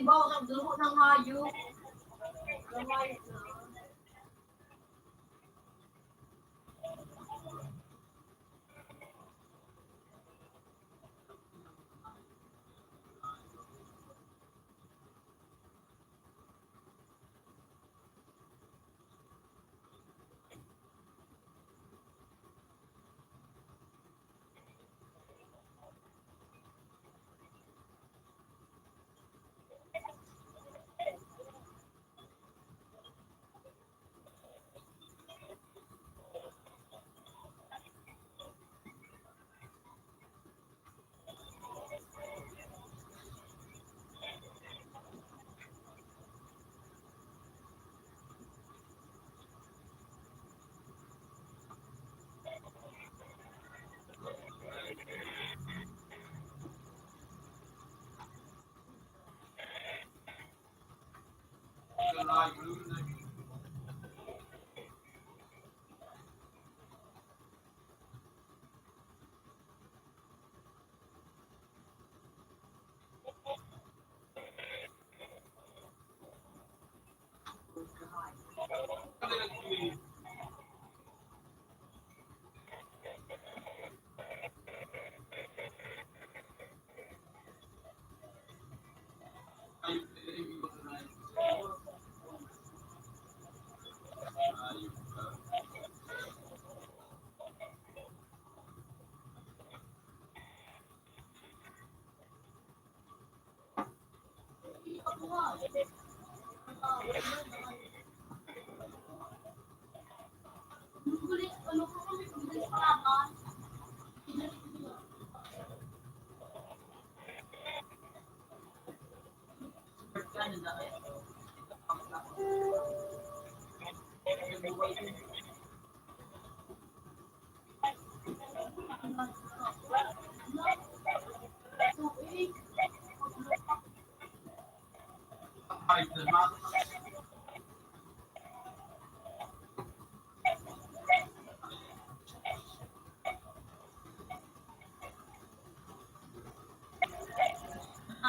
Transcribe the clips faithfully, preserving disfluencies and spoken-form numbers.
Diba, ang dugo ng hayop? Ng hayop na.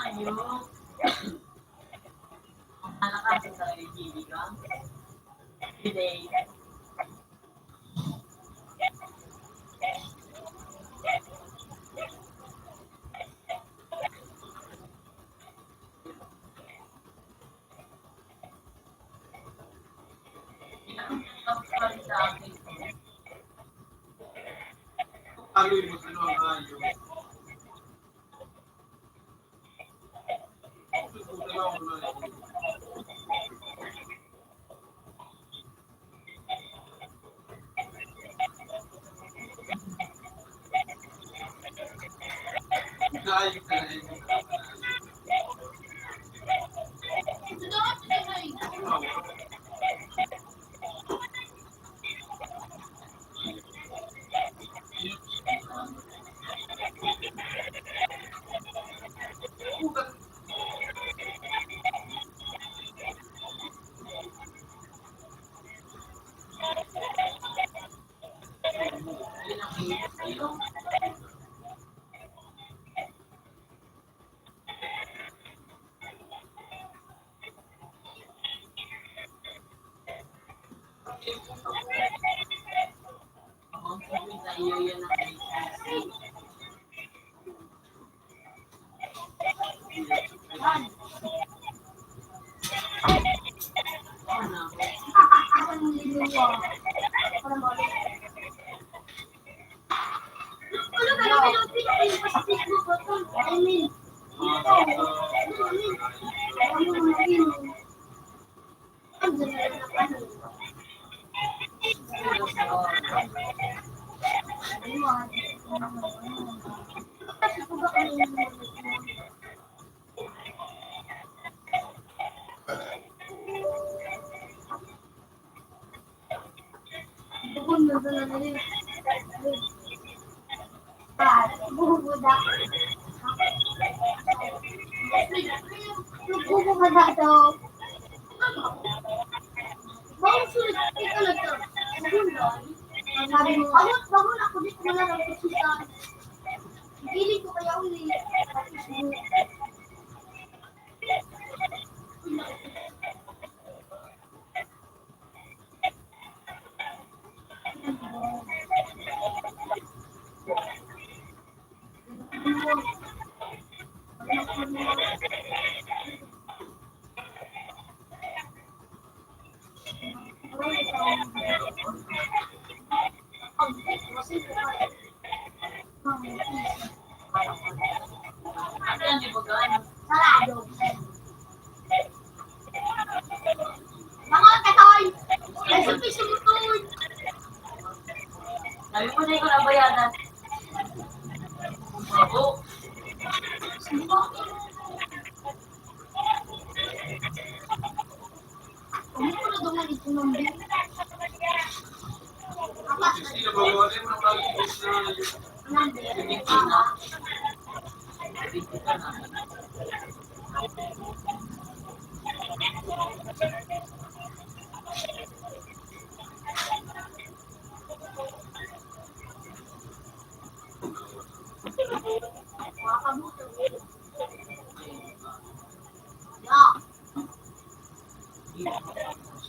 Ayun. Ang anak sa sarili ka. Today. Sabi mo, "Bangon, bangon ako, di ko malalang kung saan." Piling ko kaya uli. Sarado. Bangon ka, Toy! Ay, sa piso mo, Toy! Sabi mo na ikaw nabayadan. Babo. Ano ko na doon na ito ng bill? Apat na. Ang bill.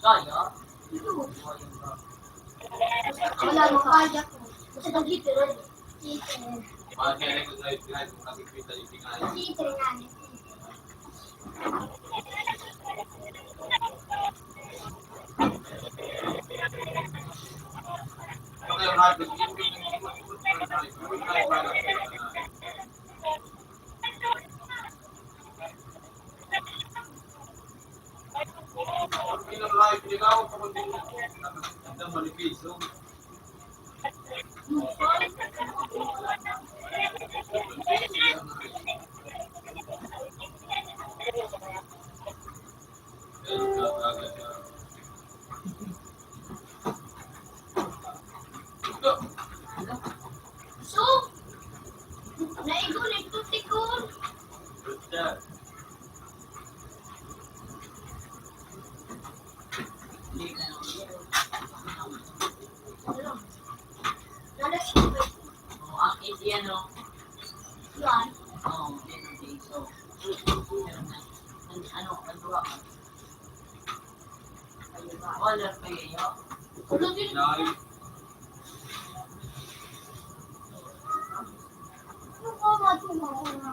Kaya? Wala mo kaya. Gusto ng heater, eh. Heater. Heater nga, eh. So, naigo ni Tutikon. Ano? Nala si Tutikon. Oh, ang Indian, no? Yan. Oh, yan ang Indian. So, ano, ano, ano ba? Wala pa yun. Ano din? Nine. Ano ba, matumawa na?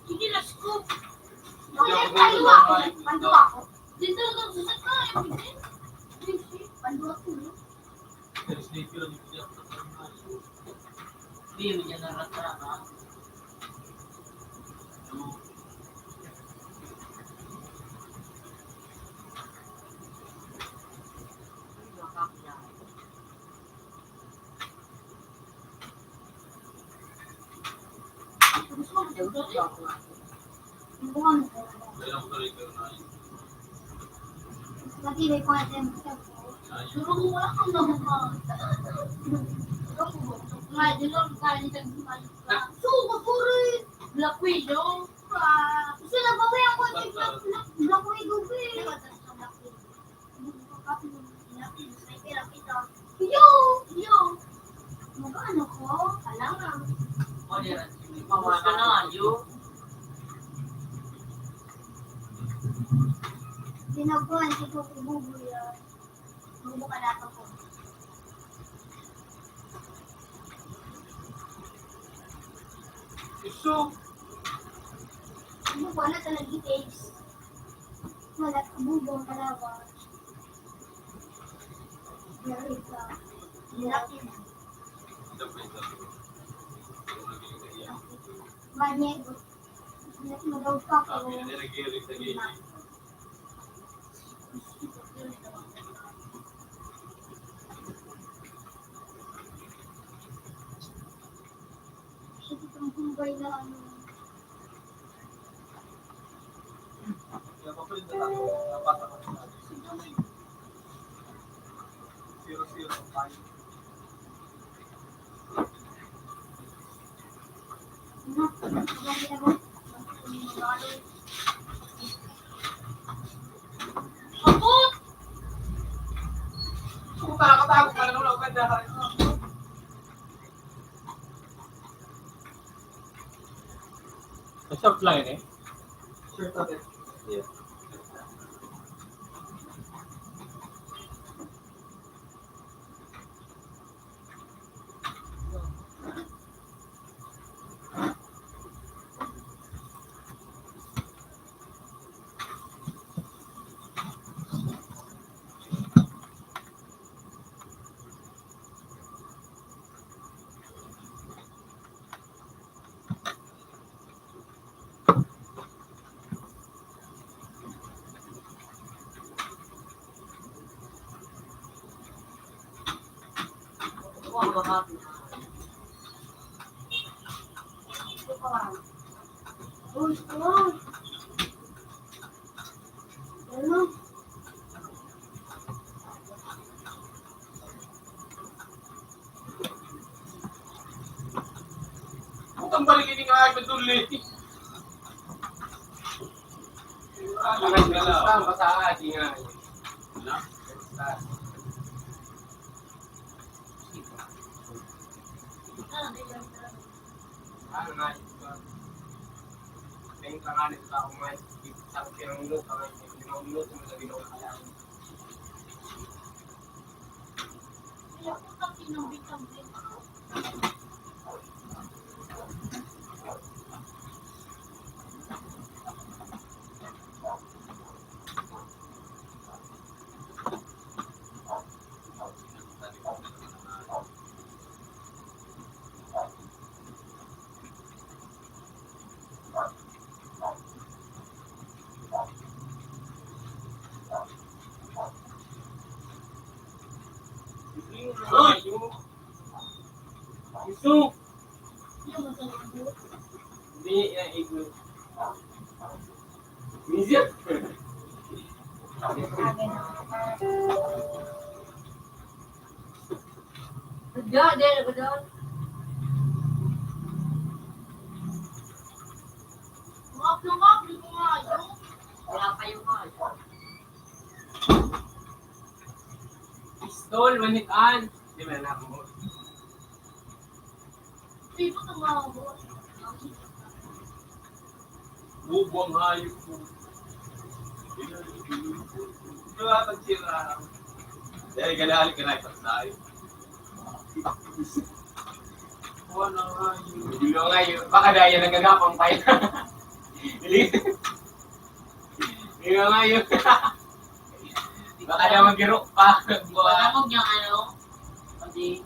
Hindi na scoop. Hindi ako. Ano ako? Dito lang sa sasakyan. Hindi. Hindi. Ano ako, no? Pero sniper ang hindi ako nagkaroon. Hindi mo dyan naratra ka. Lagi may content ka po. Pero kung wala kang nabuka. Nga, di lang kain ka. So, puro Black Widow. Ah, gusto na ba may ako yung Black, Black, Black Widow, eh. Yo! Yo! Mag-ano ko? Alangan. Gusto na, yo. Ginagawa, hindi ko ibubuya. Bubuka na ako. Iso. Bubuka na talaga yung eggs. Wala, bubuka na ako. Bad niya, ito. Ito, madawag pa ako. Ito, itong kumbay na ano. Short lang yun eh. Short lang eh. Yeah. Putang balik ini nga ay maduli. Ang ganda lang. Basta, basta, di nga. Wala? Basta. Ano nga, ito. May pangalan sa ako nga, sa pinanglo, sa pinanglo, sa pinanglo. Uy! Isu! Hindi, eh, isu. Minsan. Ganda, di, ganda. Ngap na ngap, di ko nga, ano? Wala kayo nga. Pistol, manitan. Di ba na ako? Di ba tumawag? Bubo ang hayop mo. Ito ata sira. Dahil ganahal ka na ipatay. Bubo ang hayop. Bubo ang hayop. Baka dahil nagagapang pa yun. Bubo ang hayop. Baka na magbiro pa. Bubo ang hayop. Ano? Pati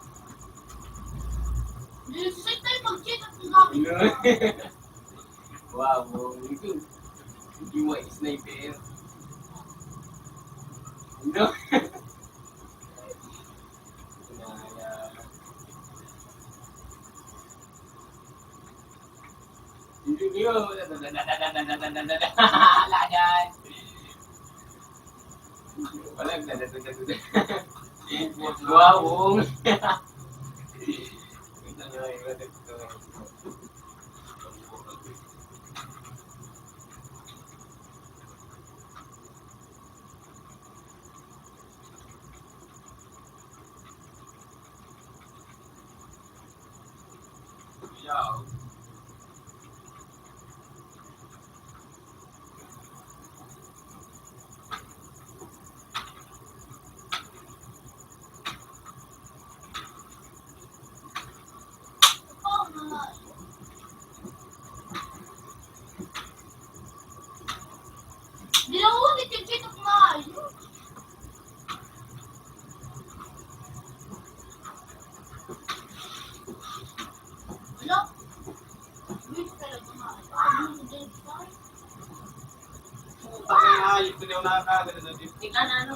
Nag-set tayo mag-check at ang gamit. Wow, wow. Ito, ito yung mga sniper. No? Hindi, hindi mo. Wala yan. Wala, nagdadagdag. Wow. Di na ulit yung check-up na yun. Wala. Hindi ko talaga maaari. Ano yung date pa? Putang ina, ayos ko, di ako nakakagana ng date. Ika na, ano?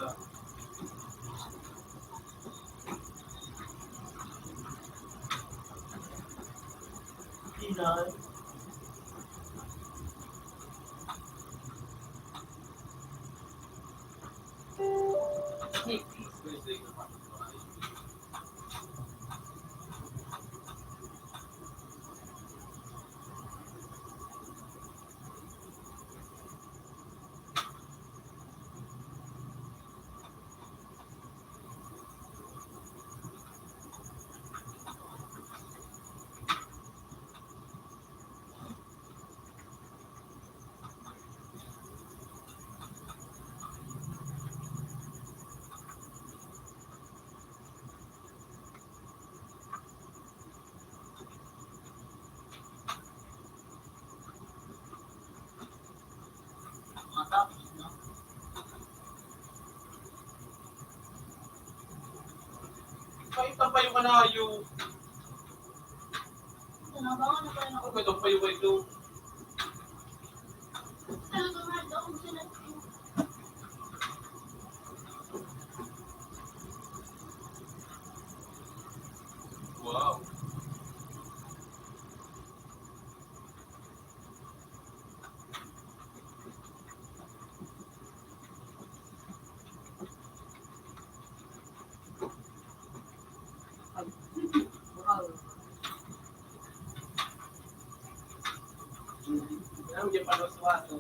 Pakita pa yung kanayo. Ano ba, ano ba yung... Ano ba itong payo ba ito? Wow. Ang di pa nasuwato.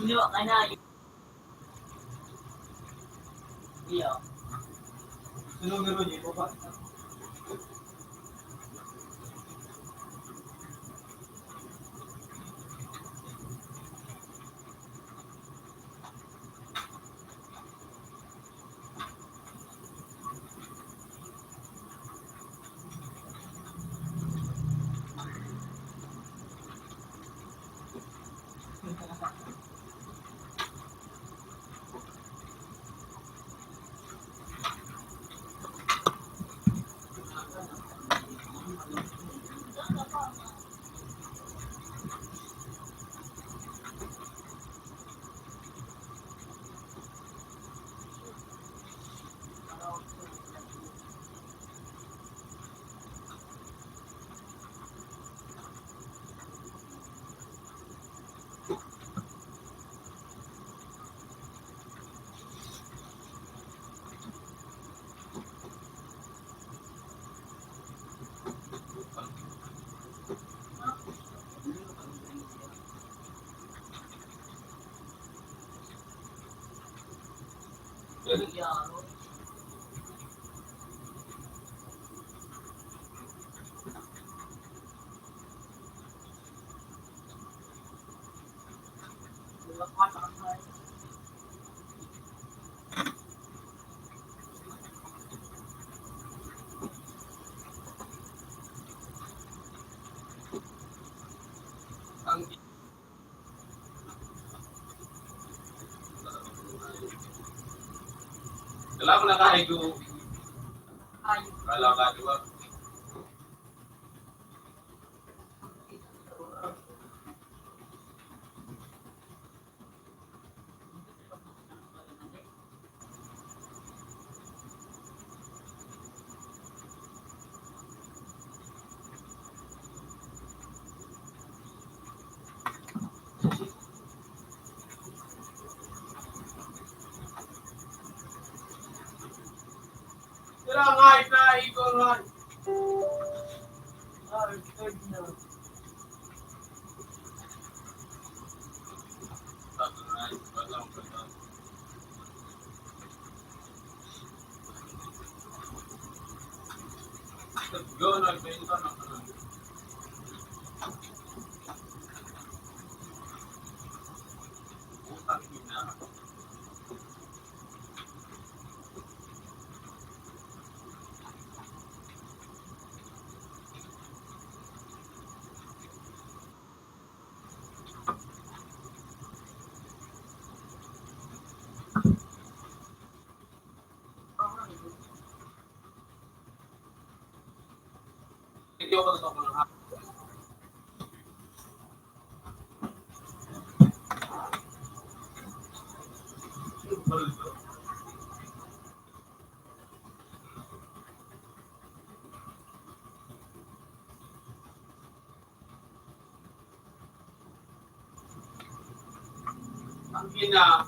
Sino ka na? Iyo. Sunod na ron, yung baba. Kailangan mo na kahit yung, kailangan ka, di ba? Sila nga, ito, ito, nga. Ah, ito, ito. Ang ina.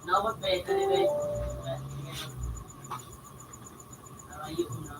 Nawat pa ito ni Ray. Ayun na.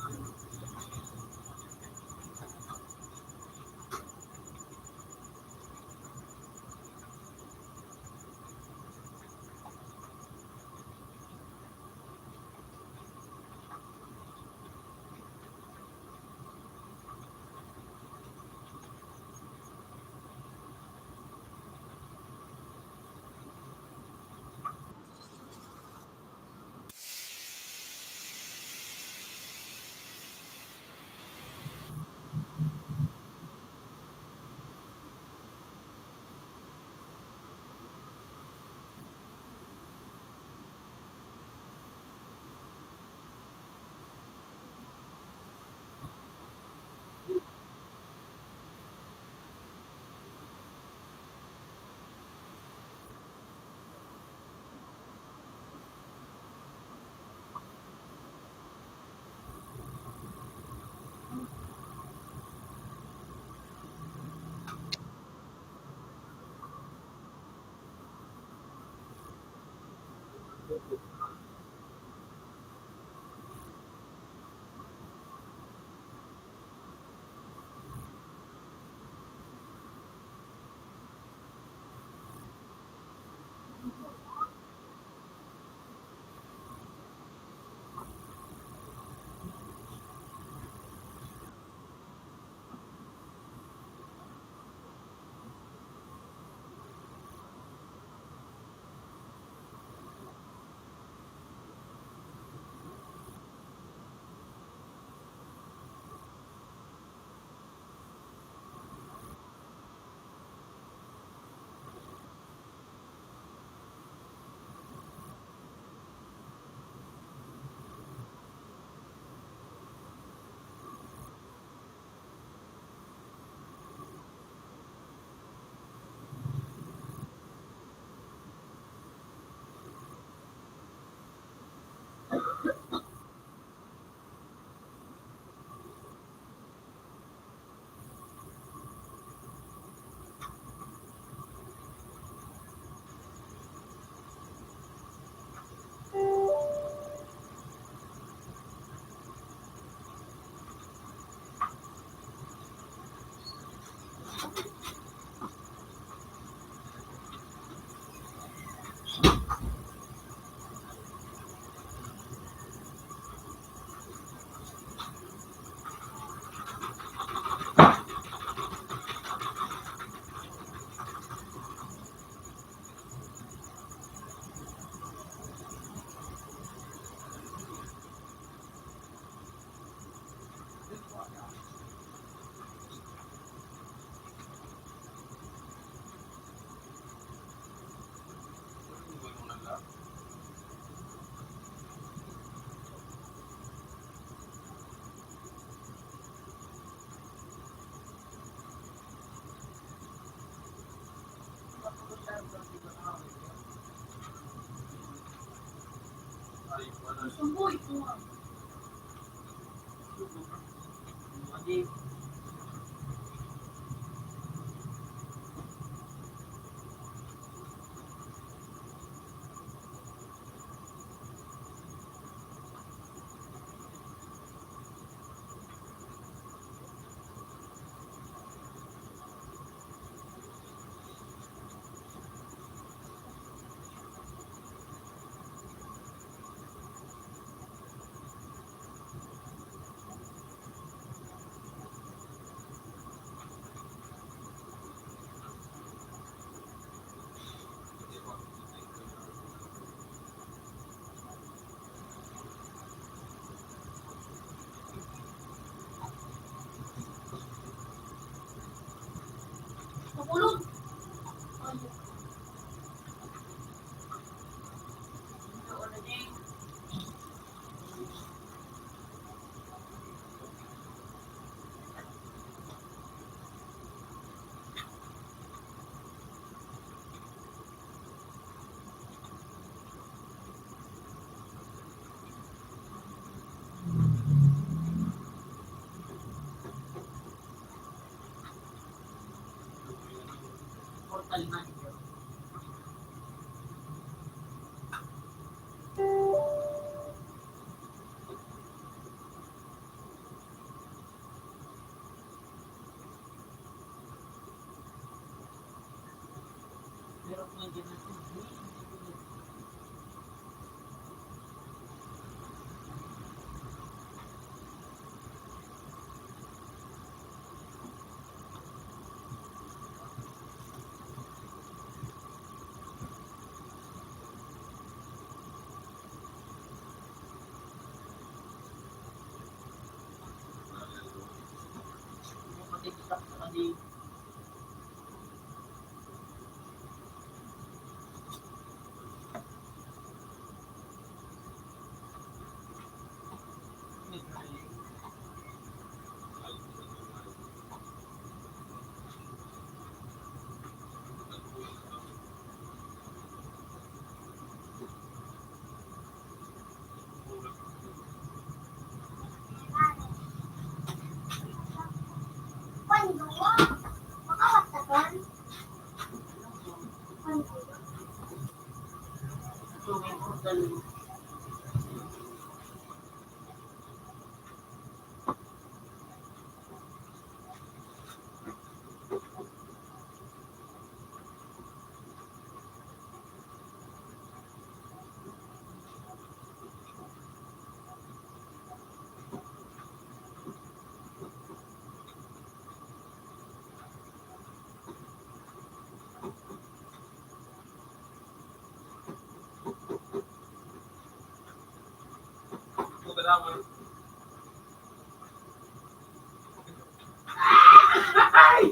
Ay,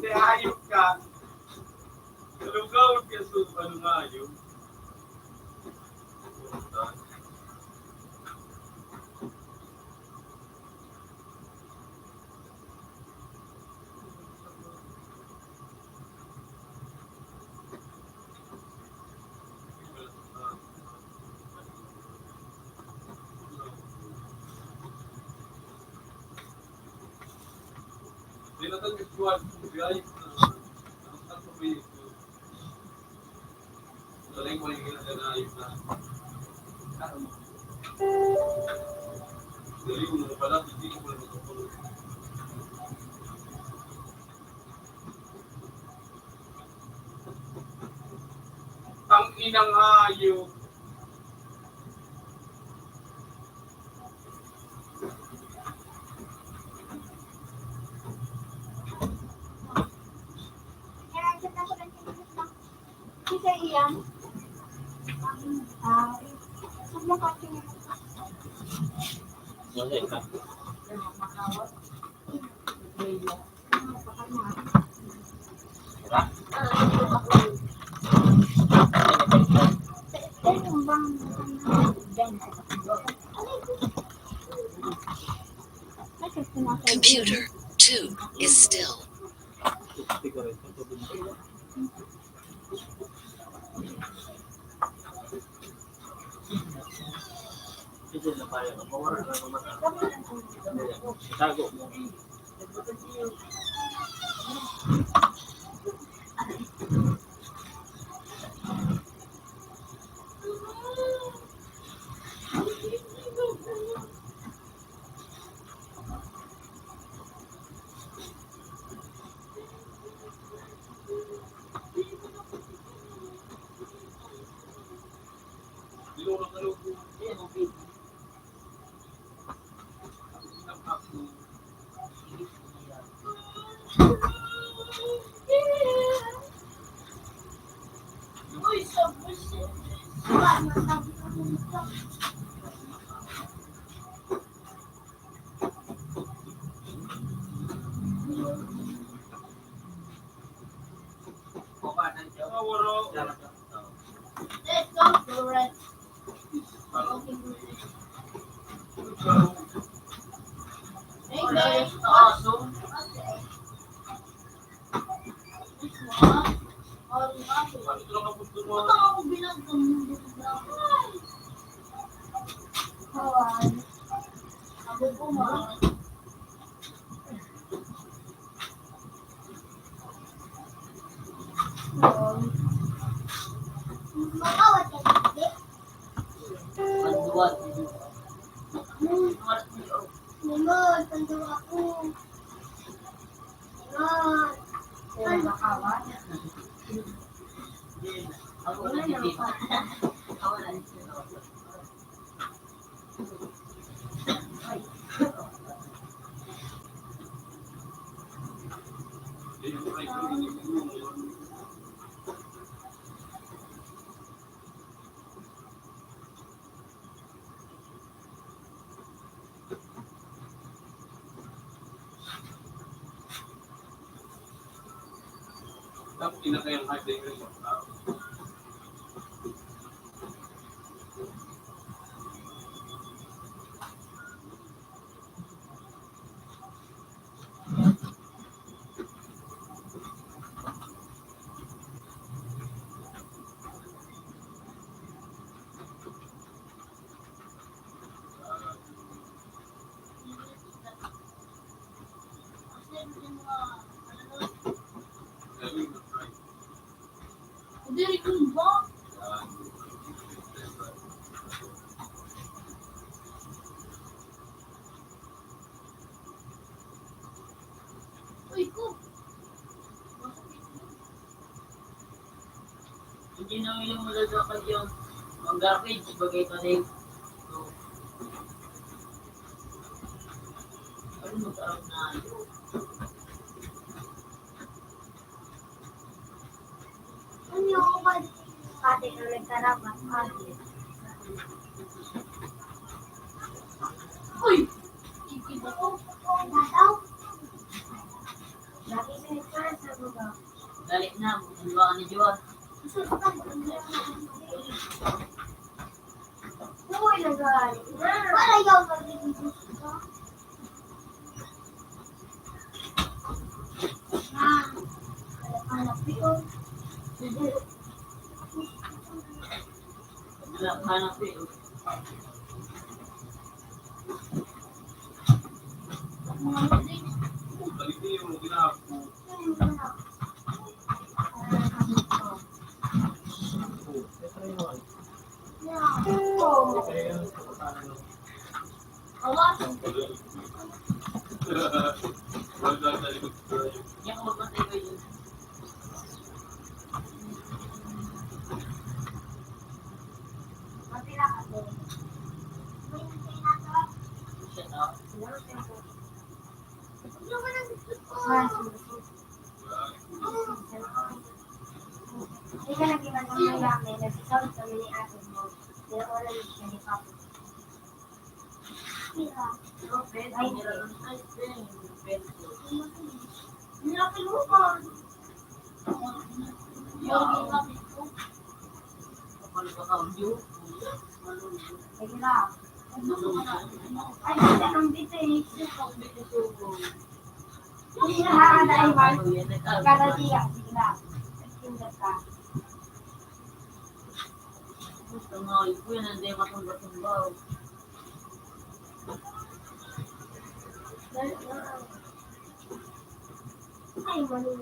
hayop ka. Lugaw ka sa ano nga yun? Tang inang hayop. Computer two is still. Mama, tanda ako. Mama, tanda ako. Ako na lang. Dapat kinakayang high blood pressure. Diri kun ba? Uy, ko. Hindi na yung mula sa kanyang ang garbage, bagay pa din. So, ano mag-aral na? Ano yung pati na nagkarapat? Uy! Ikiba ko. Nataw? Dati sa ito, sa baba. Dali na, buka ni Juan. Uy, nagay. Para yaw, magbibigay ka. Ah, hanap ko. Hanap ko. Ika nag-iba ng lalaki, nagsasabi kami ni ate mo, pero wala na siya ni Papa. Ika. Ay, hindi. Hindi natin mo pa. Hindi natin mo. Sige na. Ay, ang bitin. Hindi na, ah, dahil ba? Kada diya, sige na. Nagtinda ka. Gusto nga, ito yun, hindi matumba-tumba. Dali na. Ay, mali.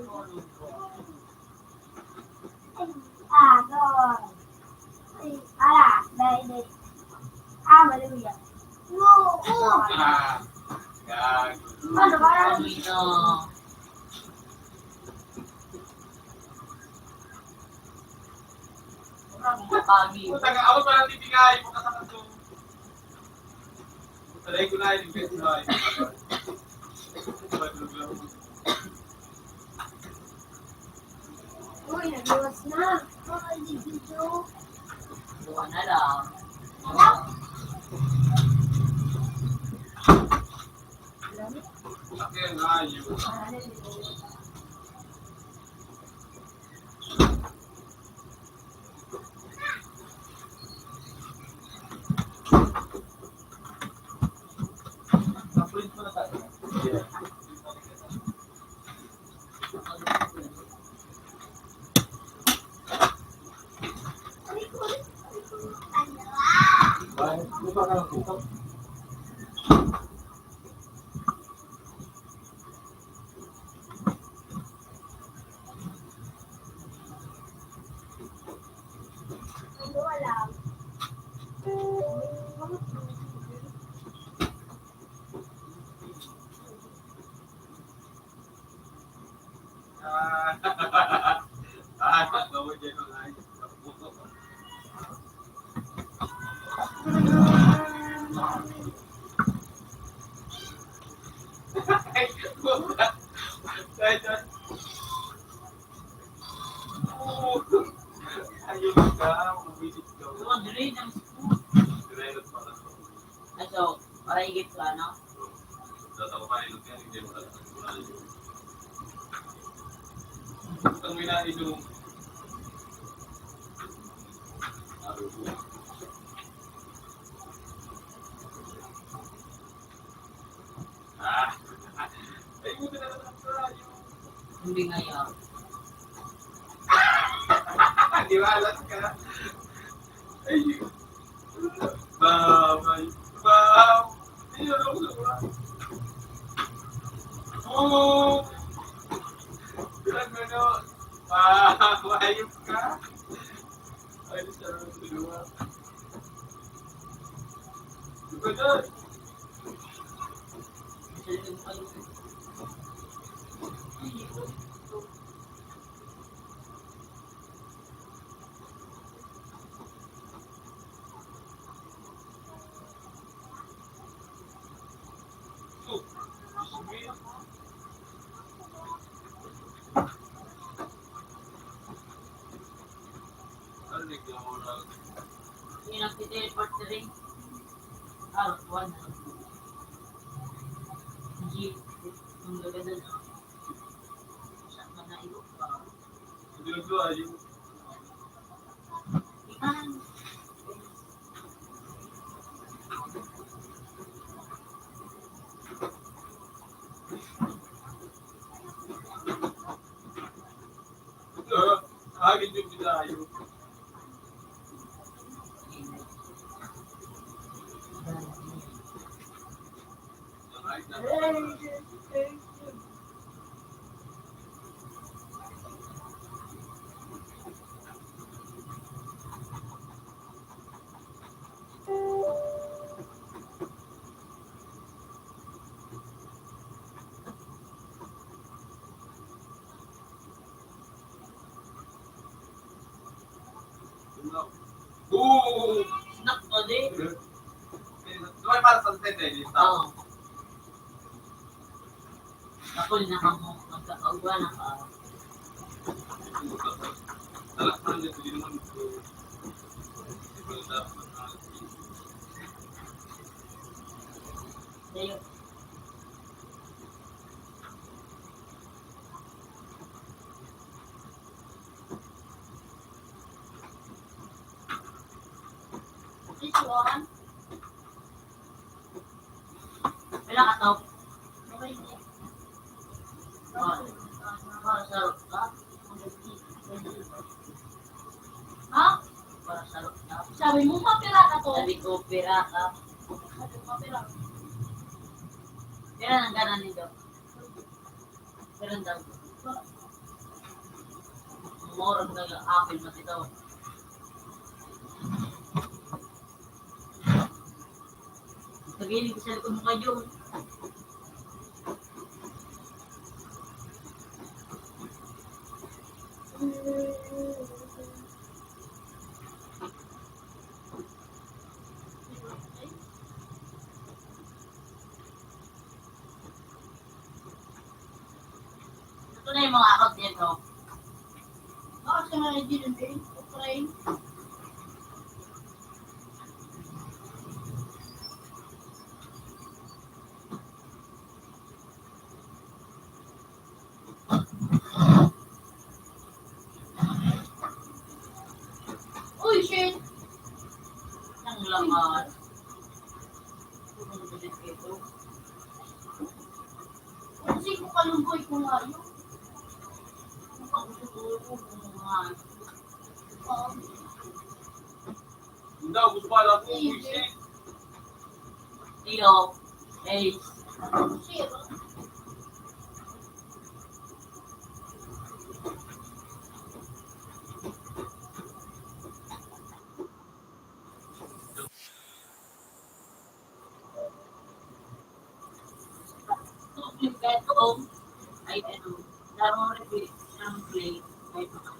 Ah, doon. Ay, ala, dahil, dahil. Ah, mali yan. No, oh. Ah, gago. Ano ba? Ang ina. Ang pagi. Puta ka, ako pa natibigay, puta ka na to. Taray ko na yung best na. Uy, nagluwas na. Ay, hindi video. Buwan na lang. Ano? Laki ang hayop. Ah, ano yun? Ayun ka, umilit ka. Ano, dire na ang spoon? Dire na pala. Aso, para higit sa ano? Ang may nainom. Ah. Ay, buti na lang tayo. Hindi nga yan. Di ba, alas ka? Ay, babay. Bab-, ayun, ako sa mga. Oo. Bilang gano'n. Bab-, ayun ka. Ay, sarap sa luwa. Di ba, Dad? Hindi na kita yung part three. Ah, one. G. Ang gaganda na. Siya ka na, iyo pa. Hindi na ito, ah, yung Agad yung bilayo. Oo! Snack pa din. Di ba para sa atin, eh, dito? Oo. Ako rin nakamo-, magkakaugwa na ka. Sa'yo. This one. Wala ka to. Oh. Oh, sarap ka. Ha? Para sarap ka. Sabi mo, mapira ka to. Sabi ko, pira ka. Sabi ko, mapira. Pira ang gana nito. Pero ang dami. Murag nag-apil na ito. Sabihin ko sa likod mo kayo. Ito na yung mga account niya, no? Baka siya nga yung D N A, Ukraine. Uy, shit! Ang laman. Ang galit nito. Kasi ko kalungkoy ko nga yun. Ang pagsusuko ko nga. Hindi, gusto ko alam kung buwisit. Iyo. Eh. Ay, ano, narong repeat ng play. Ay, mga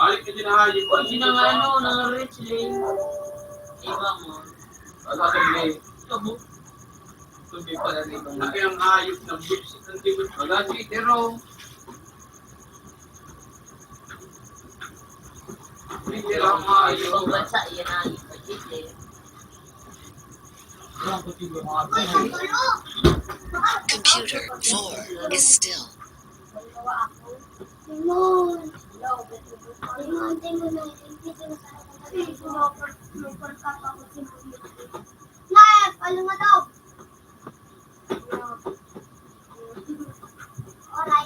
Ay, hindi na hayop. Pag sinangano ng wrestling, iba mo. Wala ka, hindi. Kabo. Sabi pala nito. Laki ang hayop na bitch. Ang tibot. Wala si Tero. Hindi lang hayop. Ibang bansa, yan ang wrestling. Computer four is still.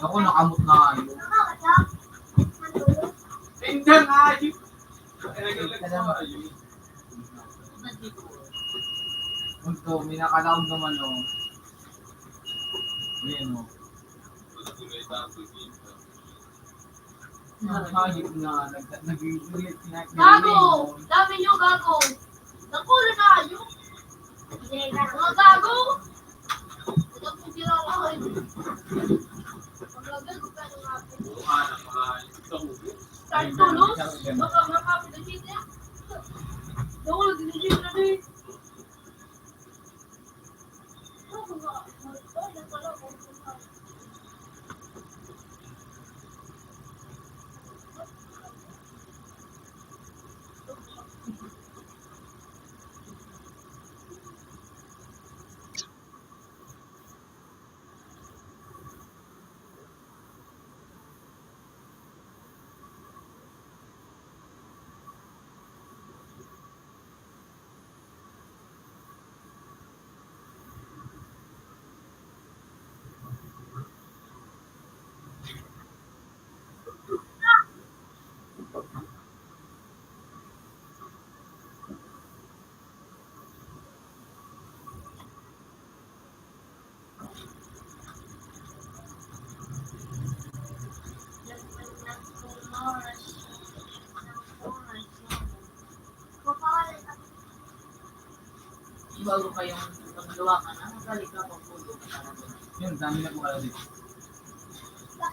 Ako, nakamot na kayo. Tingnan nga, ayun. Ay, naglalag sa ayun. Ito, may nakalaog naman, oh. Ayan, oh. Ang hayop na nag-, nag-, nag-, nag-, Gago! Dami nyo, gago! Nakulo na kayo! Mga gago! Ito po sila, ay. Mga gago, gago nga po. Kartulos? Baka makapit ang sitya. Nakulo din yung sitya na eh. Bago kayong magluwa ka na, magbalik ka pag pulo ka na. Yun, dami na po kayo dito.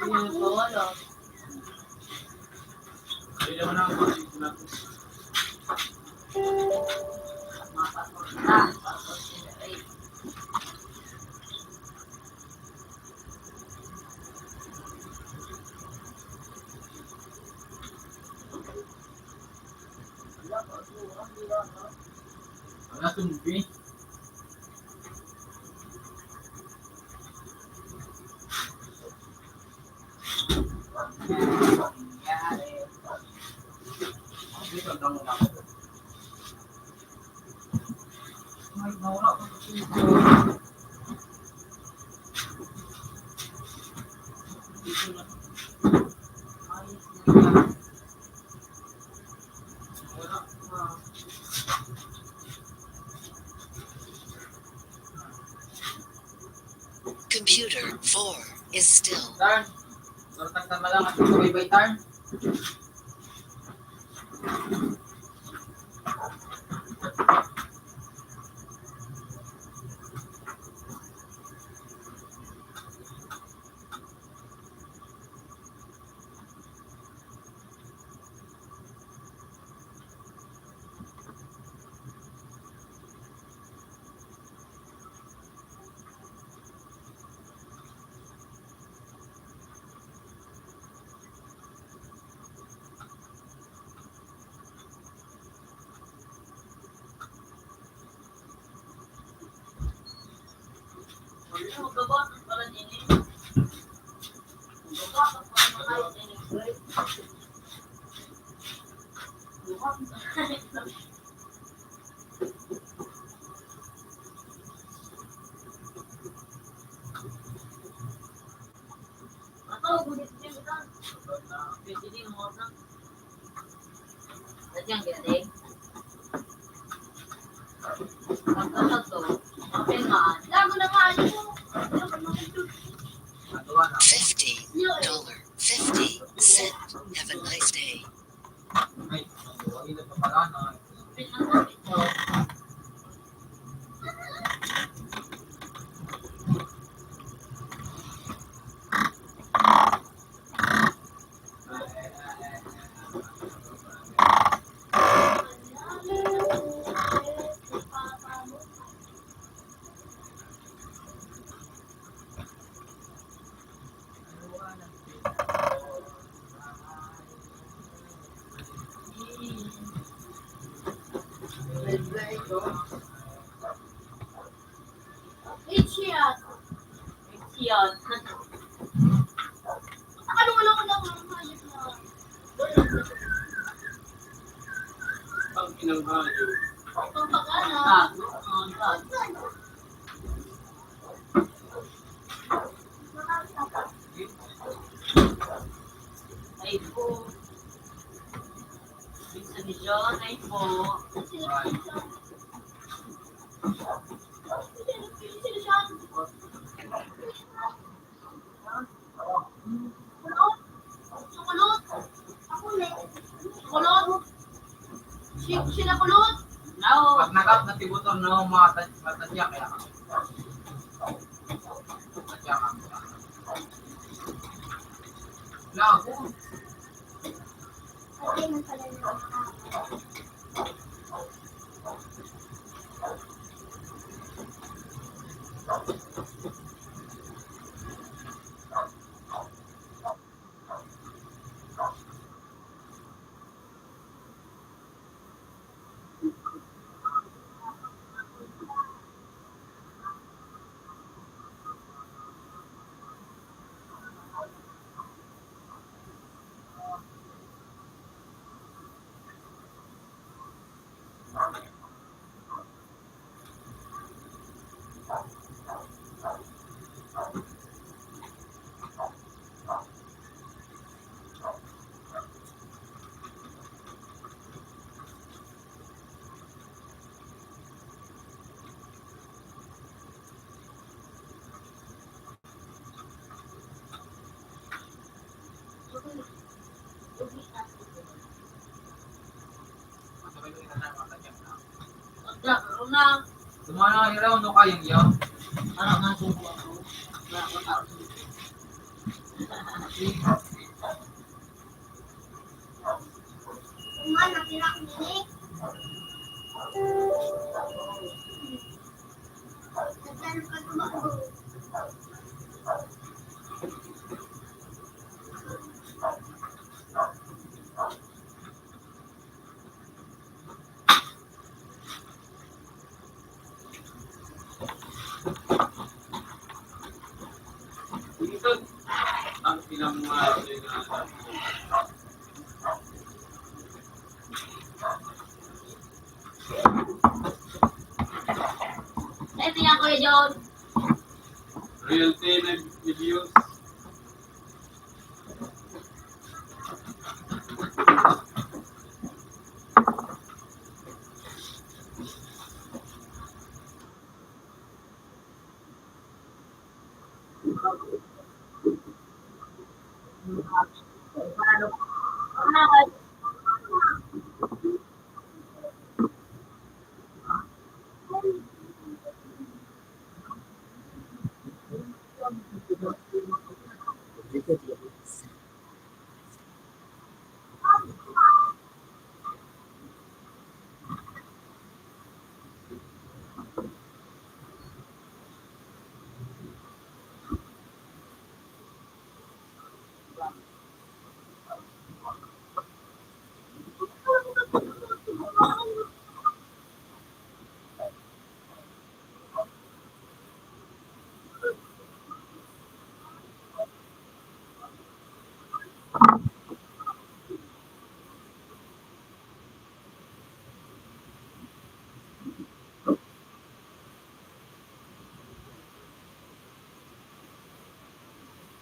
Yun, bawal, oh. Ayun naman ang mga sila. Mga pasok na, pasok na, eh. Wala, sumbi. Computer four is still. Turn. Turn, tagtama lang at subaybay, turn. Fifty dollar, fifty cent. Have a nice day. Ichiyan. Ichiyan. Ano, wala ko lang, hayop na. Ang inang hayop. Ang pagkana. Ah, ang pagkana. Ay po. Ibig sabihin, ay po. Chocolate. Chocolate. Si-, sila kulot. No. Pag nakap na tibutor, no, mata-, matadya kaya ka. Matadya ka. Labo. Pagkakaroon na. Mana hiraw no kayang yaw. Para nga sa buwan ko. Ang ilang mga Ito yan, Kuya John. Realty na videos.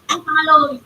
Ang pangaloy.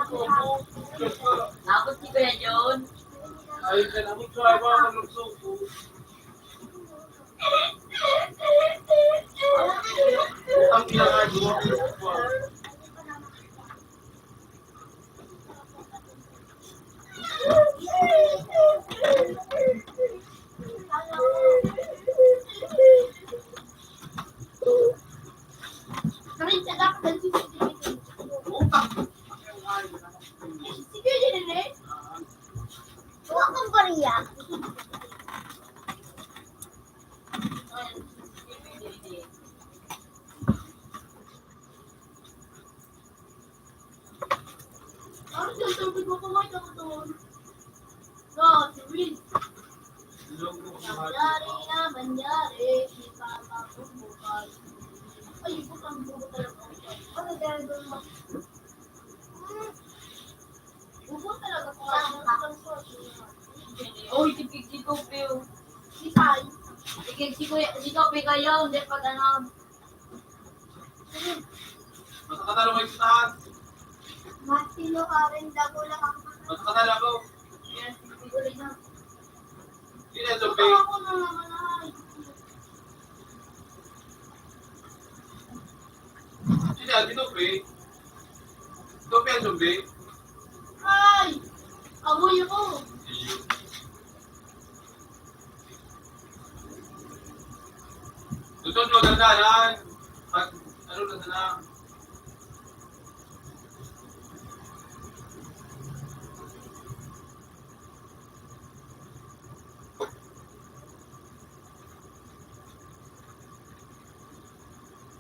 Abot si Kuya John. Ay, kanamot sa iba, ang nagsuko. Ang ginagawa ko. Sige, yun, eh. Huwag kang bariya. Ang tubig mo, kumain ka doon. No, si Will. Nangyari na, nangyari. Si Papa ko bukas. Ay, butang bubo talaga. Ano gagawin mo? Bubo talaga. Oy, tigig si Kopi, oh. Si Sai. Tigig si Kuya, si Kopi kayo, hindi pag ano. Basta ka talo may sitahan. Mas tinuharin, dago lang ang Basta ka talo ako. Yes, hindi ko rin na. Sino ang zombie? Ako na naman, ay. Sino ang zombie? Zombie ang zombie? Ay! Amoy ako! Iyo. Tutod mo, dandanan. Pag, ano na sana?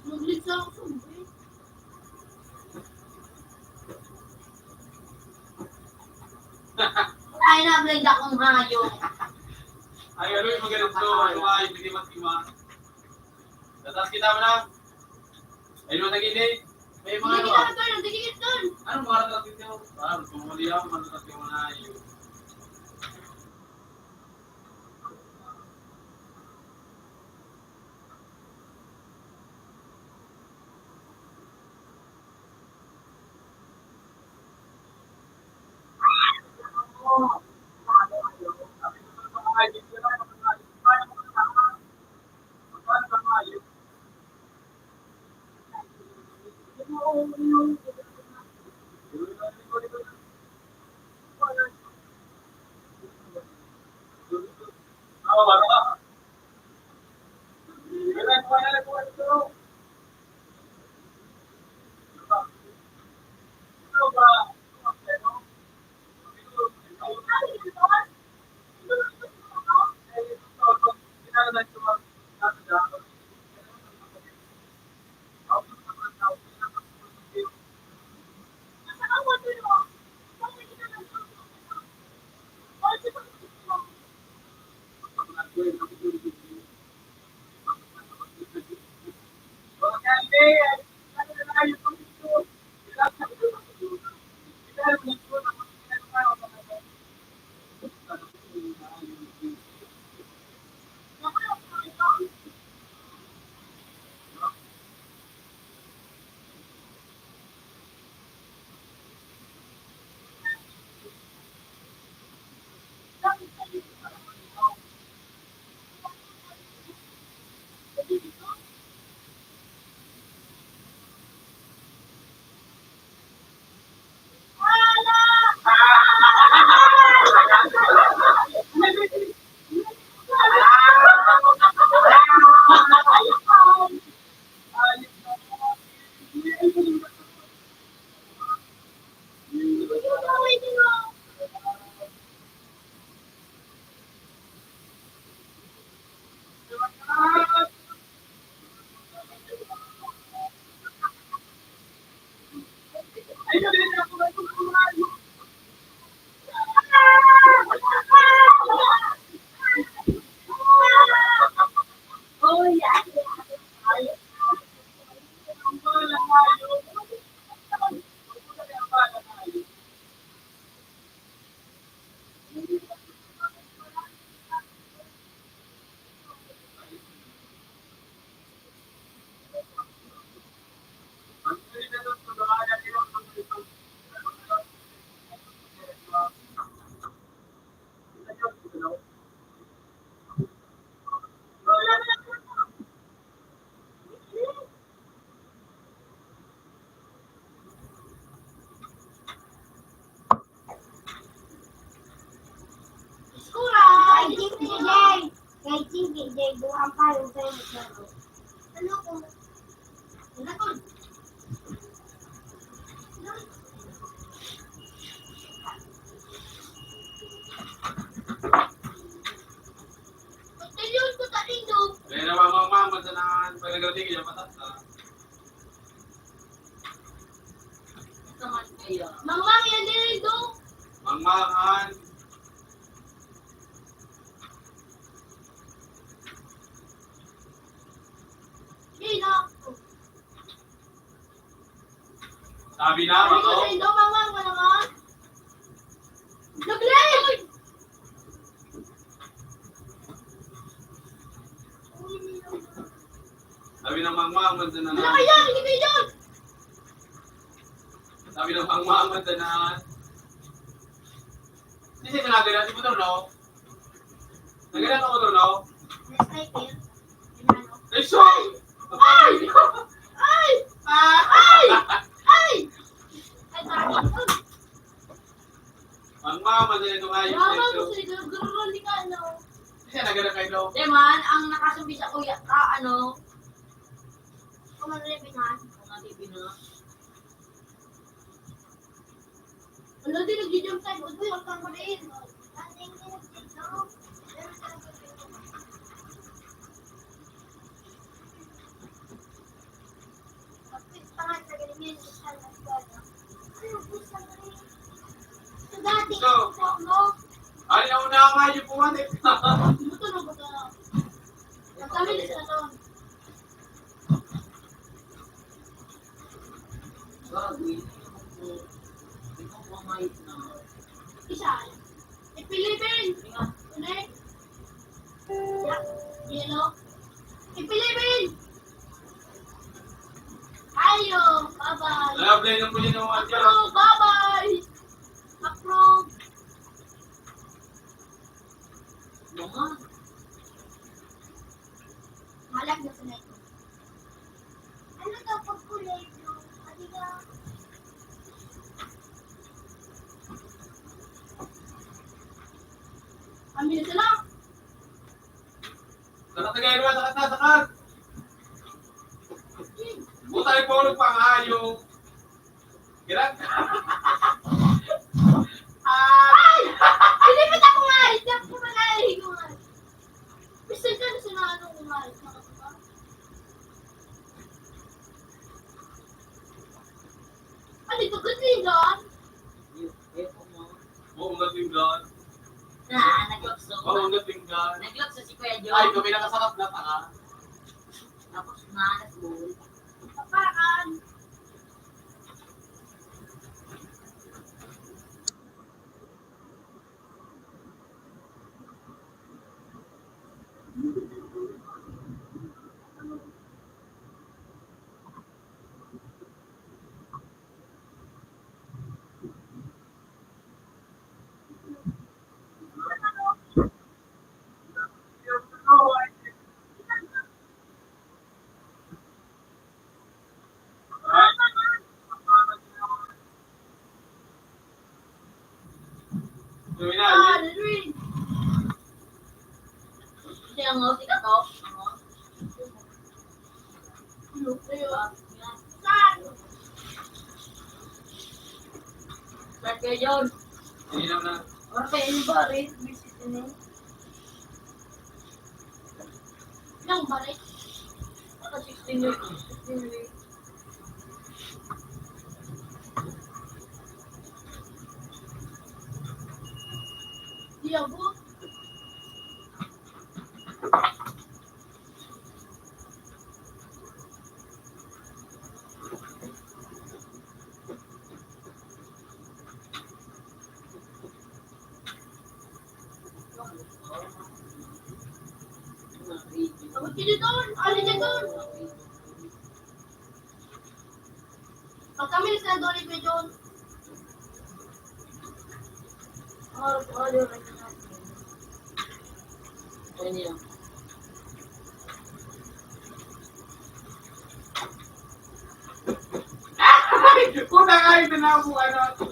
Magligsa ako sa buhay. Ay, na, blind akong hayop. Ay, ano yung magaling to? Ano nga yung binimat-imat? Tatas kita mo na. Ay, ano naging eh? May mga ano ah? Anong mga tatas dito? Ah, kung mali ako, mga tatas yung mga hayop. Duha ang payong sa inyo, pero ano kung, ano kung, Pagtalion ko sa indo. Kaya naman, mama, madalaan, pag nagdating, yan, matata. Naman kaya. Mangmang yan din, indo. Mangmangan. Hindi na ako. Sabi na, Ano bato. Sa indo, mangmang ka naman? Nag-live! Sabi ng mangmang, madalaan. Ano kaya? Hindi kayo dyan! Sabi ng mangmang, madalaan. Hindi siya nagagana si Motor, no? Nagagana ka, Motor, no? Recycle. Ay, sorry! Ay! Ay! Ah! Ay! Ay! Ay, bakit? Ang mama na ito nga yung Mama, sexo. Gusto nito, gurul, di ka, ano? Siya, nagana kayo, no? Di man, ang nakasumbi sa kuya, ah, ano? Kung ano yung binan. Kung ano yung binan. Ano din, nag-jump sa likod mo, yung pangkuliin. Ito. Ay, nauna nga yung pumanik. Buto na, buto na. Ang kami sa salon. Isa. Ipilipin. Ulit. Yellow. Ipilipin. Ayo. Bye-bye. Love line ng puli ng mga Approve. Bye-bye. Approve. Mga. Malag na sa neto. Ano daw pag kulay blue? Ano nga? Kami na sila. Sakit na kayo, sakit na, sakit. Buta yung pulog pa nga, yung Kirak. Ah! Ay! Pinipit ako nga! Hindi ako manaligo nga. Bisan ka na sa naano ko nga. Ano ito? Good thing, Don? Oo, good thing, Don. Ah, naglukso. Oo, good thing, Don. Naglukso si Kuya John. Ay, kami nakasarap na, tanga. Tapos na, nag-goal. Papakan. Gawin na, Ah, Alvin. Alvin. Siya nga, si Kato. Saan kayo yun? Hindi naman na. Ora kayo yung bar, eh. Visit nyo. Nang balik. Naka sixteen years, sixteen years. Di abot. Abot ka dito, ali ka dito. Pag kami sa Dori ko, John. Or, or, or, Ano yan? Puta ka, ito na ako, ano, ako.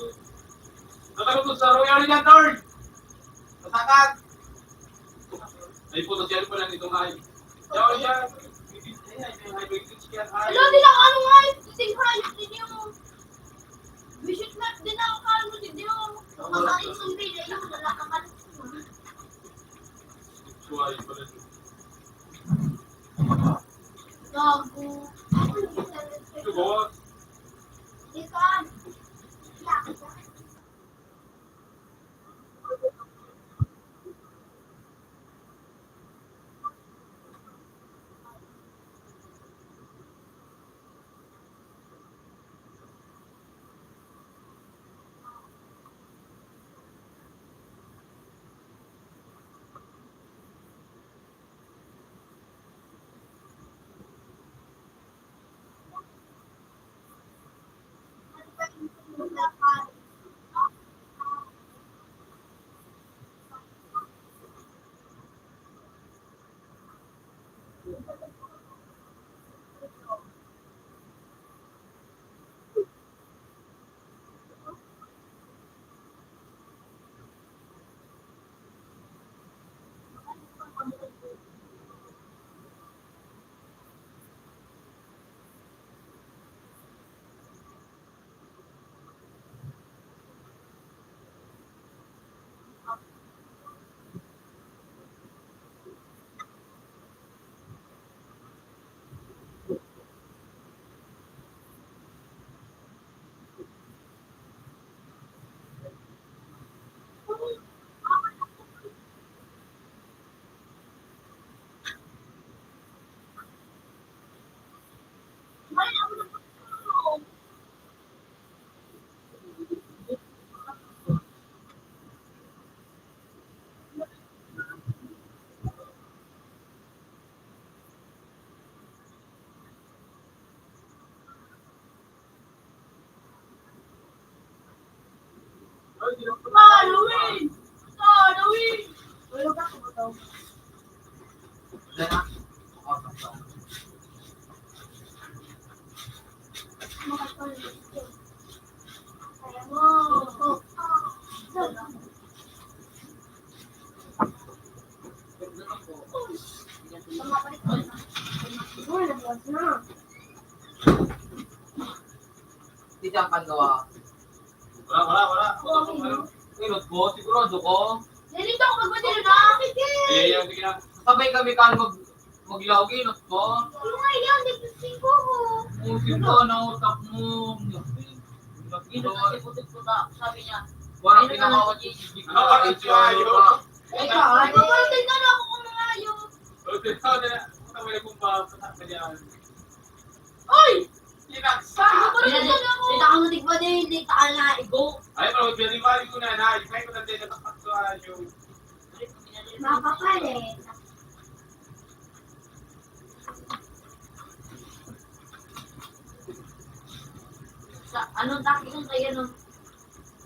Natagot ko sa Royal Janitor. Masakat. Ay, puto, diyan pa lang itong ay. Diyan, diyan. Ay, ay, ay, ay, ay, ay, ay. Hala, di lang ano nga, eh. Sing hayop ninyo. Visit na, di na ako kaano si Dio. Ang mga insulin na yun, wala ka ka. Suway pala. Gago. Ito, boss. Di ka. Halloween! Halloween! Hindi siya ang panggawa. Wala, wala, wala. Inot ko, sigurado ko. Dali daw, magmadali na. Sige, sige, sige na. Sabay kami kan mag-, maglaog, inot ko. Ano nga yan? Nagsisimbo ko. Ang simba na utak mo. Inot kasi putik ko na, sabi niya. Parang pinakawa niya. Ano ka nagsiyayo? Ay, ka, ano? Nagpaparating na lang ako kung mga hayop. O, tignan mo na. Puta, may nagkumpa. Puta, kanya. Oy! Pinagsa! Ano ba Pinag-, naman ako? Kita ka mo, tigba din, hindi ka na igo. Ay, pero delivery ko na, na. Ikay ko na din, nakapagsuhan yung Mapapal eh. Sa, anong taktik ang kaya nun?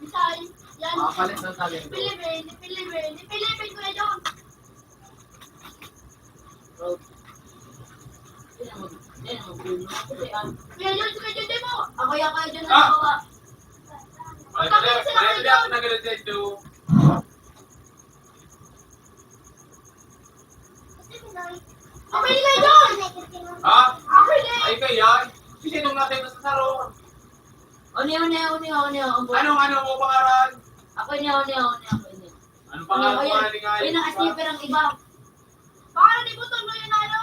Bisay, yan. Makapalit ng talento. Pilipin, pilipin, pilipin ko na yun. Kaya yun, sige, yun, di mo. Ako yan, kaya dyan Ah! nagawa. Wala, wala, wala, wala ako nag-alas dito. Ako yun, kaya dyan. Ha? Ako yun, eh. Ay, kaya? Kasi nung nasa ito sa saro. Ano yun, ano yun, ano yun, ano yun? Anong, ano mo pangaran? Ako yun, ano yun, ano yun, ano yun? Anong pangalan mo, Ayan. Aling Aling? Ayun, naka-slipper ang iba. Pangalan ni Butong mo yun, ano?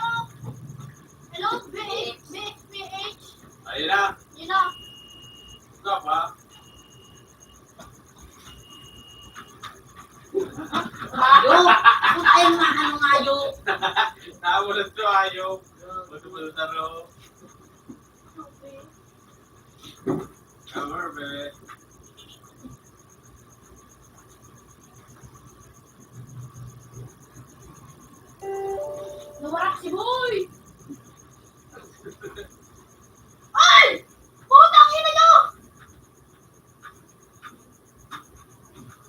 Hello, B H, B H, B H. Ayun na. Yun na. Ikaw pa? Ayo! Puta yung mga ano nga, ayo! Namulat ko, ayo. Buto-buto taro. Cover, be. Nawarak si Boy! Ay! Putang ina nyo!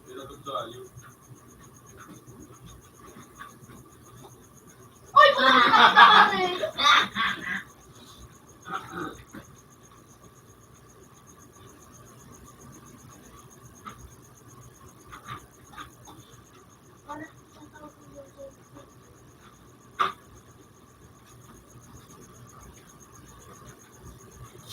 Pinatugso, ayo. Oy, puta ka na, pare!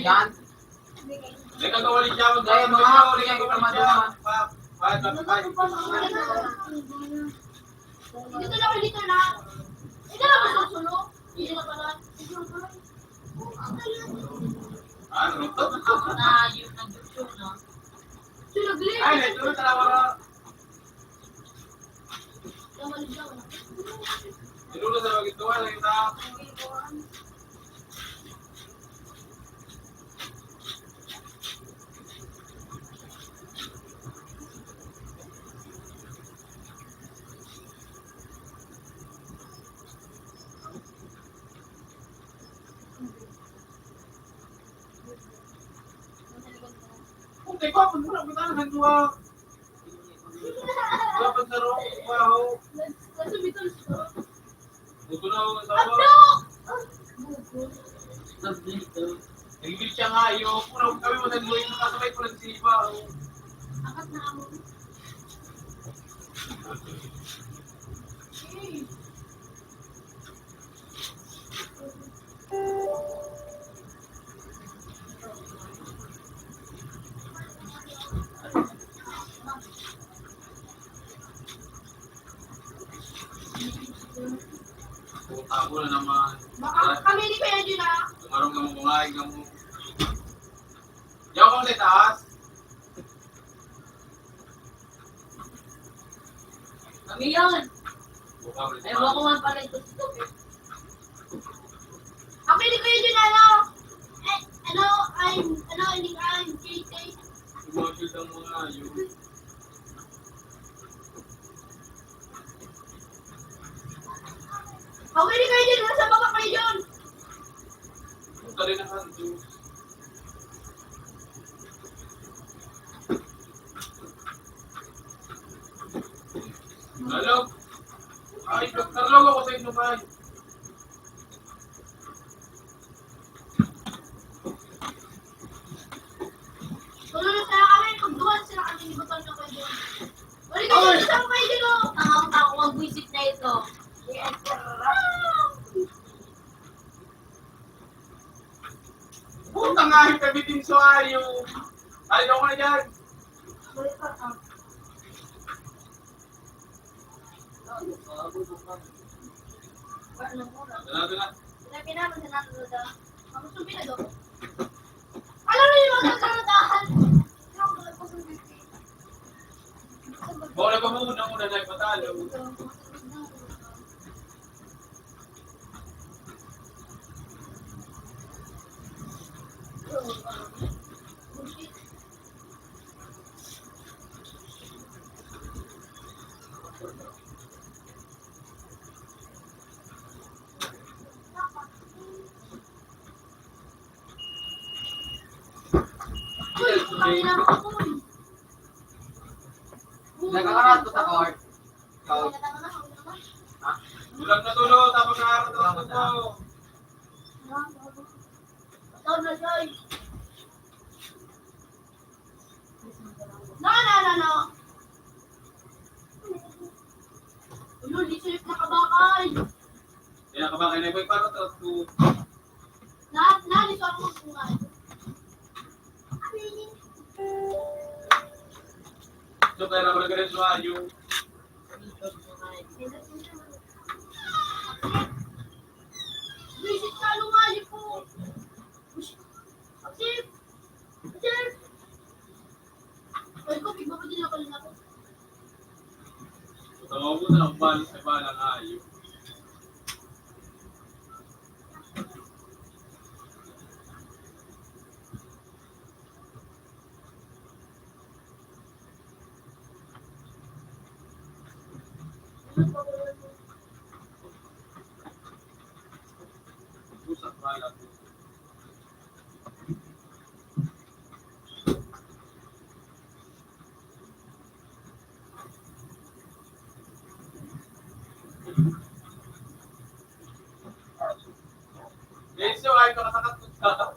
Yan. May kagawali siya, mag- Kaya mga hapon, may kagawali siya. Ba-, ba-, ba-, ba-, Dito na, dito na. Ito na, masusunog. Dito na pala. Ano? Na, yun, nag-, yun, no? Ay, ito na talaga. Tinulog sa pagkituwa, nakita. Kung tayo pa, kung muna, kung tayo, nagduwa. Dapat sa roon, baho. Buto na ako, asawa. Nagbilit siya nga, iyo. Kung kami mo nagluwing, nakasabay ko lang si Iba, oh. Apat na amo. Puta mo na naman. Baka kami ni Kuya Jun, ah. Tumarong ka mo, kumain ka mo. Yaw ka mo sa itaas. Kami yun. Buka mo sa itaas. Ay, wala ko man pala ito. Kami ni Kuya Jun, ano? Eh, ano, I'm, ano, hindi ka, I'm J J. Sumagot ang mga yun. Pawili kayo dyan, nasa baba kayo dyan. Ang galing ng hantu. Lalo. Ay, Doktor Log ako sa inyo, bay. Tulungan sila kami, magduwal sila kami ni Butang na pwede. Wala ka Oy! Sa pwede ko. Tama ang tao, magwisit na ito. Yes, sir. Puta nga, hitabitin so ayo. Ay, ako na dyan. Balik ka, ah. Ito na, ito na. Alam mo yung mga kakalatahan? Bawal pa muna, muna na ipatalo. Nakakarat ko sa court. Ikaw. Ha? Bulag na tulo, tapos nakarat ko sa tulo. Ikaw na, Joy. No, no, no, no. Ulo, di sila nakabakay. Kaya kabakay na, boy, paano to? Na, na, di pa ako magbuhay. So, kaya naman nagkaroon sa ayo. Visit ka, lumayo po. Active! Active! Ay, ko, iba pa din ako, iba pa. Tawag mo na ang balik sa balang ayo. Eso ay makasakat ka.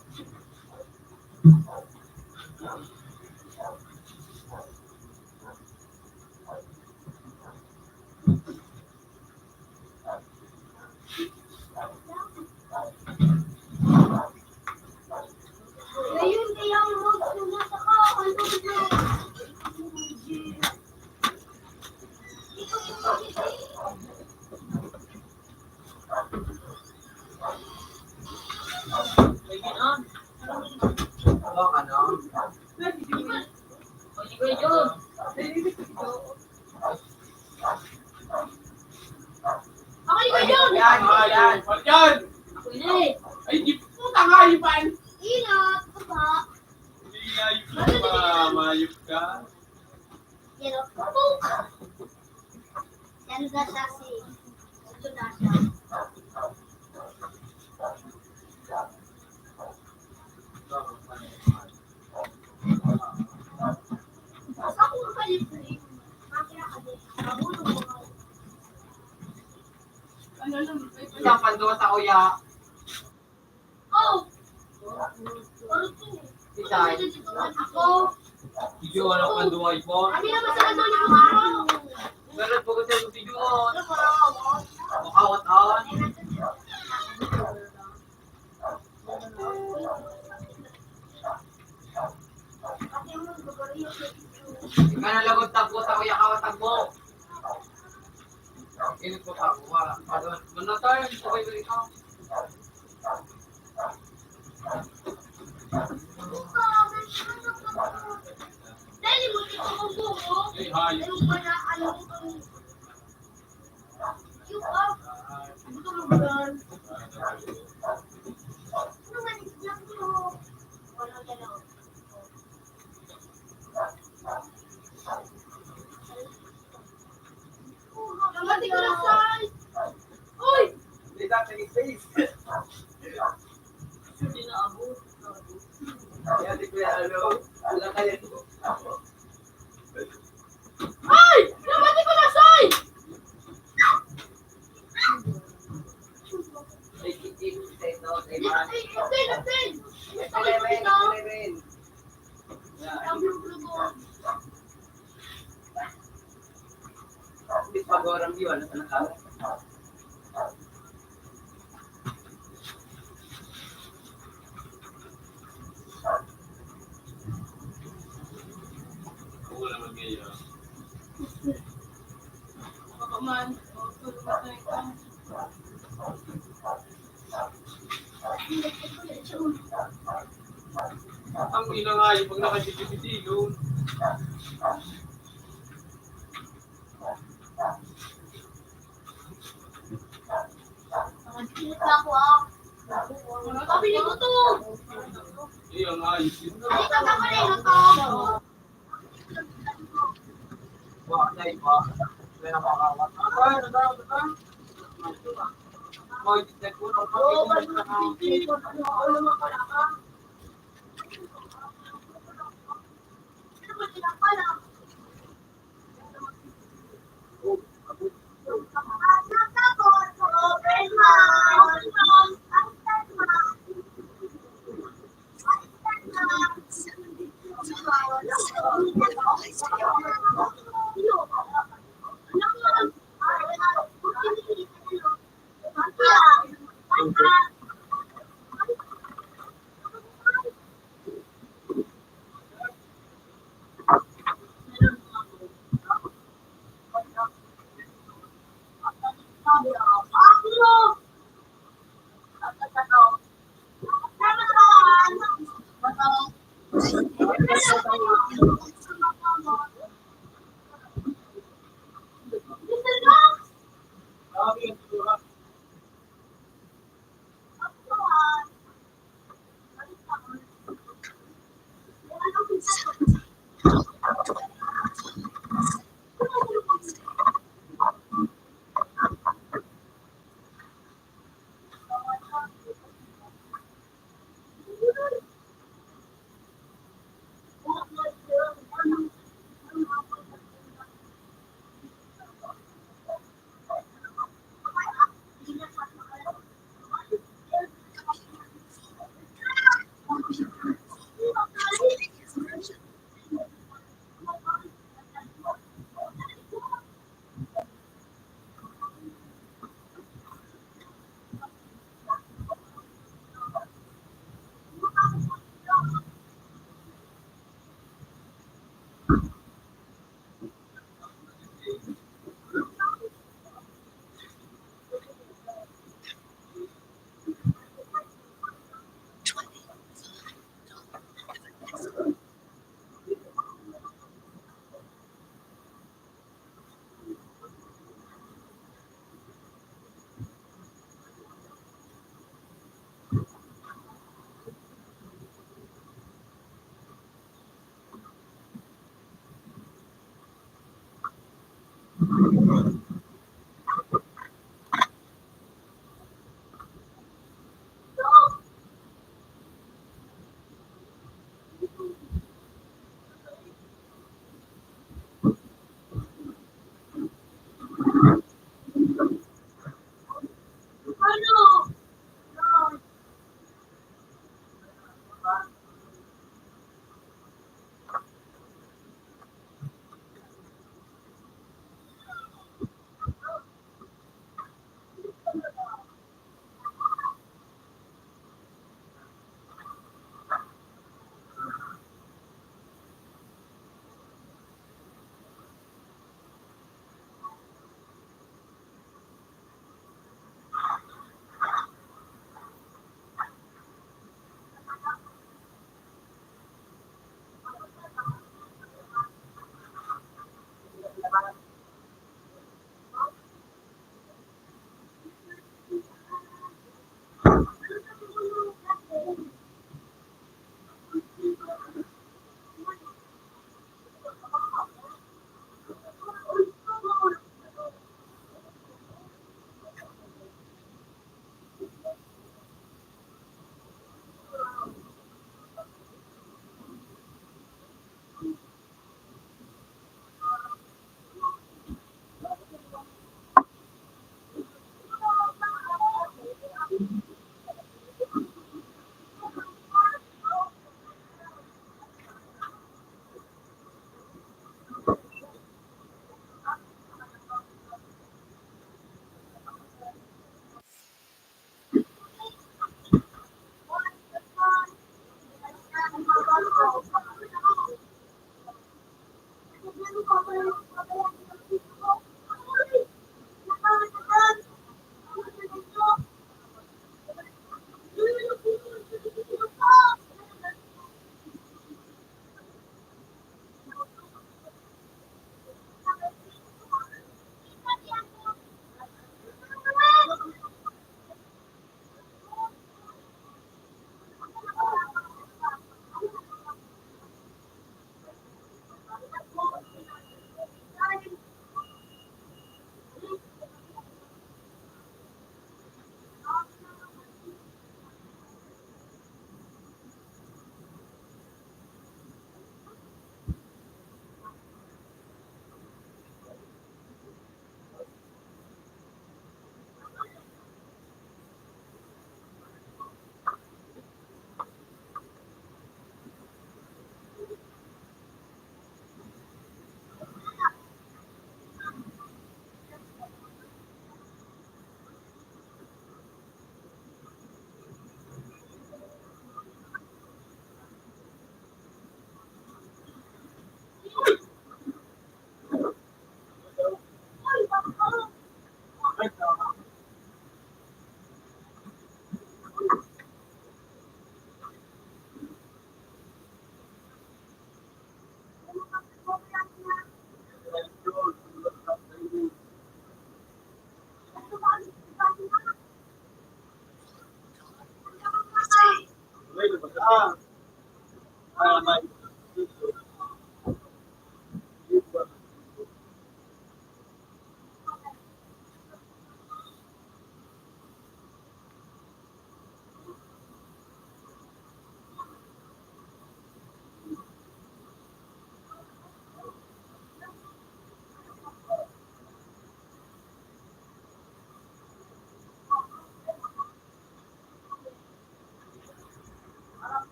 Ako yung ganyan. Yan, yan. Yan. Ako yun eh. Ay, di po, tanga, iban. Ingat, baba. Hindi nga yung mama, mayop ka. Yan o. Yan na siya si, ito na siya. Sa pandua sa uya. Oh! Isay. Ako. Video, ano, pandua, iPhone? Kami naman sa nandun yung mga. Meron po kasi yung video, oh. Makawat-awat. Ika na lagod tagbo sa kuya ka, tagbo. Init ko pa, wala. Ano tayo? Sabay-sabay ka. Dali mo, dito ko po, oh. Ay, hayop. Ano ba na, ano ba? Uy! Hindi na abot. Kaya di ko yan, ano, wala kayo. Ay! Namati ko na, Soy! Ay, okay, okay. Gusto ko ito. Ang blue-blue ko. Di pa gorang di, wala pa nakaw. Wala man ngayon. Baka man, oh, tulog na tayo. Ang ina nga, yung pag nakasisisilong. Ang init na ako, ah. Pabili ko to. Iya nga, ayos yun. Ay, ito na pala yung to. Wa, na iba. Kaya na makawat. Ano ba? Ano ba? Ano ba? Hoy, tignan ko, no? Oo, pag pinipili ko, ano, ano naman pala ka? Ano ba sila pala?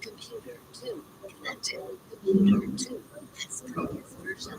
Computer two connected. Computer two has previous version.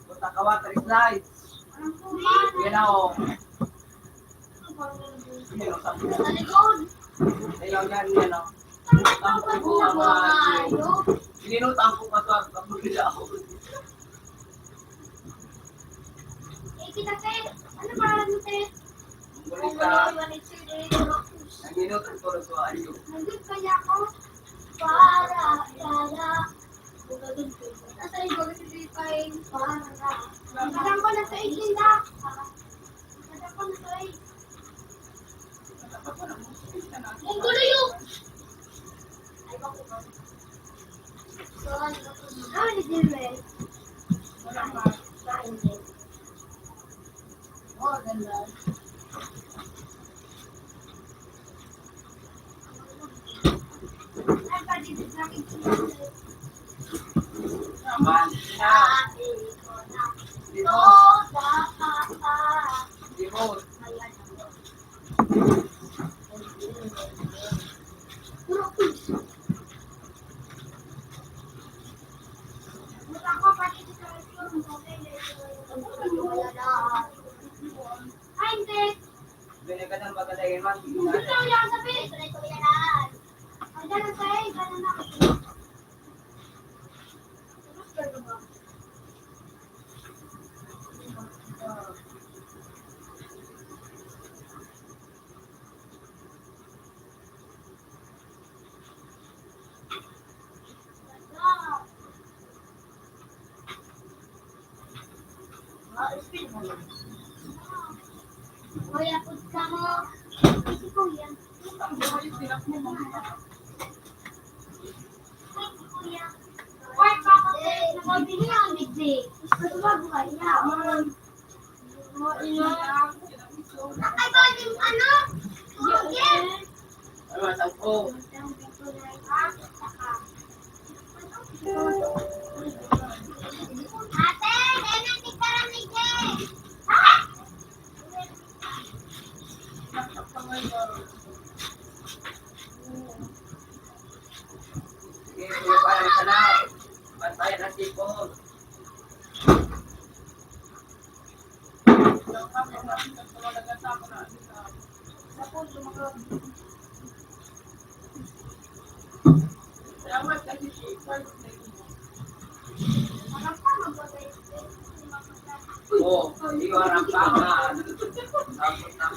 Punta ka water slide. Yan na, oh. Yan, oh, sa likod. Ayaw yan, yan, oh. Tampo ko, mga, sininutan ko pa to, ang pagkita ako. Eh, kita, te. Ano pangalan mo, te? Ang balita. Ano, Juanitzer de la Cruz. Ang minuto ko, Rosario. Nandun kaya ako? Para, para. Nasa iba, kasi pa yung para. Parang ko na sa itinda. Parang ko na sa itinda. Ang gulo yun! Ay, bakit ba? So, ano ba ito? Ah, hindi, eh. Wala pa. Ah, hindi. Oh, ganda. Ay, pwede din sa akin. Naman, na. Ito, da, pa, pa. Hindi mo. Ayan. Kuya, put ka mo. Ito, kuya. Kuya. Kuya, bakit? Nabibili ang bigli. Gusto ko ba buhay na? Ay, ba yung ano? Yes. Ano, sampo? Ate, ganyan si Karamige. Ah! Sige, kuya, parang sana. Bantayan ang sipon. Oh, hindi ko aram pa nga. Tapos na.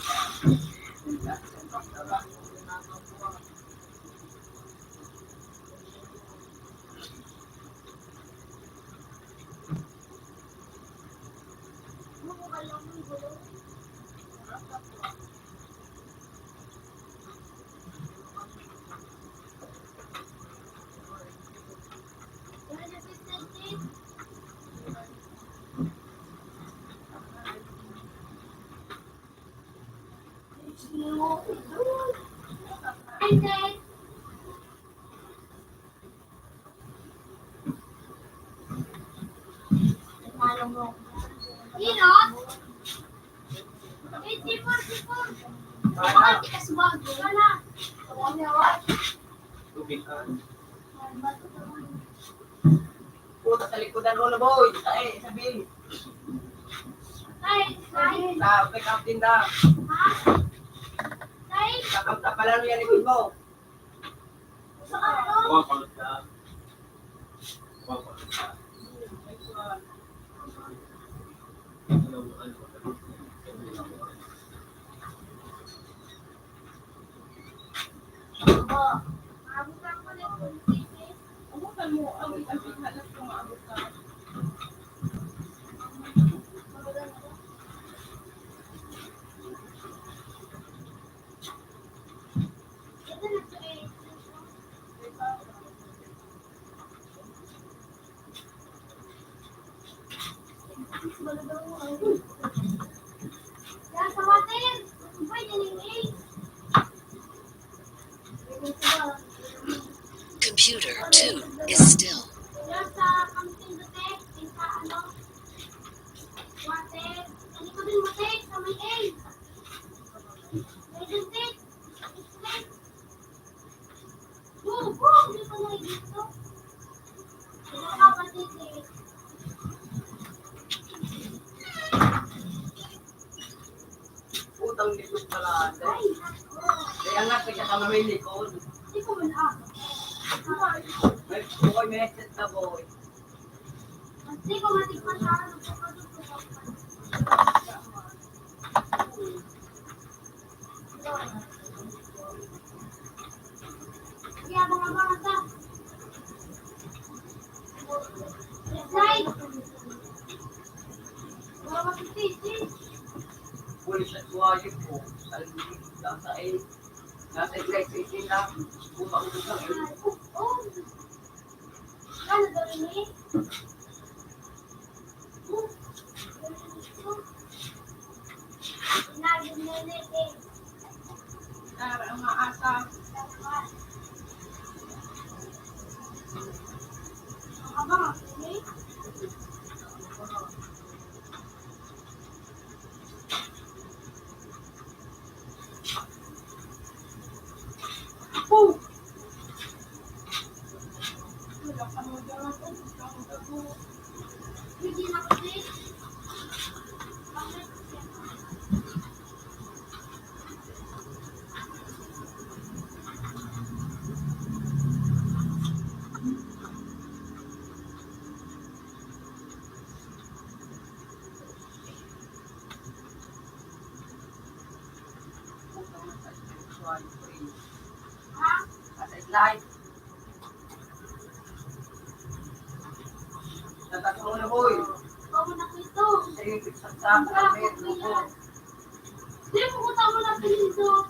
Inot? Eh, sipon, sipon. Baka di ka sumag. Wala. Tubig ka. Puta, sa likodan mo na, boy. Ay, sabi. Ay, ay. Sa pick up din na. Ha? Ay. Sa kaptapalan mo yan, likod mo. Sa ano? Kuha, pangit ka. Kuha, pangit ka. Computer two is still. Kaya nga, kaya ka mamili ko. May boy, may headset na boy. Pulis at buhay po. Nasa excited na. Bumangkot na. Dara ang maasa. Ang abang, eh. Sa slide. Tatas mo na, boy. Ako na ito. Sige, saksak. Ang gamit mo. Di mo ko tama na pinindot.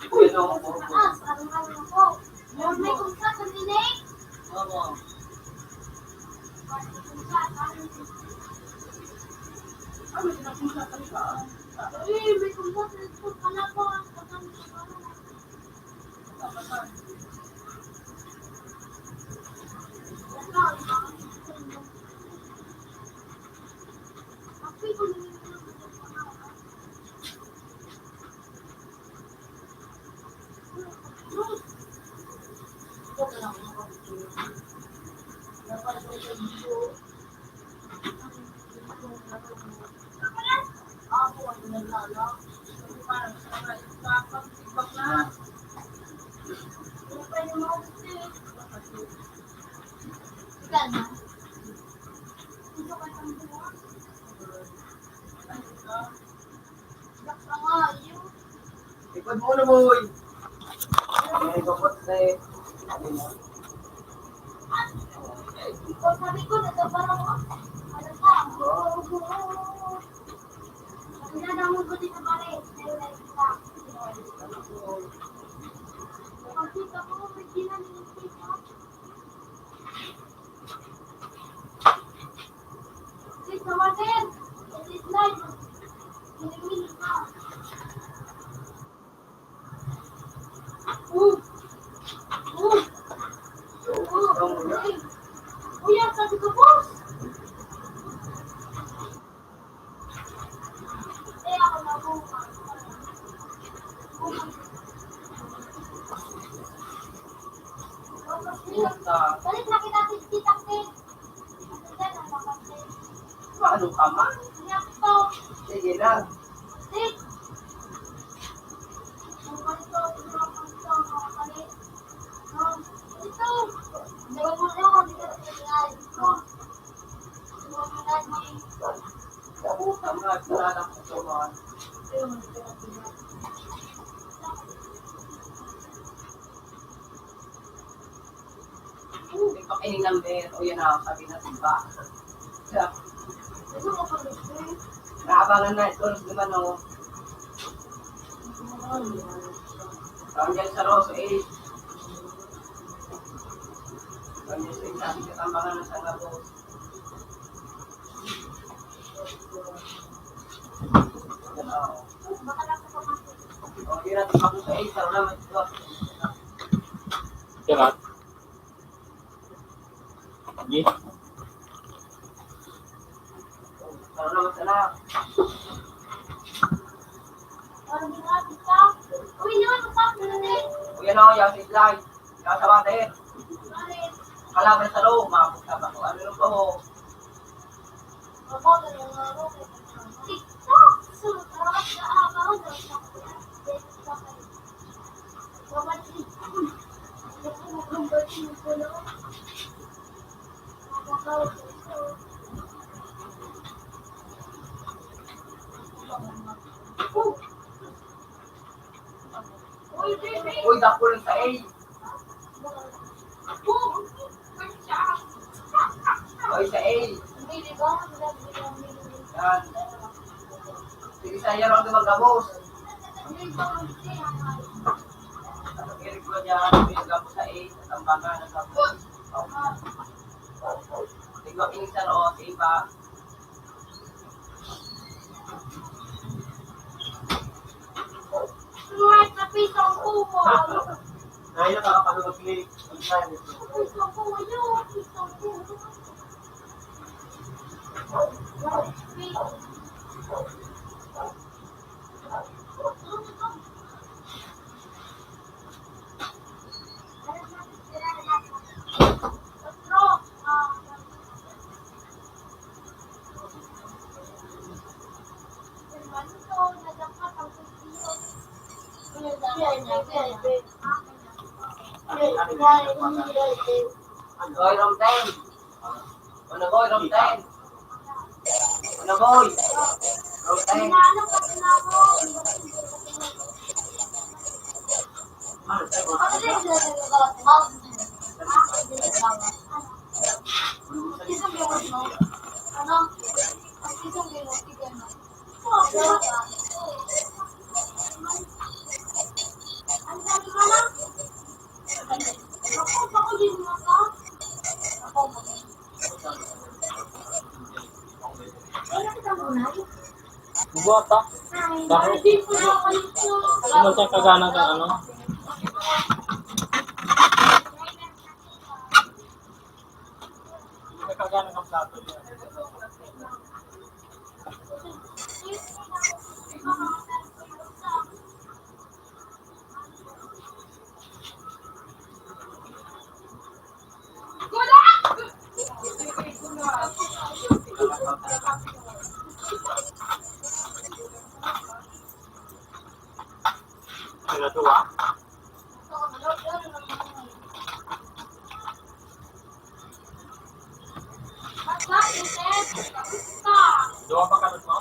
Uy, ano ako? Taas, ano nga ako? May kumsa sa tinig. Oo. Ano yung nakumsa sa tinig? Uy, may kumsa sa tinig. Pala po, ang pagkakita ko. Likod mo na, boy. May gupot na eh. Sabi ko, nagkabara ko. Ano ka? Pinadamon ko dito pare. Pagkita ko, may ginanong. Please, naman, sir. It is live. Hinihingi ka. Oh. Oh. Oh. Uy, ang sabi ko, boss. Balik na kita, tita, Pin. Ano ka man? Sige lang. Ito. Utang na, wala lang ko, Johan. May pa-, any number. O, yan na, sabi na, diba? Siya. Naabangan na, ito, naman, oh. Tawag dyan sa Rosso Ace. Tawag dyan sa Ace, sabi ka, tambangan na sa Rosso. Yan, Yan o, yan, slide. Yan sa water. Kalaban sa loob, mga puta ba ko? Ano yung baho? Uy, dakul sa A. Uy, sa A. Yan. Sige, sa iya lang gumagabos. Ang irig ko dyan, gumagabos sa A, sa tambangan, nagabos. Tigwa, insan, o, sa iba. Suwat na pisang ulo. Ay, nakakapanood ni. Pisang ulo, pisang ulo. Oy, long time. Ano, boy, long time. Ano, boy? Long time. Bubuhat, ah. Bakit? Ano sa kagana ka, ano? Sa kagana ka plato. Ano to, ah? Duwa pa ka mo?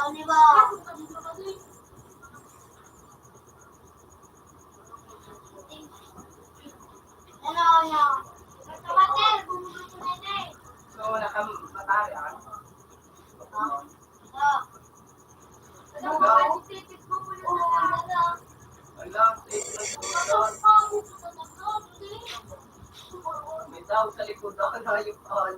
Ano ba? Ano, ano? So, wala kang matari, ah? Ah. Ala, may tao sa likod, ah, hayop, ah.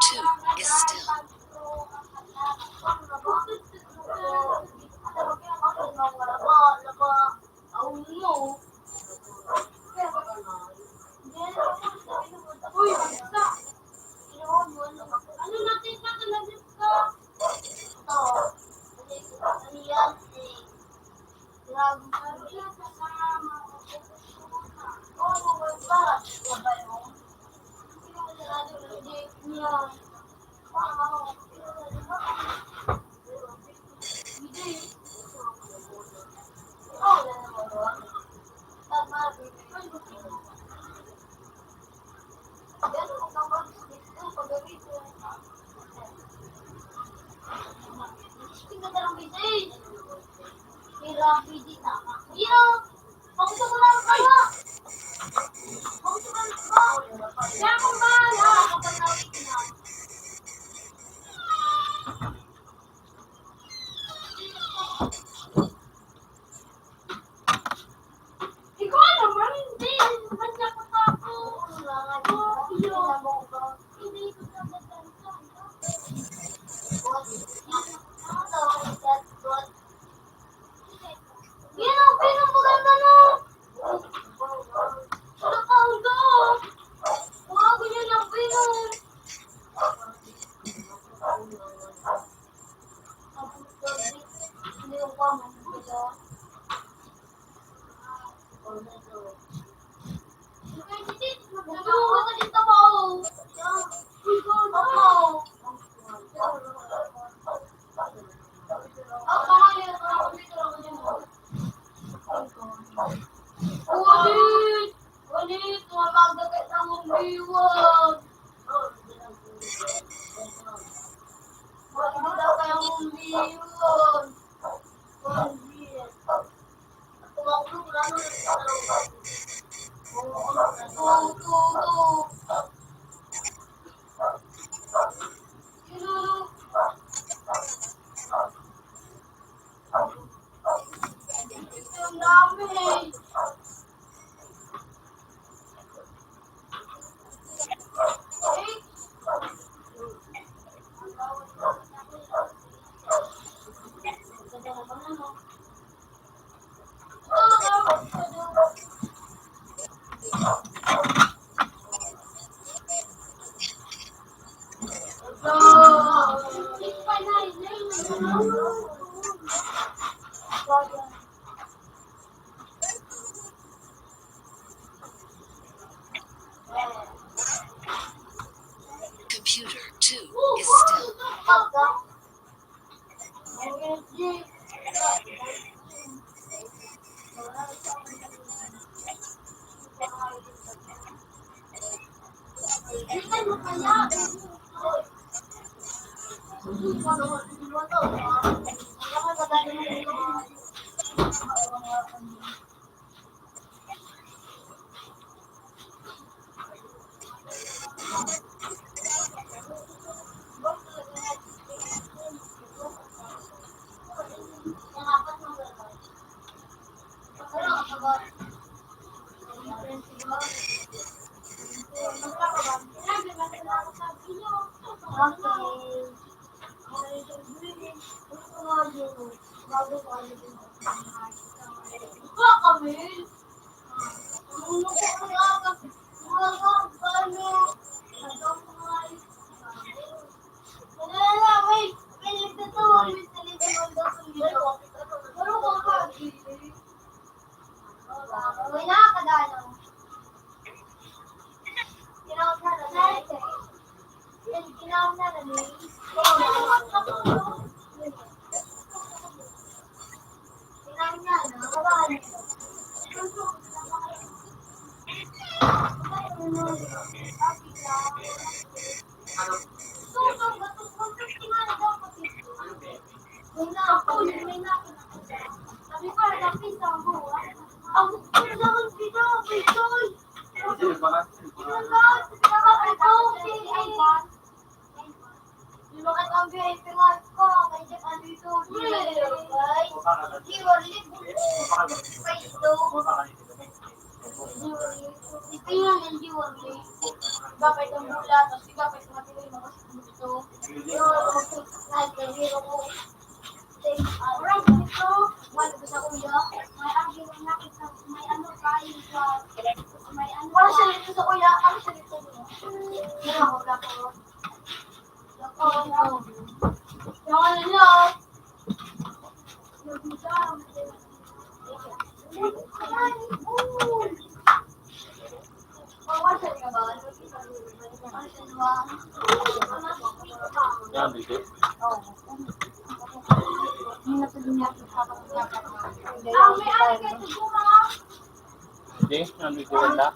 Computer two is still. Ikaw naman, hindi. Ba't niya ko tapo? Oo, iyo. Yan ang pinamaganda na. Nakaulo. Huwag niyo nang pinom. Ulit! Ulit! Tumawag na kayo ng umbiwan! Tumawag na kayo ng umbiwan! Tumawag na kayo ng umbiwan! Tumawag na kayo ng umbiwan! Computer two is still. Ito yung N G O. Ikaw pa itong mula, tapos ikaw pa itong matiling, tapos ito. Ay, ang hero ko. Orang gusto, wala ko sa kuya. May agi na nakita, may ano pa, yung sa, may ano pa. Wala siya dito sa kuya, ano siya dito? Wala ko, wala ko. Wala ko, wala ko. Wala ko, wala ko. Hindi, nandito wala.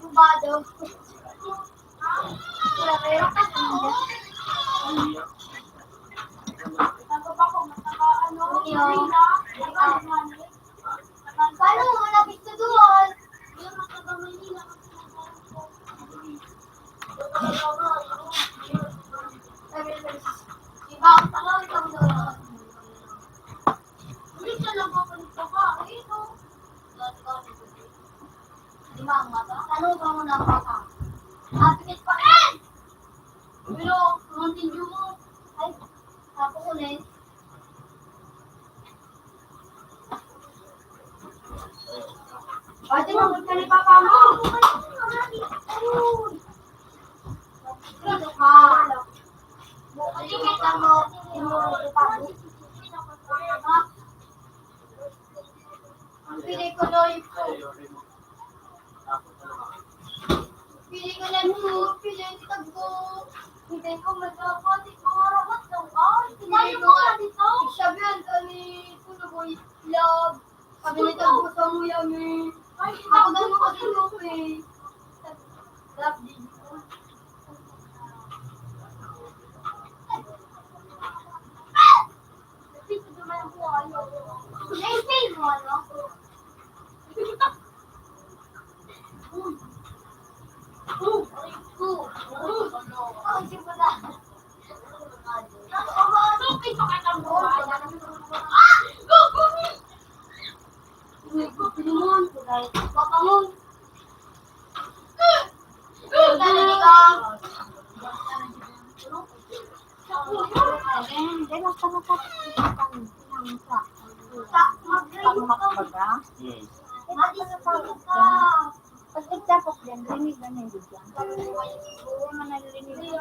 Paano mo na gusto doon? Ano ba mo na ang mata? Hapit pa yan! Pero, continue mo. Ay, tapos ulit. Pwede mo, punta ni Papa mo. Dito ka. Dito ka mo. Dito ka mo. Ang pili ko, Loy, po. Pili ko na mo, pili ko tagbo. Hindi ko magkapati, mga rapat daw. Ay, pili ko nga dito. Sabihan ka ni Kuya Boy, love. Sabi ni tagbo sa muya, mi. Ay, ako daw mo kasi, Loy. Love, di ko. Pag nagtapos din, rinig na may bigyan. Oo, manalilinig.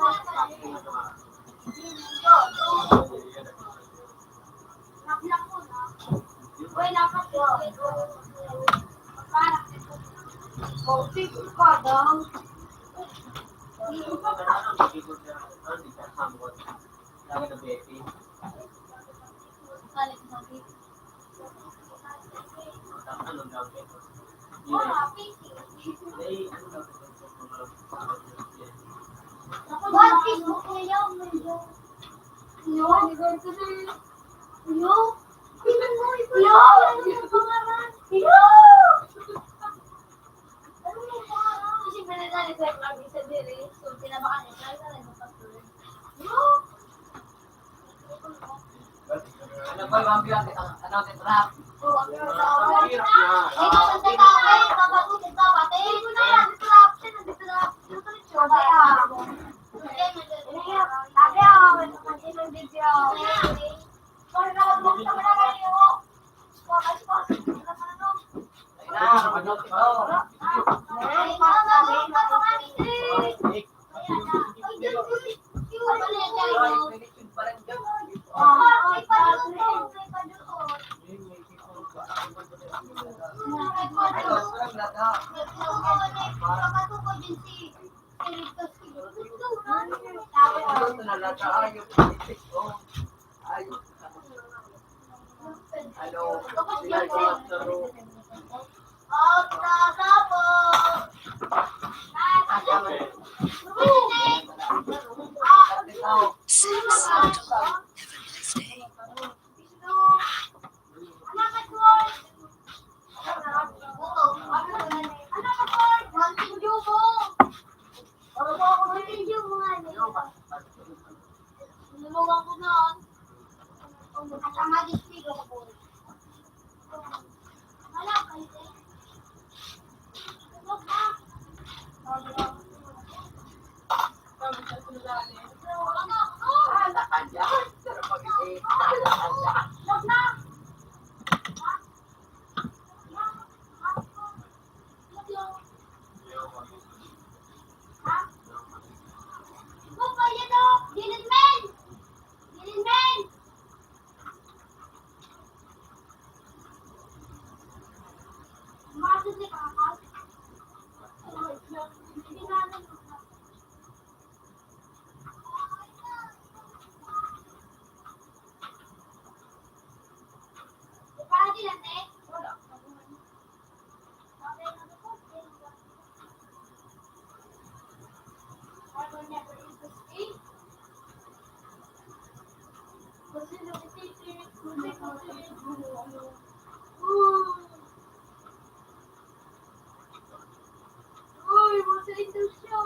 Uy, masa ito siya.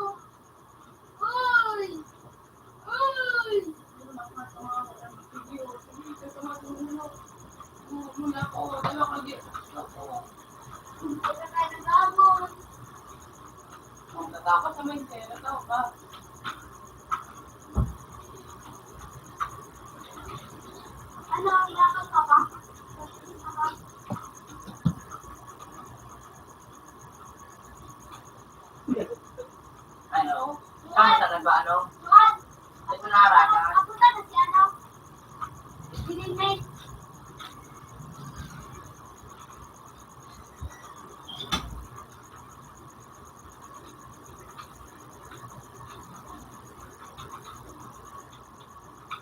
Uy! Uy! Muna ko, ano ko, di ako. Kung natakas sa Maynila, tao ka. Ano, inakal ka ba? Ano? Tama talaga, ano? Ito na, Rana. Ako na, si ano? Hindi, may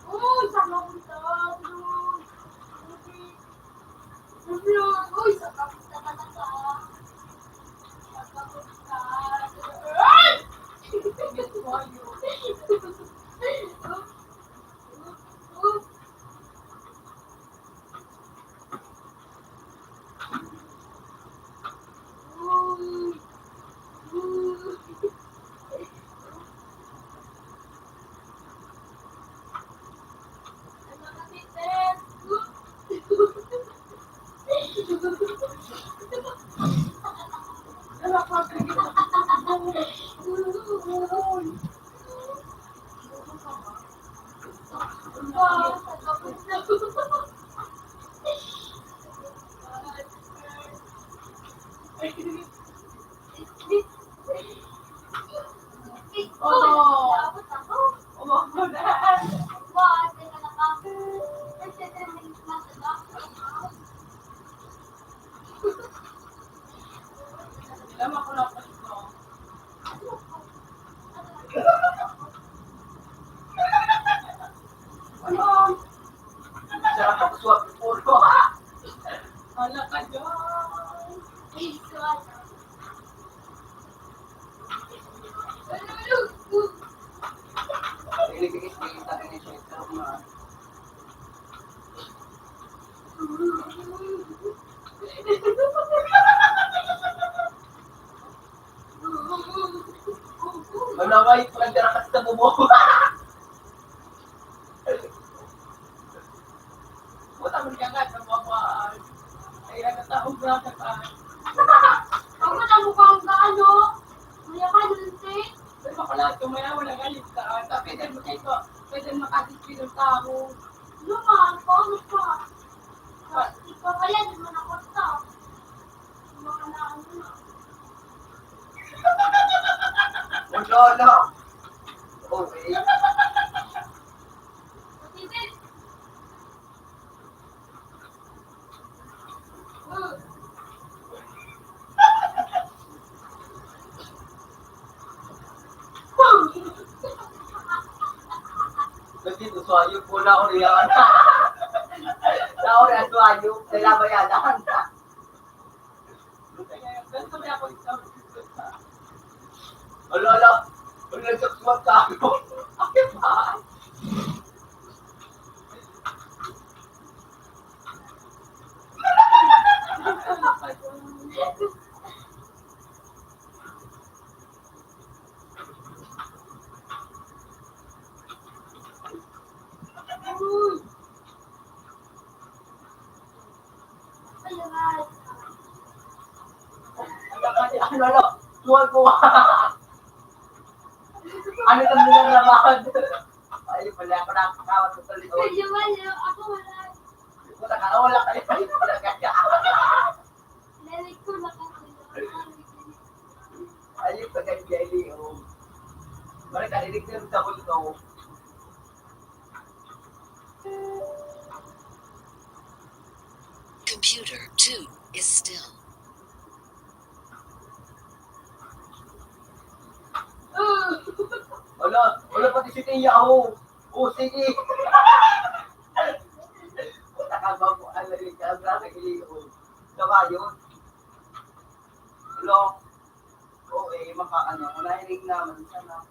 Uy, sa kapitan, uy. Uy, sa kapitan, sa kapitan. Ay! Sarap ang suwag ng ulo. Hala ka dyan. Wala nga yung pagdarakas sa bubo. Wala mo niya nga, nababaan. Ay, ano, taong braga ka. Ako na mukha ang gaano. Kuya ka, Dante. Pero bakla, tumaya mo na galit ka. Ata, pwede mo kayo, pwede makadisipin ng tao. Ano man, paano ka? Ikaw kaya, di mo na kwarta. Wala na. Okay. Kasi ito, suwayo po na ako niya. Naon ang suwayo, kailangan bayadan. Ala, ala. Ala, nagsakswat ka ako. Ay, pa. Ano, ano? Tuwag ko. Ano itong nilalabad? Ay, pala ako nakakawat sa salita. Medyo malayo. Ako wala. Puta ka, wala ka. Lalit ko na kasi. Ayun, sa ganyan, eh, oh. Balik ka, dinig din sa multo. Computer two is still. Wala, wala pati si Tia, oh. Oh, sige. Puta ka ba po? Ano yun? Ang dami, eh, oh. Tama yun. Hello? Oo, eh, maka-, ano, nahiling naman sana.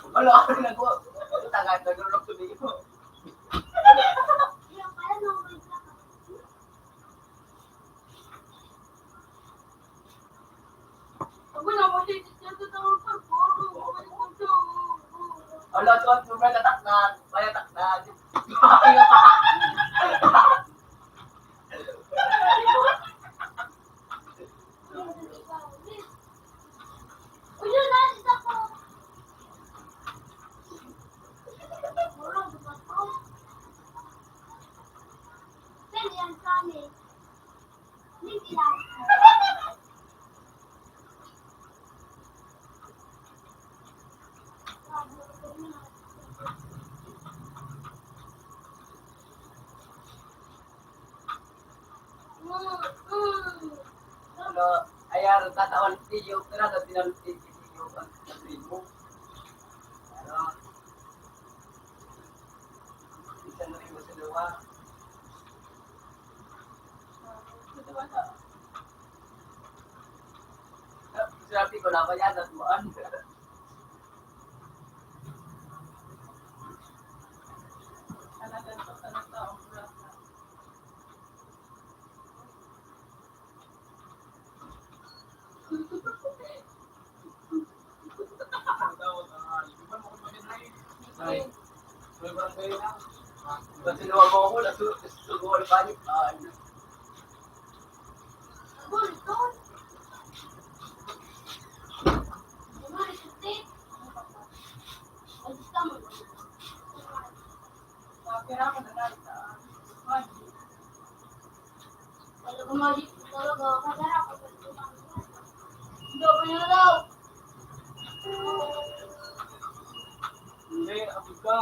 Wala ako nag-, tanga, nagulog sa ligo. Ala, tuwan po, may tataknan. May tataknan. Ano, ayan, tatawan si Tiyo, pero sa tinanong si Tiyo, ang primo. Ano? Isa na rin sa duwa. Sa duwa na. Sabi ko, nabayaan na duwaan. Talagang, talagang taong Ay. Ba't sinuha mo ako? Nasu-, nasusubukan pa niya. Ay. Hindi, abot ka.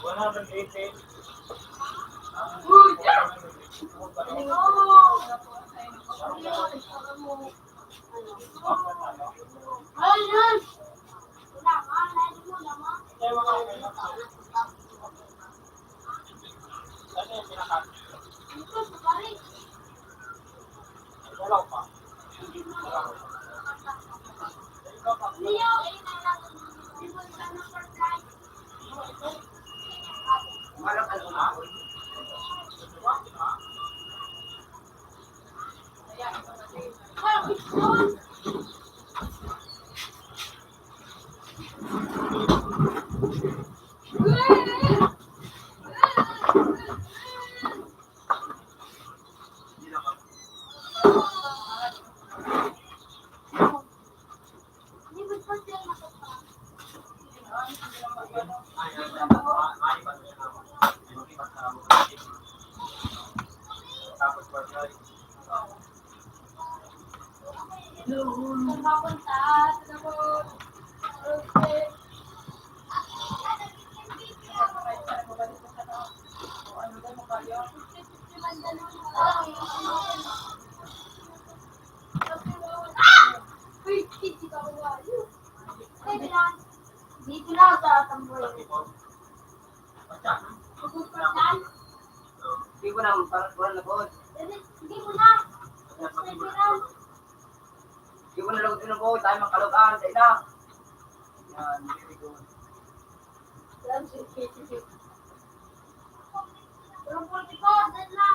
One hundred eighty. Dito na sa tamboy. Hindi ko na magparatuan na po. Hindi mo na. Hindi mo na lang din po. Tayo magkalugaan. Tayo na. Yan, very good. Walang forty-four, dyan na.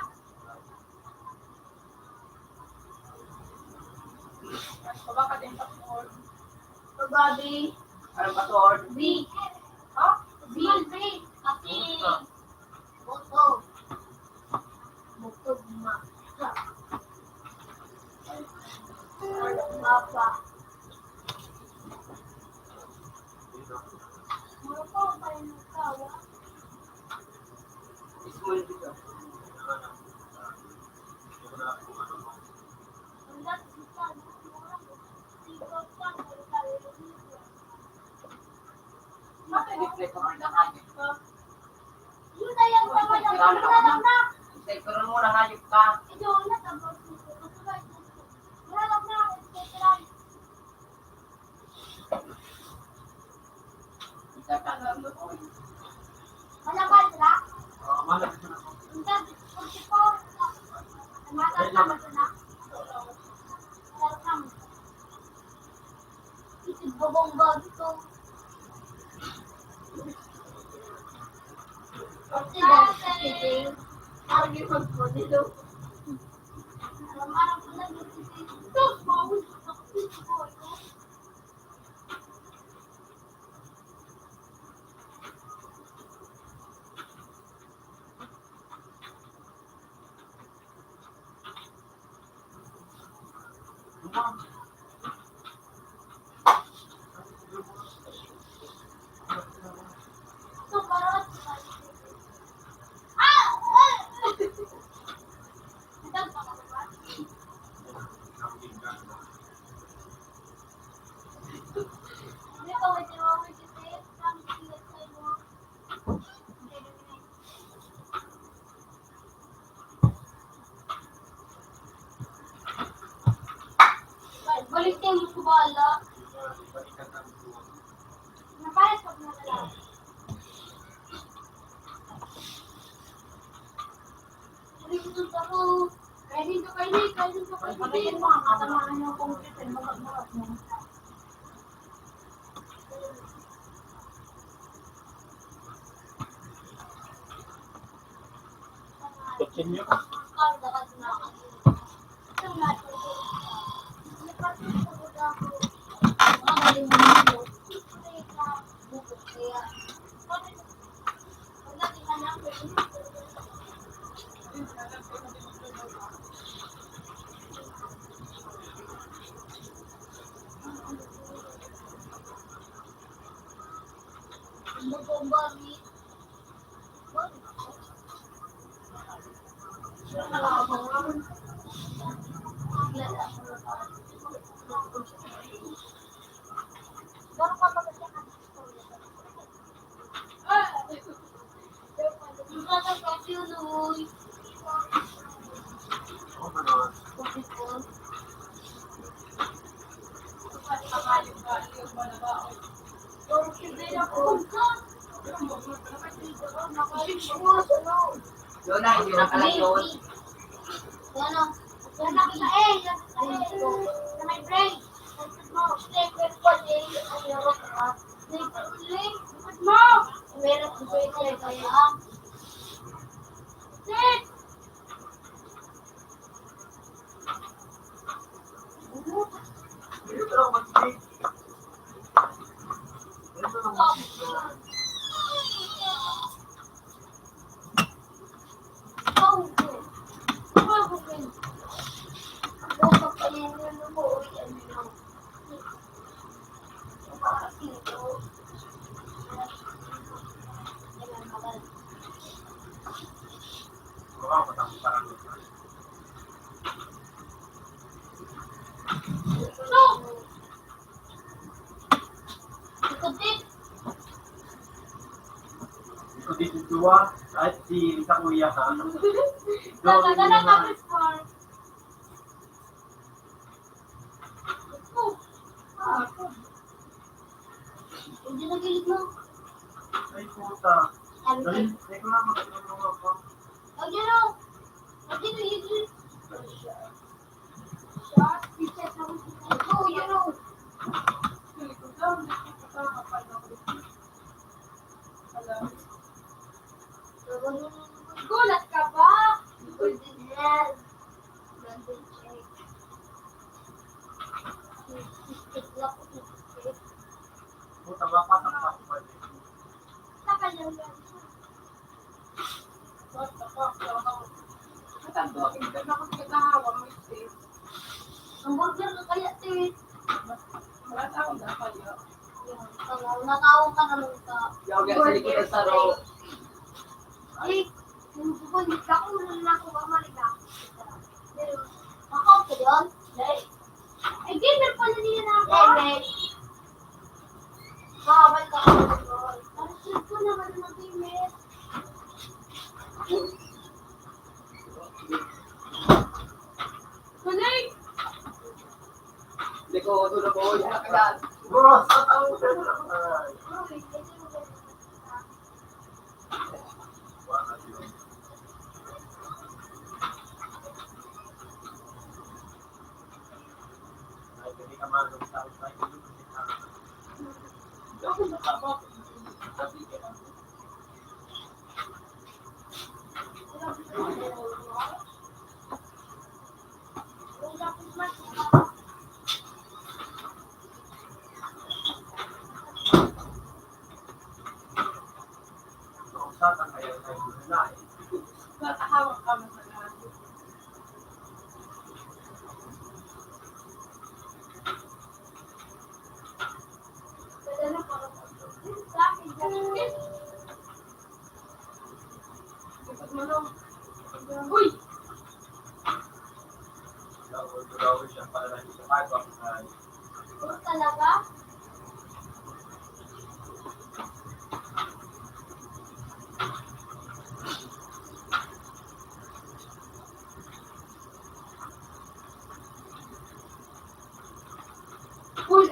Baba ka din, Pastor. Baba, B. Ano, Pastor? B. Ha? B, B. Kasi, bukog. Bukog, ma. Papa. Pero mo nangayop ka. Malabay sila? Oo, malabay sila. Minsan, forty-four. Tumatama sila. Welcome. Itig babang bag ito. Pati ba, pati din. Parang yung magpunilo. Parang kung nag-, ito, bawal sa pagpunilo. Balik tayo sa bala. Napares pag nagalaw. Balik ito sa ako. Kainin ko, kainin, kainin ko, kainin. Patamaan yung computer, magagawat mo. Kutsilyo. Yun na, hindi na pala yun. Ano? Wala ka sa A, sa A, sa may brain. Ikutin. Ikutin si Tua, at si Lisa Kuya, ha? Tatadala ka, Miss Clark. Oh, ah. Hindi na gilid mo. Ay, puta. Sabi ko, dali, teka lang, magkakaroon ako. Lagi na. Lagi na, lagi na. Shot, picture na mo. Oh, you know. Gulat ka ba? Golden Land. Golden Check. Puta, mapatak pa ako ba? Takal lang yan. What the fuck? Matando, hindi na ako pinatahawa, may space. Ang burger ka kaya, te. Wala tao na kaya. Yan, tama. Natawag ka naman ka. Yaw, kaya sa likod ng saro. Ay, yung bukod, hindi ako, wala na ako, baka maliga. Pero, ako, ako yun. Dahil, ay, gamer pala nila na ako. Gamer. Bawal ka mag-call. Ang cute ko naman mag-email. Galing! Hindi ko, ano na po, yung nakayan. Boss! Uy! Talaga? Uy!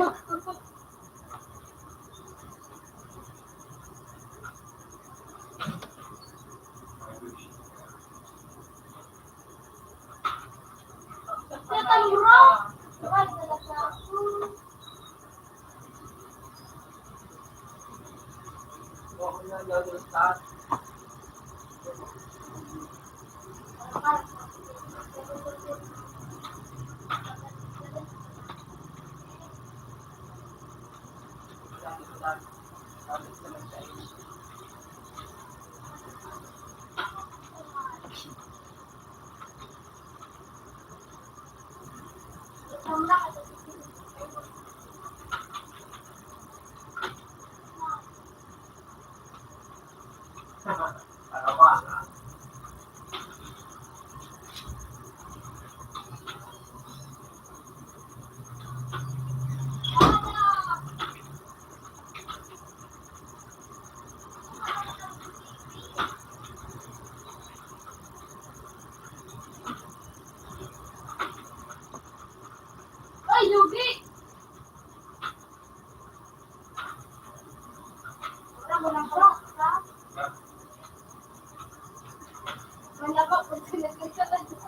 Ay, lugi!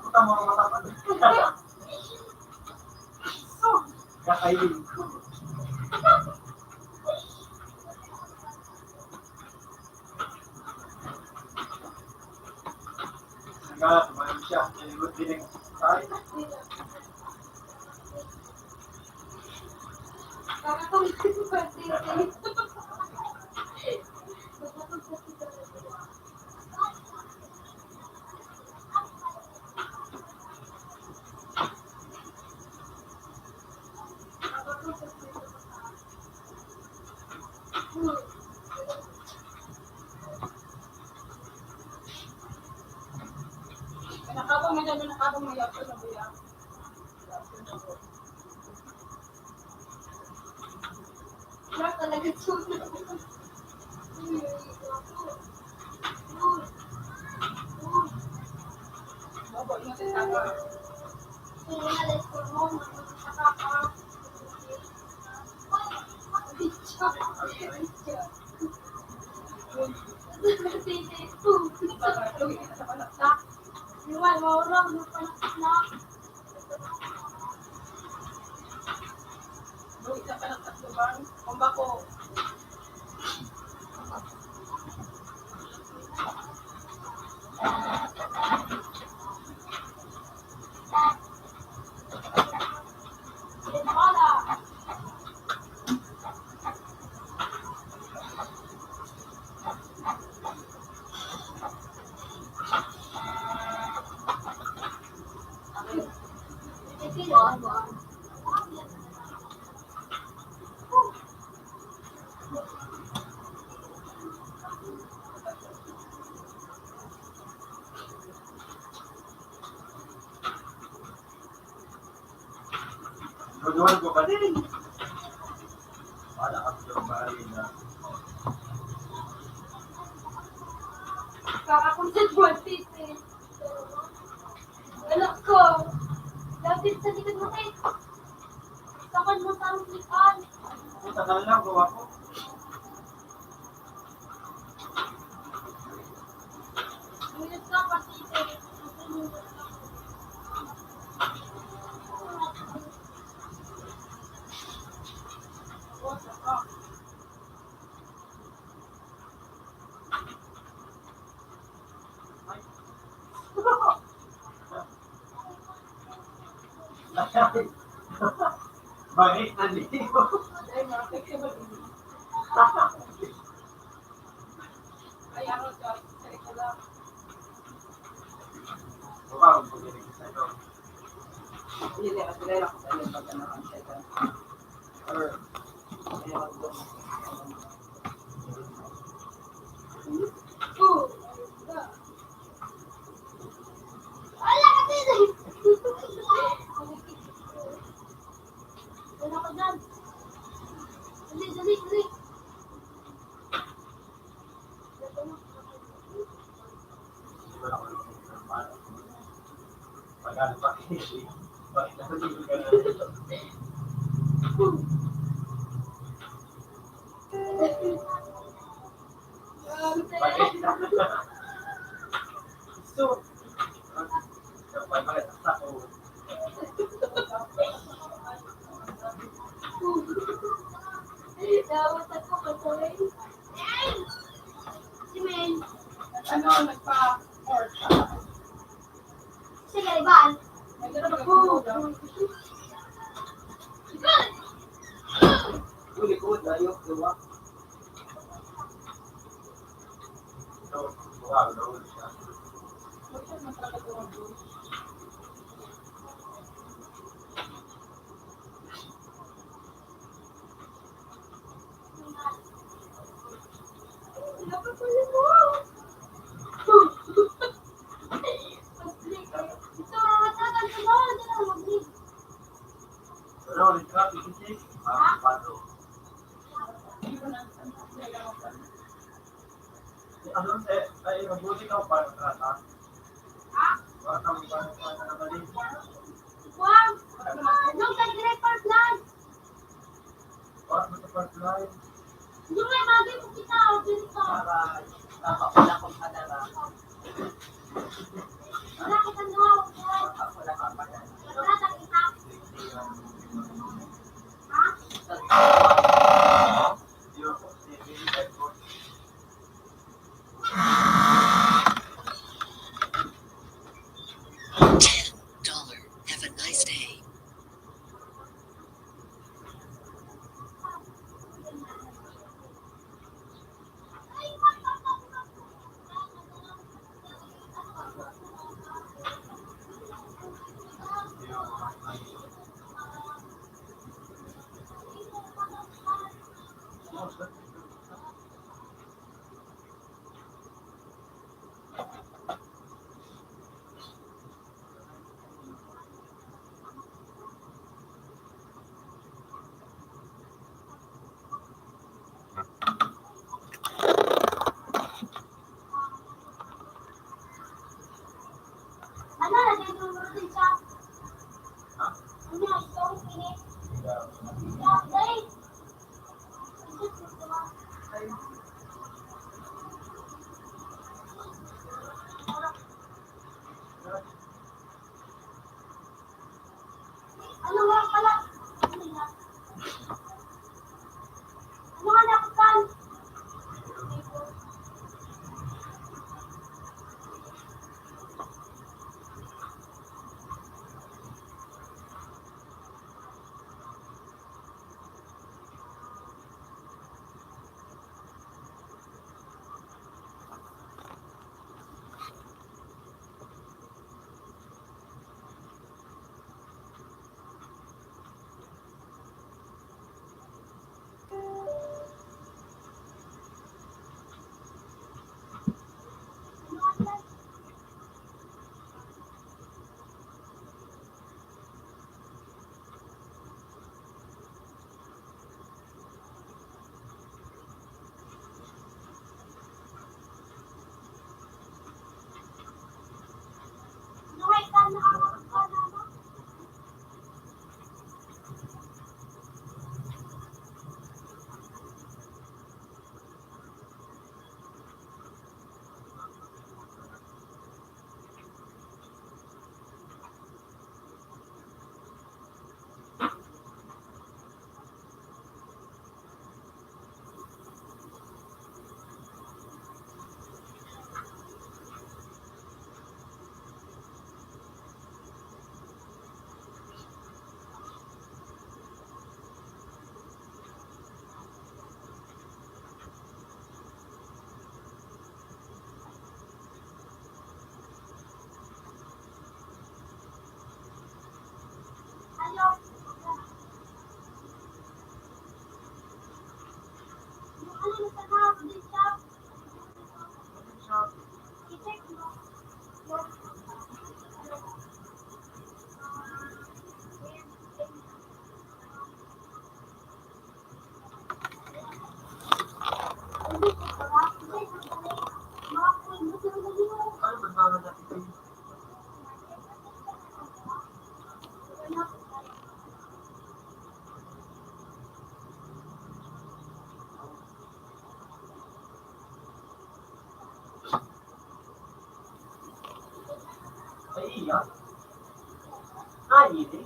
Puta, mga mata pa. Kakainin ko. Nga, kumain siya. Nalibot din ang tayo. Nakabang na dyan, nakabang na yan, ano ba yan? Wala talaga, sunog. Laura, ano pa na? Doon ka pa ng tatlo bang? Kung ba ko? Maduhan ko pa din. Wala ka sa marina. Kakakunsit mo, titi. Anak ko, lapit sa likod mo, eh. Takan mo sa ulian. Puta na lang, gawa ko. Minutes ka pa, titi. Bakit nandito? Baka ang pagdating sa ito. Hindi, hindi. Kilala ko sa inyo pag ano, ang second. Or, So, ano, nagpa-order. Sige, Ivan. Likod, layo, diba? Ano, eh, ay, mabuti ka, paano ka, ha? Wala kang, paano ka, ano, mali? Wow! Nung sa Great Park Live! Wala mo sa first line. Hindi mo yung bagay mo kita, o dito. Para, tama, wala akong padala. Wala kitang gawa, wala. Wala akong padala. Wala sa kita. Ha? Yun po, sige, yun po. Ten dollar. Have a nice day. Ay, iya. Ay, ini.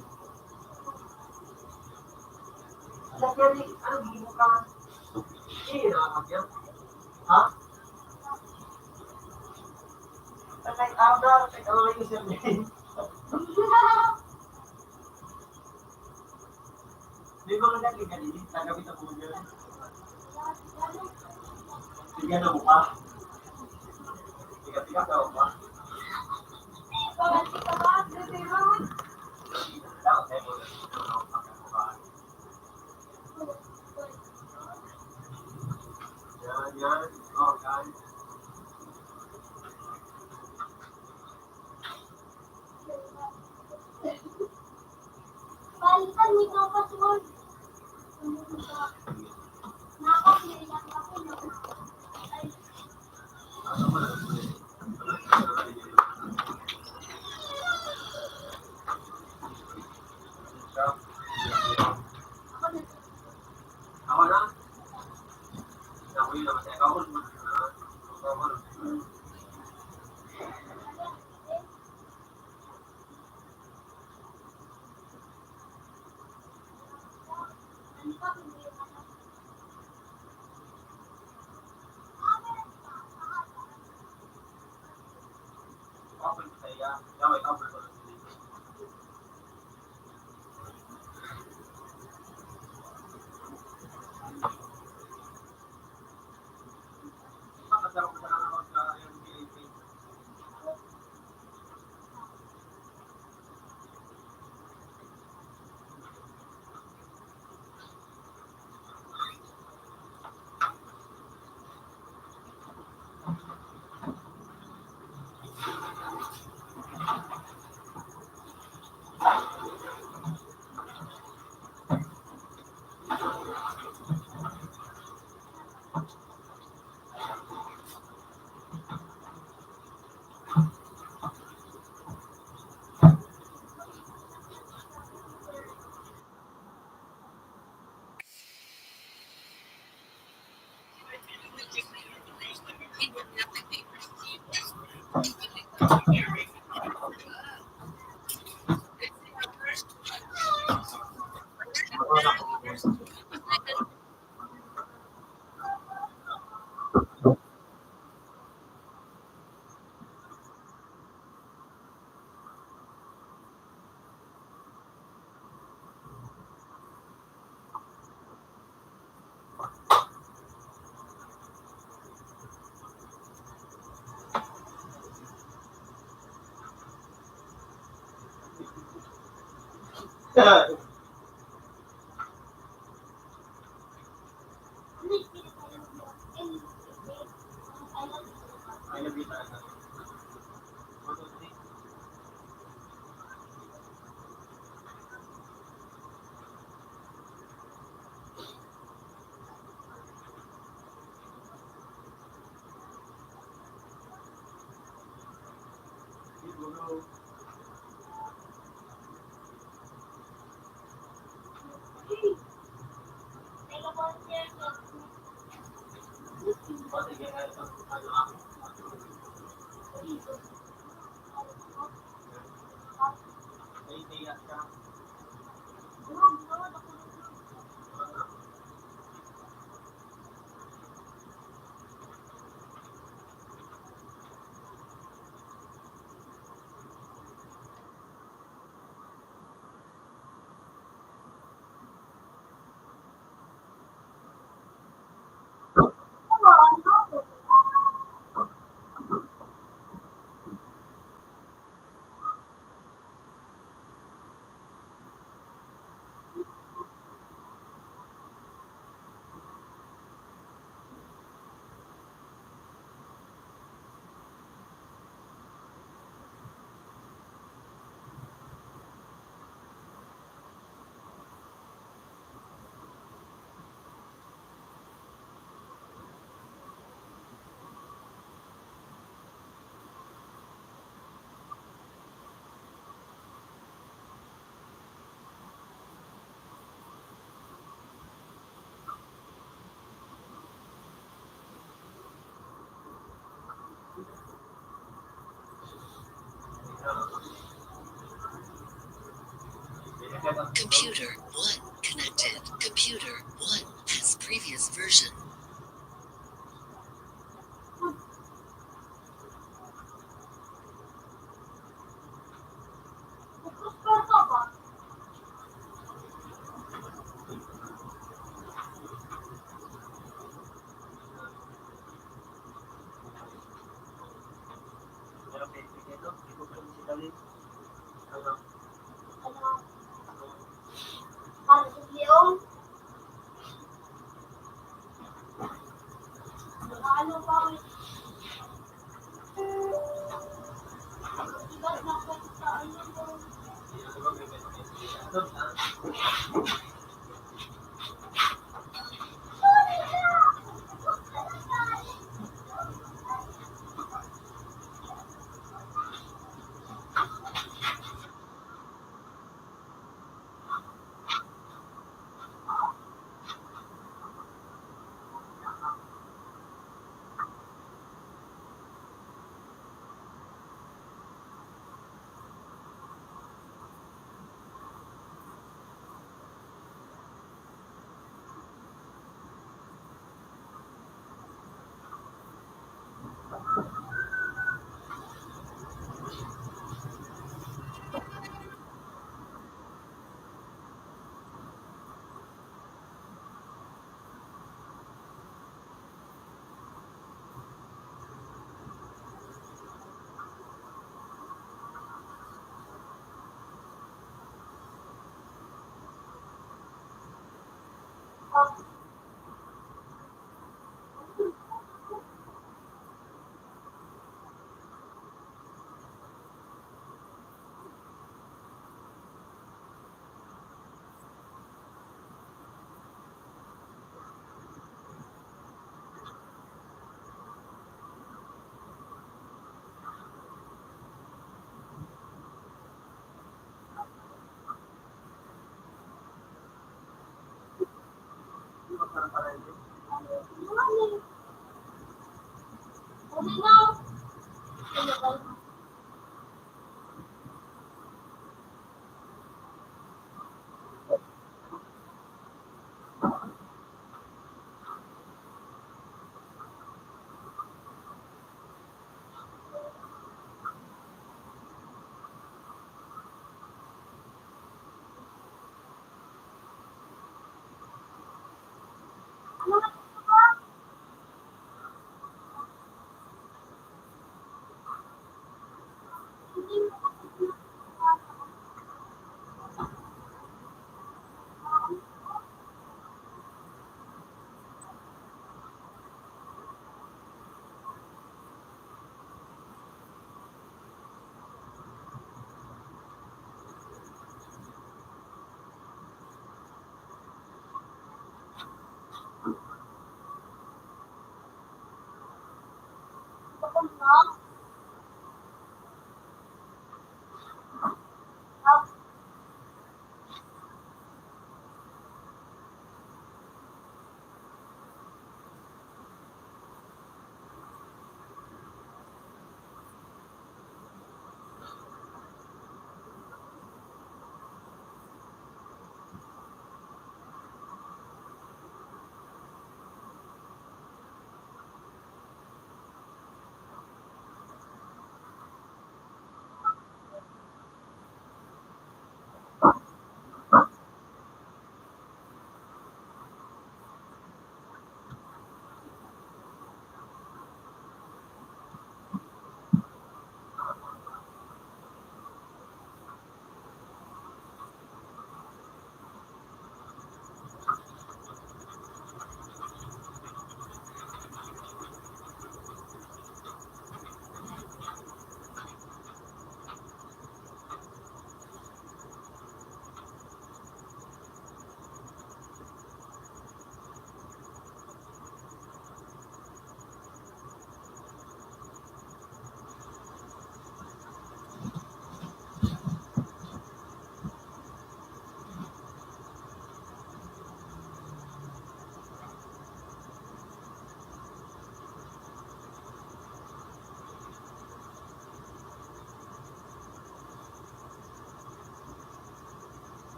Lagyan ni, ano, gibo ka? Iya, lagyan. Ha? Patay, abra, patay, ano, yung sir? May mga naging ganyan, nagawin sa buhay nila. Bigyan ng mukha. Tiga-tiga ka, mukha. Yan, yan. Oh, yan. Computer one connected. Computer one has previous version.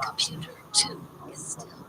Computer two is still.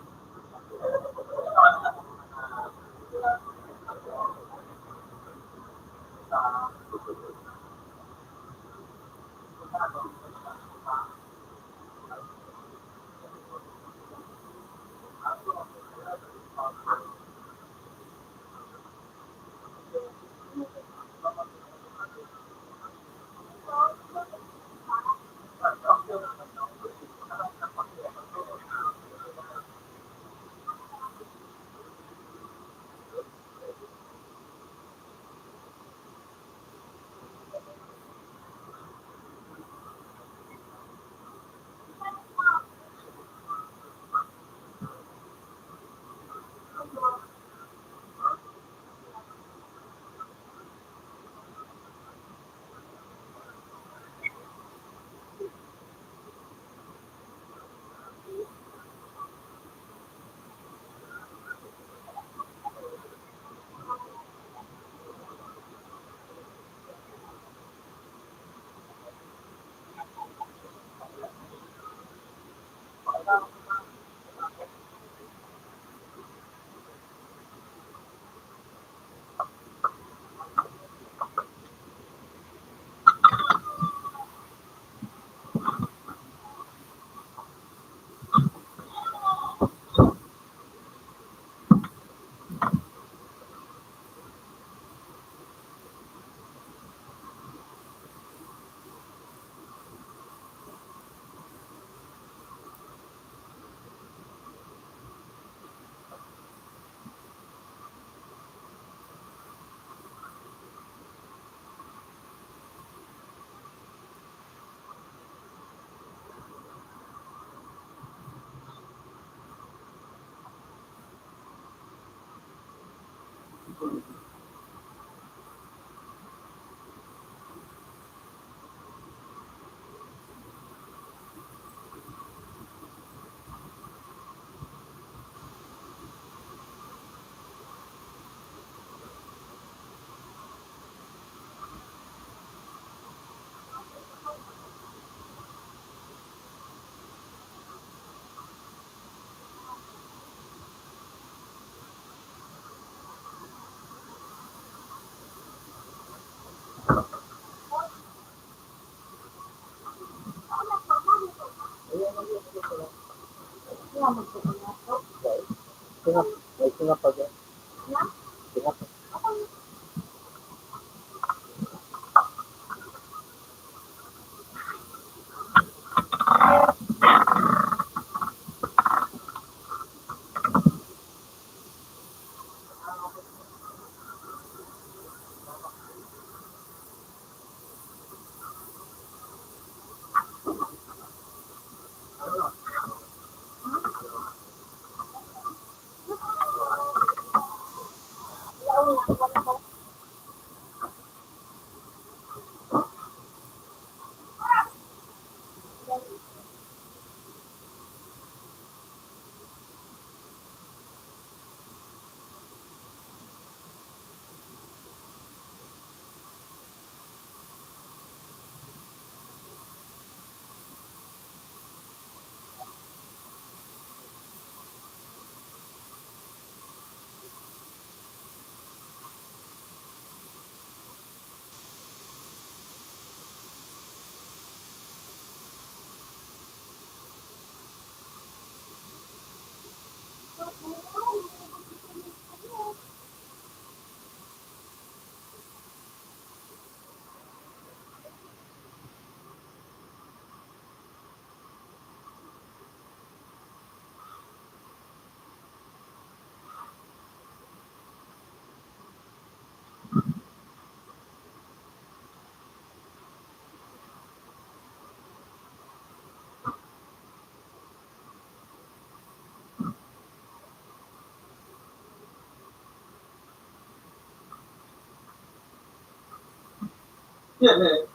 Yan eh.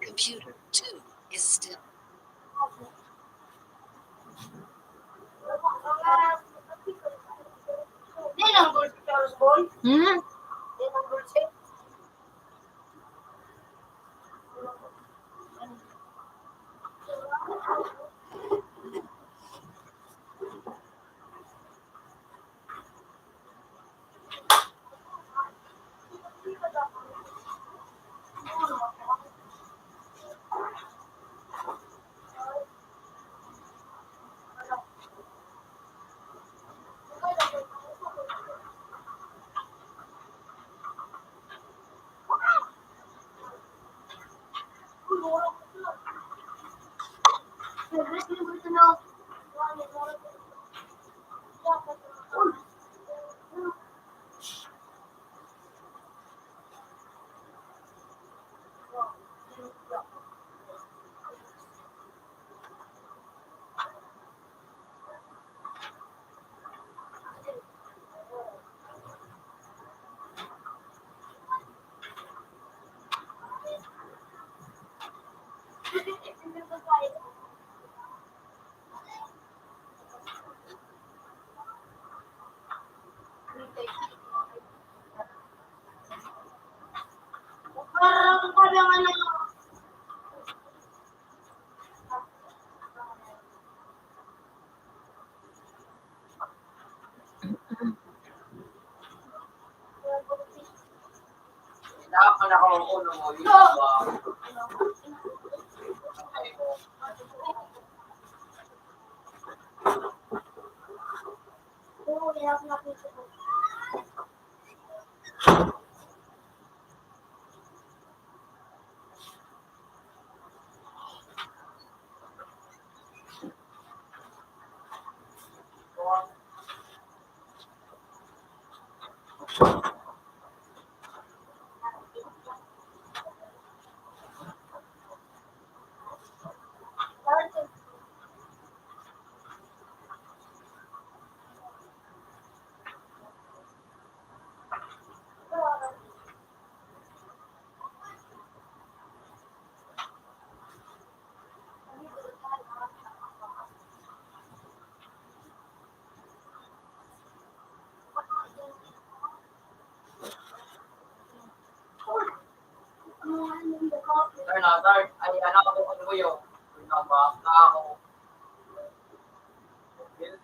Computer two is still. Hmm?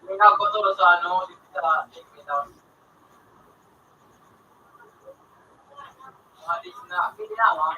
May nagpaturo sa ano, dito sa Sacred House. Mga dis na, pili na, ha?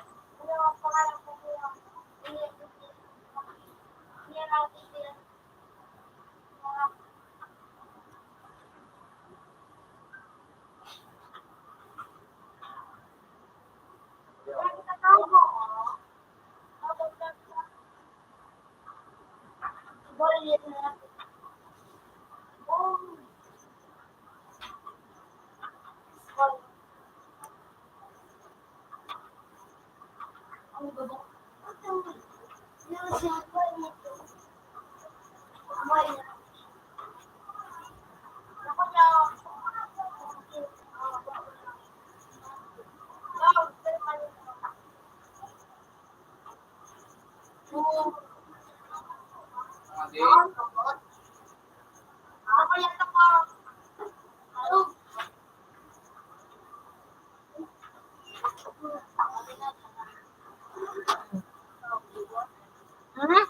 Hmm?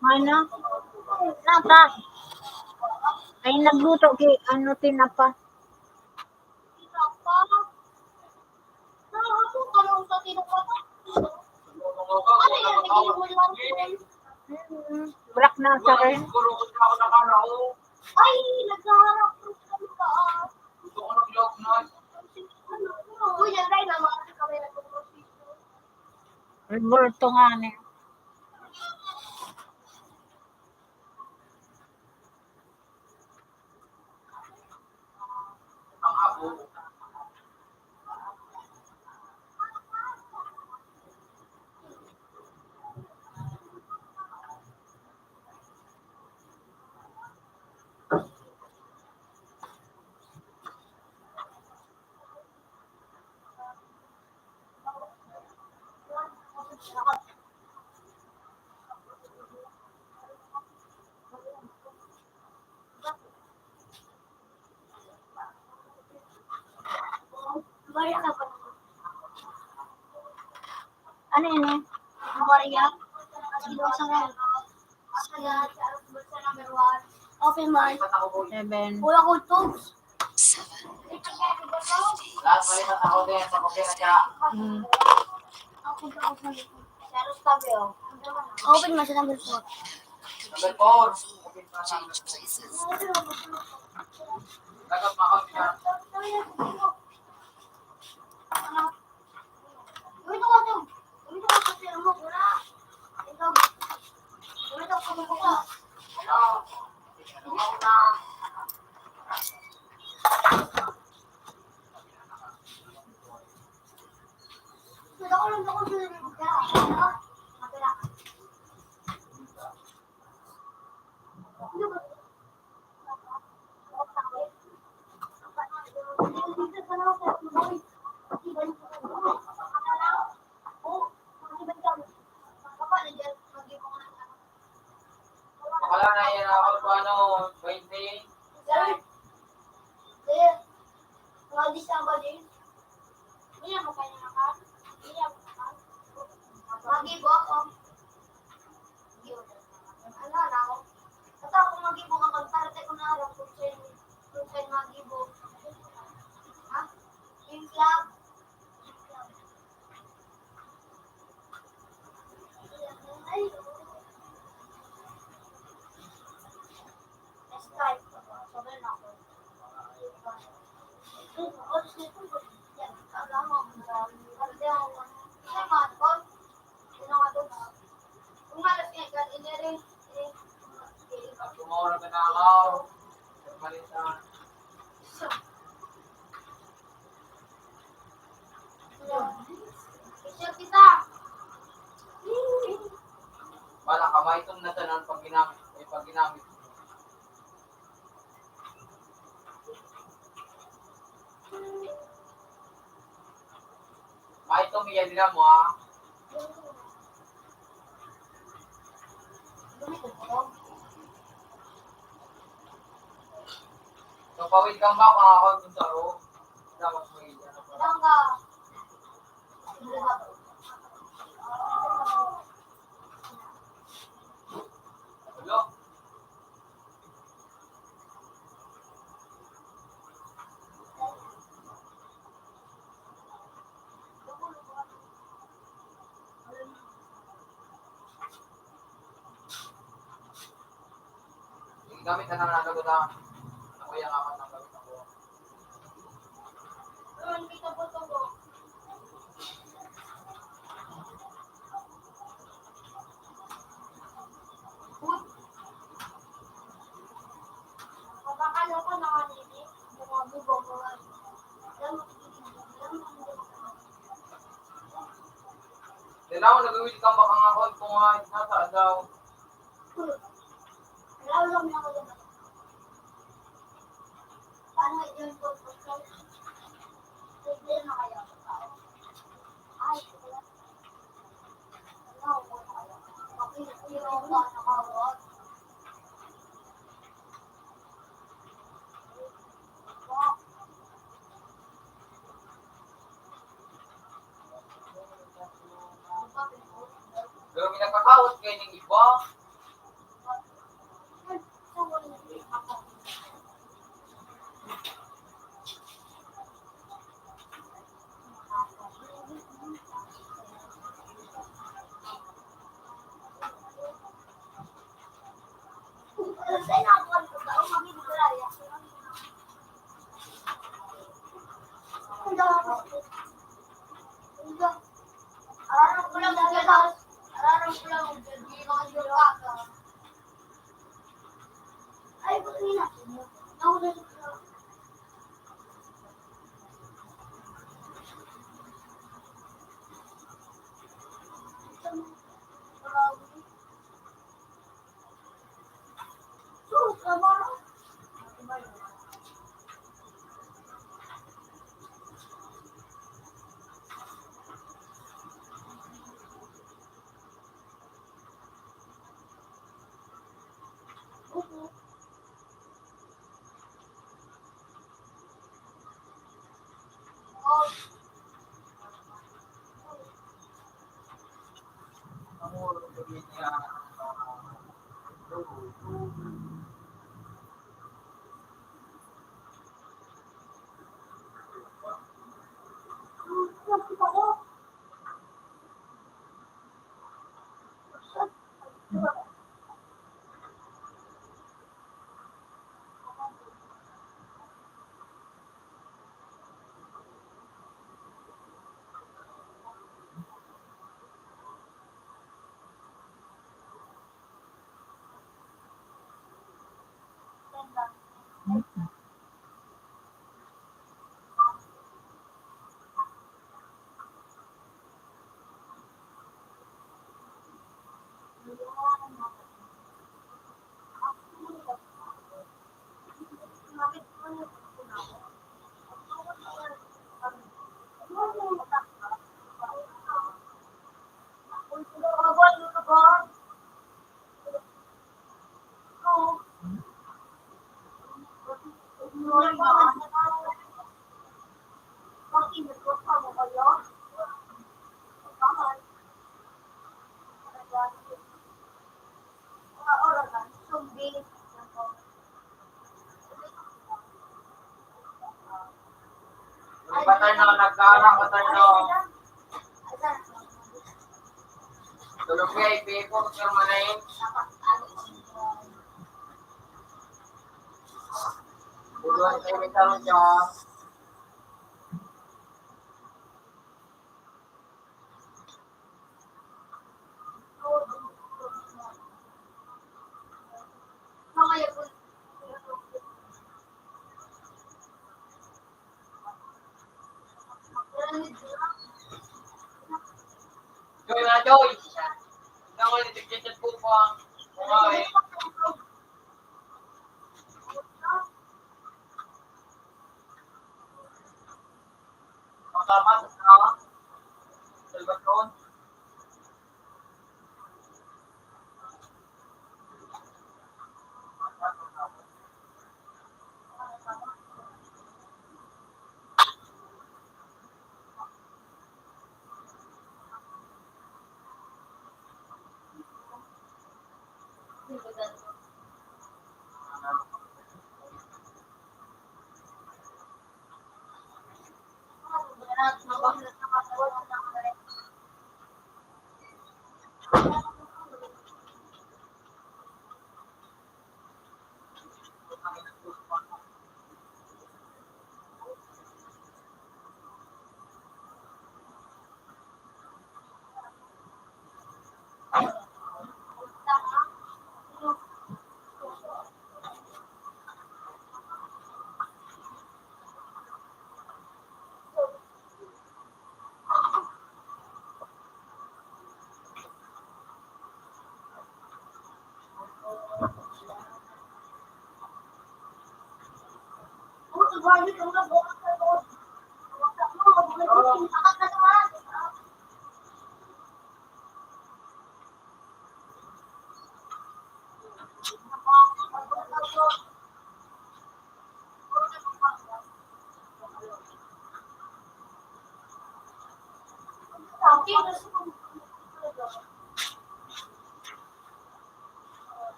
Ano? Nata. Ay, nagluto ki, ano, tinapa. Tinapa? Nahapon ka lang sa tinapa. Ano yan? Naging mo lang. Hmm. Brak na sa akin. Ay, naghaharap ko sa ka. Uy, yan tayo na, mga kami nagpo-proseso. Revolto nga ni. Ano yun eh? Maria? Sino sa ngayon? Open man. Seven. Wala ko ito. Mm. Open man sa number four. Number four. Open pa sa number four. Dapat makaw siya. Wala na yan ako, ano, twenty. Sir? Sir? Mga di sa ba din? Hindi ako kaya naka-, hindi ako naka-, Magibo ako. Yun. Ano na ako? Ito ako magibo ka, pagparte ko na alam kung saan, kung saan magibo. Ha? Yung club. Tumawag na ako. Balita. Picture kita. Wala ka, may itong natanan pag ginamit, eh, pag ginamit. May itong iyan nila mo, ha? Kapawid kang baka, ako itong saro. Dapat mo iyan. Hello? Gamit na nananagot ang, ano ko yung apat ng gamit ako. Kailangan nagawid ka makangahon kung nga nasa adaw. Pero may nagkakawat kayo ng iba. Patay na, nagkaarang, patay na. Tulog niya, ipipo, permanent. Tulog niya, may tarong siya. Joy na, Joy! Ikaw, ulit, nagchat-chat po po ang mga, eh. Makapas na. Salvatron.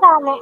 Dali.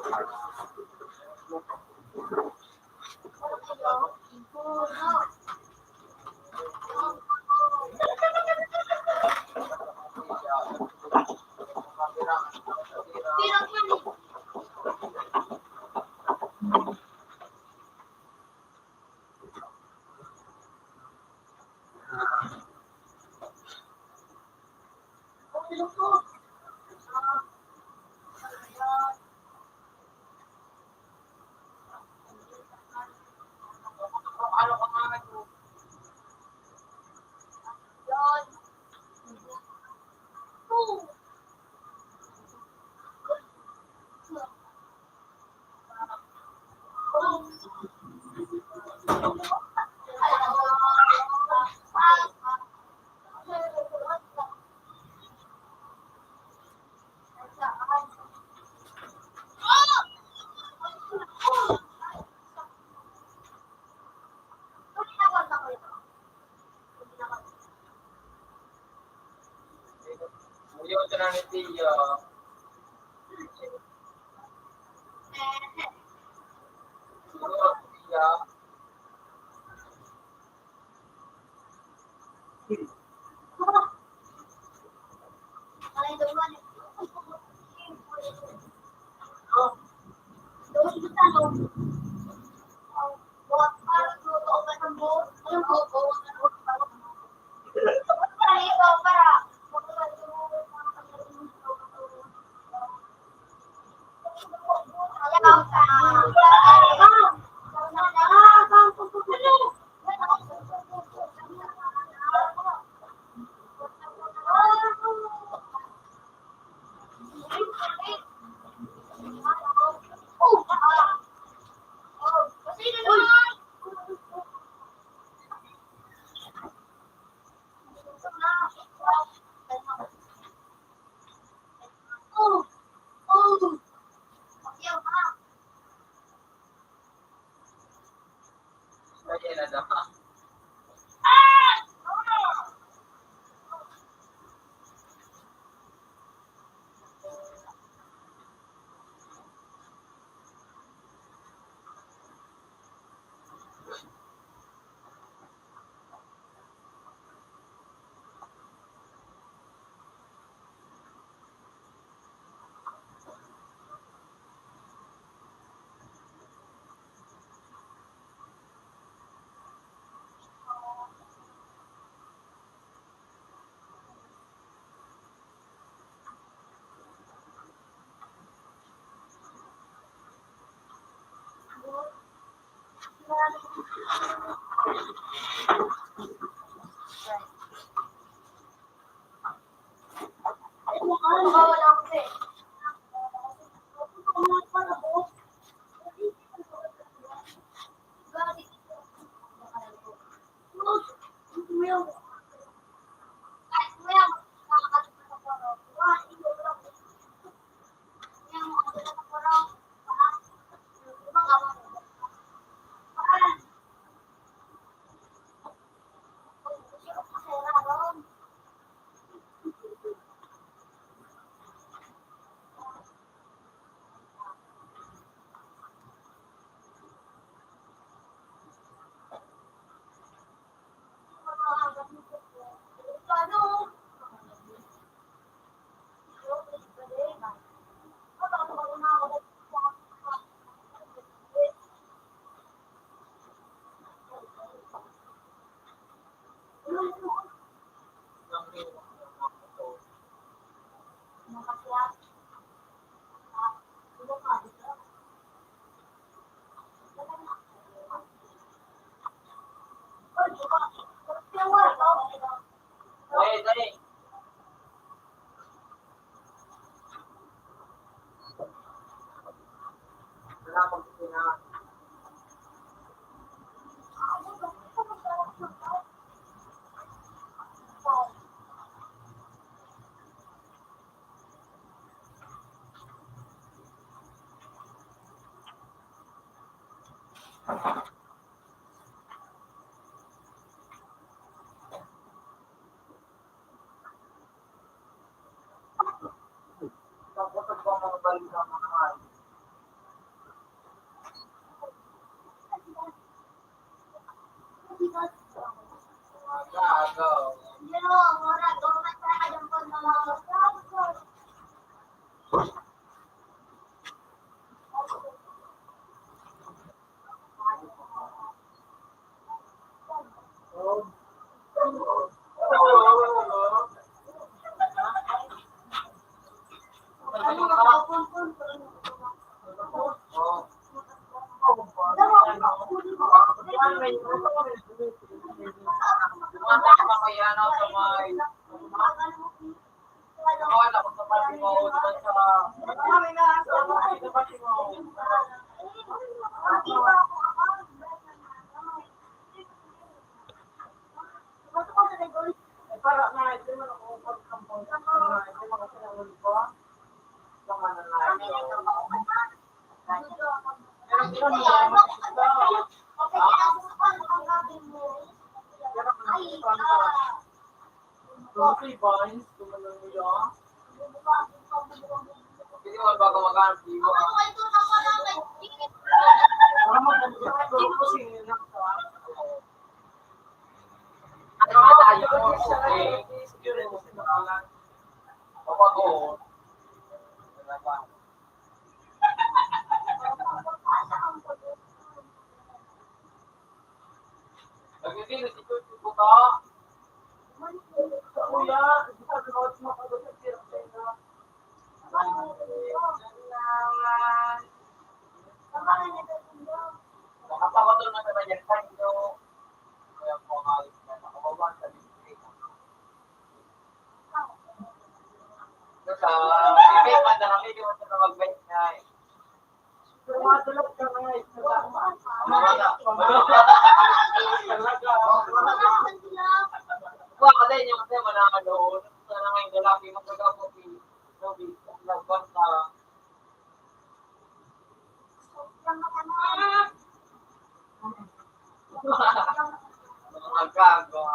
Gago.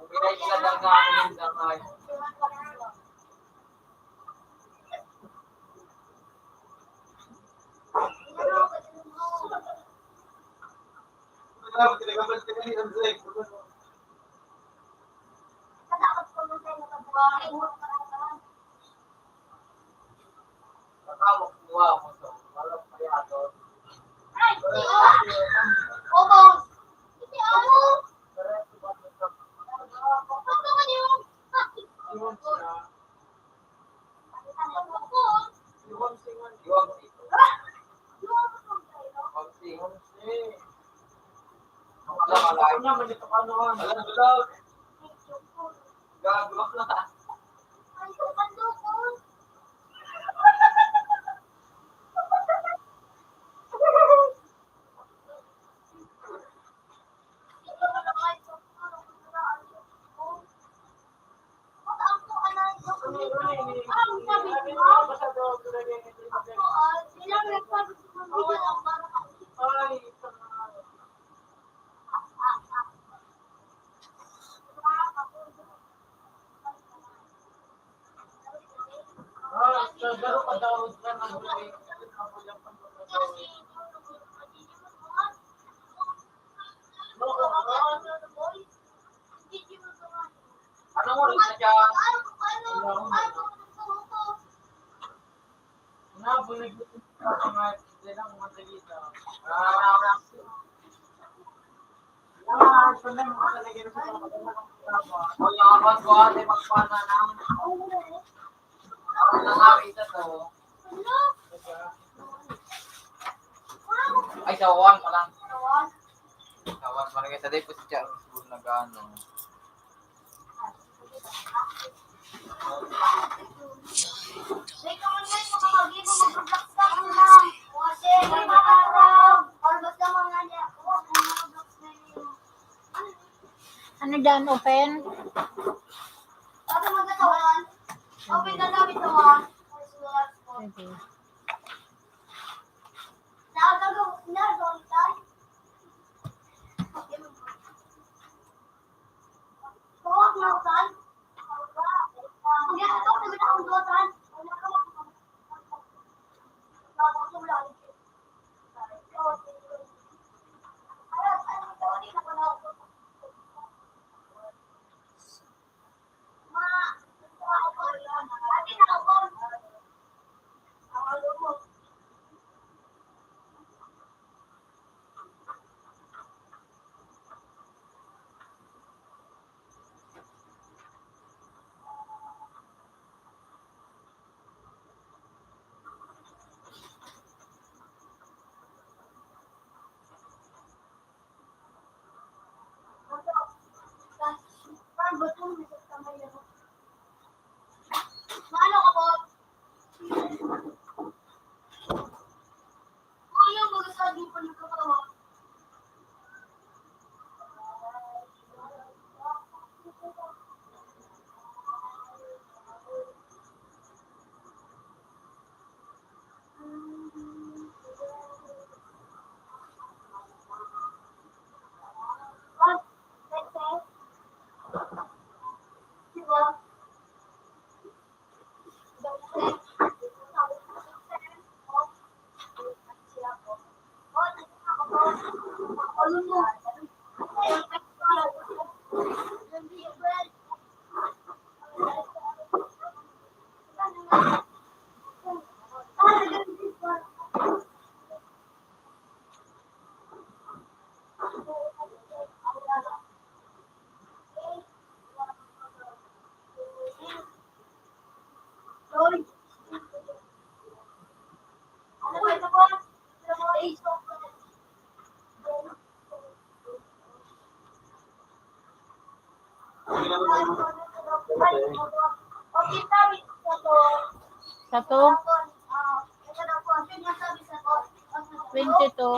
Magbigay sila ng ano yung gamay. Ano mo rin sa dyan? Uy, ang abot ko, ate, magpana na. Ang nakita to. Ay, sawang pa lang. Sawang pa lang. Sa day po si Charles Boone nag-ano. Ano dyan? Open? Open na gamit to, ha? Okay. Sato? Twenty-two.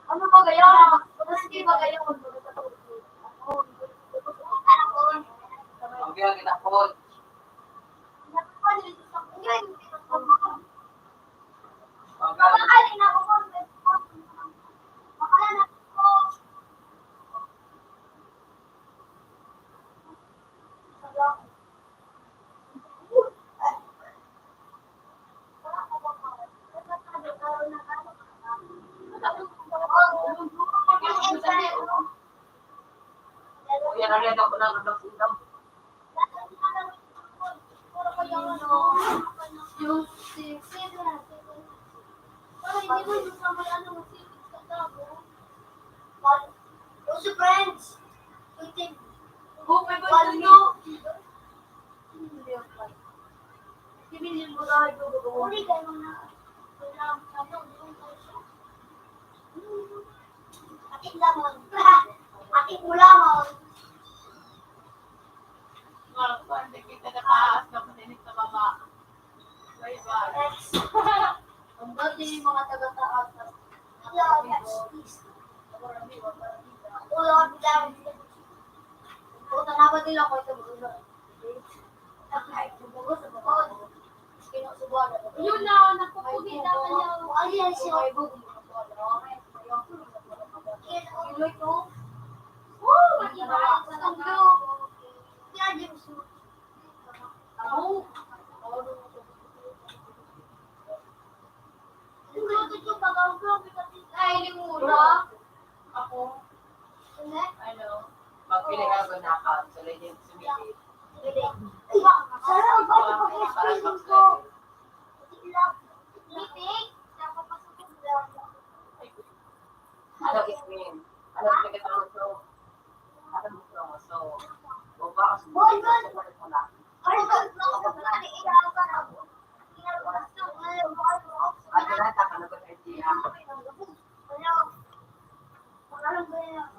Ano ba kaya? Ano ba kaya? Ang bilang kita po. Aking lamang. Aking lamang. Mga kuwan, nakita na taas na maninig sa baba. Bye-bye. Ang dati yung mga taga-taas. Yeah, that's peace. Wala akong dami. Kung tanawan nila ako, ito, wala. Yun na, nagpupugi na kanya. Ayan siya. Oh, matiba. Ang blue. Kaya di mo sumunod. Ako? Ang blue, ito, pag ang blue, ay, limura. Ako? Ano? Magpili ka ng gunaka. Sa legend, sumili. Sarap ba ito pag-explain ko? Meeting? Napapasok ko sila. Ano is mean? Ano is mean? Ano is mean? Ano is mean? So, boba, boy, boy. Ano is mean? Ano is mean? Ano is mean?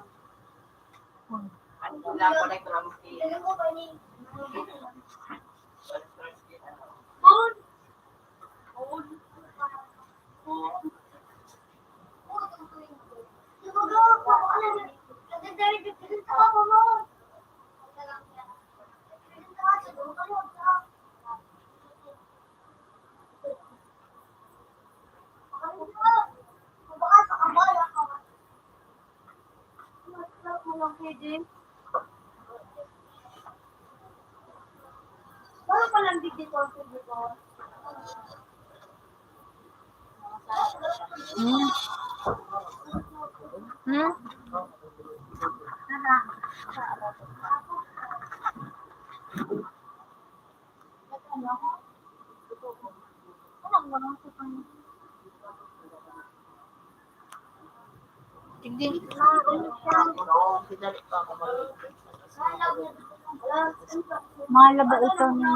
Wala pa lang digdi ko ang tubig ko. Hmm? Hmm? Sige. Mahal ba ito ni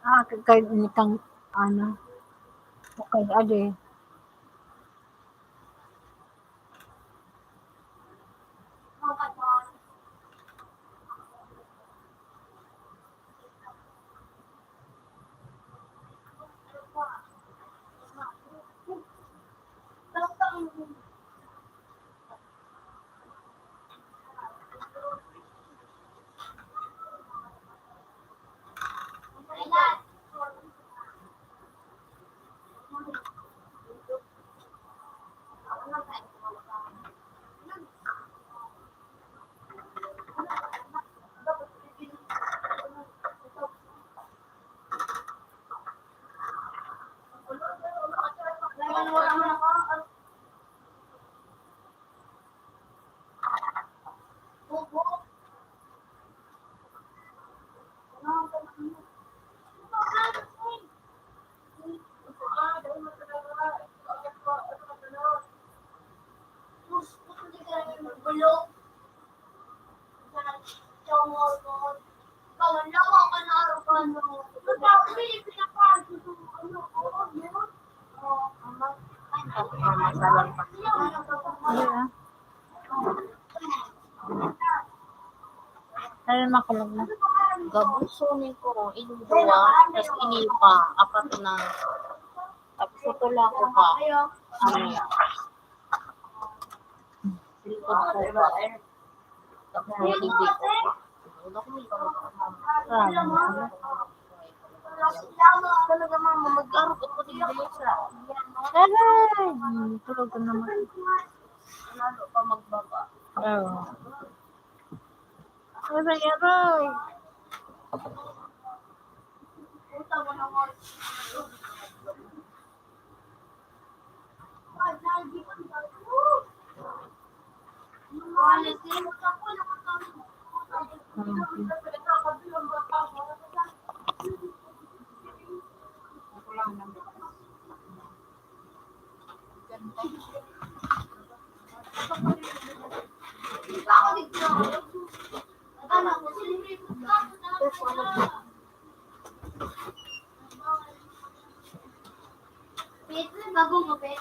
Ah, kay, kay, nitang, ano, okay, ade. Ano na, makulog na. Gabuso ni ko, ining duwa, tas ini pa, apat na. Tapos ito lang ko pa. Ano yan? Silipon ko pa. Tapos may hindi ko pa. Wala ko may iba. Ah, ano? Talaga, mama, mag-arog ako din dito sa... Aray! Hmm, tulog ka naman. Lalo pa magbaba. Oo. Aray, aray. Pet, bagong kape.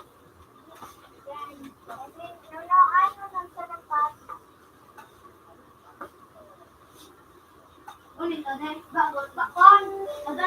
Ulit, ano, bago, bakon, ano,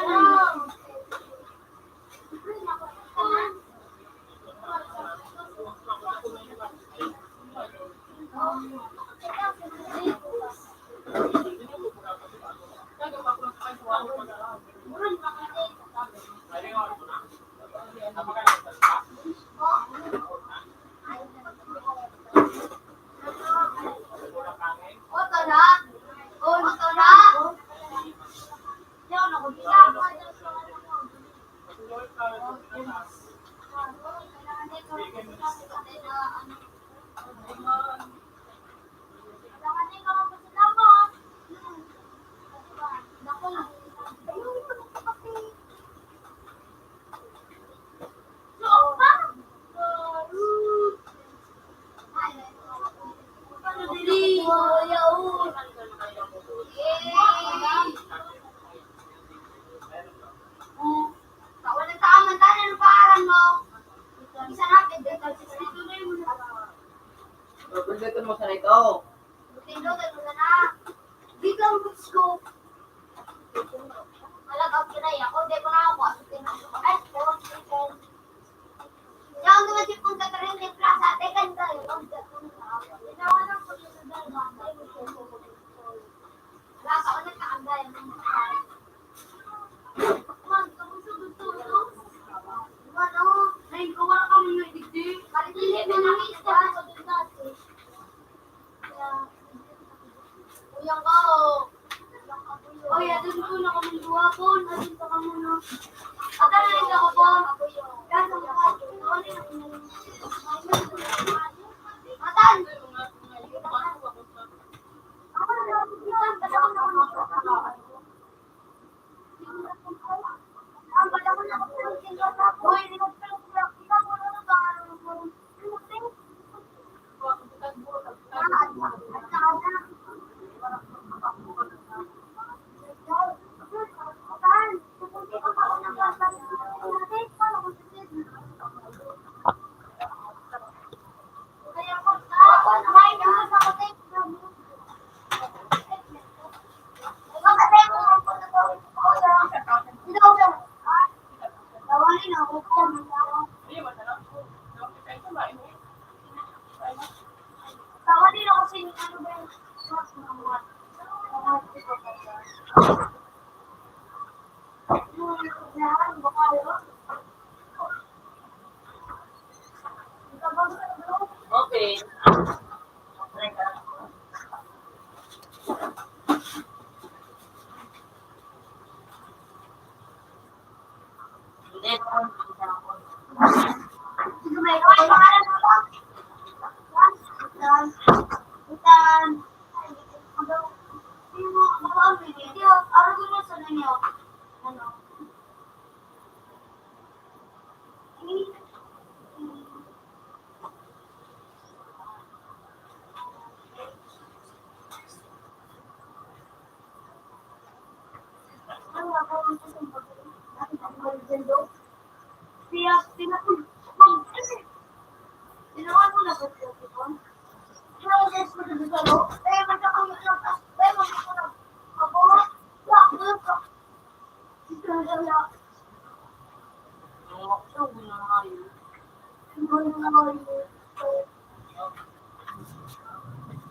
Wala ka man tayo ng paaran mo. Isa na, pwede ka sa ito na yun. Pwede mo sa ito. Pwede ka mo na. Di ka ang gusto ko. Talaga, pinay ako. Di ko na ako. Ay, ewan ko. Yan, naman si Punta Trending Plaza. Tekan tayo. Ginawa ng pulis sa dalawa. Wala ka ulit na kagaya ng mga. Man, kamusta gusto mo? Ano? Ay, kung wala kami nga digdi. Palit-palit na lang ito. Uyang ka, oh. Oy, adun ko na kamong duwa, Pon. Adun pa kamo, no? Ata na rin ako, Pon. Matan!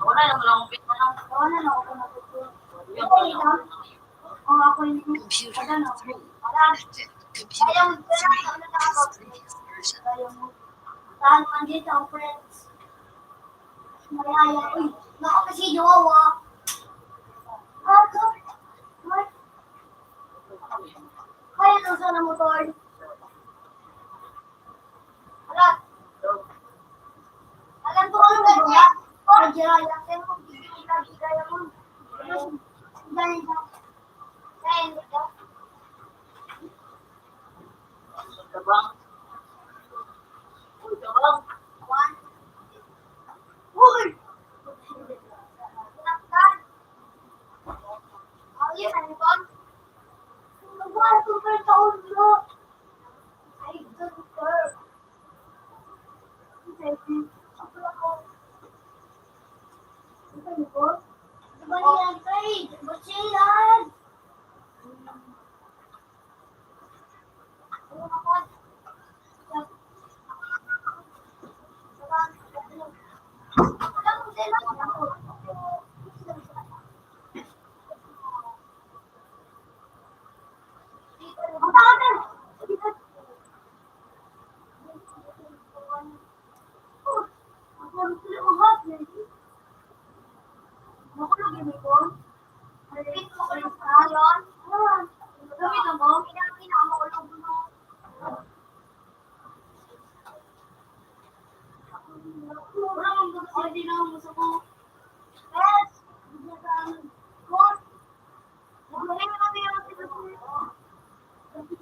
Wala naman akong pera. Wala na ako. Computer three. Active computer three. Previous version. Saan man dito ang friends? Malaya. Uy, baka kasi jowa. Ato. Kaya lang sana motor. Alam. Alam ko ano ba? Parang Jiraya. Pero kung hindi ka gaya mo. Dahil ba? Dahil ba? Tabang. Uy, tabang. Uy! Ayun, ano ba? Nagwala ko pa yung taon mo. I don't care.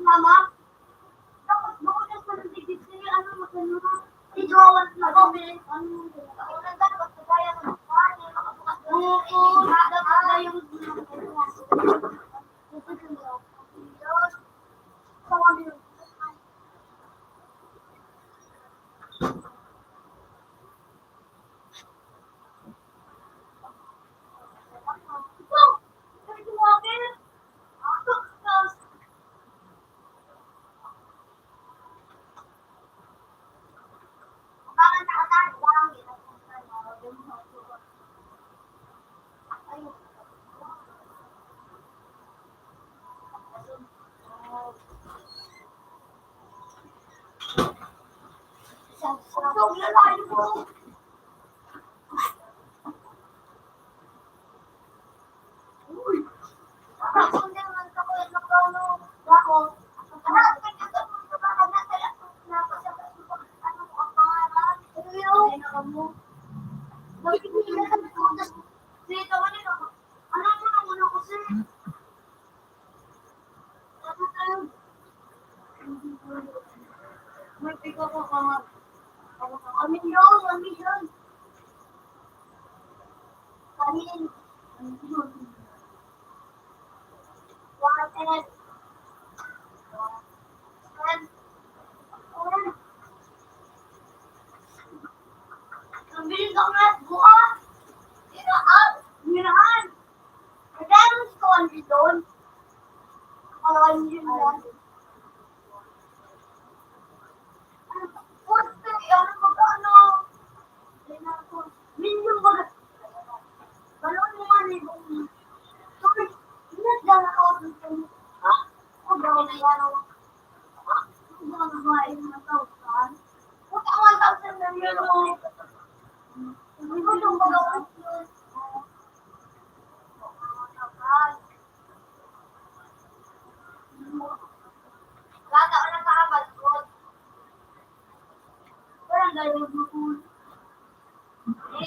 Mama, tapos bukod sa pagdidikit, ano, magano na, ito, ano, ano, dapat kaya ng, oo, dapat kaya ng, Ang bilis ang lahat, bukas. Sino ang minahan? Nagkaroon si Kuan Bidon. Alam niyo yan. Ano, ano, ano, ano, Minsan baga, balon mo nga ni, sorry, ingat lang ako dito. Ha? Ako daw, ano, ha? Ako daw, ano, ha? Puta, one thousand na yun, oh. Gutom baga ako yun. Bata ko lang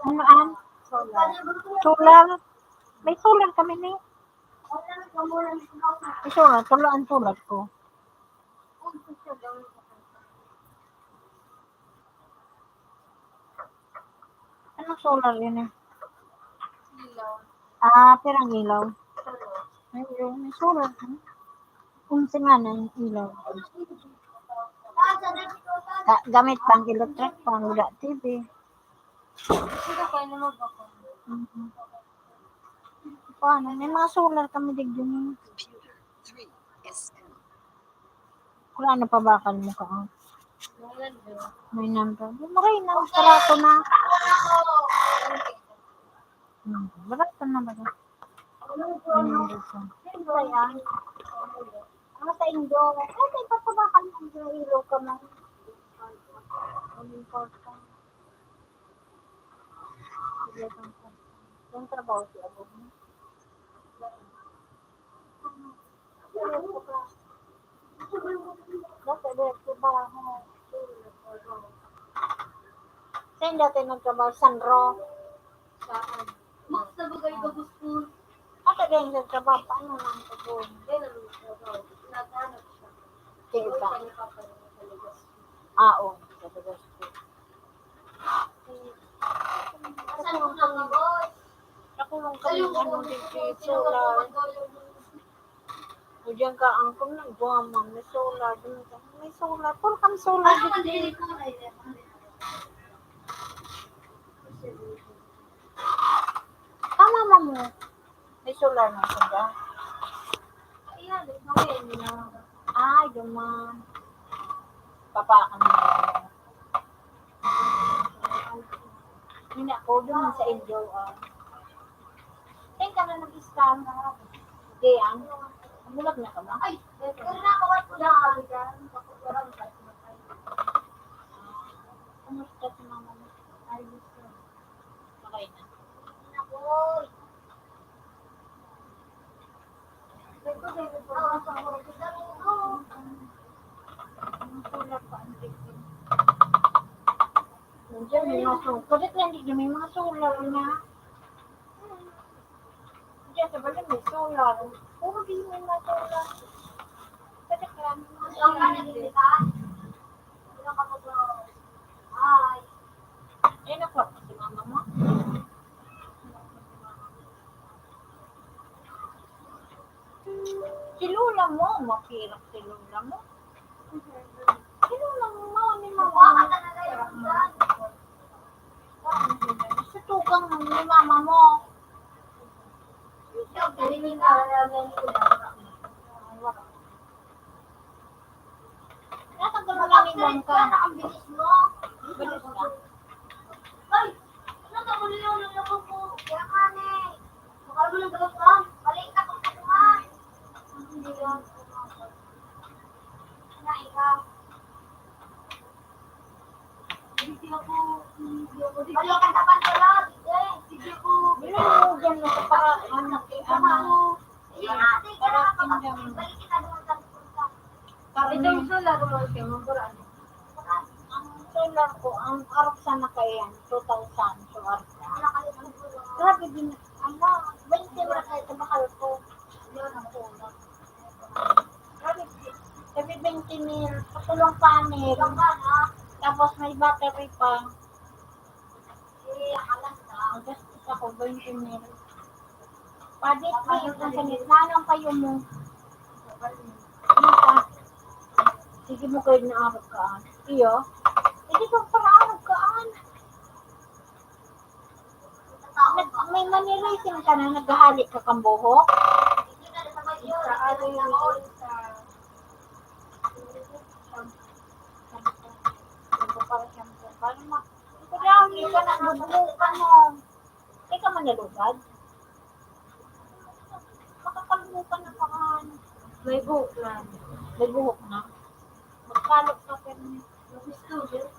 Ano, an? Solar. Solar. May solar kami ni. May solar. Tulo ang solar ko. Anong solar yun eh? Ilaw. Ah, pirang ilaw? Ayun, may solar. Hmm? Kung singana yung ilaw. Ah, gamit pang electric, pang wala T V. Sino pa yun naman ba? Mhm. Paano? May mga solar kami digdi. Kung ano pa bakal mo ka, ah? May number. Maray na, barato na. Hmm, barato na ba? May number ka. Siyempre, ah. Ang sa inyo, ay, may papabakal mo ang ilaw ka man. Ang important. Yung trabaho si Abo. Dati, dati, trabaho. Saan dati nagtrabaho? Sanro? Saan? Max na bagay ka, gusto. Ata din nagtrabaho. Paano nang trabaho? Hindi na nagtrabaho. Naghanap siya. Kaya iba? Sa Lipas. Ah, oo. Sa Lipas. Nakulong kami, ano, dito, solar. O diyan ka, ang kung nagbuha man, may solar, dun ka, may solar. Puro kami solar dito. Tama, ma'am, oh. May solar na siya dyan. Ay, duman. Papa, ano? Hindi ako, doon sa inyo, ah. Saan ka na nag-scam? Diyan. Bulag na ka ba? Ay, pero nakawat ko na. Kumusta si mama mo? Ayos na. Okay na. Ang solar pa, ang tingin. Nandiyan, may maso-, bakit lang di may mga solar na? Diyan sa balay may solar. Puro di may mga solar. Bakit lang? Ang ano, di ba? Ay. Eh, nakuha ko si mama mo. Si lola mo, mapirang si lola mo. Si lola mo, mama ni mama mo. Sa tugang ni mama mo. Natanggal mo lang yung bangka. Ang bilis mo. Bilis ka. Ay, ano ka muli yung lulubog mo? Kaya ka na eh. Baka mo nang gawin ka? Balik ka kung ano nga. Hindi yan. Ano, ikaw? Hindi ako, hindi ako. Balik ka sa pantala, sige. Sige po. Binubugan mo sa para, ano, ano. Para tingnan mo. Itong solar mo, siya, mabura, ano? Ang solar ko, ang arap sana kaya yan, two thousand, so arap na. Grabe din, ano, twenty na kayo, tabakal ko. Yun ang solar. Grabe, sabi twenty mil, katulong panel. Tapos may battery pa. Ang gastos ako, twenty mil. Padit, may ipon sa gitna ng payo mo. Ano ka? Sige mo kayo na arog ka, ah. Iyo? Hindi ko para arog ka, ah. Nag-, may manirisin ka na, naghahali ka kang buhok? Sa ano yun? Sa, sa, sa, sa, para siyang, para ma-, Kaya hindi ka nagbubuhok ka, no? Di ka man nalugad? Makakalimutan na ka, ano. May buhok na. May buhok na. Magkalog ka, pero gusto yun.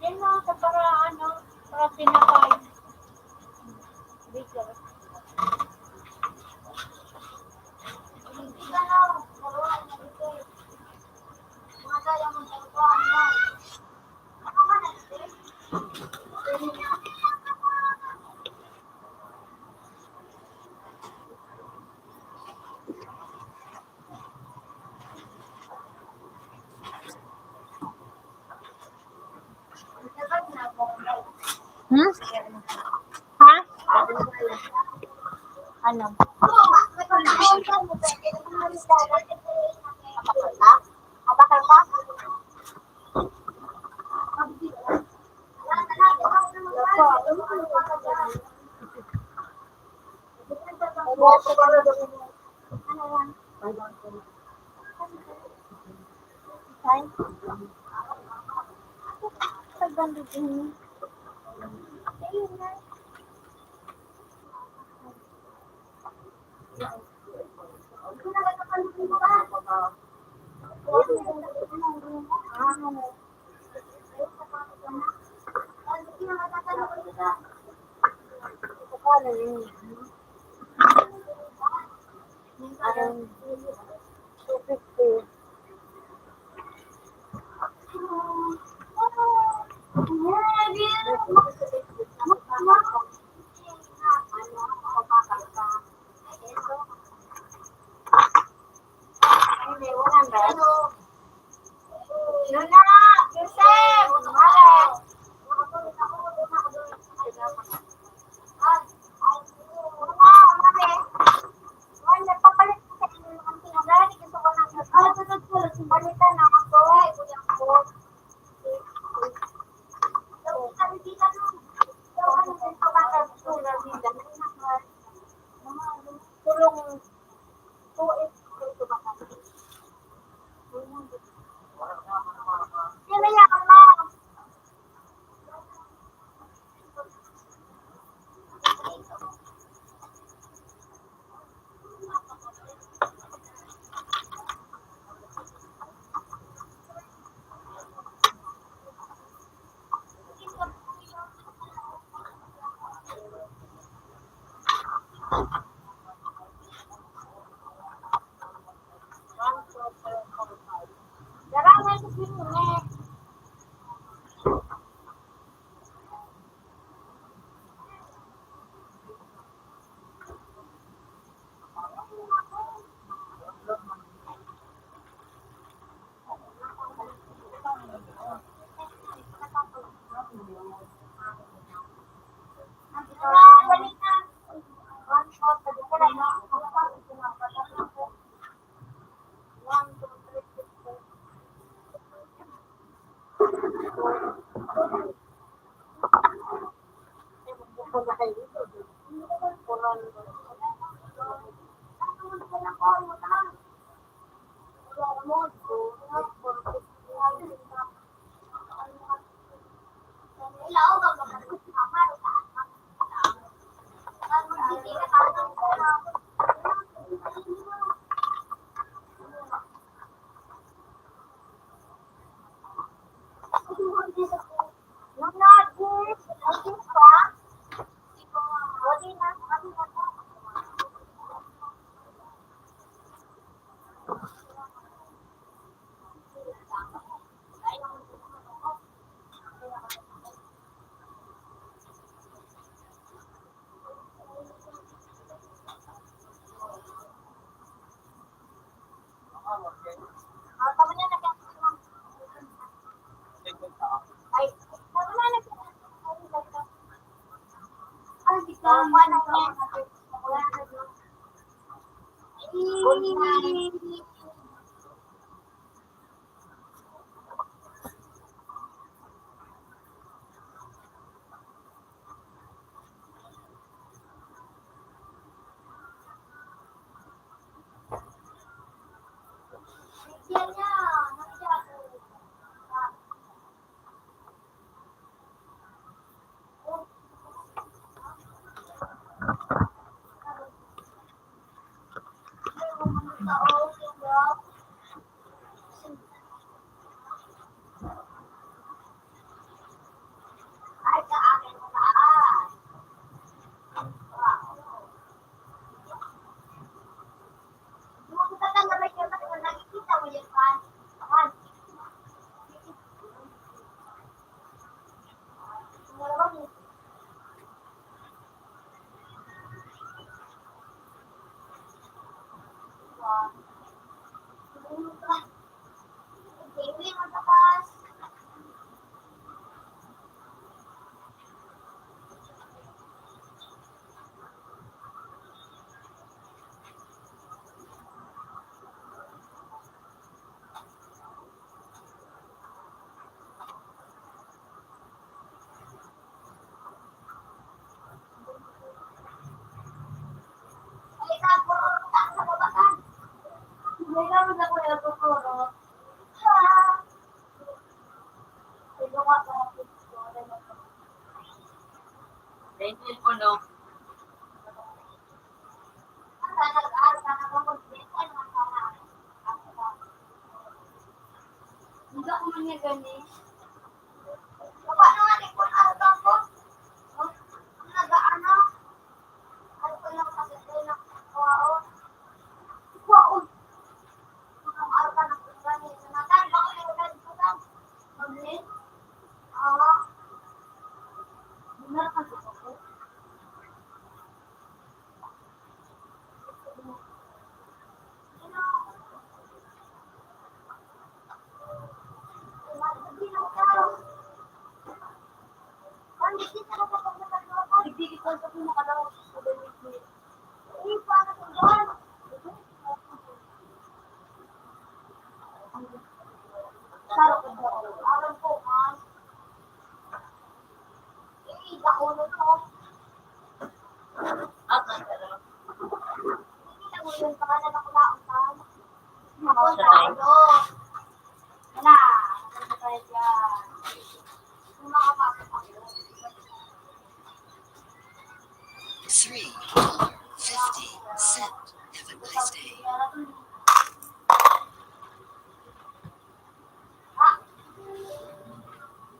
Yan na, sa para, ano, para tinapay. Hmm? Ha? Ano? Abakal ka? Abakal ka? Ay. Sa ganda din. Ayun na. Ano yun? Parang two fifty. Ano? Luna! Joseph! Mare! Ay, ay, Luna, Mare! Ay, nagpapalit ko sa inyo ng tingnan. Gusto ko ng, ah, sunod po, palitan na ako. Ay, kuya ko. Sabi dito, no? Sabi dito, no? Pulong two eight three two ba ka? Sino yan, ma'am? Thank you po, no? Hindi ko man niya gani. Baba na nga, di ko na ako. Nag-aano? Ano ko lang kasi ito na kuwaon? Kuwaon. Ang araw ka na po ba niya? Natay, baka may ulan po lang. Mabli? Ah. Hindi na kasi po. Three dollar fifty cent. Have a nice day.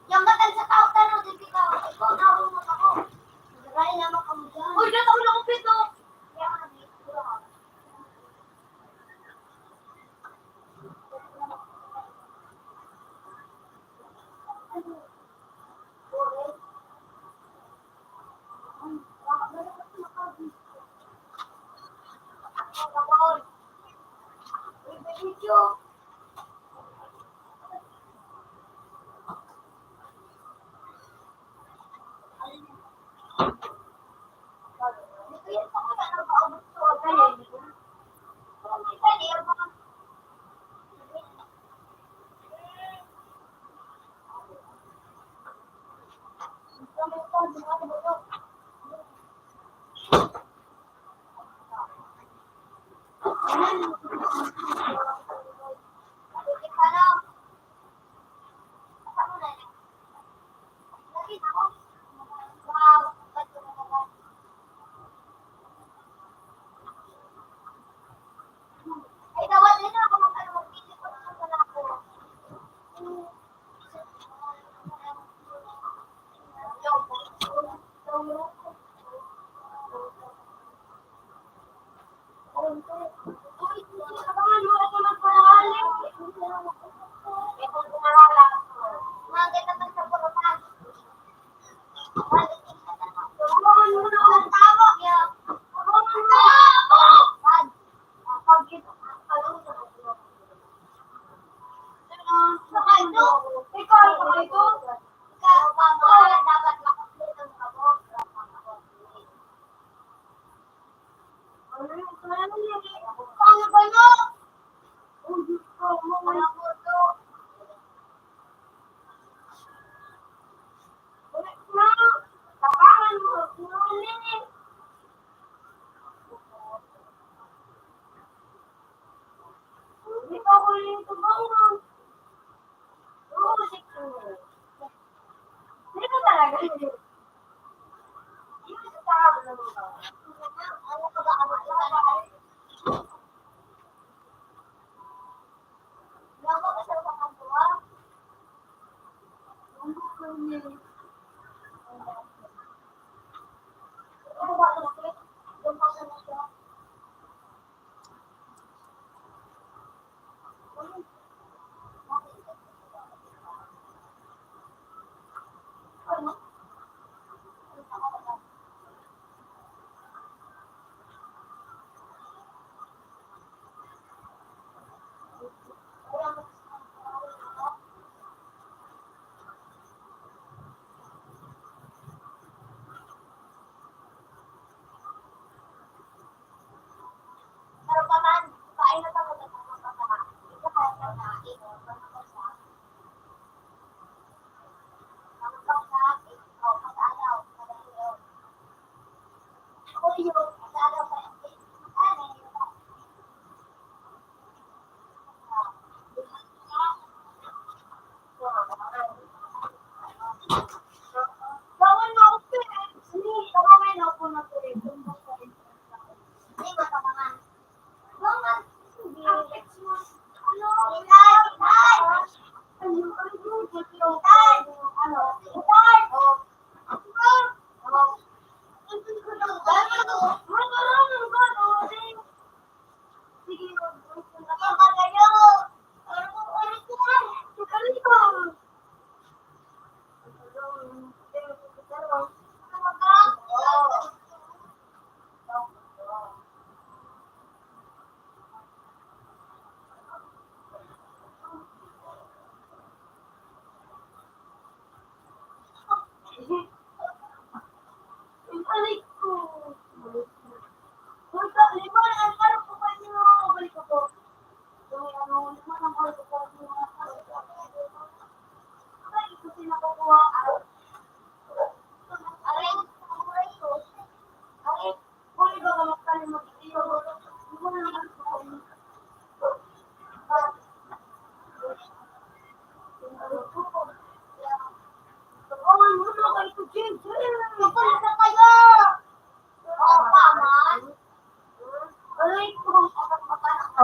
Yang matan sa tao, tano, di kita, ikaw, naurungan ako. Maray naman kamo dyan. Uy, dyan ako nakupit, oh. Kaya nga, may itsura ka.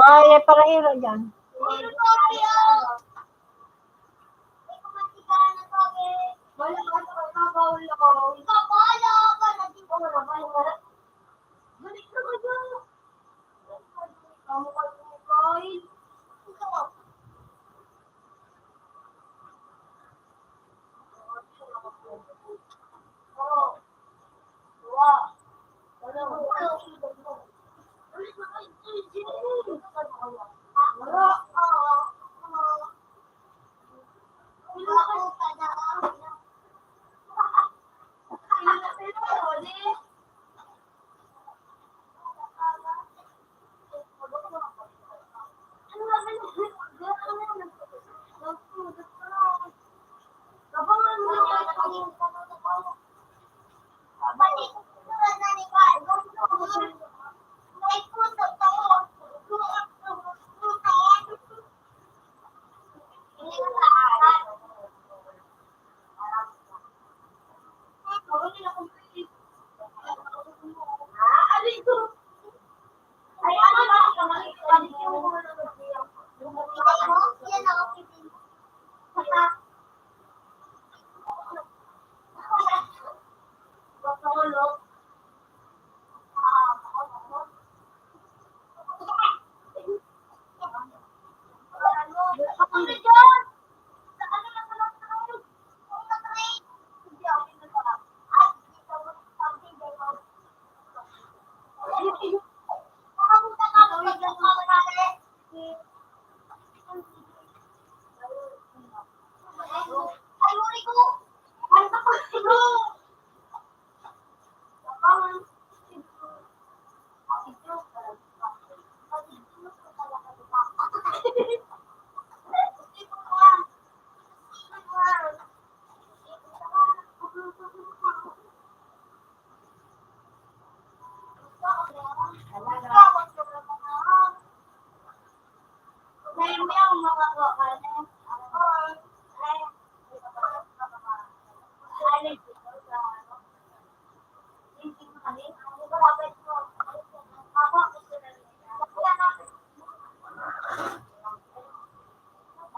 Ay, ay, parahira dyan.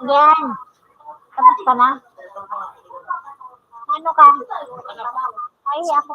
Yan. Tapos ka na? Ano ka? Ay, ako.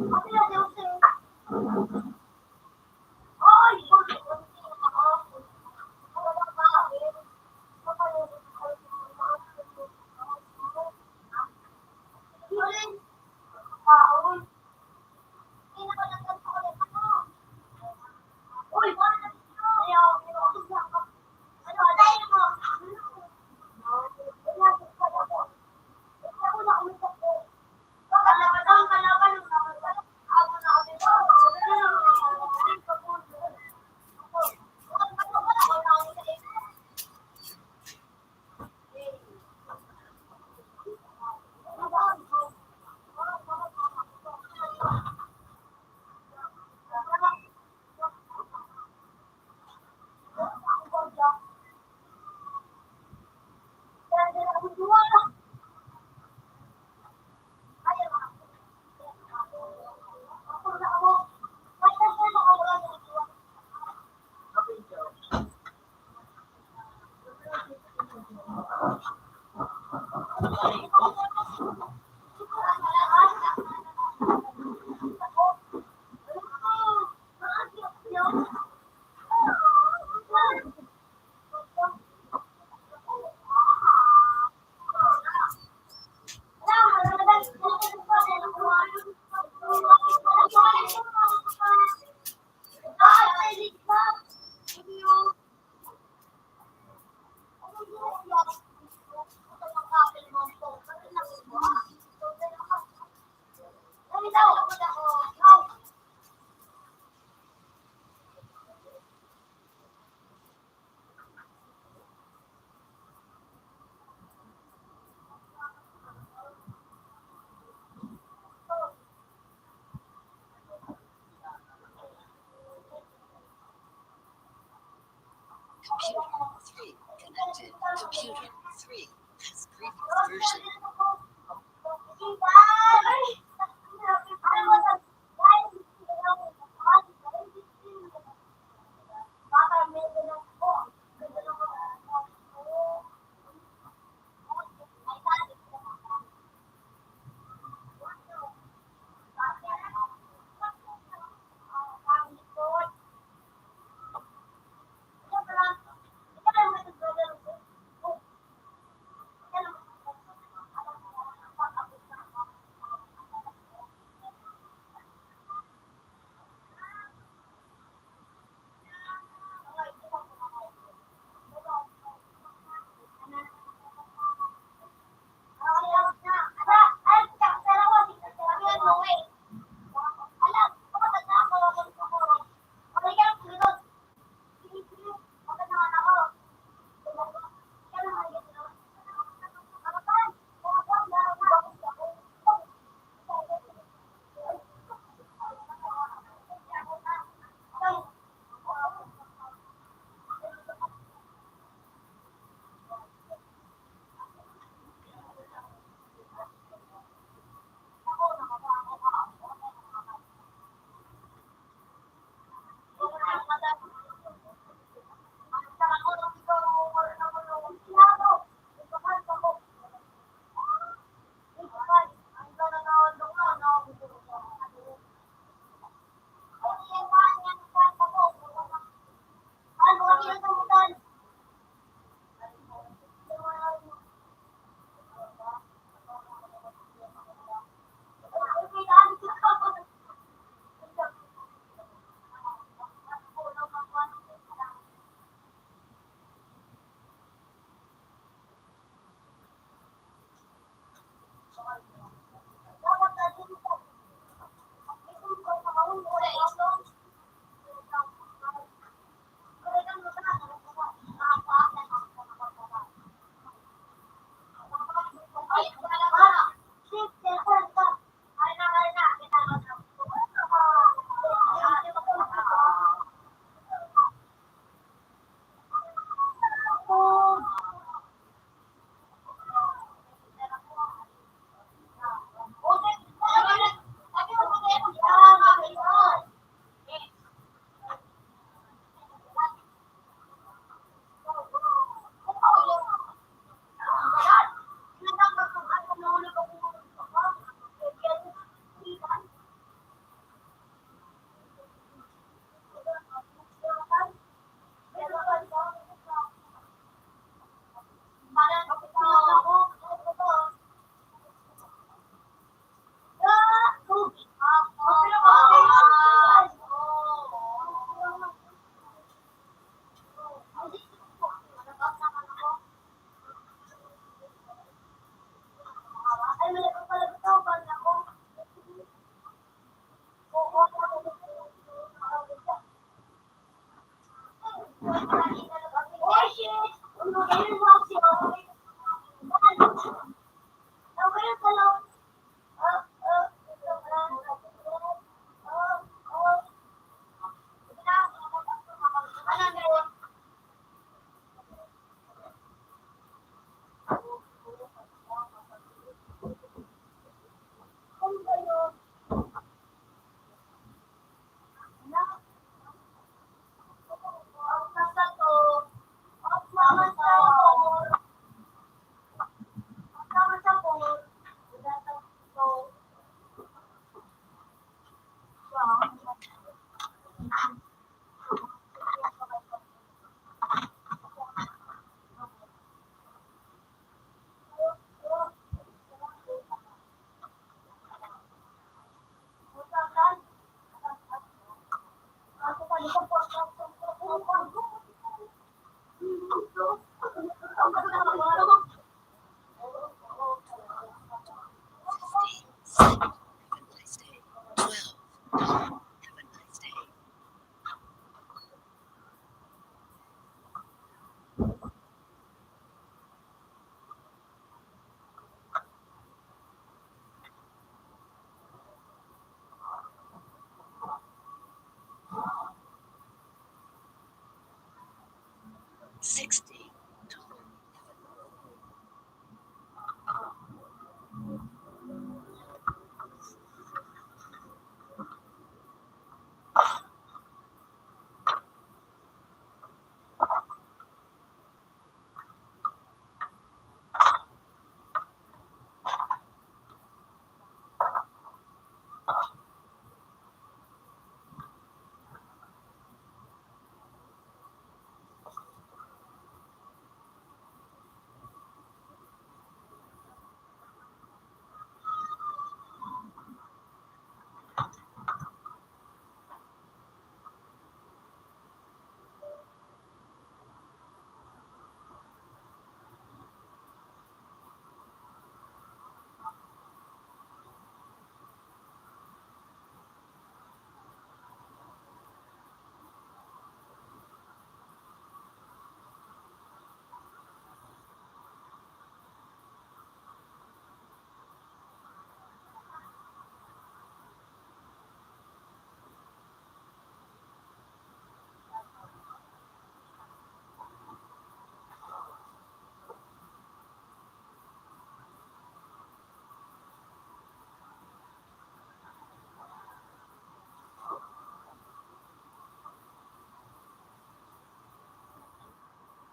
Computer three connected. Computer three has previous version.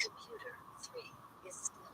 Computer three is slow.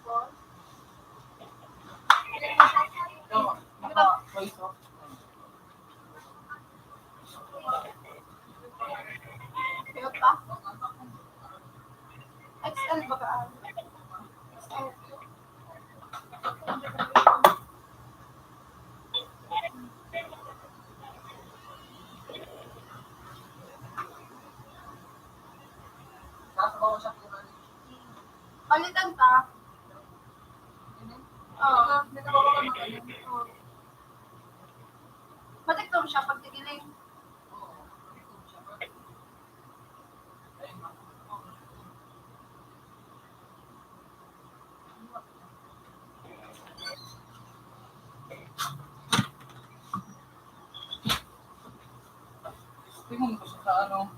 Cute pa. X L ba ka? X L. Palitan ta. Oo. Matiktom siya pag tigiling. Tingnan ko sa ano.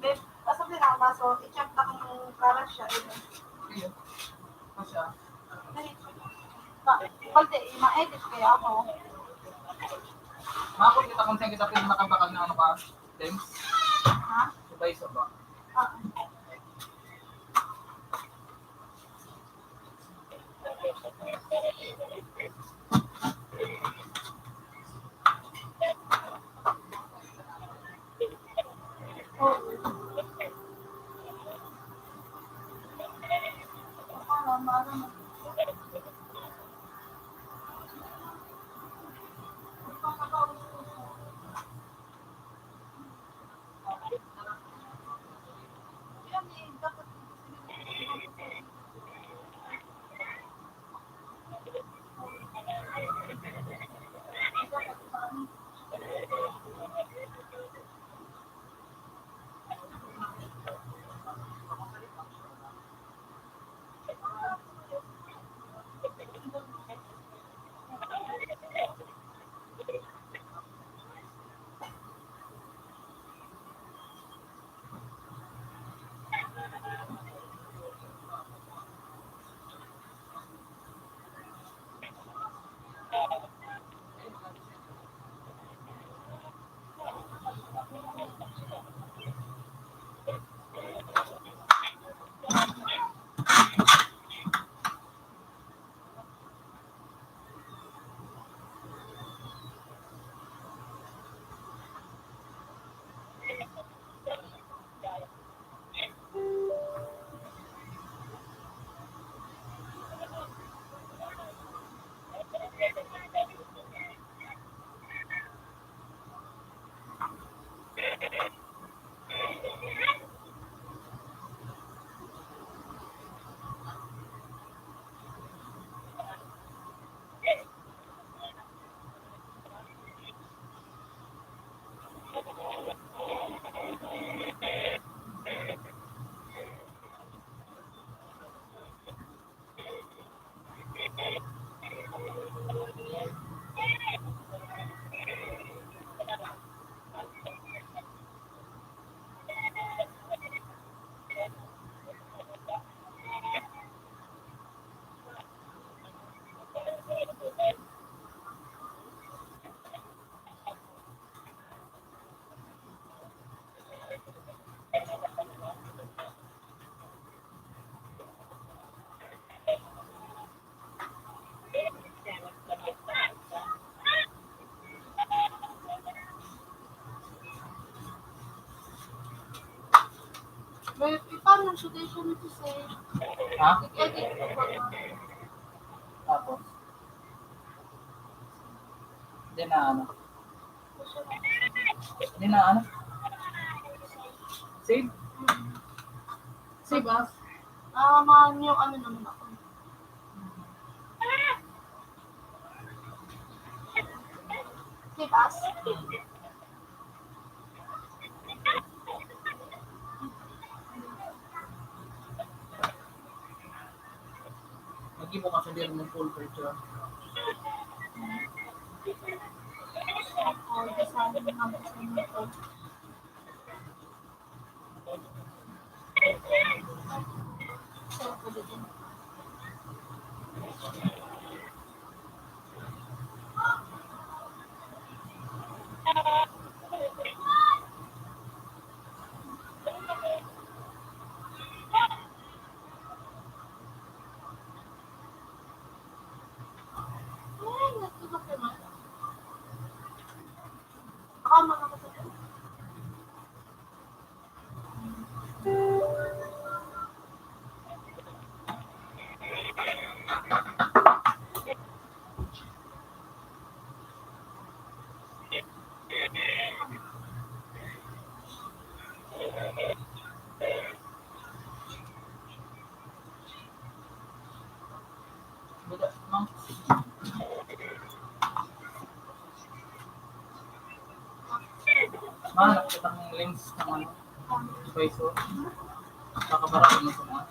Babe, asa din ang baso? I-check na kung karat siya. Iyo. Ano siya? Dali. Pa, pag di, ma-edit kaya ako. Makapag kita kung saan kita pwede makabakal na ano ka, James? Ha? Subay sa ba? Ah. May, paano ang suggestion nito, sir? Ha? I-edit ko ba? Tapos? Yan na ano. Yan na ano. Save? Save as. Ah, man yung ano naman ako. Save as. Lagi mo kasi din ng full picture. Mahanap kitang lens ng ano, Paiso. Baka marami mo sa mga.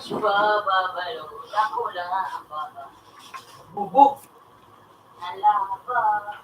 Bababalo, dako lang ang baba. Bubo. Nalaba.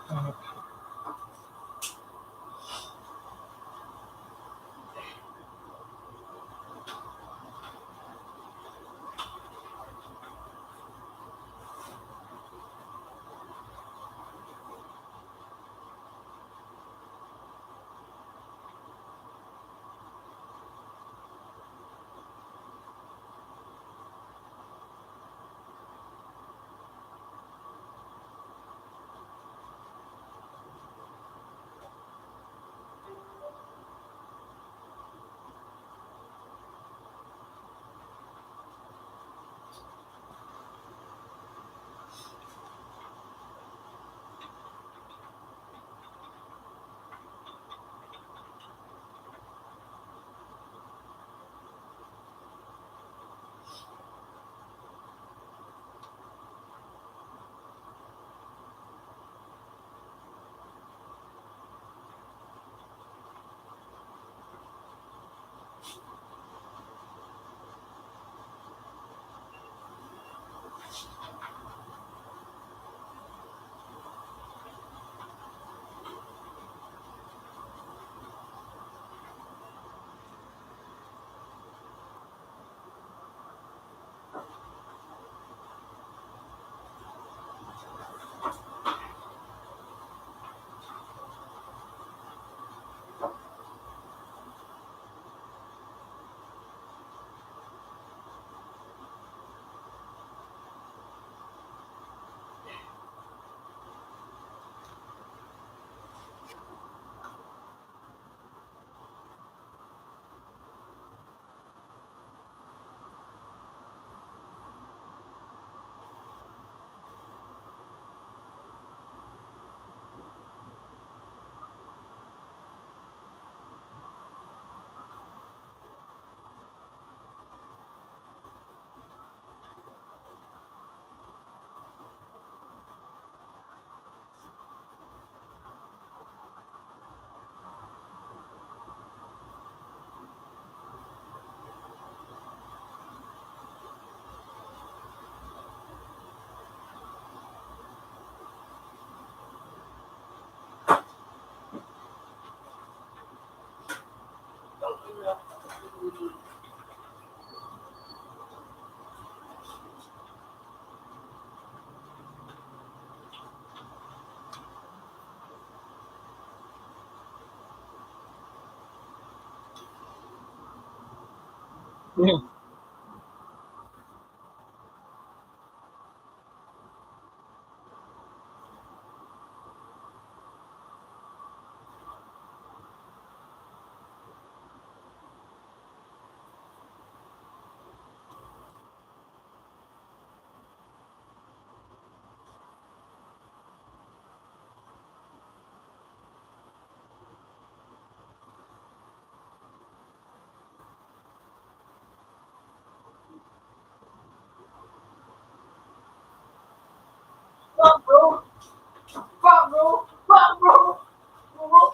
Fuck, bro. Fuck, bro. Fuck, bro. Bro.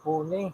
Huli.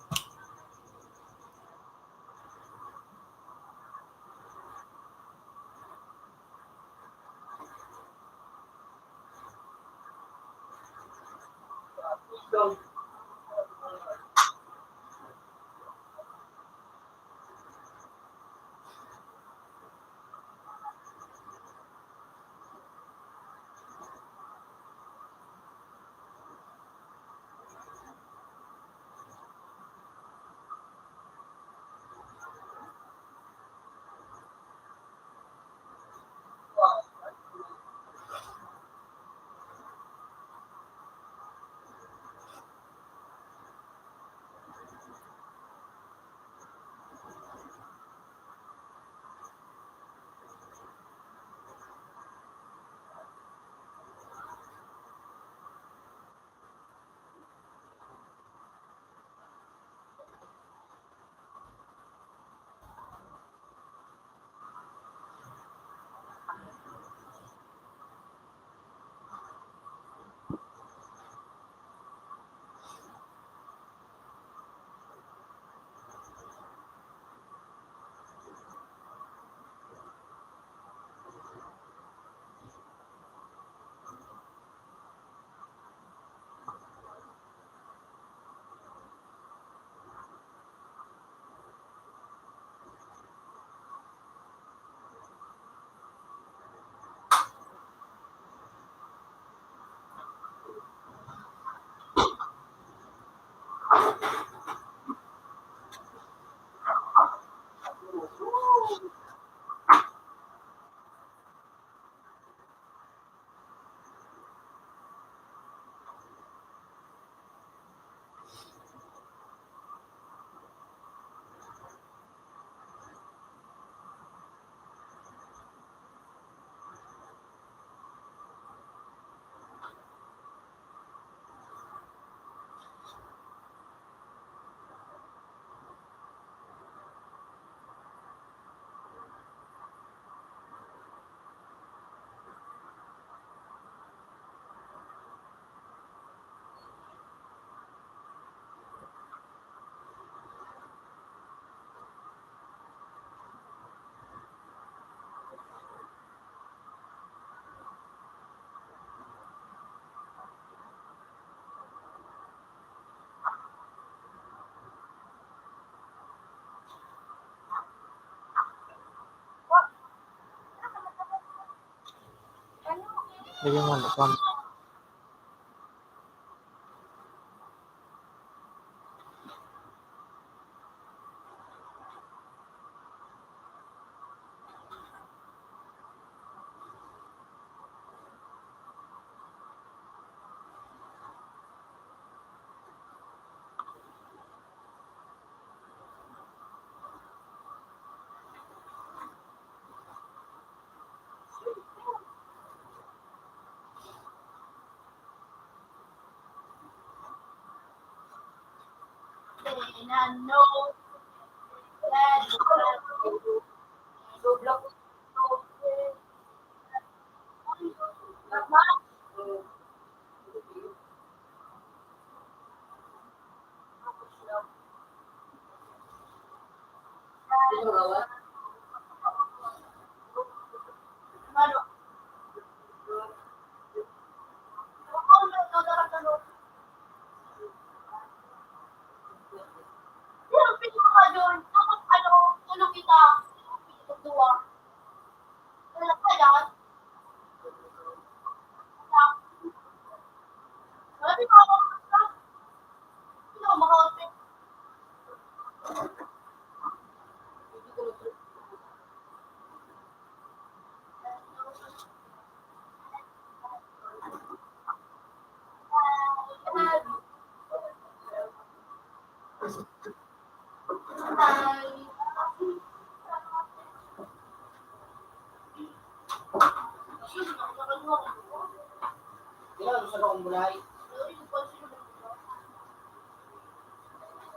Lagyan mo ng pan-,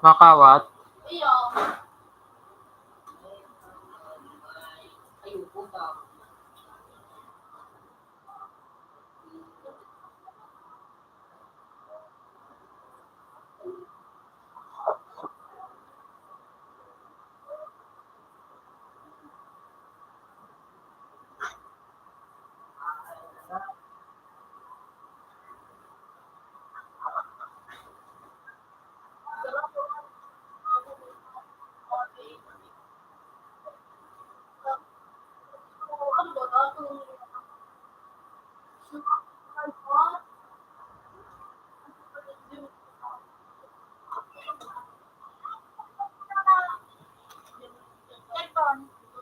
Makawat.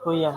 Kuya.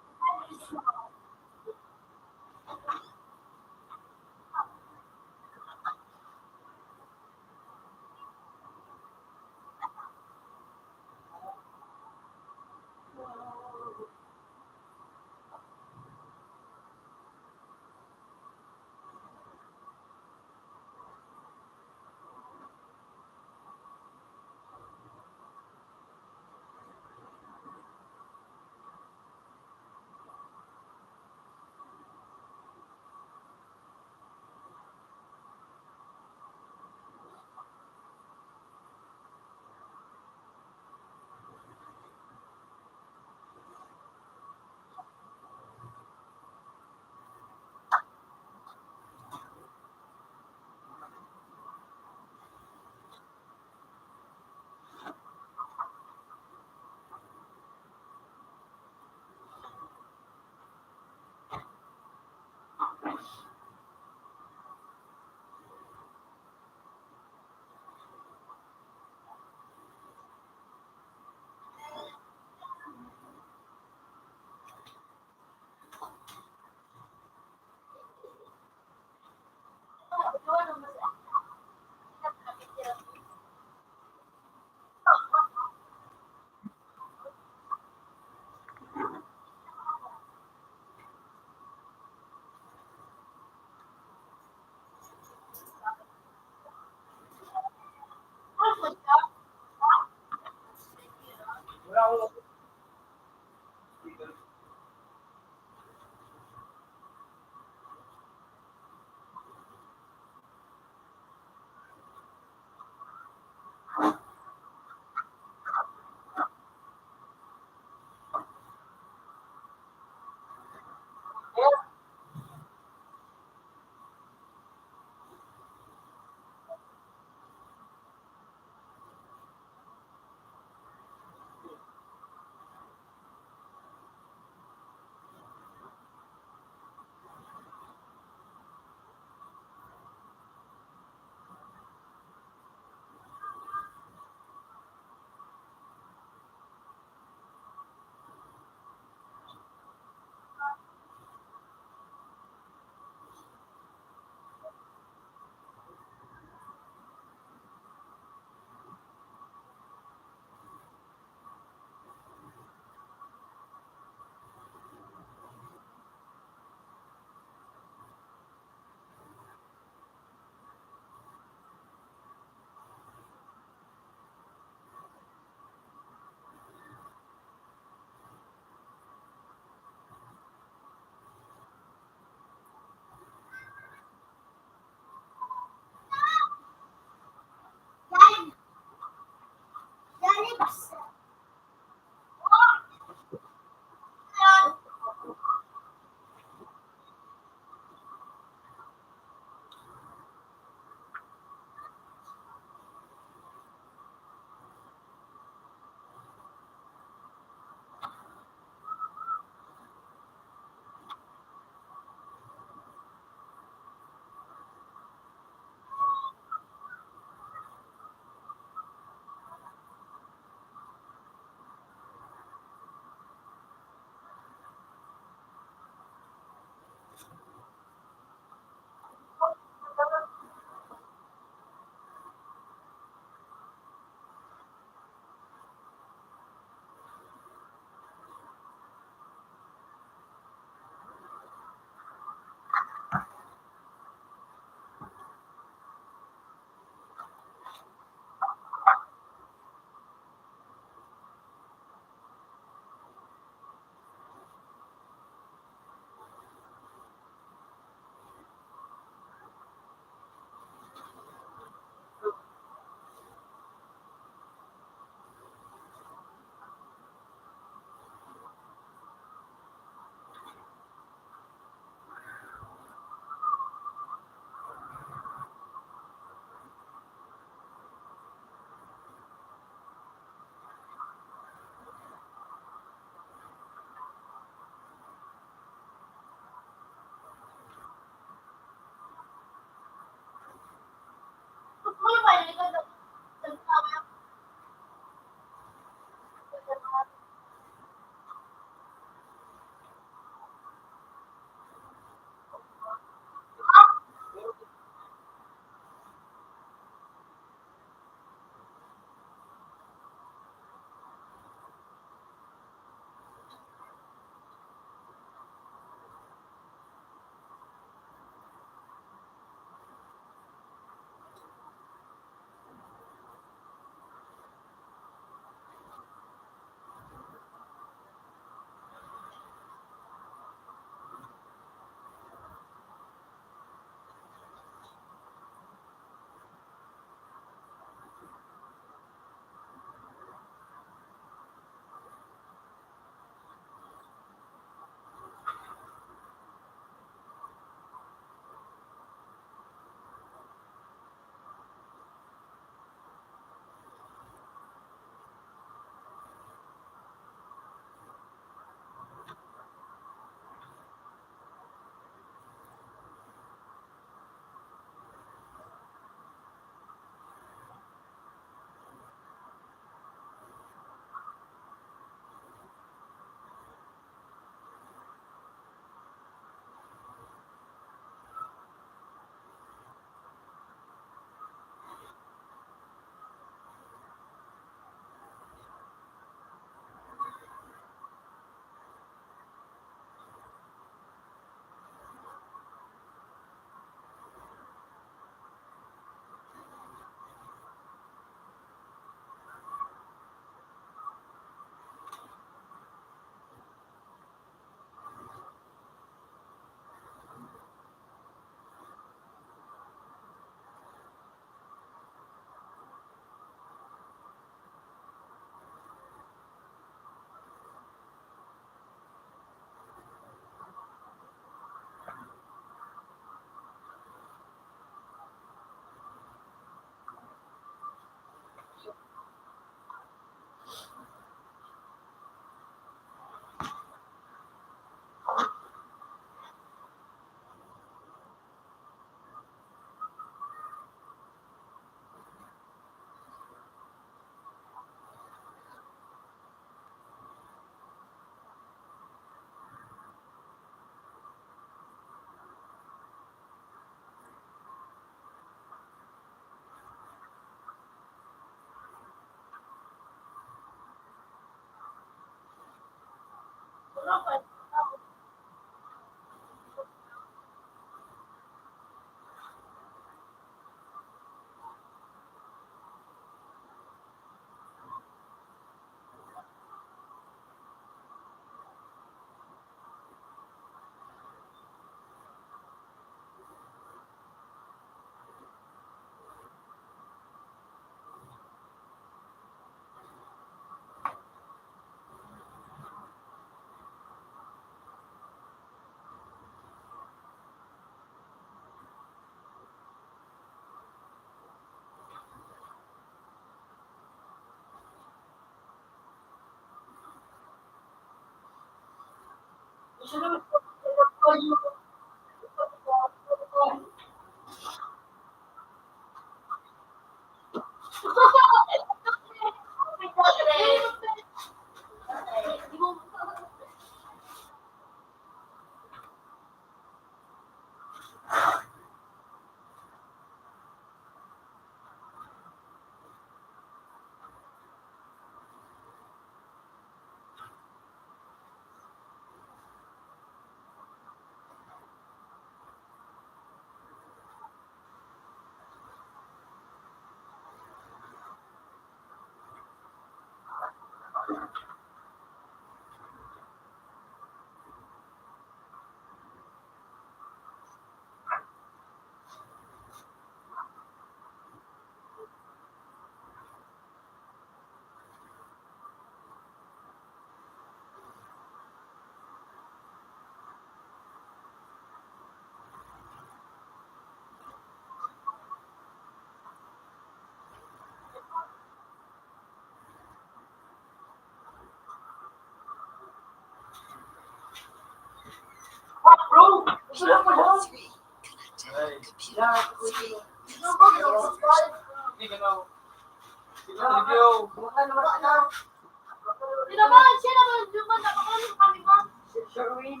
Tinamaan siya naman, di ba? Nakakaroon kami, ma'am. Sherwin,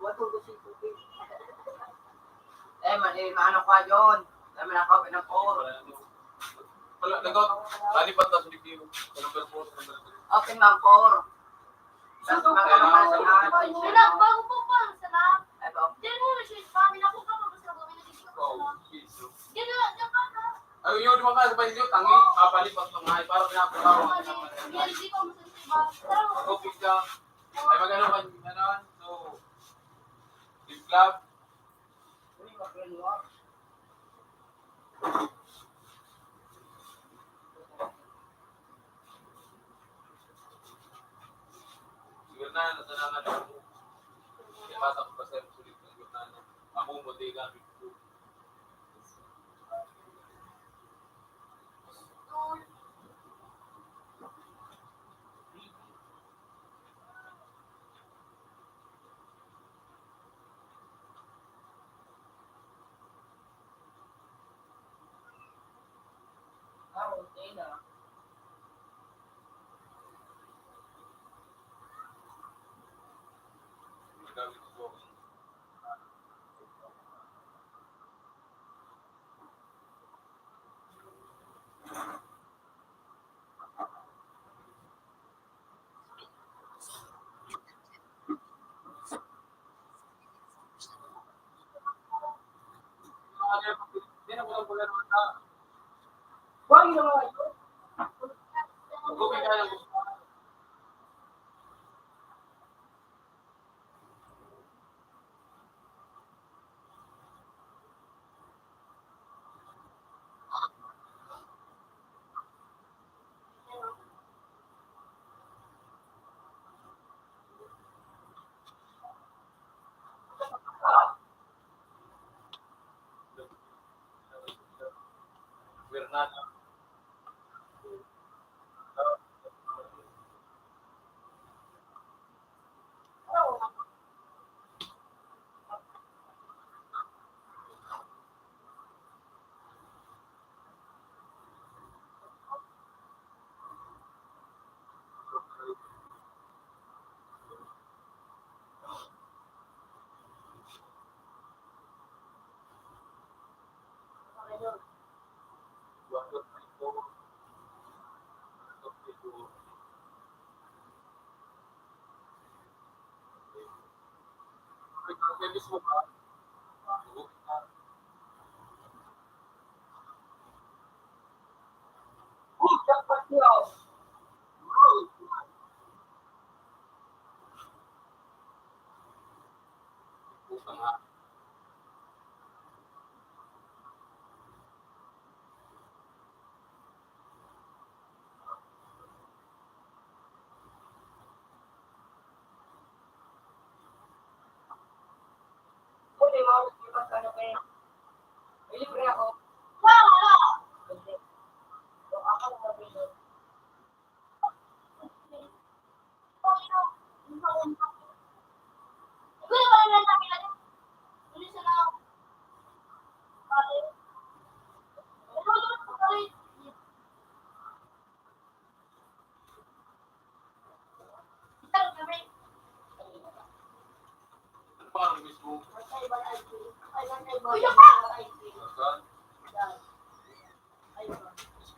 what will the people think? Eh, ma-, eh, maano ka, John? Dami na ka, pinapor. Wala, nagaw-, nalipat na sa review. Sa number four, sa number three. Okay, ma'am, four. Tapos, magkano ka sa lahat? Wala, bago po pa, sa lahat. Ay, bago. Diyan mo na siya, mami, ako ka, mabasa ko, may nagiging ako sa lahat. Diyan na, diyan ka na. Ay, yun, di ba, sa Baguio, tangi, papalipas pa nga, eh, para pinapagawa. Hindi pa masasabay. Tara, okay ka. Ay, magano ka, ano, so, flip-flop. Siguro na, nasa na nga, nasa na. Kaya bata ko pa sa sulit na siguro na, ano, amo mo, di gamit ko.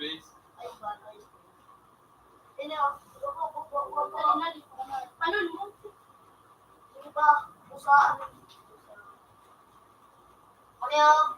Ano? Ano mo? Di ba? Usa. Ano?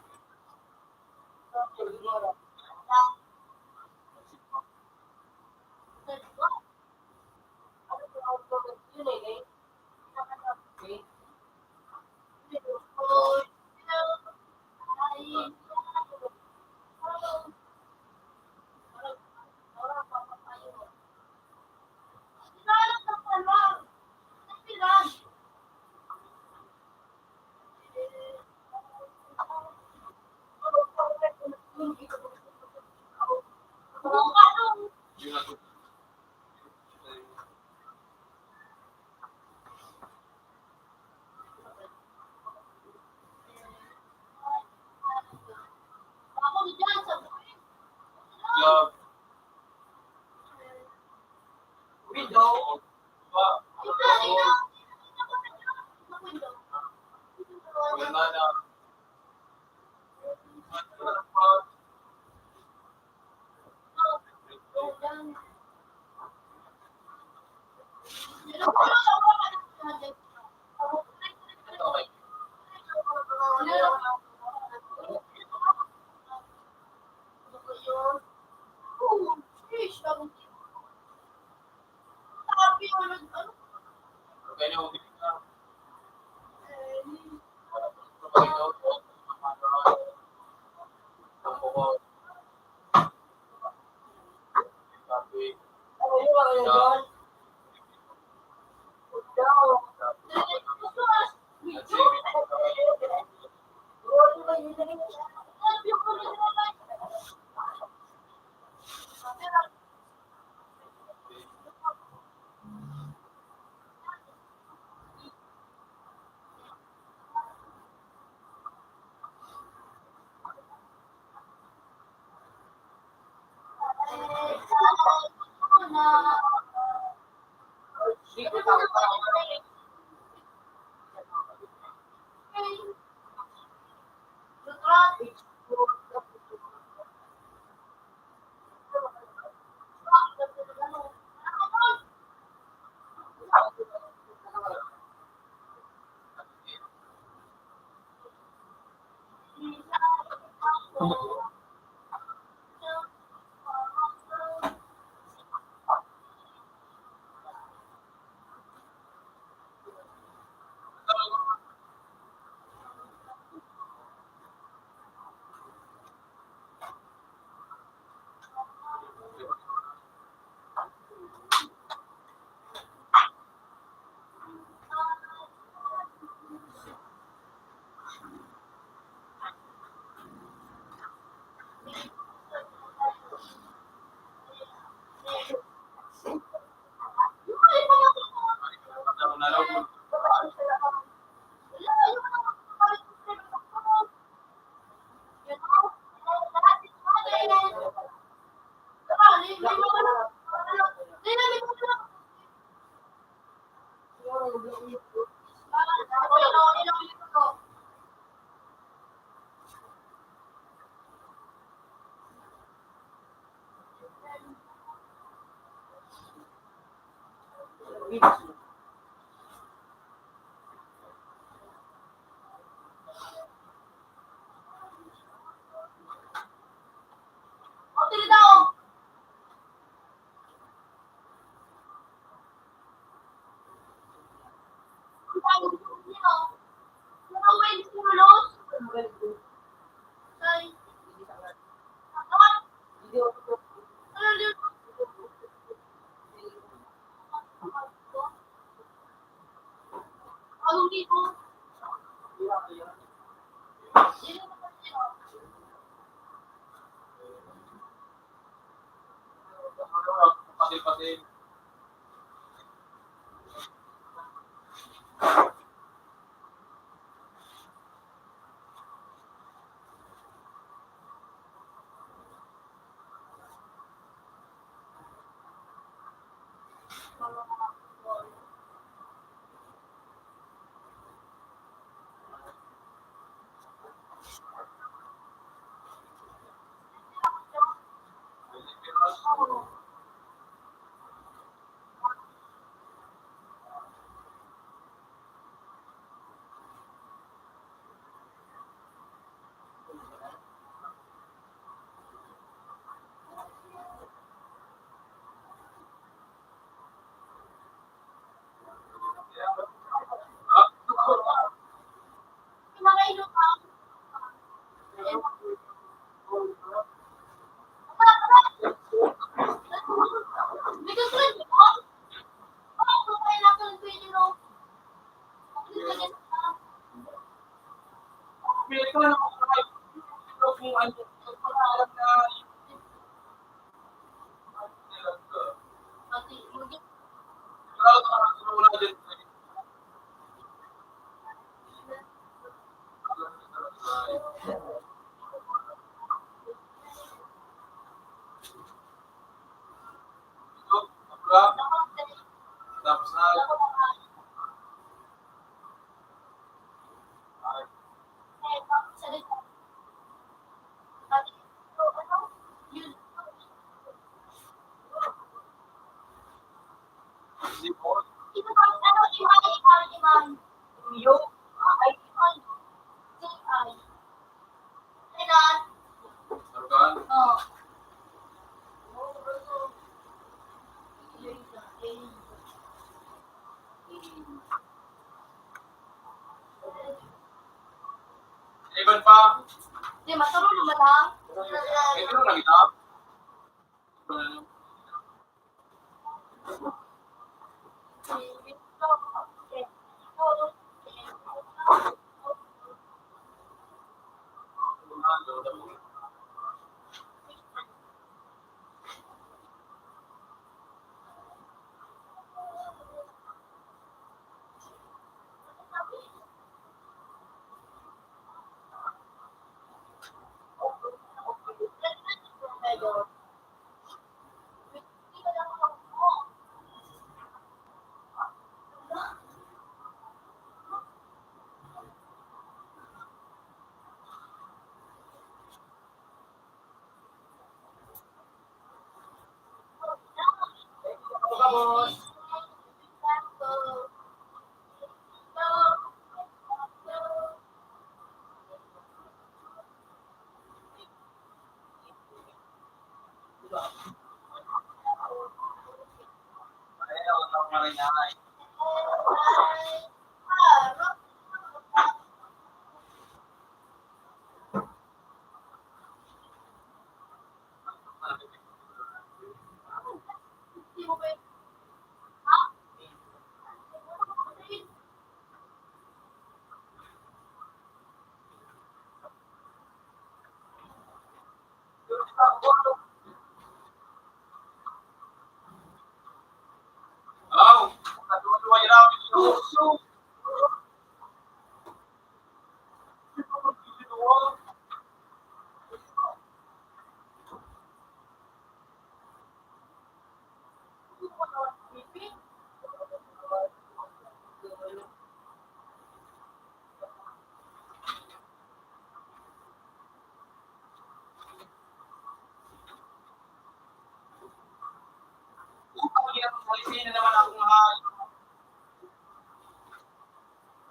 Upang yan, alisin na naman akong mahal.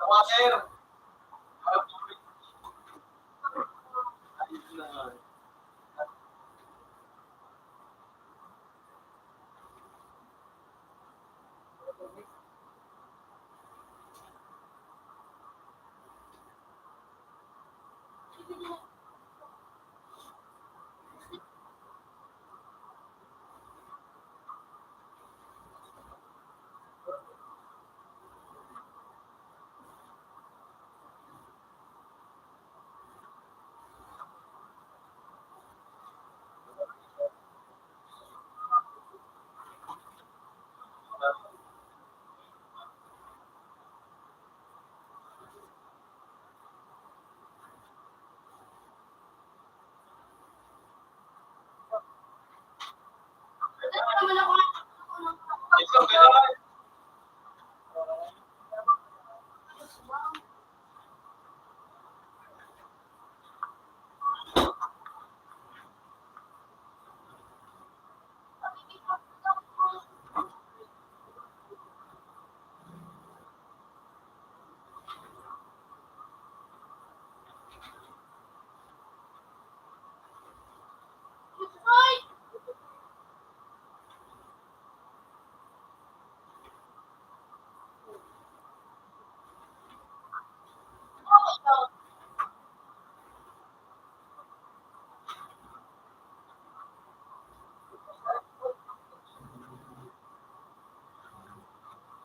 Tawa, sir.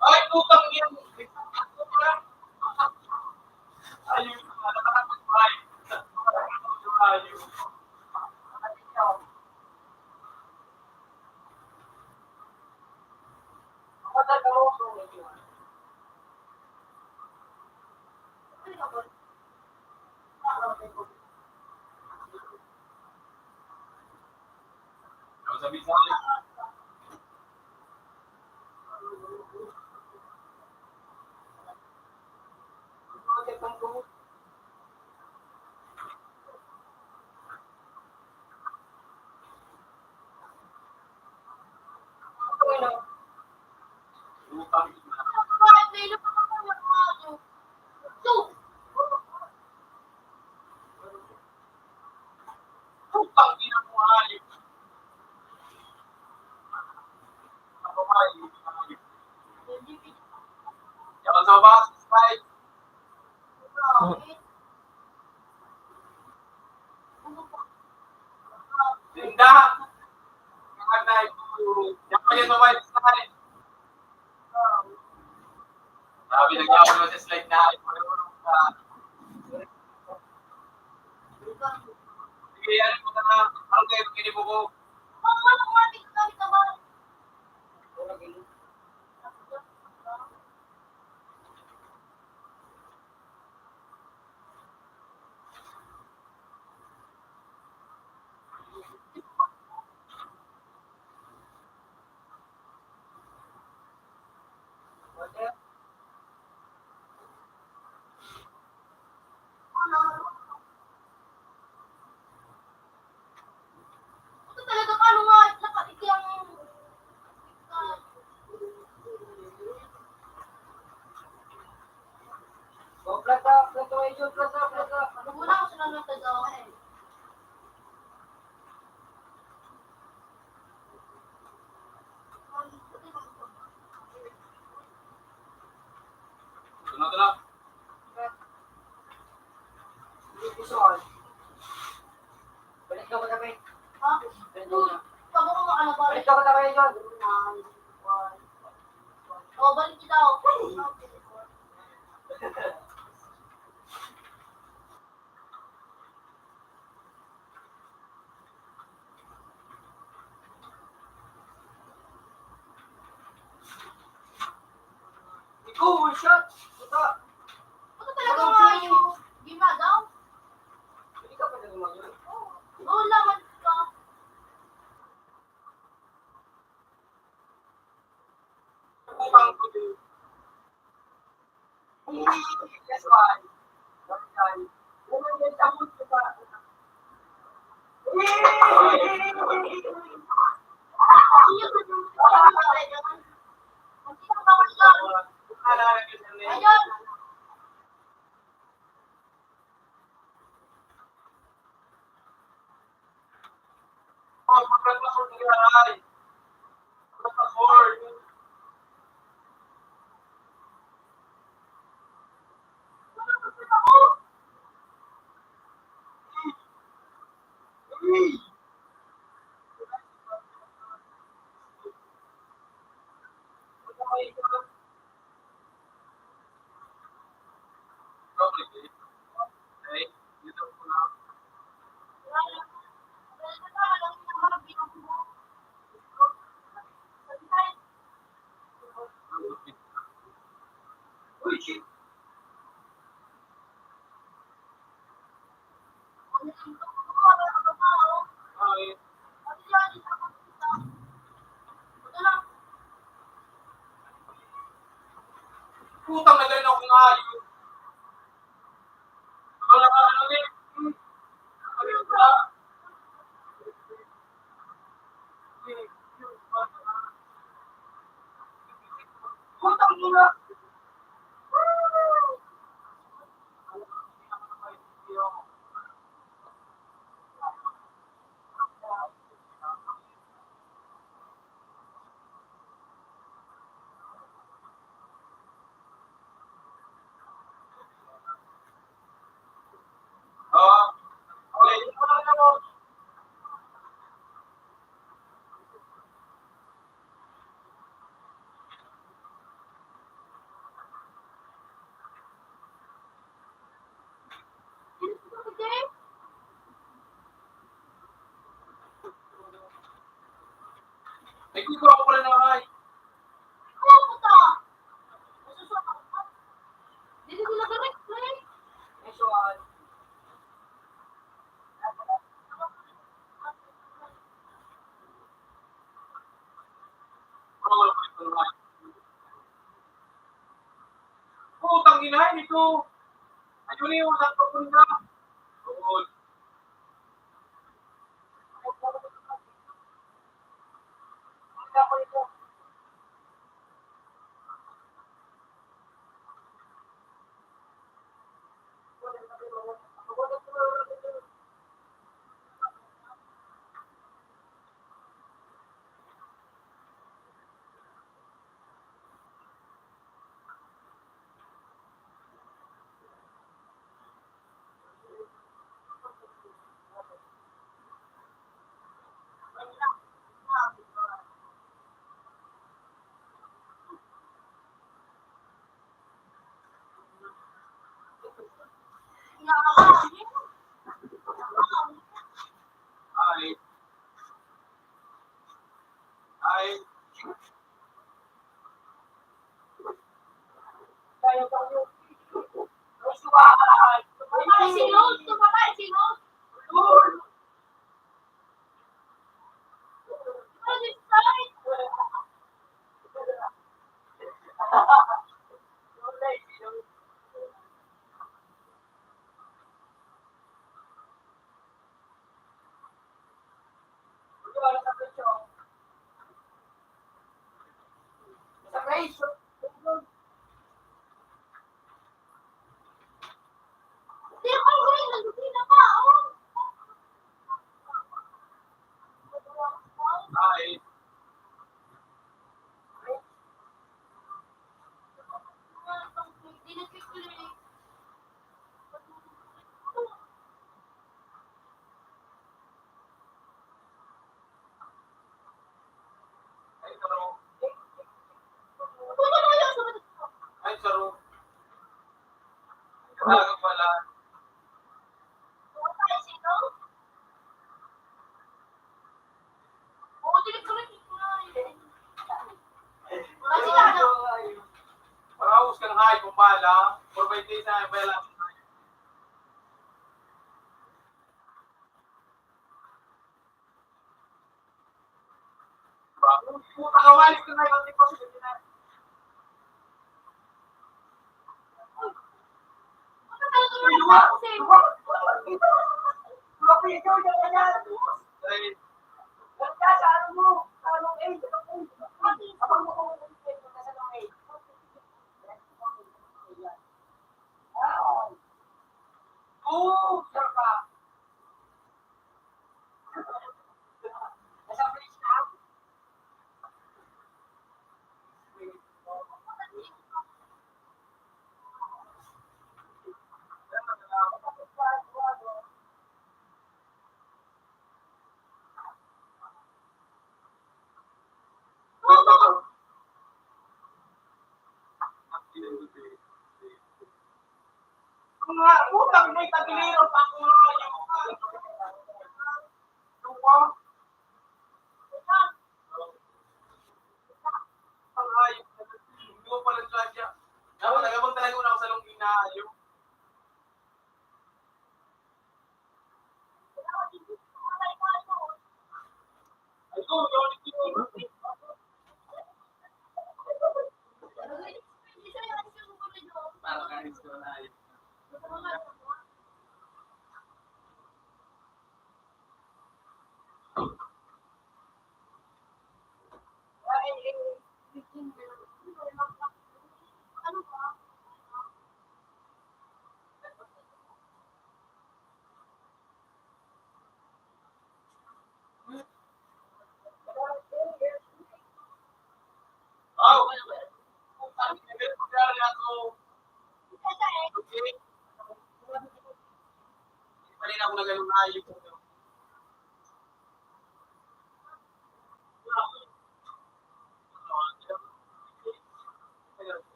Ay, putang ina mo. Ayun, ayun. Putang ina mo, hayop. Ako, hayop, hayop. Yaman sa baba, subscribe. Linda. Yaman sa baba, subscribe. Sabi, nagyaman naman sa slide na, ay, marunong ka. Sige, ano po na, ano kayo, kinibo ko? Pag ako makalabas. Balik ka ba tayo dyan? O, balik kita, o. Ikaw, one shot. Puta. Ano talaga nga yung ginagaw? Hindi ka pwede lumayo. Oo, laman ka. Putang na ganun ako nga yun. Wala ka, ano, eh. Hmm. Ano ba? Putang ina. Ay, kukuha ko pala ng ay. Ano po to? Dito ko nag-record, pre. Ay, so, ah, Putang ina nito. Ayun yung sa papunta. Oo. Ay. Ay. Mga utang mo'y tagiliran pa ako nga. Ang hayop na, hindi mo pala siya. Dapat nagabang talaga una ako sa lungin na hayop.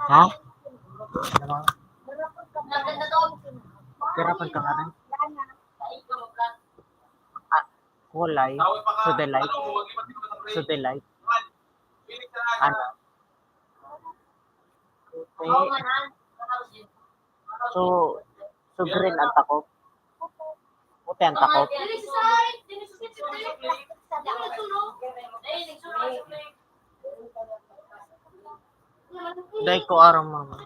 Ha? Pirapan ka nga rin? Ah, kulay. So, the light. So, the light. Ano? Puti. So, so green ang takop. Puti ang takop. Dai ko aram, mama.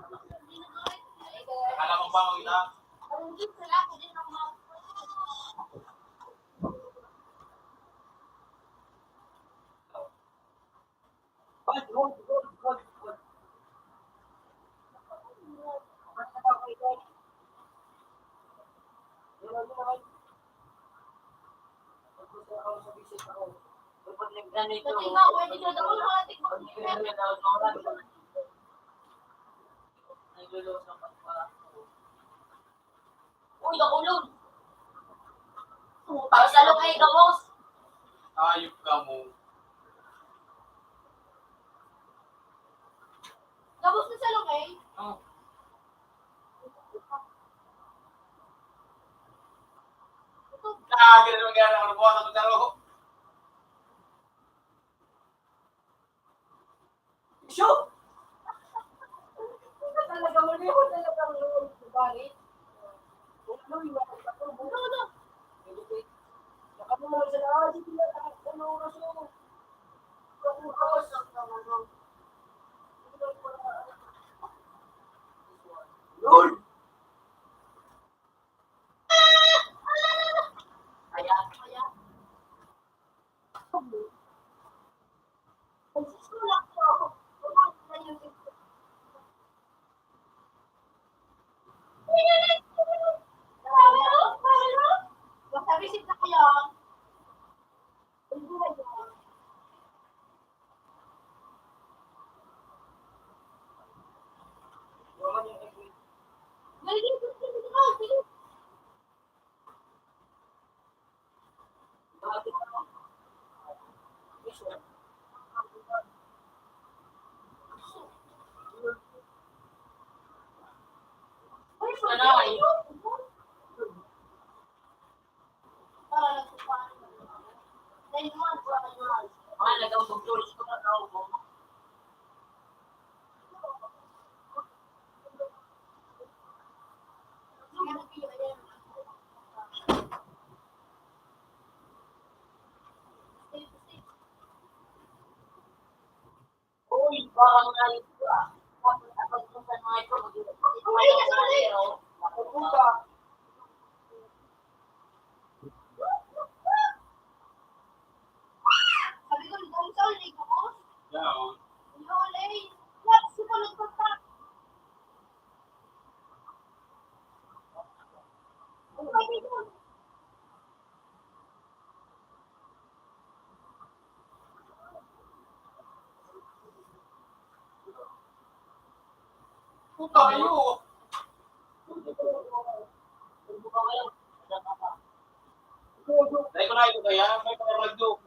Uy, nakulog. Putang ina mo. Salong ay gabos. Ayop ka mo. Gabos na salong eh. Oh. Grabe na nangyari ang buwan ng taro. Shoot! Talaga, mali ako talaga, mali. Ano, ano? Baka mo lang sa lahat, hindi na takot sa mga oras mo. Lord! Kaya, kaya. Basta visit na kayo. Puta kayo! Dahil ko na ito kaya, may pangaragyo.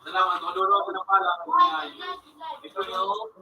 Salamat, maduro ko na pala. Ito yung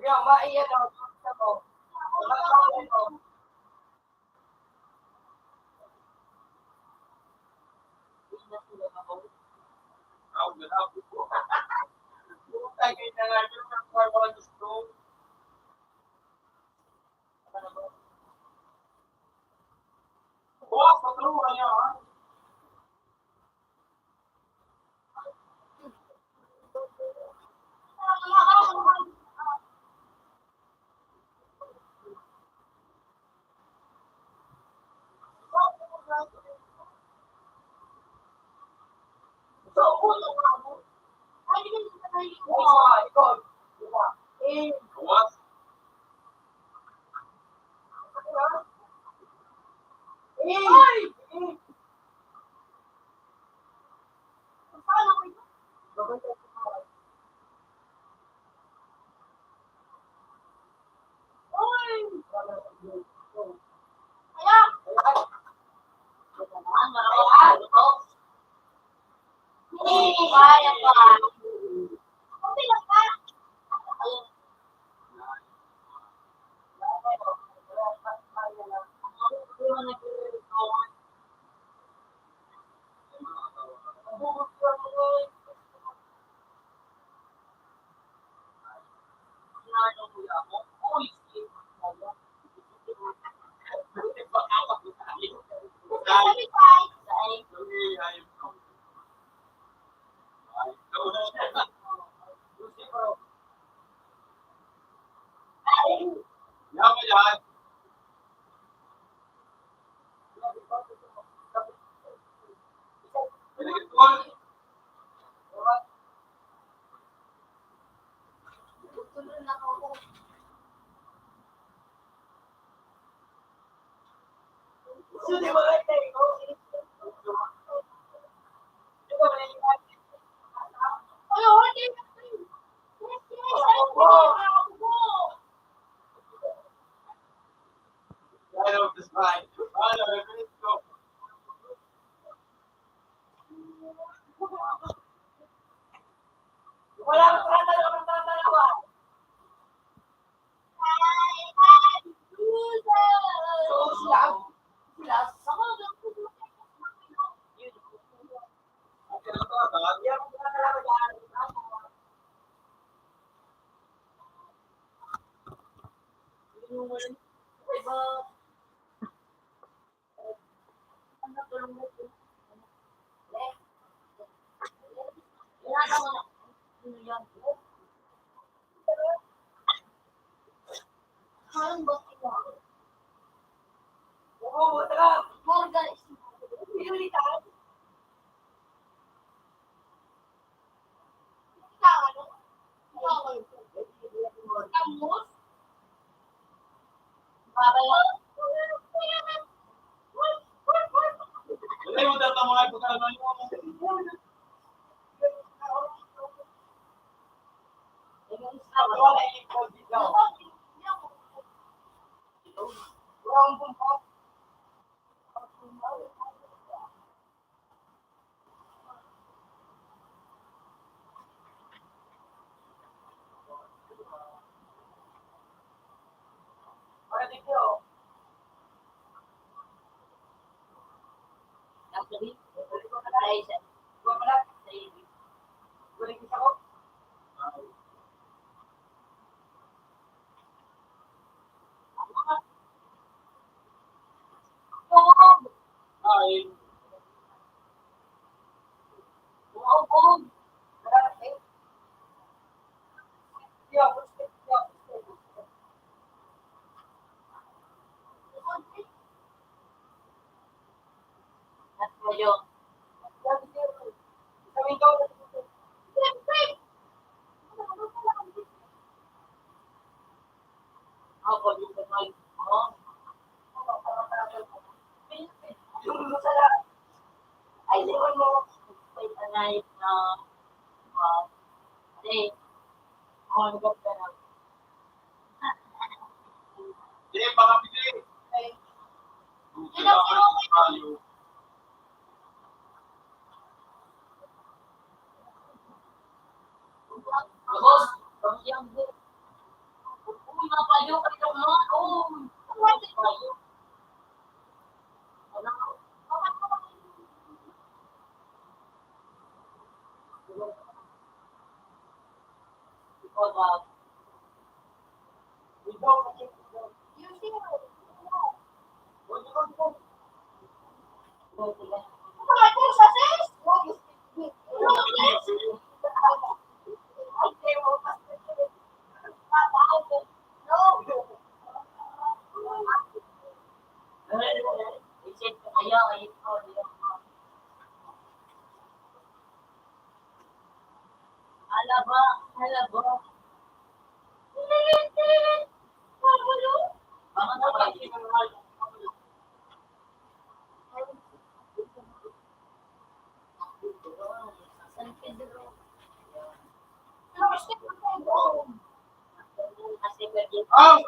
Ah!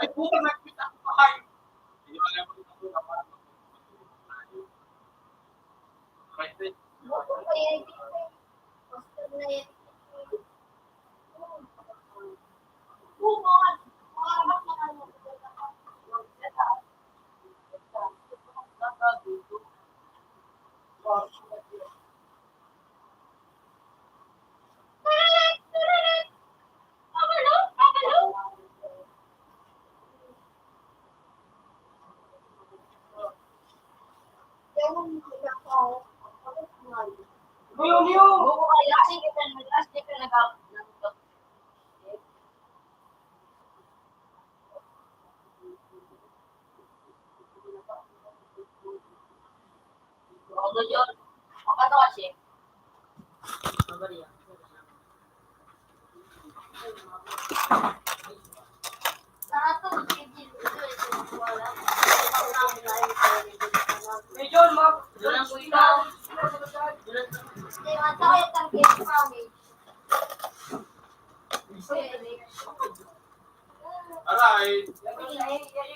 Ay, puta, nagkita ko pa kayo.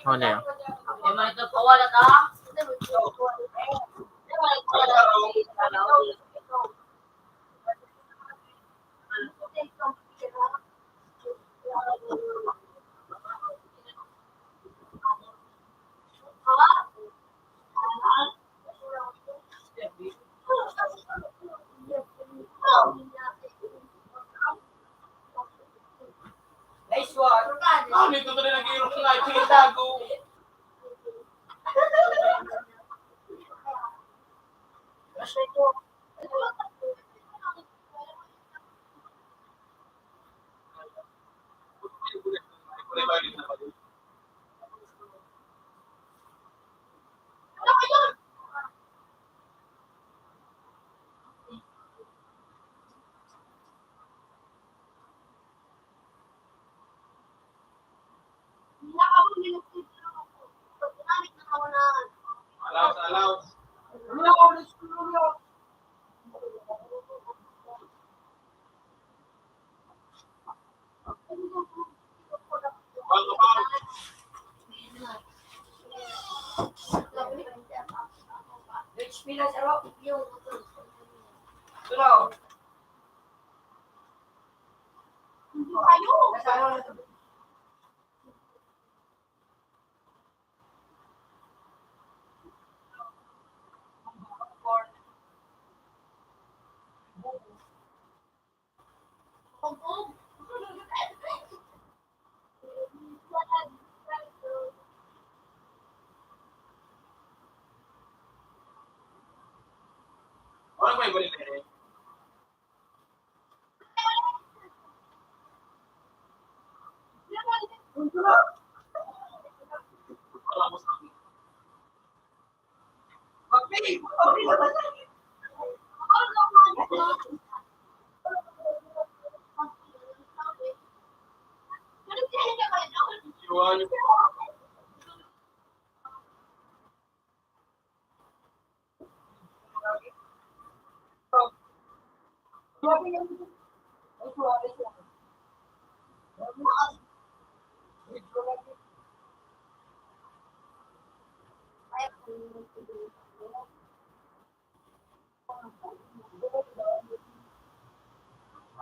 Ano yan? Nice one. Ah, may tutuloy nag-iirok na, ito yung tago. Yung, ito na, oh. Ayun. Nasa ano na ito? Ano ba yung balik na yun?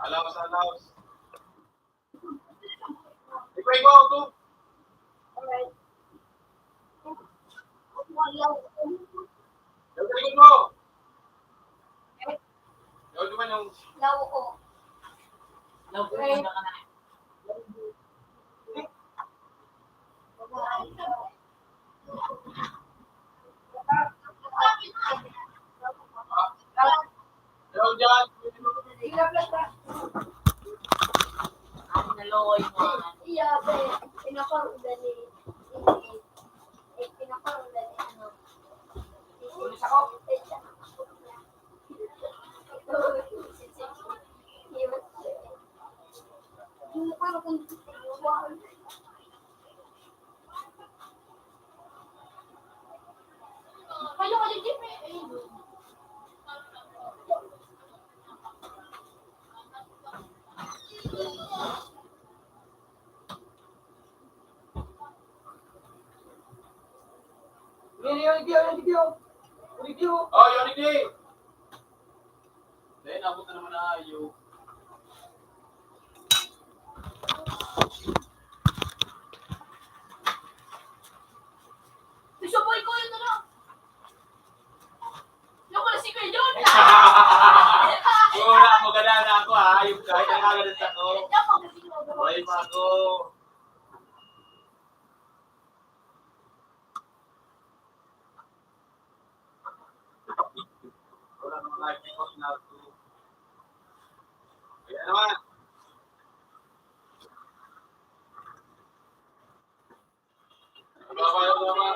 Alaw sa alaw. Ikaw, ikaw, ikaw. Ikaw, ikaw, ikaw. Ikaw naman yung Lauo. Lauo, okay. Hello, John. Ang naloy mo. Iya, be. Pinaparuda ni, ni, eh, pinaparuda ni, ano, ni, Yun, yun, yun, yun, yun. Review. Oh, yun, yun. Then, abot na naman na yung Isuboy ko yun, ano? Yung wala si Kuya John. Wala, maganda na ako, ha? Yung kahit ang agad ako. Yan, pag kasi yung Buhay pa ako. Wala namang nakikita ko na ako. Kaya naman. Wala pa, wala pa.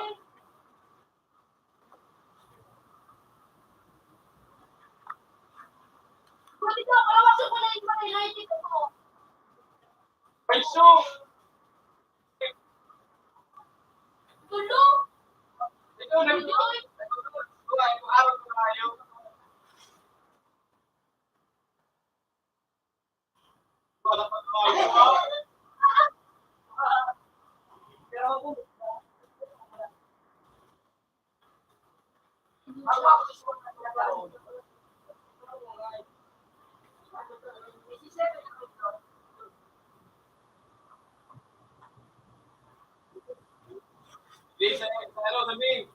Ay, so, Tulo. Ito, nag-, Please, hello, sabi.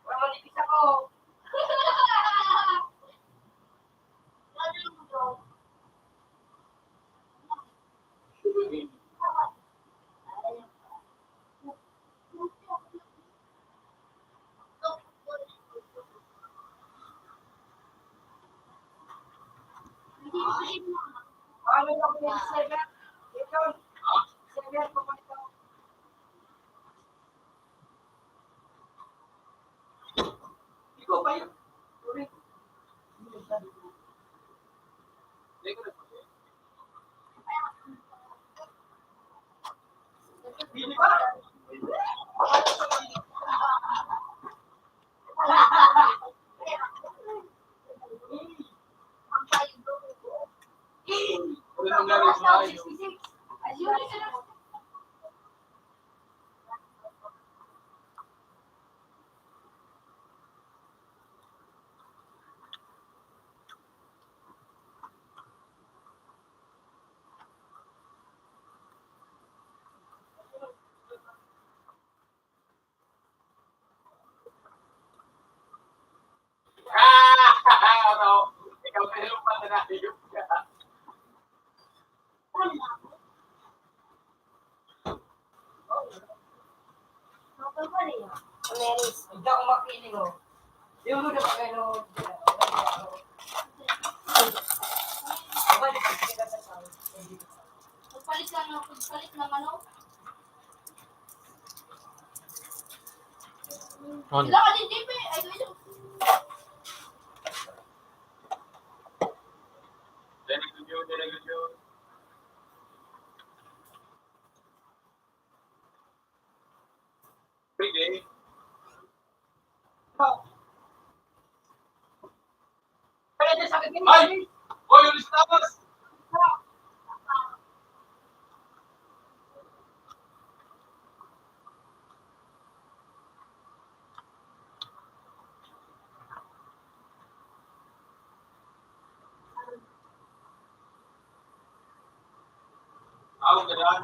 Wala, manipis ako. Ikaw ba yun? Hindi ako makiling, oh. Yung mga pagano, magpalit lang ng, magpalit ng ano? Ano? Wala ka din, J P. Ay, ito, ito. Very good yun, very good yun. Pwede. Ay! Oy, ulis na, boss! Awit na daan.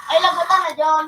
Ay, lagot na, John.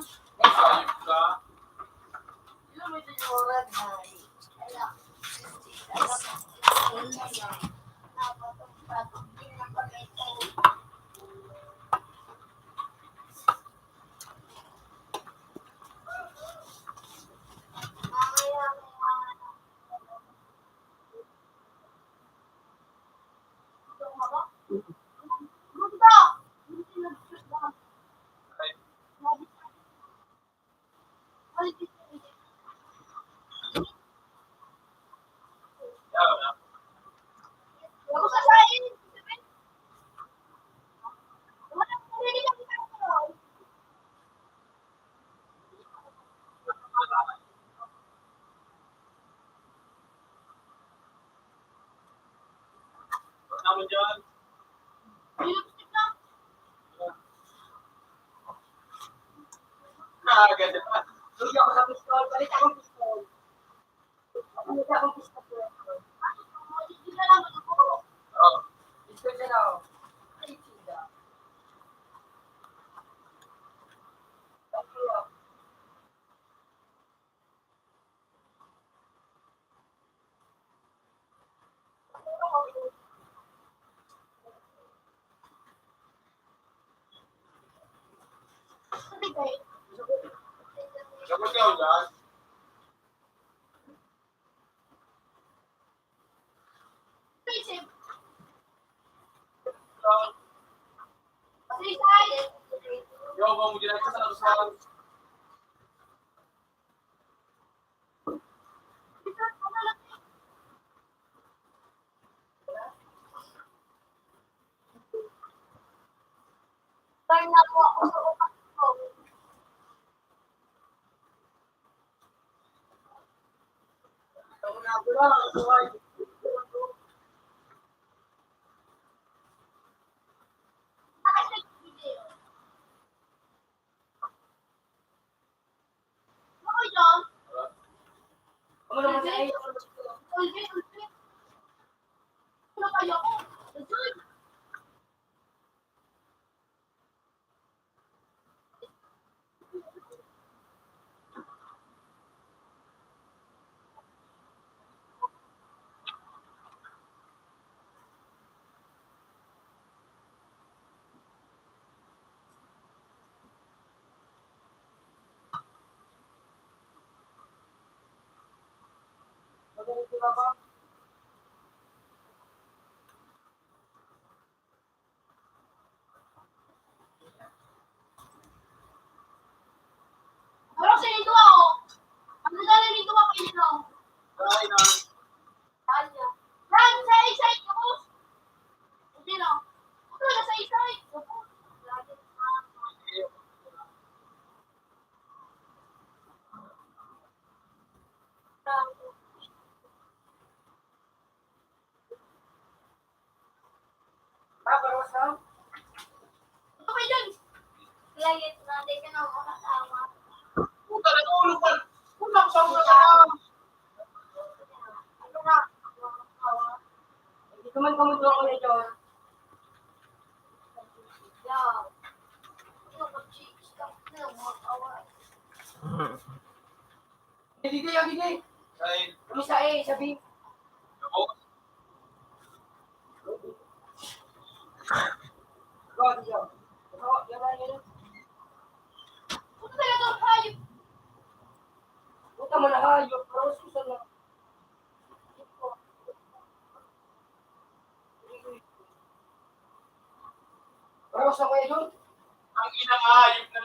Naman dyan. Ah, ganda. Hindi ako sa pistol. Balik akong pistol. Balik akong pistol. Oh. Pistol siya na, oh. Ay, chida. Pero sa ito ako, ang nagdala nito ako, ito. Ay, na. Ay, na. Yan, sa isa, ito. Hindi na. Ito na sa isa, ito. Langit na, di ka na makatawa. Puta, natulog pa. Puta, sa ulo ka na. Ano nga? Hindi naman kami doon ko na dyan. Yaw. Ano ba, chicks? Stop na, mga kawa. Gigi, ah, gigi. Kain. Kami sa, eh, sabi. Ako? Puta, talagang hayop. Puta, manahayop. Pero susan na. Pero sa kayo doon, ang inang hayop na.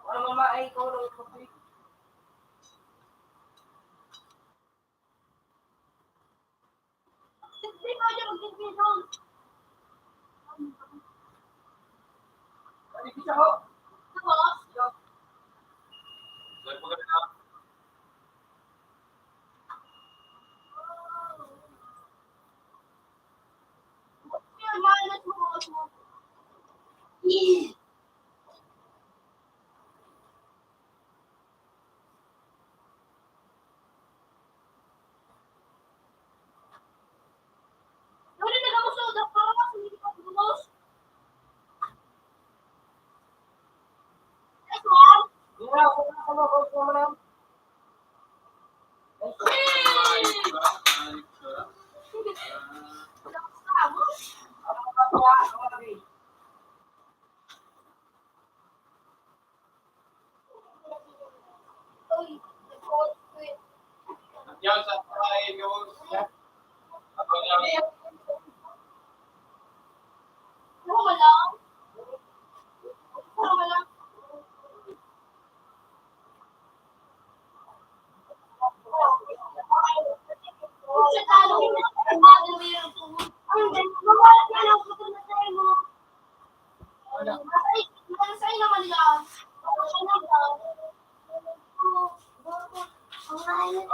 Ano, mama, ay ikaw lang ito. Hindi pa siya magtitipon. Ano, isa ko? Tapos? Sir, maganda. Yung minus mo, minus mo. Wala na gabos sa udak, para mas hindi ka gabos. Next one. Wala, wala, wala, wala, wala. Yan sa tayo, yun. Wala. Wala.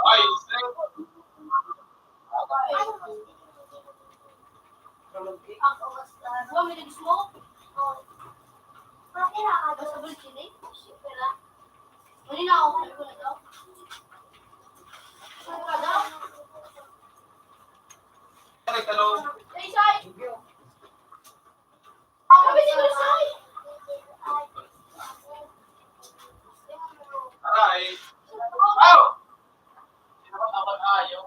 Ay, Gusto mo smoke? Oo. Pati na ako. Gusto mo sili? Siyempre lang. Mali na ako. Ano ko na to? Ano ka daw? Ay, talong. Ay, Sai! Ang sabi ni Sai! Aray! Aw! Sino ba dapat ayaw?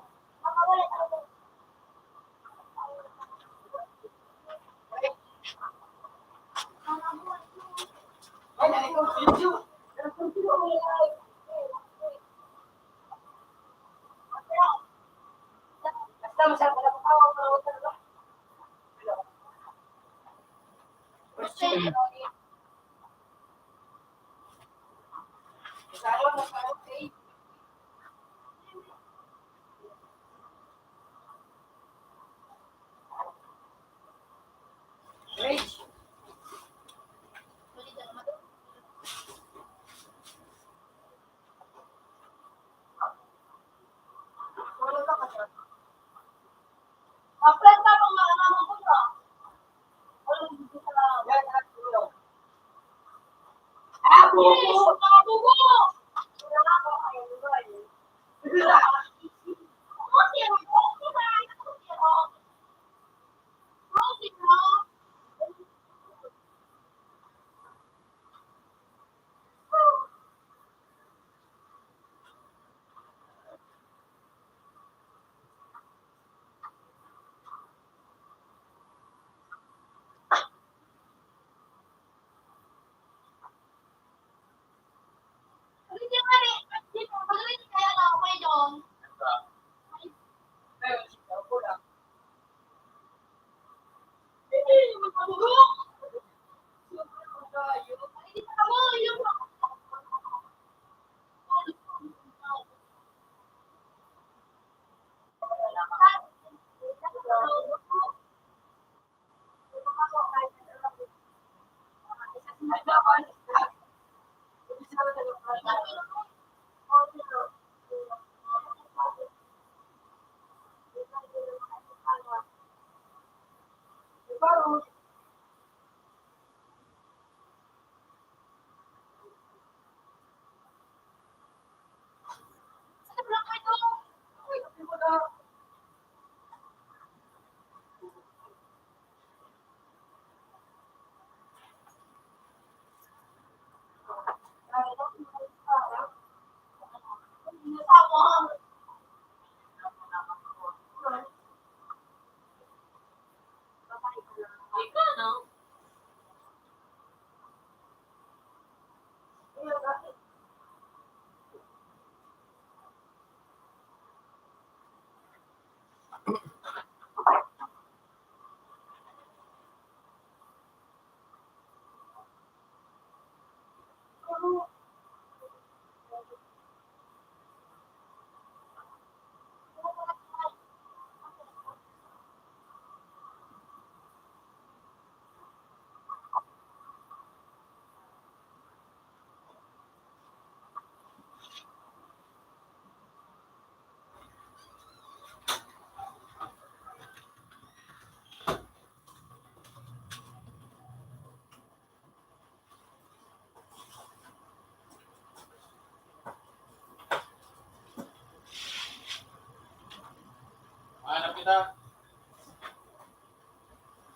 Ikaw, no? Hanap kita.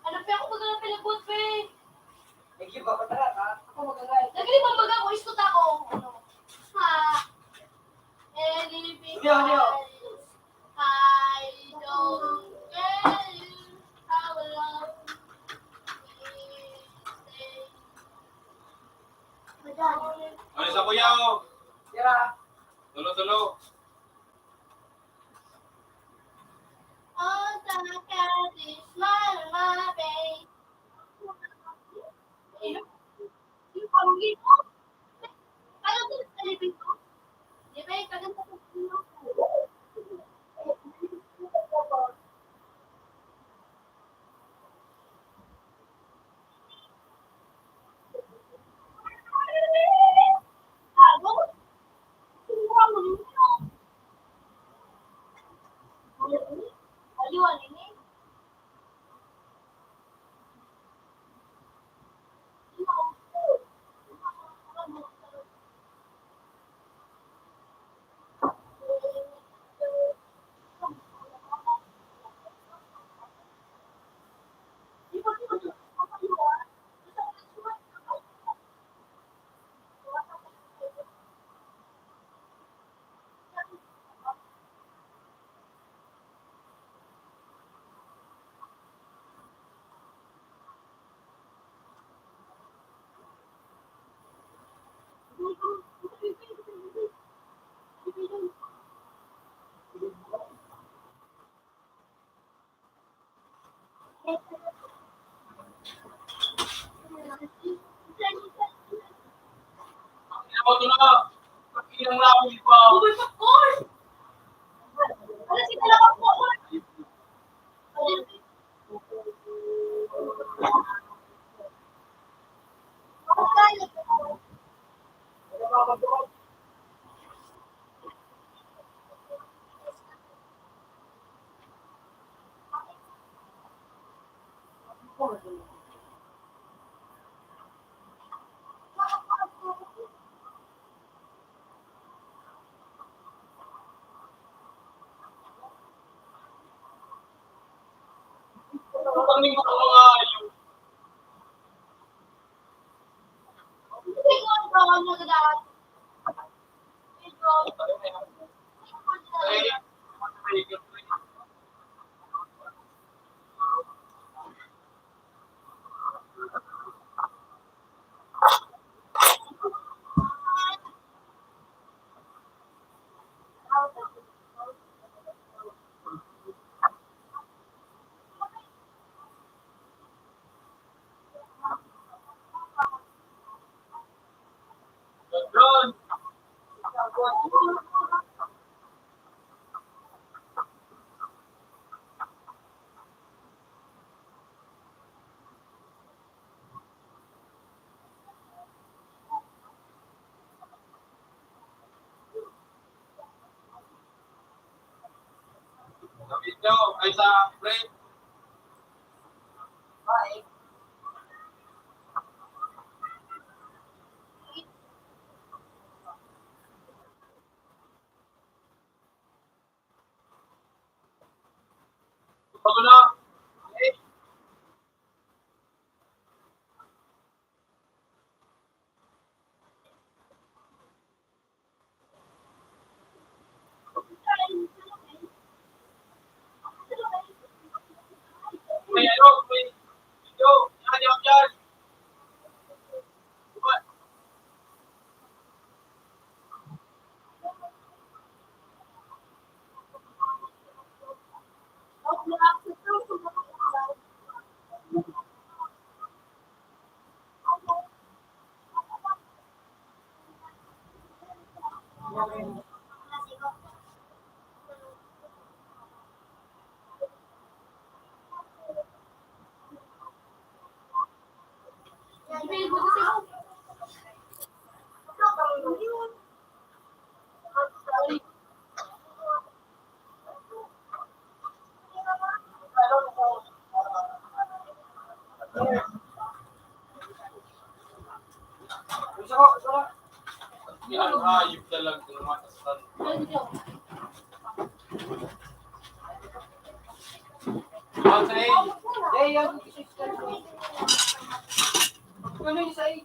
Ano pa ako pag-, pinagbot, pre? Nag-iba pa talaga, ha? Ako mag-alay. Nag-iba baga ako, iskot ako. Ano? Ha? Anything. Hindi, hindi. Else. I don't care how long we stay. Ano sa kuya, oh? Tira. Tulo, tulo. All the cat is my, my babe. Yo, ay sa break. Pabula. Okay. Yan, hayop talaga, mga kasal. Ano yung isa eh?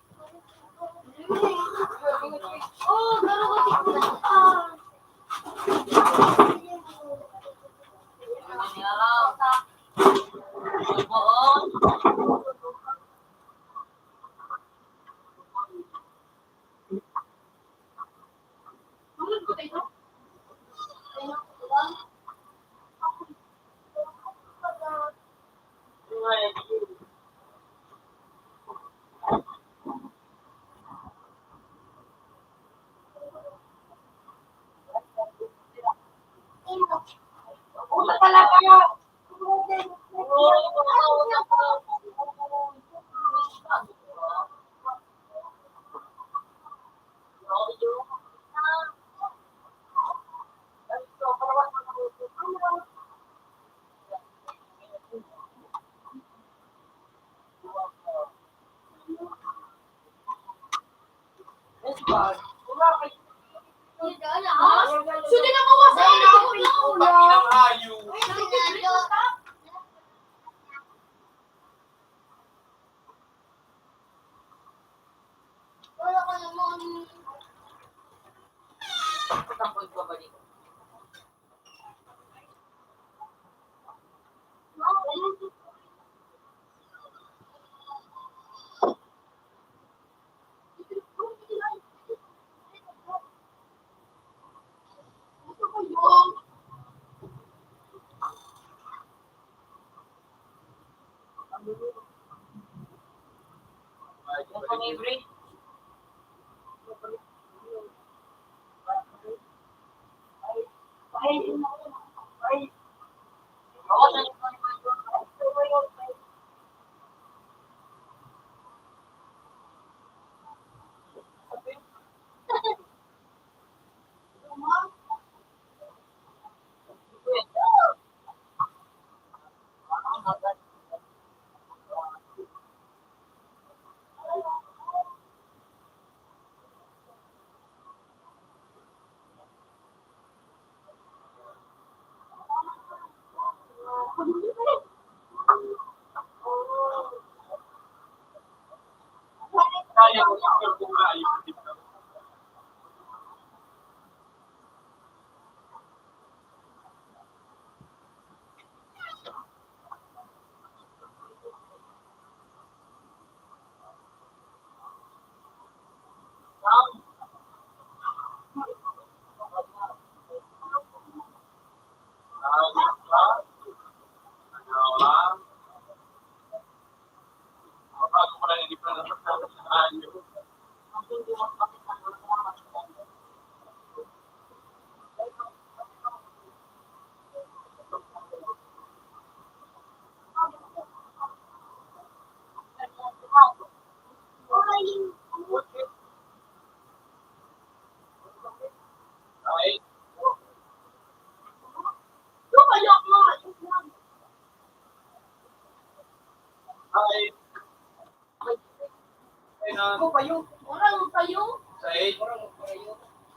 Ako, payo. Orang payo. Sa eight.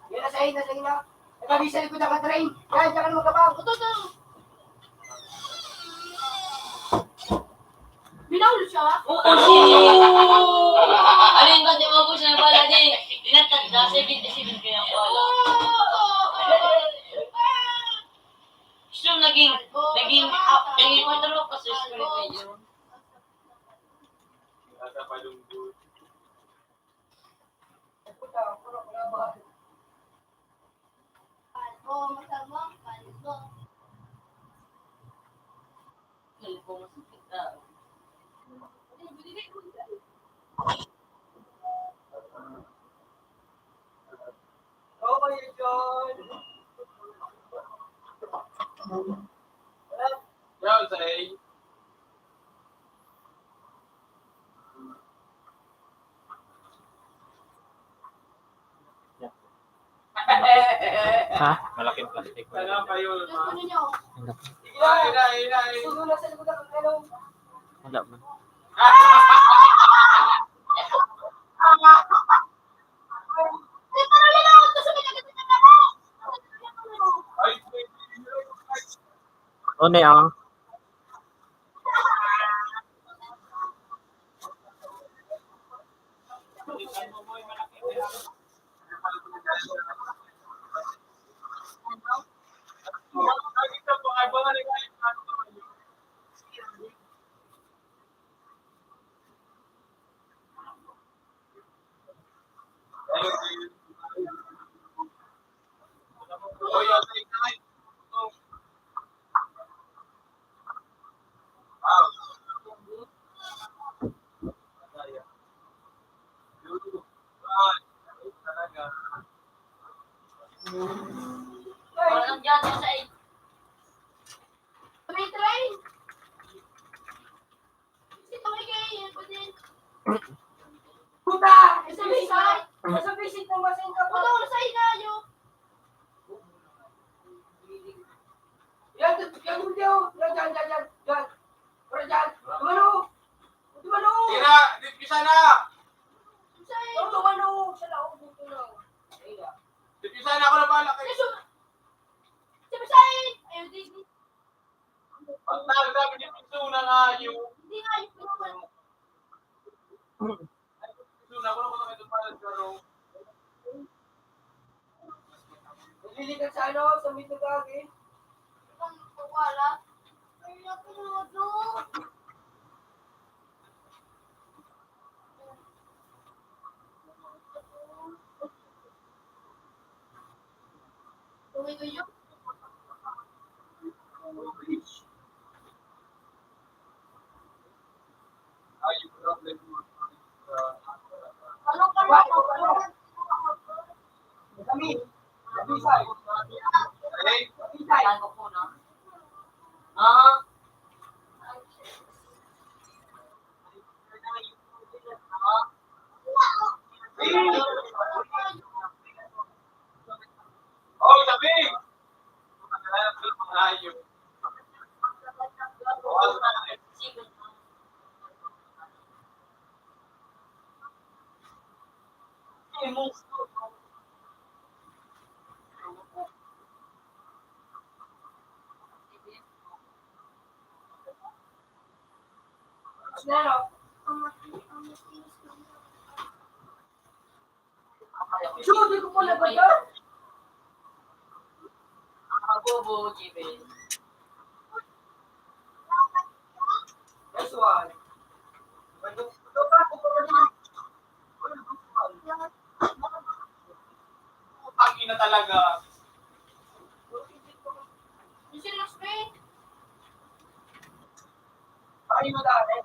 Yan na, sa eight na, sa eight na. Nagkabisa likod ang train. Yan, diyan ka na magkabang. Ito, ito. Binawal siya? Oo, si... Alin ba, di mo po siya pala, di? Inatag na, seventy-seven kaya pala. Gusto naging, naging, ah, naging otro ko sa school ko yun. Yan, say. Ha? Malaking plastic. Ano pa yun? Ano? Hinay, hinay, hinay. Wala man. Ay, One, oh. Walang dyan sa eight. May train. Puta! Isa may side! Isa may side na masin ka pa! Puta, wala sa inayo! Yan, yan, yan, yan, yan, yan, yan. Wala dyan. Tumalo! Tumalo! Tira! Dipisa na! Tumalo! Sa laog mo, tumalo! Dipisa na ako na bahala kayo! Isa may side! Ayaw, di, di. Ang tawag namin ni Pinso na nga yung Hindi nga yung pinapal. Pinso na, wala ko na kayo palag, pero Naglilikan sa ano, sa may tugagi. Ang wala. Ay, naku, ano? Ah. Sure, di ko po nabasa. Ang bobo, Jimmy. Next one. Putang ina talaga. Ay, madami.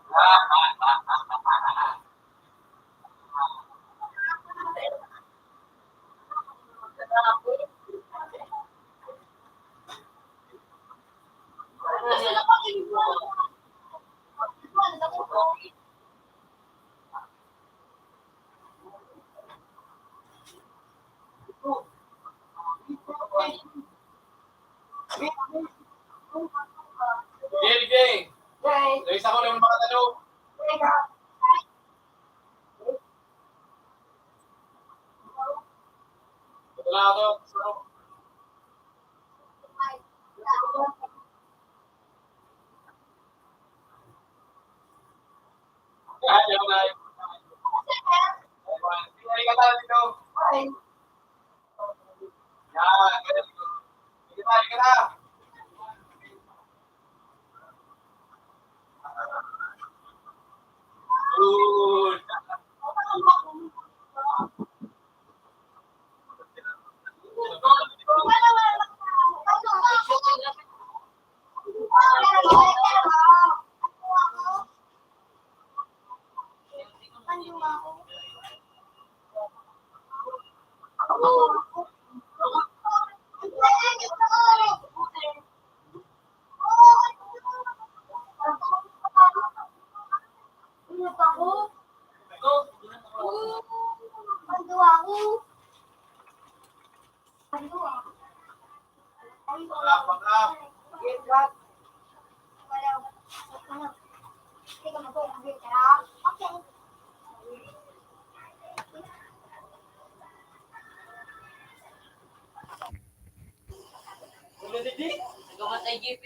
Nagkamatay, J P.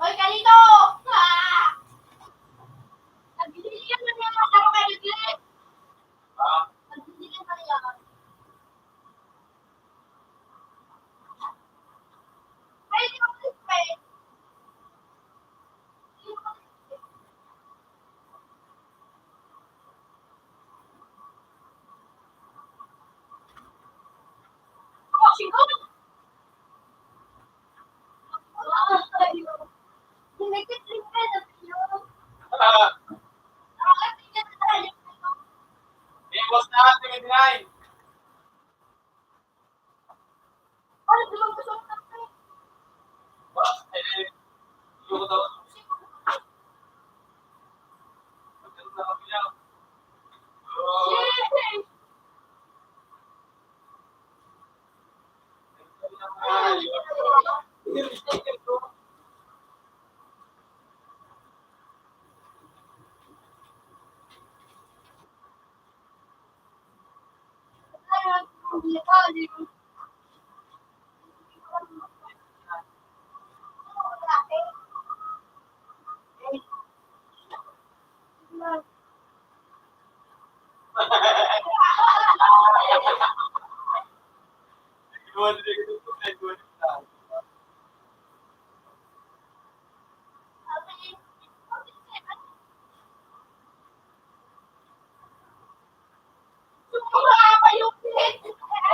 Hoy, Carito! Ah! Nagbibigyan na niya ng mga sarong kay Rodrigue. Ah? Nagbibigyan na niya. Ay, di ba,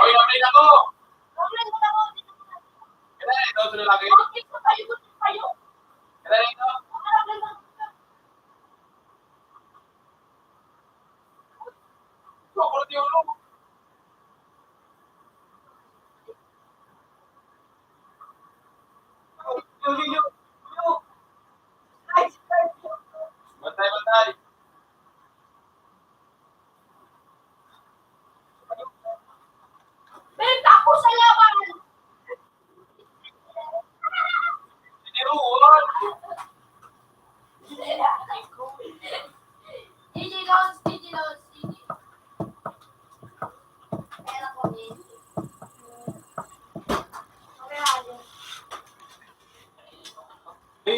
Oy, okay na ko. Kaya ito, ito na lagi. Kaya ito. Sobrang yung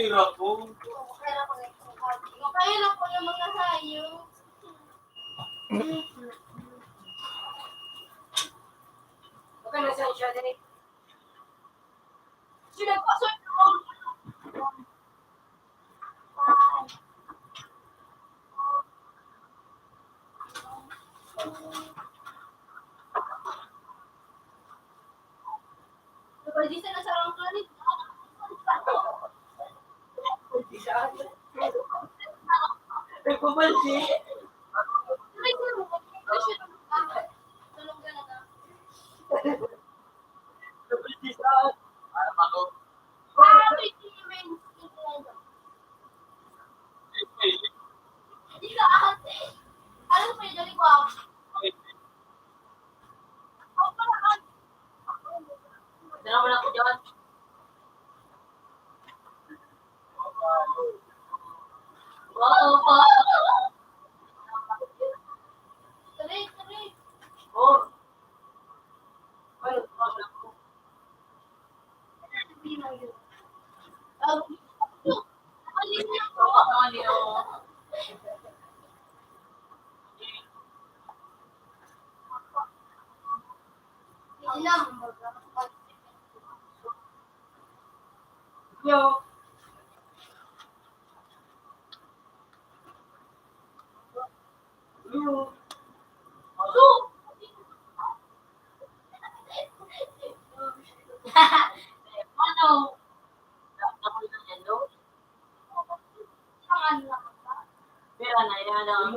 Hirap po. Kaya lang po ng mga hayop. Huwag ka na sa siya, dali. Sila po, sir. Nagbaldi sa nasarang kanin. Nagbaldi. Tulog ka na na. Nagbaldi sa. Para pa to. Grabe, Steven. Hindi ka ate. Ano pa yung galing ko? Dala mo na ako dyan. Wow, wow. Tarik, tarik. Oh. Ano, ano, ano? Yo. Yo. Ano? Pera na yan, ah.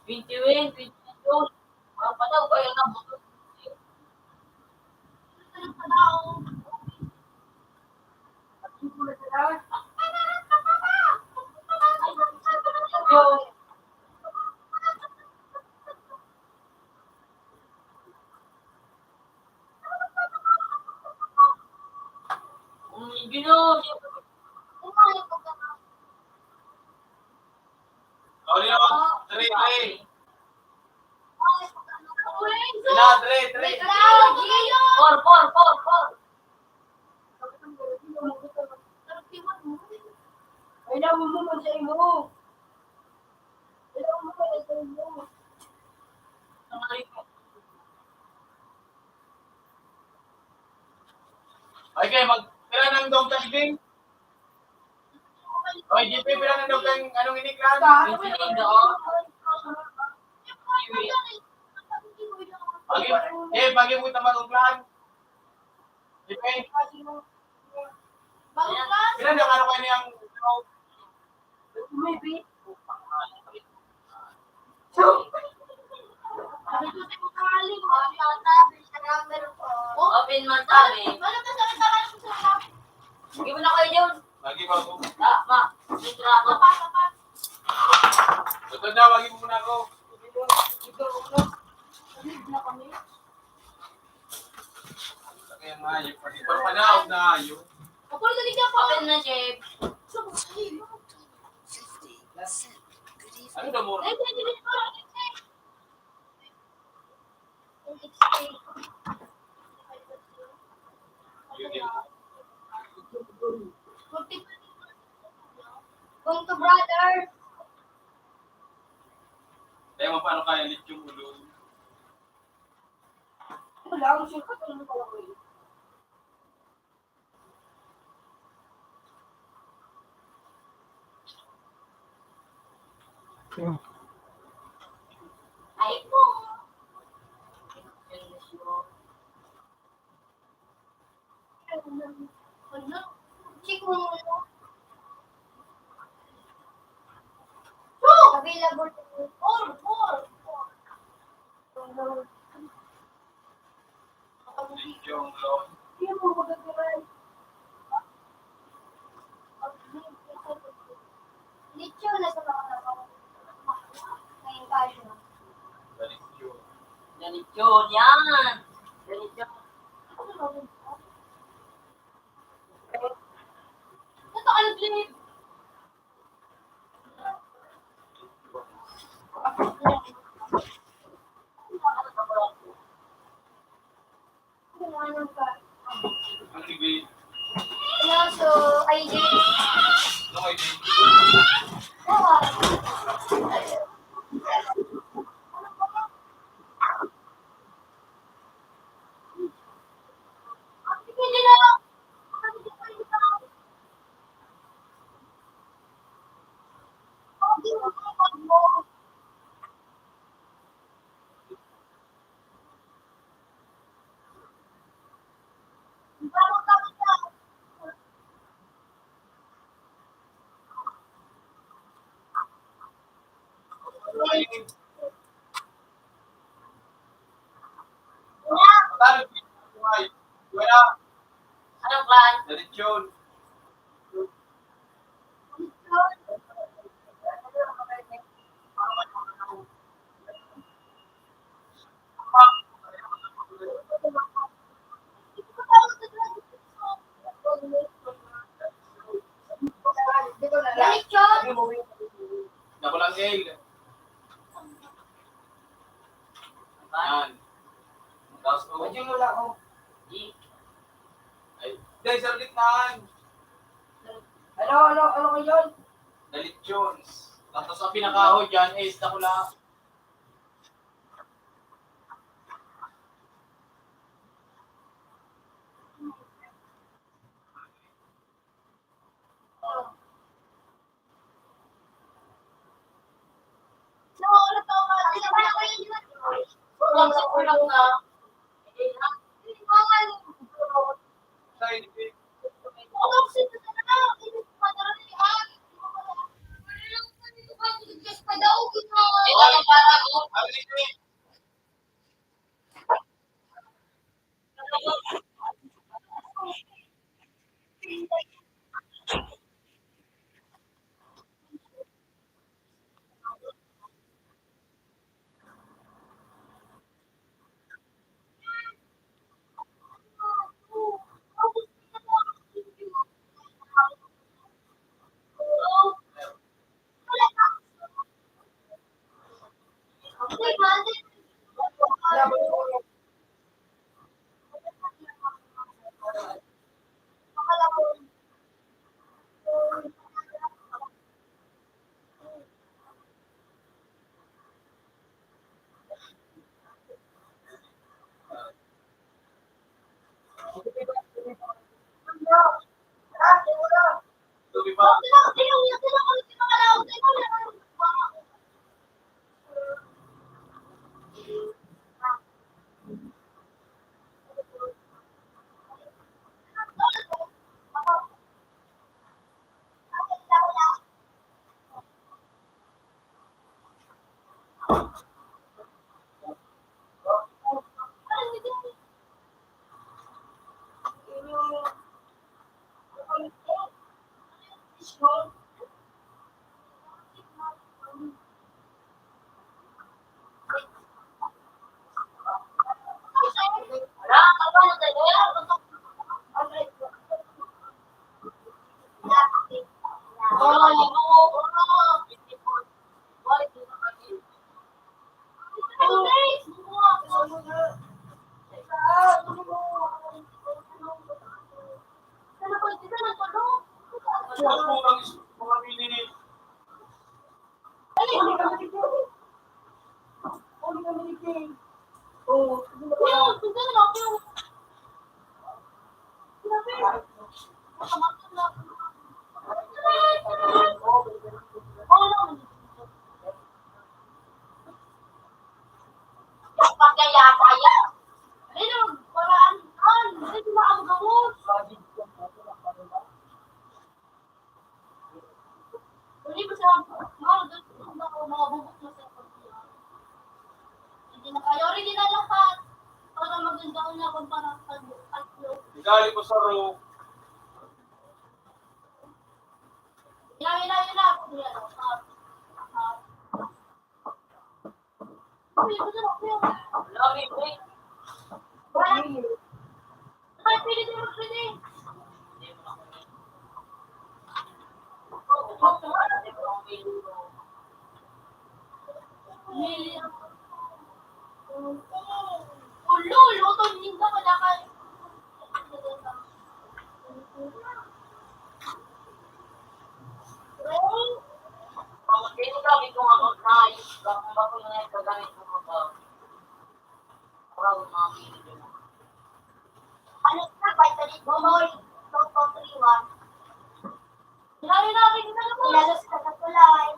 Twenty-one, twenty-two. Ang pataw, kaya na buto. Ang Ginoo, Audio, three, three. Sila, three, three. Four, four, four, four. Ay, naman mo man sa imo. Ay, naman mo man sa imo. Okay, mag-, pila nang dog tag-, Jing? Oy, J P, pila nang dog tag-, anong iniklan? Twenty-nine, oo. Pagi, eh, pagi mo tamad ang plan. J P. Pila nang ano kayo niyang, ano? Maybe. Open man kami. Hindi mo na kayo yun. Lagi ba ako? Ah, ma. May trapo. Ito na, lagi mo muna ako. Kaya nga, yung pag-, pagpanaog na yun. Open na, Jeff. Ano daw mo? Kung to, brother. Kaya mo, paano kaya lithium ulo? Wala akong sure kung ano pala ko eh. Ay po. Ano? Check mo muna. Available. Four, four, four. Lechon na sa mga, lechon, yan. Lechon. Ito, ano, Glenn? Ang tigre. So, I D. Anong plan? Lechon. Double ang L. Yan. Tapos, oh. Ay, dahil sa gitnaan. Ano, ano, ano ngayon? Dalit Jones. Tapos ang pinakaho dyan is takula. Hindi ba siya, mga, mga bubok na sa pagkakas? Hindi na kayo original lahat. Para maganda ko na kung parang pag-, pag-, Gali ko sa ro. Yan, yan, yan, yan. Yan, ah, ah. Ulo, lutong ninda, wala ka. Ano na, five minutes mo, Lord? Two, two, three, one. Lalo na, rin na naman. Ilalos ka sa tulay.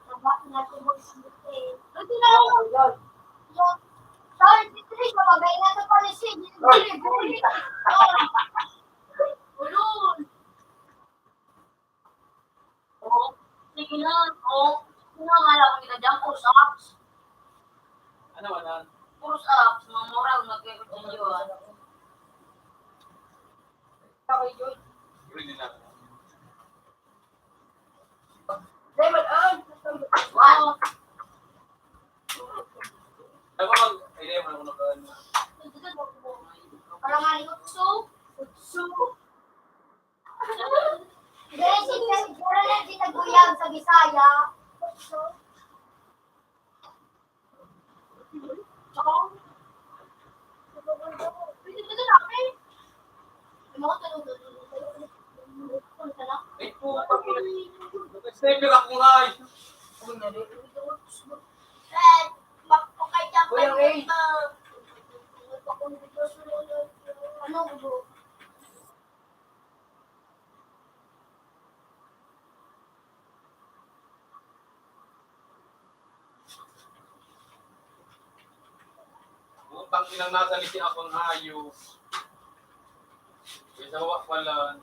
Nabak na tubog sa buti. Ito na lang. Lord, Lord, Beatrice, mababay na ito pa ni Sid. Lord, Lord. Ulol. Oh, sige na. Oh, sige na, wala akong ginagawa. Push-ups. Ano, wala? Push-ups, mga moral, magkakutsilyo, ah. Okay, George. Ready na. Raymond, ah! Wow! Ano ba mag-, ay, Raymond, ano ba? Parang nga, so, so, Guys, ito, puro na kita guyag sa Bisaya. Ay, po, nag-sniper ako, ay. Kuya Ray. Ano, bro? Putang inang nasa lisi akong hayop. May sawa pala.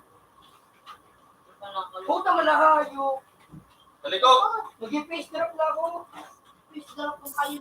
Puta man na hayop. Dali ko. Nag-face drop na ako. Face drop ko kayo.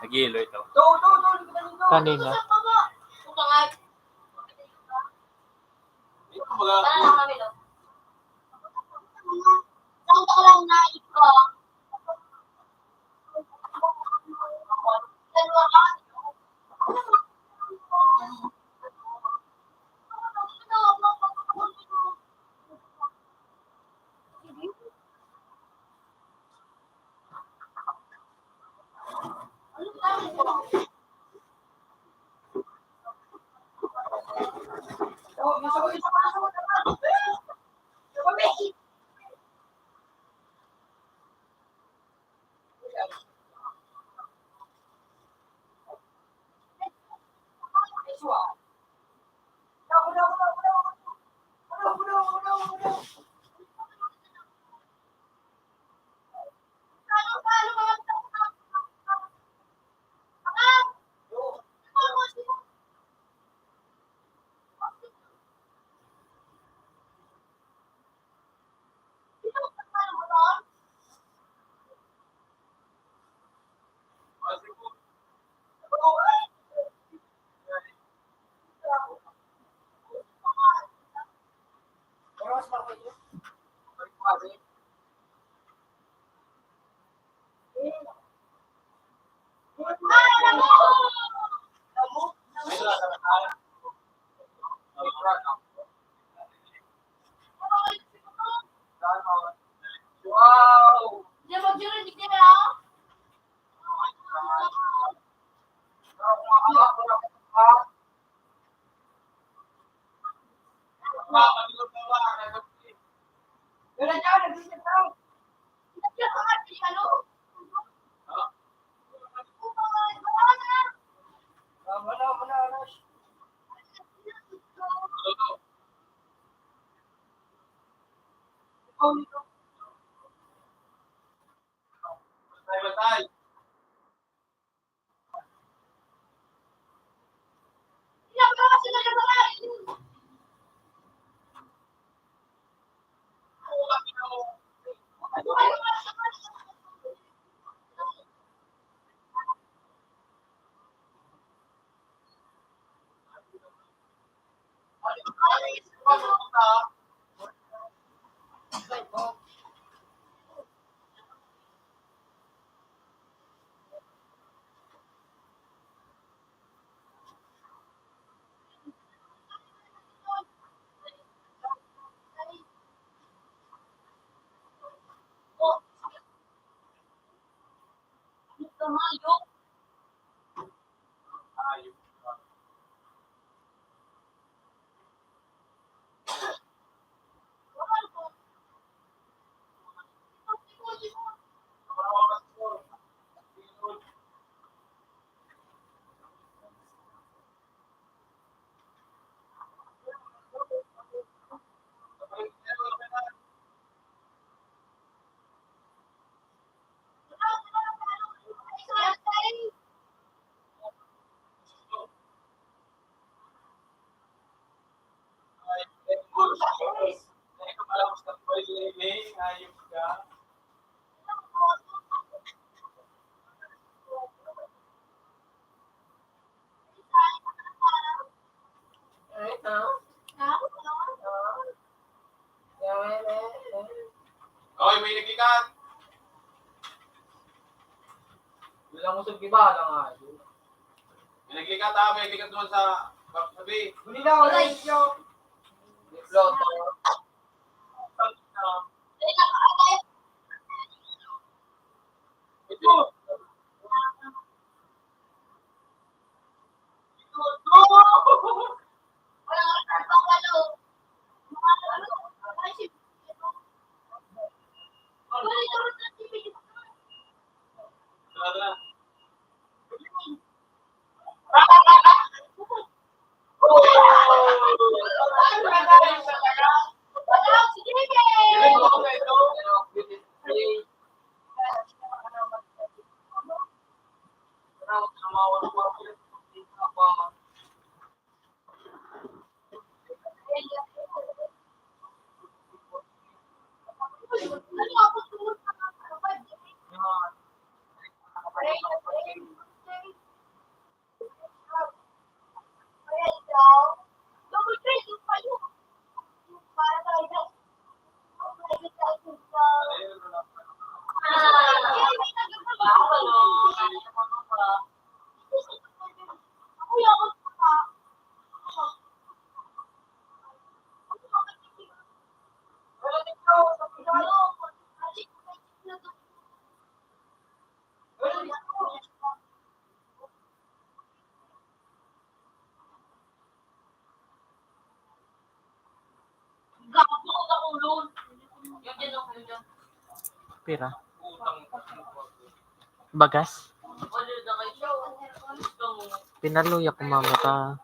Nagilo ito. Kanina. Oy, may naglikat. Wala mo sa giba lang, ah. May naglikat, ah, may naglikat doon sa, sa B. Huli na, huli na. Float. Ito. Pira? Bagas? Pinaluya ko, mama, ta.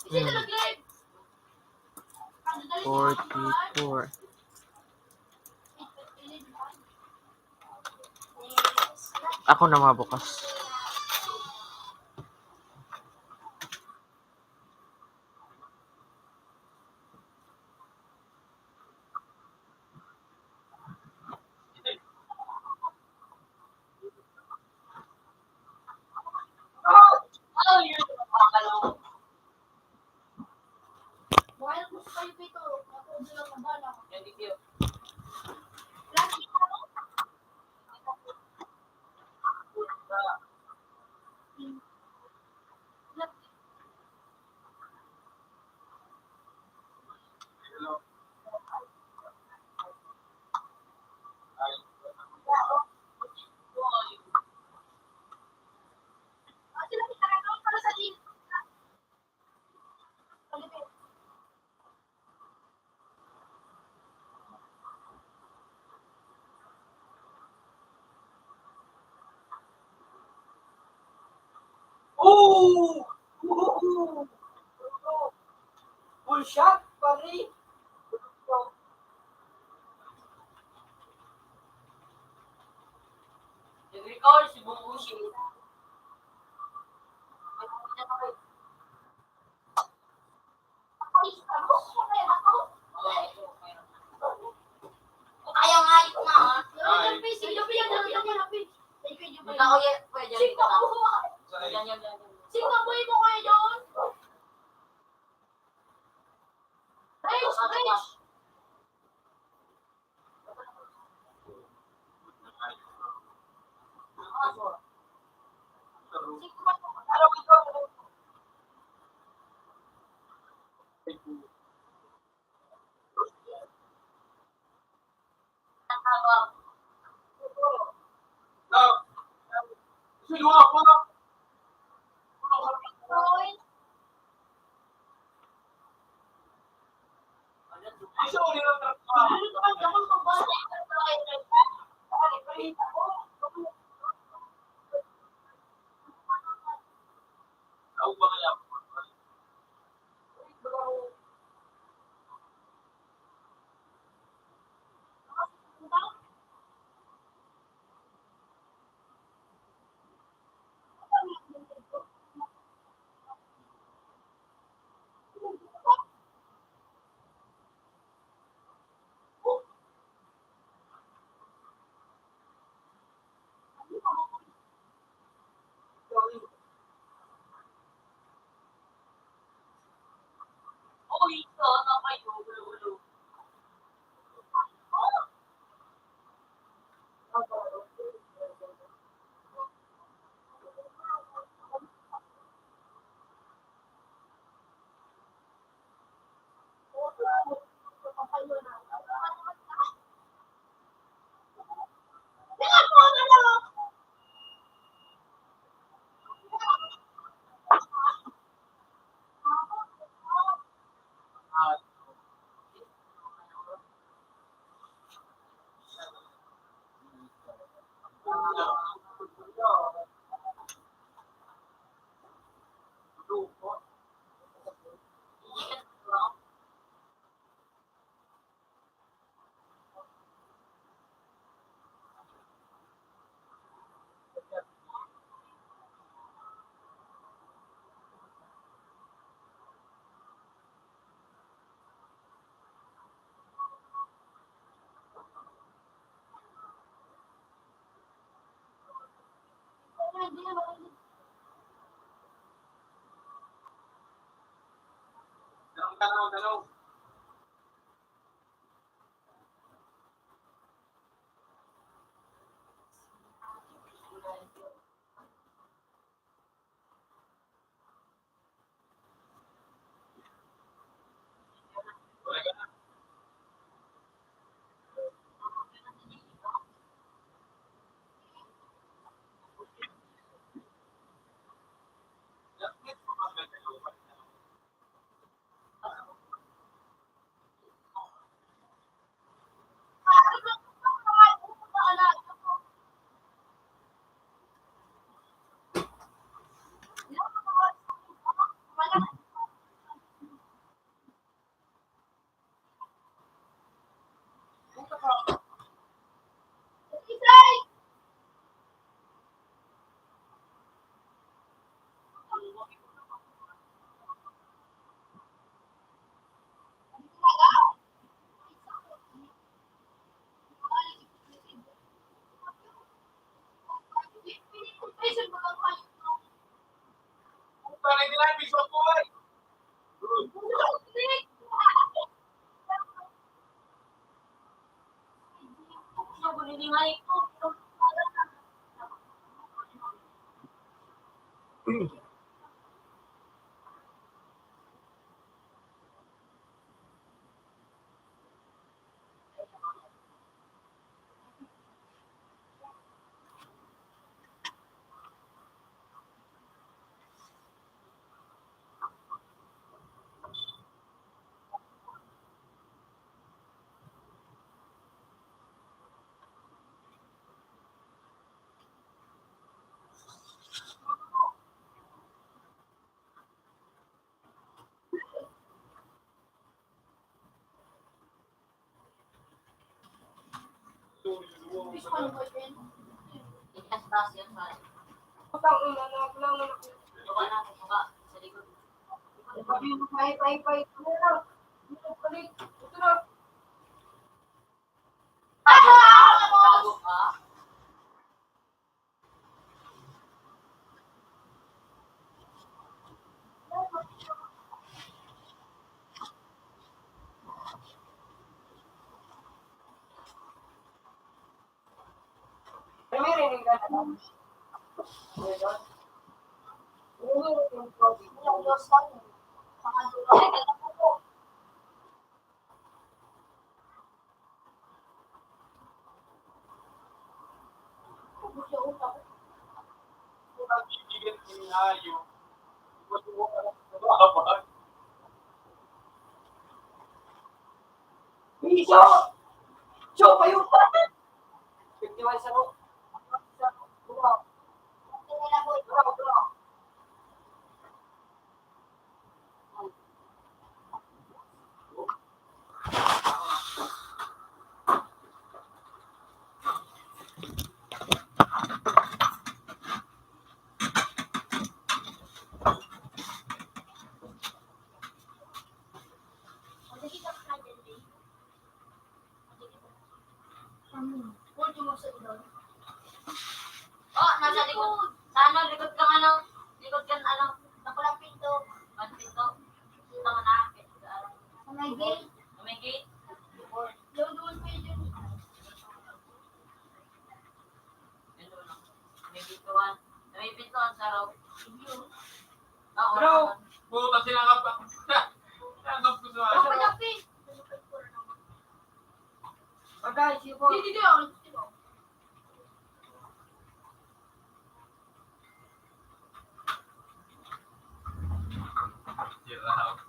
Hmm. Forty-four. Ako na mabukas. Oh! Full shot, pare. Nag-record si Bong Ushi. Kaya nga ito na, ah. Ay. Ikaw, Kuya Jerry, ka. Sino boy mo kayo doon? Rich, rich. Piso! Siya pa yung fifty-one sa ro-, Oh, nasa likod. Sa ano, likod kang ano? Likod kang ano? Nakulang pinto. Ang pinto. Ito na, pinto. Sa may gate. Sa may gate. Doon, doon kayo dyan. May pintuan. May pintuan sa raw. Ako, bro, ako. Puta, tinanggap ako. Tinanggap ko sa ano. Ako, Japi. Bagay, sipon. Di, di, di, ako.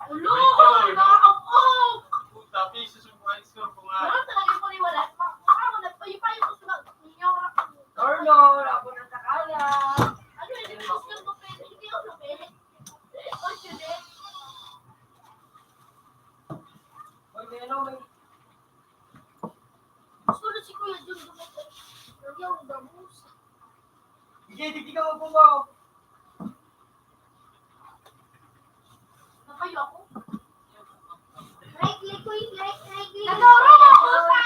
Ulo! Nakakapog! Puta, piso, sumuha yung score ko nga. Ano talaga yung paliwala? Pa-, pa-, ano, nagpayo-payo ko sa mga ninyo, wala ko. Torno, wala ko ng takala. Ano yun? Hindi ko sure kung pwede. Hindi ako na pwede. Ocho din. Pag may ano, may Gusto na si Kuya Jun dumating. Lagi akong gabos. Sige, digdi ka mo. Nakayo ako. Right, likoy, right, right, likoy. Nagkaroon ako sa...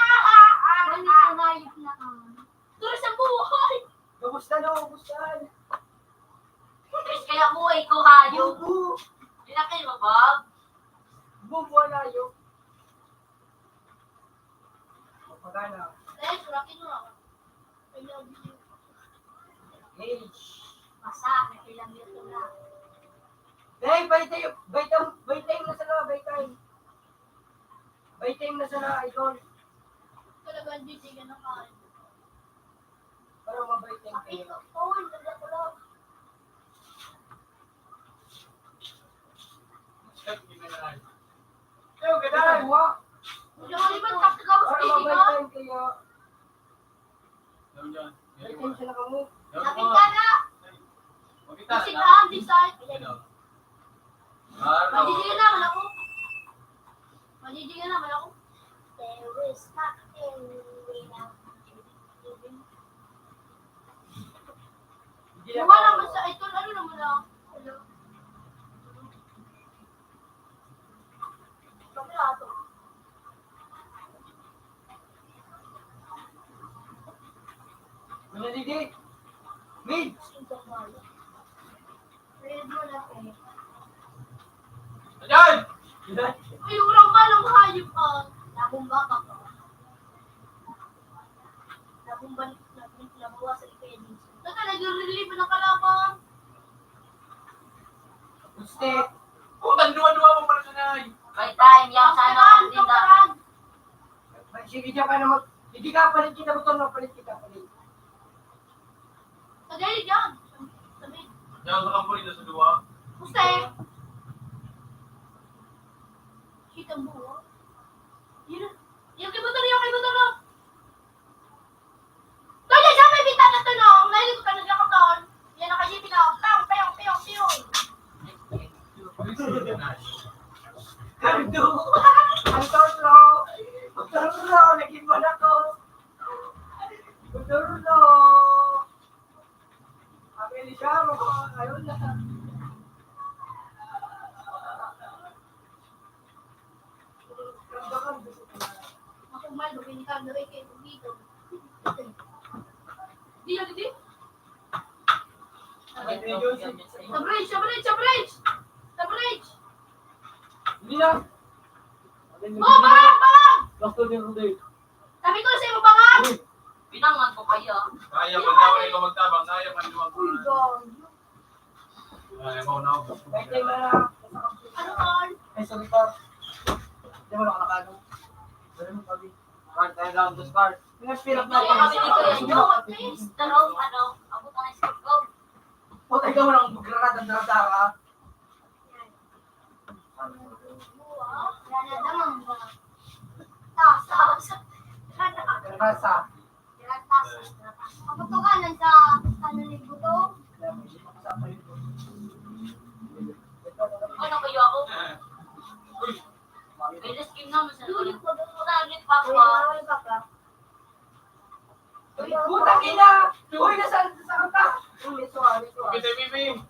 Ano, hayop na ka? Tuloy sa buhay. Kamusta, no? Kamusta? Kaya buhay ko, hayop. Bobo. Hindi na kayo mabab. Bobo, hayop. Magana. Guys, laki mo ako. I love you. Hey. Basa, nakilang nito na. Hey, baytay, baytay, baytay na sana, baytay. Baytay na sana, idol. Talagang G G ka na kain. Para mabait yung Pakita ko, nagdadala. Ayaw, gadan! Ito, duwa. Hindi ko rin magkakagawa sa Para mabait Pilipinas. Yung kaya. Ayaw dyan. Mabait yung sila kamo. Ayaw Lapit mo. Ka na. Mabait ka Kasi na. Ka, design. Ayaw. Claro. Magiging na, wala ko. Magiging na, wala ko. There is nothing without you. Wala naman sa ito, ano naman na? Hello? Kami ato. Ano, Didi? Mid! Ayan! Ay, urang ba ng hayop ka? Nabumba ka pa. Nabumba, nabumba, nabawasan ni Kuya James. Teka, nag-relieve na kalaban. Guste. Oh, tandua-dua mo pala sanay. May time, yan, sana ang tinda. Sige, diyan ka naman. Hindi ka, palit kita, butang na, palit kita, palit. Tagay, diyan. Sabi. Diyan ka, palit sa dua. Guste. Kita mo, oh. Yun, yung kay motor, yung kay motor, oh. Kaya siya may bintana to, no? Ang nahili ko ka naglakoton. Yan ang kasi pinawag. Piyong, piyong, piyong, piyong. Cardo! Ang torno! Ang torno! Naging man ako! Ang torno! Ang Elisha, mga ayun na. Ako, mal, magkikita na rin kayo dito. Di yan, di? Sa bridge, sa bridge, sa bridge! Sa bridge! Hindi na. Oh, bangag, bangag! Gusto niya, Rudy. Sabi ko sa imo, bangag! Uy! Pinangan ko kaya. Kaya man daw, ikaw magtabang, kaya man daw. Uy, gago. Ay, ako na ako. Ay, sorry pa. Di mo nakalakano. Dali mo kami. Card, tayo lang, dos card. May pila pa. Ay, sabi ko yan, no, please. Dalawang, ano, abot ang iskog ko. Puta, ikaw lang, magrarad ang dara-dara. Taas, taas. Terasa. Taas, taas. Kaputukanan sa ano ni Buto? Ano kayo ako? May last game naman sa Luli ko doon. Wala, ulit pa ako. Puta kina! Uy, nasa, nasa ka pa? Uy, sorry, sorry. Kita, Bibi.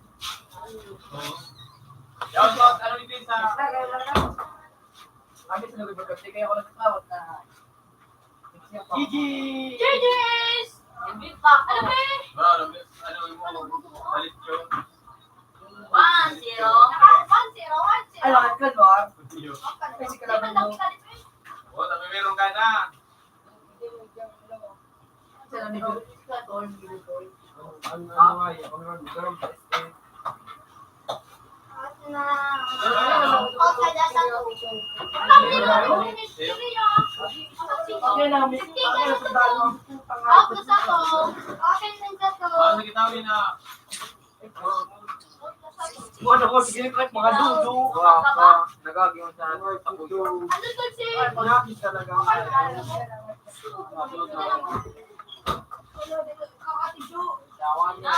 Shout out, ano dito sa... Kami sa Lubi Burger, kaya ako nagtawag na. Gigi! Gigi's! Ano ba eh? Bro, ano, ano, ano, balik yun. One zero. One zero, one zero. Ay, lahat ka, no? Kasi ka lang mo. Oh, tapi meron ka na. Ano ko, sige, Frank, mga dudu. Wala pa. Nagagi mo sa tapos. Ano to, si? Ay, pag-amin talaga. Yawan na,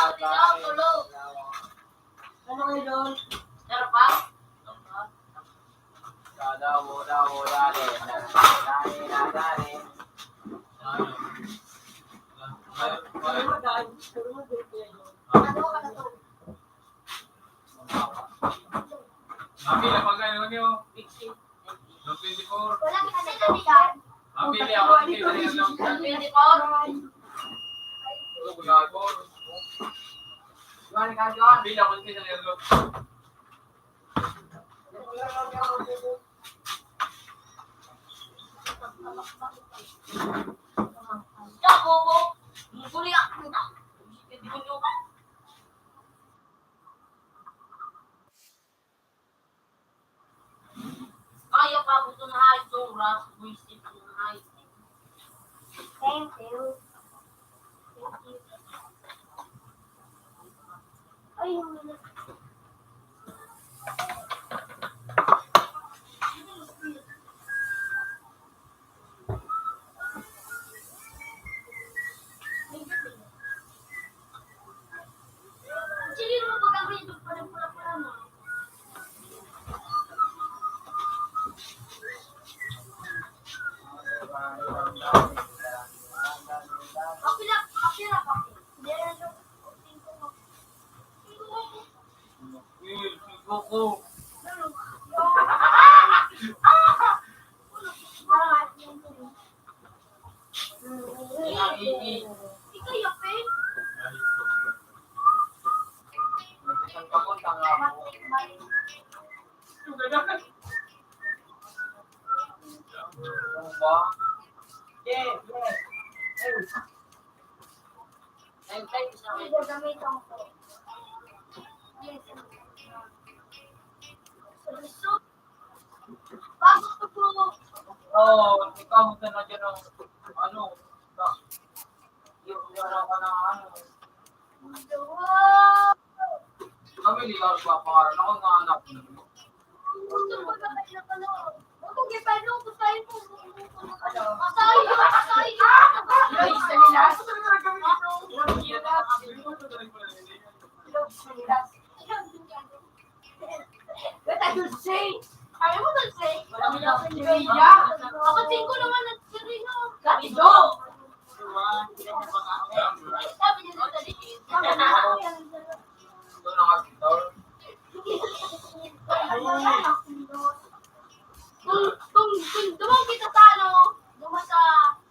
ano kayo doon? Meron pa? Dadawo, dawo, dali. Dali, dali. Ano ka na to? Mapila pag ano nyo? Twenty-four. Wala kita sa kamitan. Mapili ako sa kamitan. Twenty-four. Mapili ako sa kamitan. Ako po. Muli ako na. Hindi ko nyo ka. Kaya pa gusto na high school, Ras, buwisit ang high school. Thank you. Thank you. Ay, yung Oh, ikaw, magkano dyan ang, ano, yung, yung, ano, ano, ano. Kami, di ba, nagpapangaral ako, mga anak mo. Wala mo lang sa Ako, tingko naman ang sirino. Katido! Sabi niya sa talikid. Kung, kung, kung duman kita sa ano, duman sa,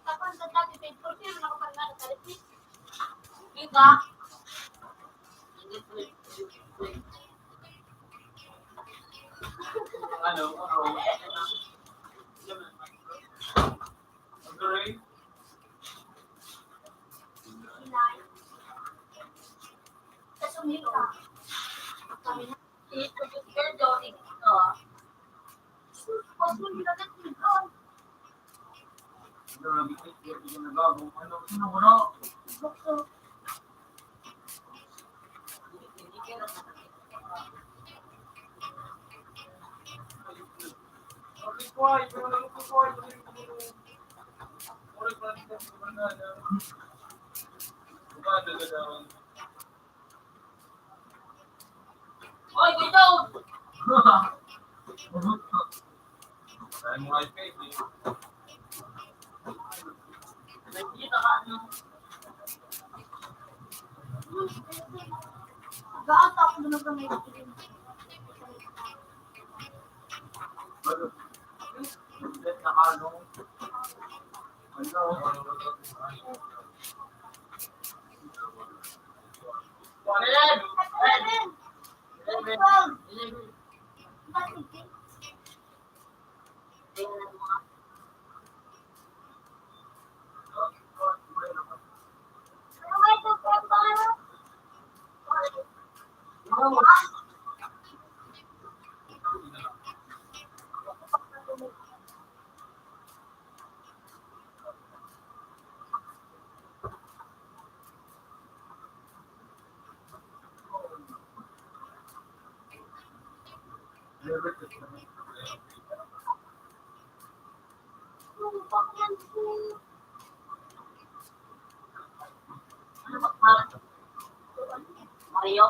sa Pansan dati, page four, pero nakapangalan sa talikid. Kita? Ano? Agree? Mario?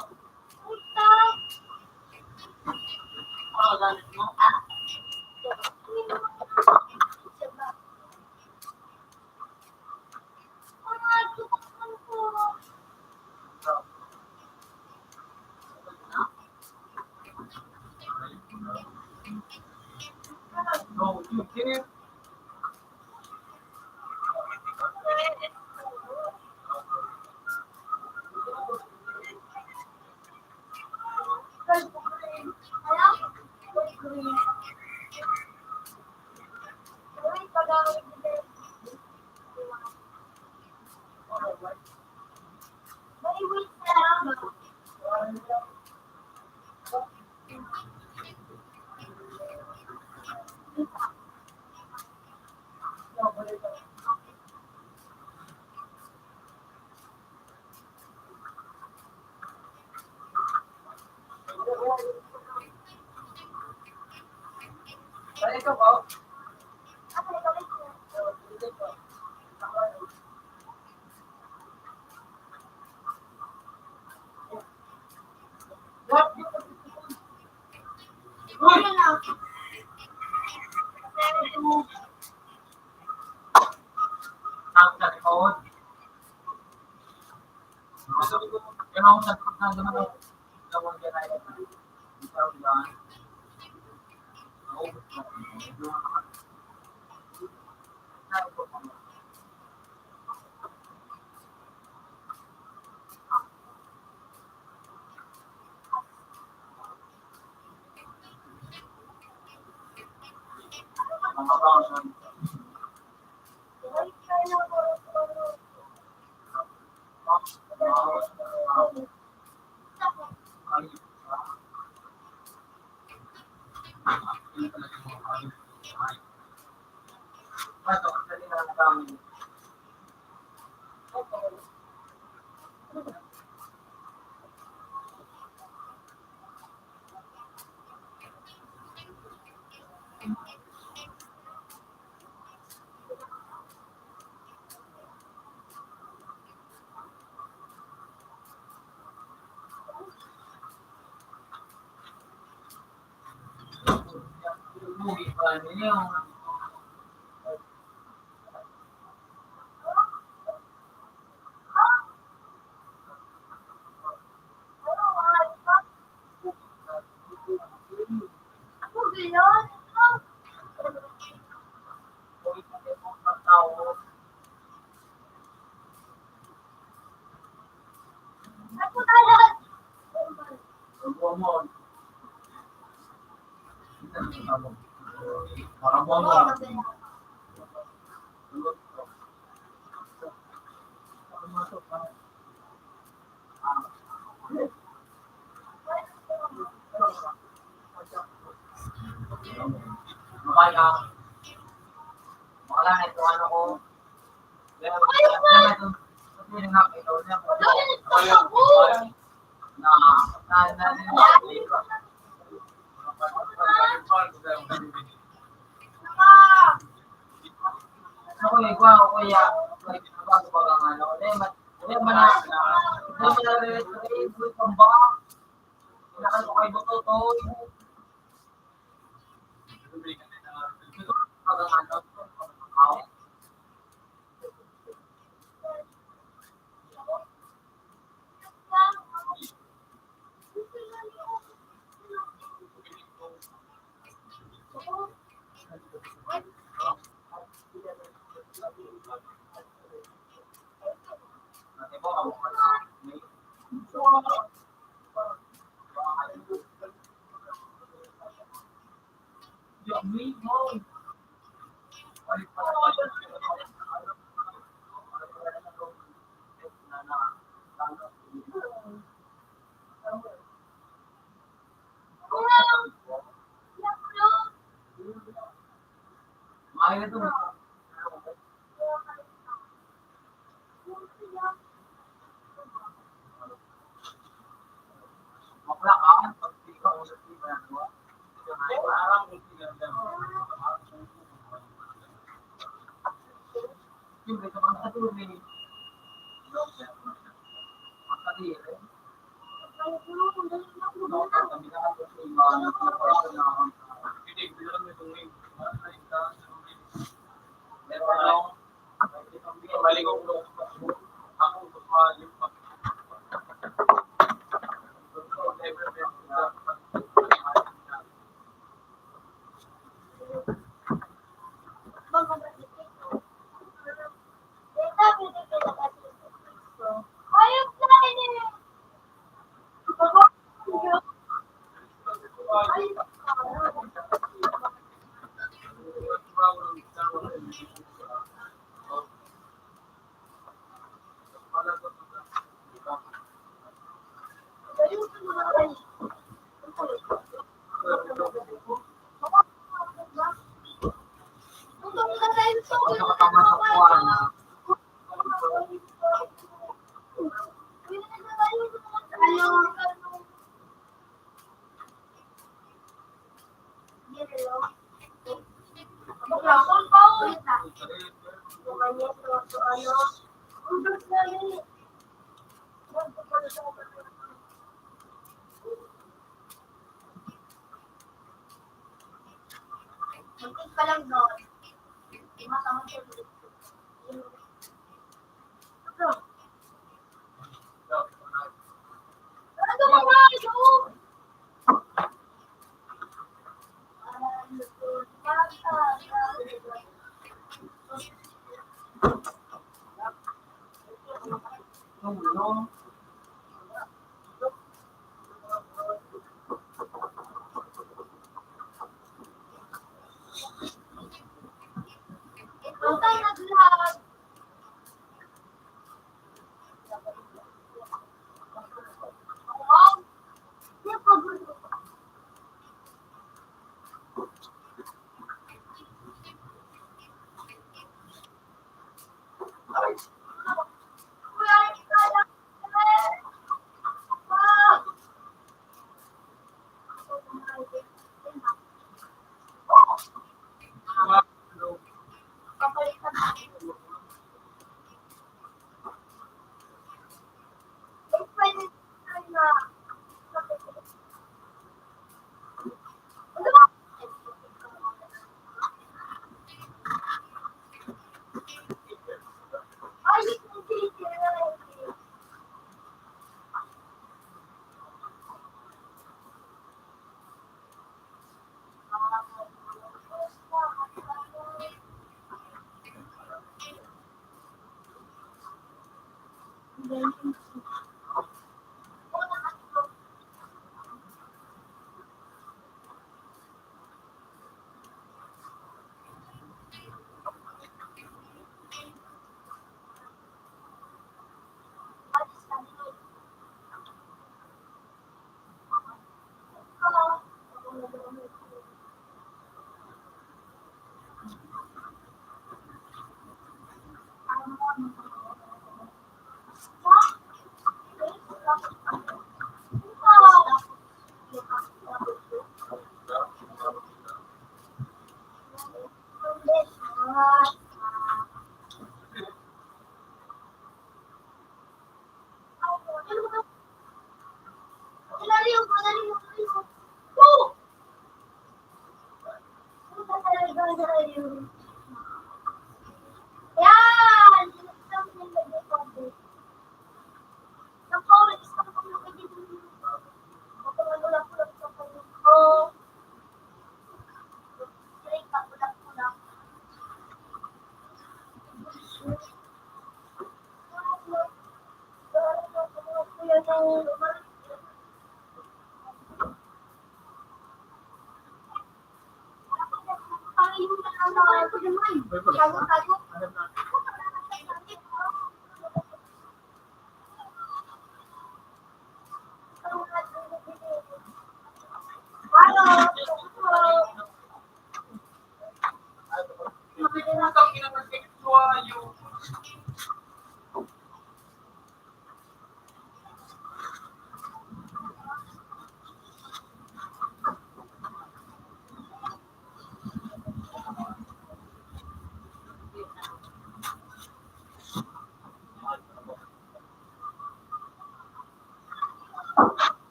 Wala na ito, ano ko. Kaya, kaya na ito. Sabi nga, ito na. Ako, ikaw, kuya. Ano, ano, ano, ano,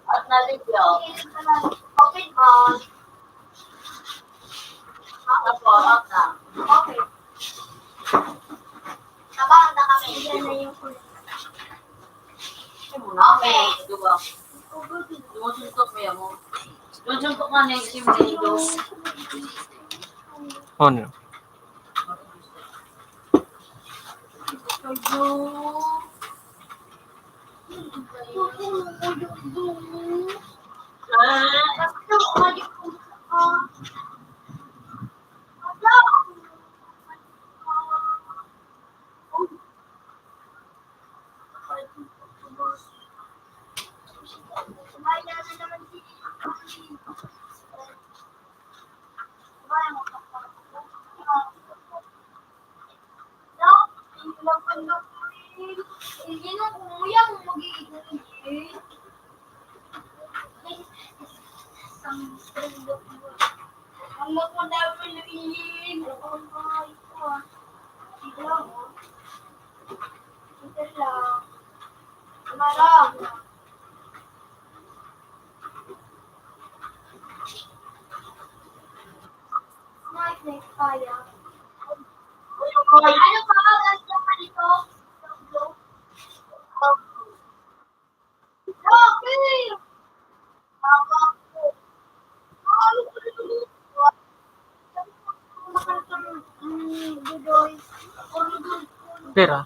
At nalibyo. Open po. Opo, opo. Okay. Tabangan na kami. Okay. Dumasuntok mo yan mo. Dumasuntok nga na yung isim na ito. Ano? Pera.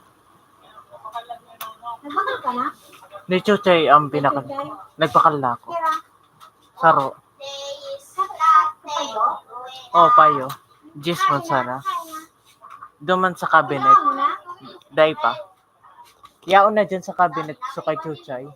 Ni Chuchay ang pinaka-, nagpakal na ako. Saro. Oh, payo. Jis man sana. Duman sa cabinet. Dai pa. Yaon na dyan sa cabinet, so kay Chuchay.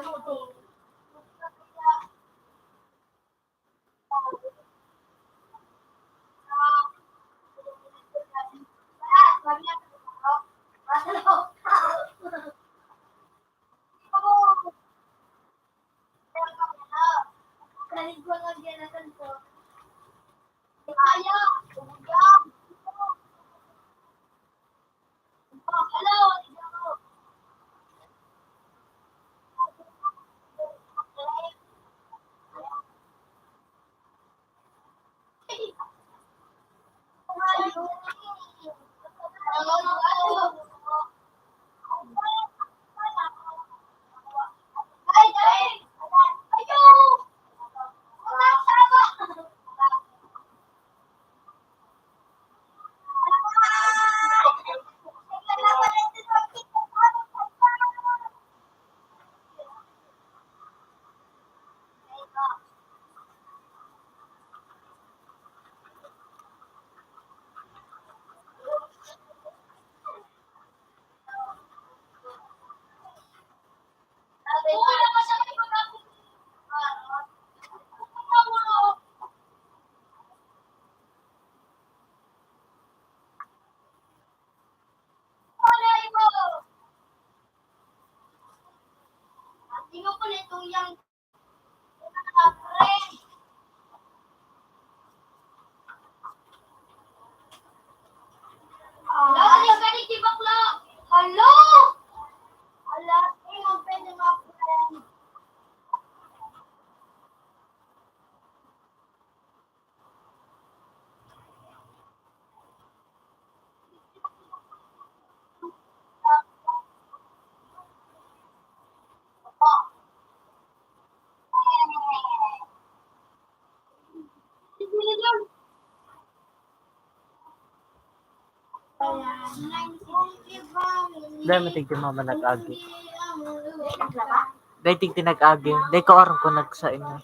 Hala! Hala! Hala! Hala! Hala! Dai man tigdi mama nag-agi. Dai tigdi nag-agi. Dai ko aram kung nagsain na.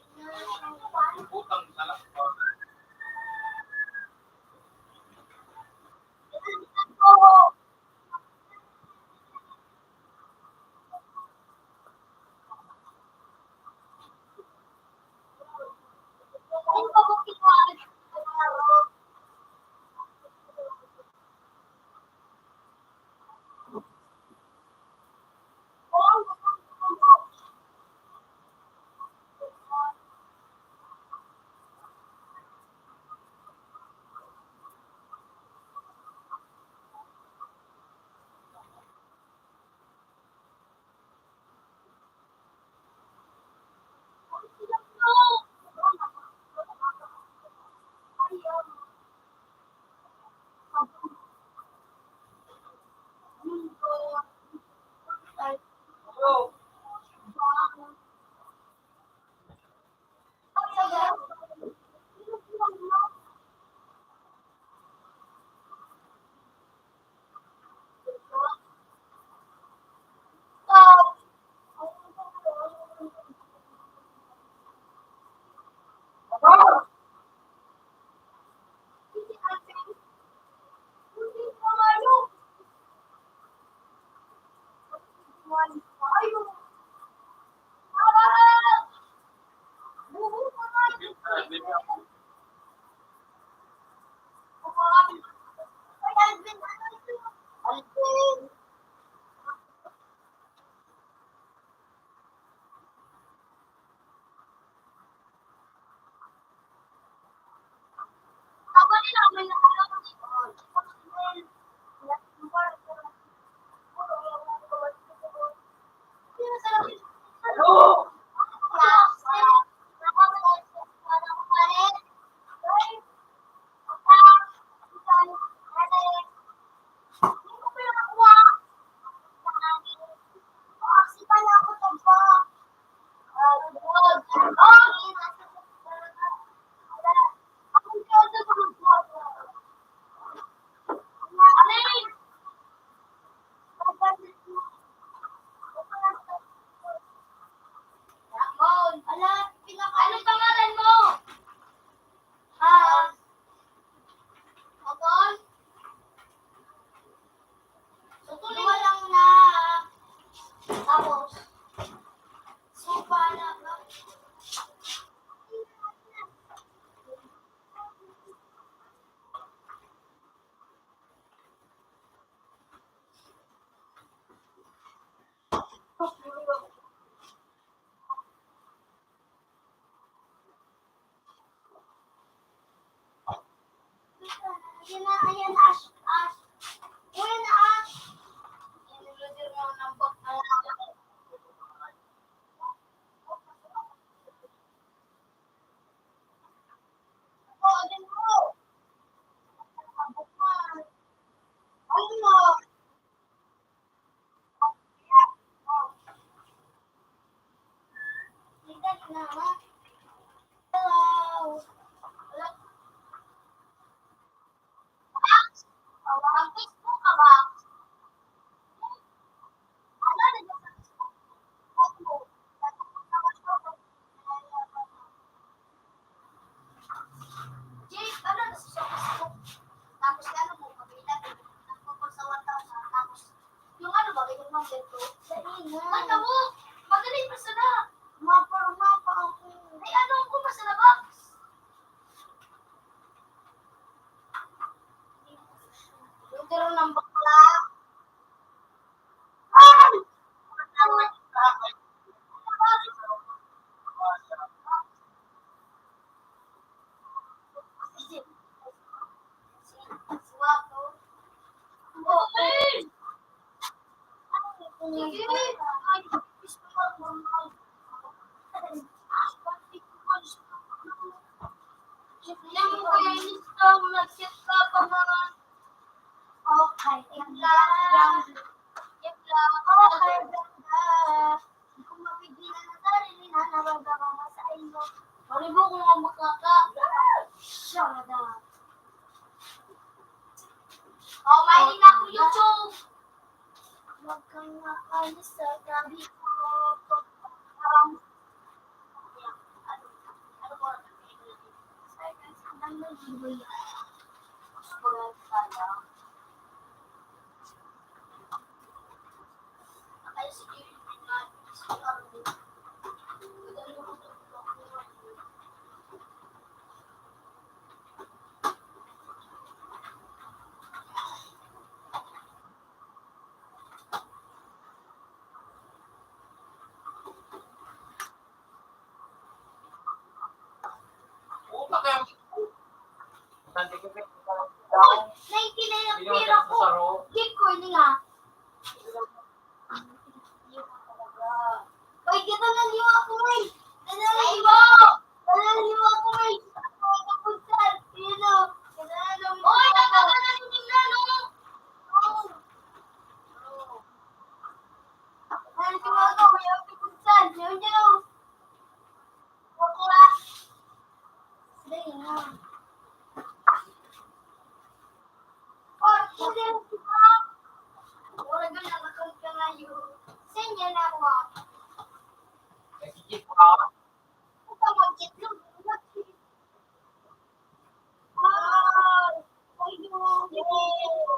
Ayan na, ayan na, Ash, Ash. Uy, na, Ash. Ayan, leader mo ng bak-, Hello. Ang Facebook ka ba? Ano na sa Facebook? Jake, ano na sa Facebook? Tapos ano mo, pag-ilan, nagpapag sa one thousand, tapos yung ano ba, yung number two? Dali na. Ba't ako? Magaling pa sana. Mapa, mapa ako. Ay, ano ako, basta na box? Yung tiro ng bakla. Okay, ganda. Okay, ganda. Kung mapigilan ang sarili na nabababa sa inyo, malibo kung ang makaka-, shut up. Oh, may na ako YouTube. Huwag kang maalis sa tabi ko. Parang, ano, ano ko, Naintindihan ang pira ko. Di ko ini nga. Uy, kita na liwa ko, May. Kita na liwa. Kita na liwa ko, May. Ako, ako, sir. Yun, o. Kita na liwa. Uy, tatagal na yung tingnan, o. Oo. Kita na liwa ko, May. Ako, sir. Yun, yun, o. Bakla. Dali na. Wala ka na, nakal ka na yun. Saan yan ako? Sige po. Ito, mag-itlog. Ay, ay, ay, ay.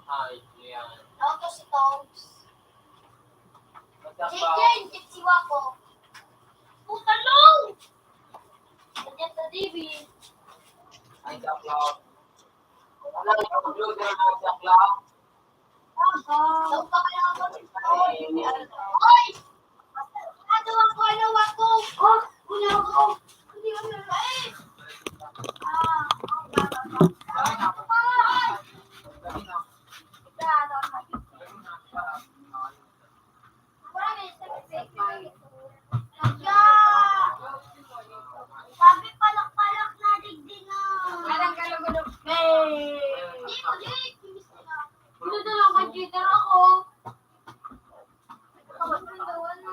Ay, yan. Ako si Togs. Magkapa- Chicken, Gypsy Wapo. Puta, no! Ganyan sa D B. Ay, kapla. Wala, yung blue na nasa cloud. Oy! Ano ako, ano ako? Oh, ano ako? Hindi ako nalain. Ah, oh, baba pa. Ay, ako pa. Ito, ano, ano. Sabi, palak-palak na digdi na. Parang kalugulog. Hey! Hindi ko, di. Gusto na lang mag-cheater ako. Ako, ano, ano.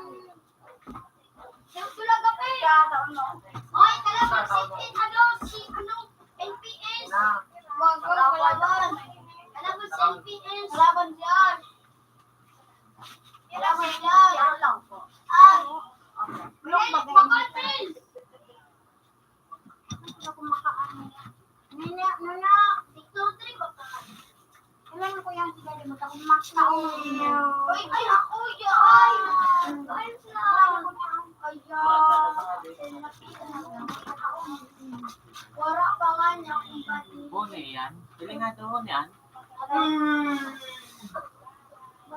Kalaban si Ars. Kalaban si Ars. Yan lang po. Ay. Opo. Wala, bagay niya. Hindi ako makaano. Nana, nana, dito, three ba ka? Kailan ko yan, sige, di magkakamakas na ako. Uy, ay, ako yan. Ay, ay, ay, ay. Wala pa nga niya akong bati. Bone yan. Pili nga doon yan.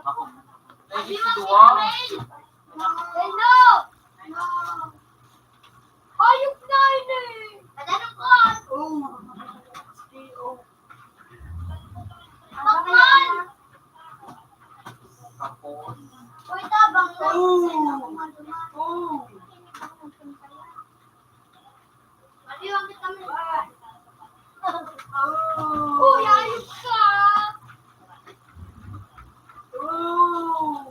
Ako. Ay, ito, ah. Hello! Ayok na ini! Ano ko? Oh. Pakman! Uy, tabang na. Oh. Oh. Maliwan kita mo. Oh. Uy, ayos ka! Oh.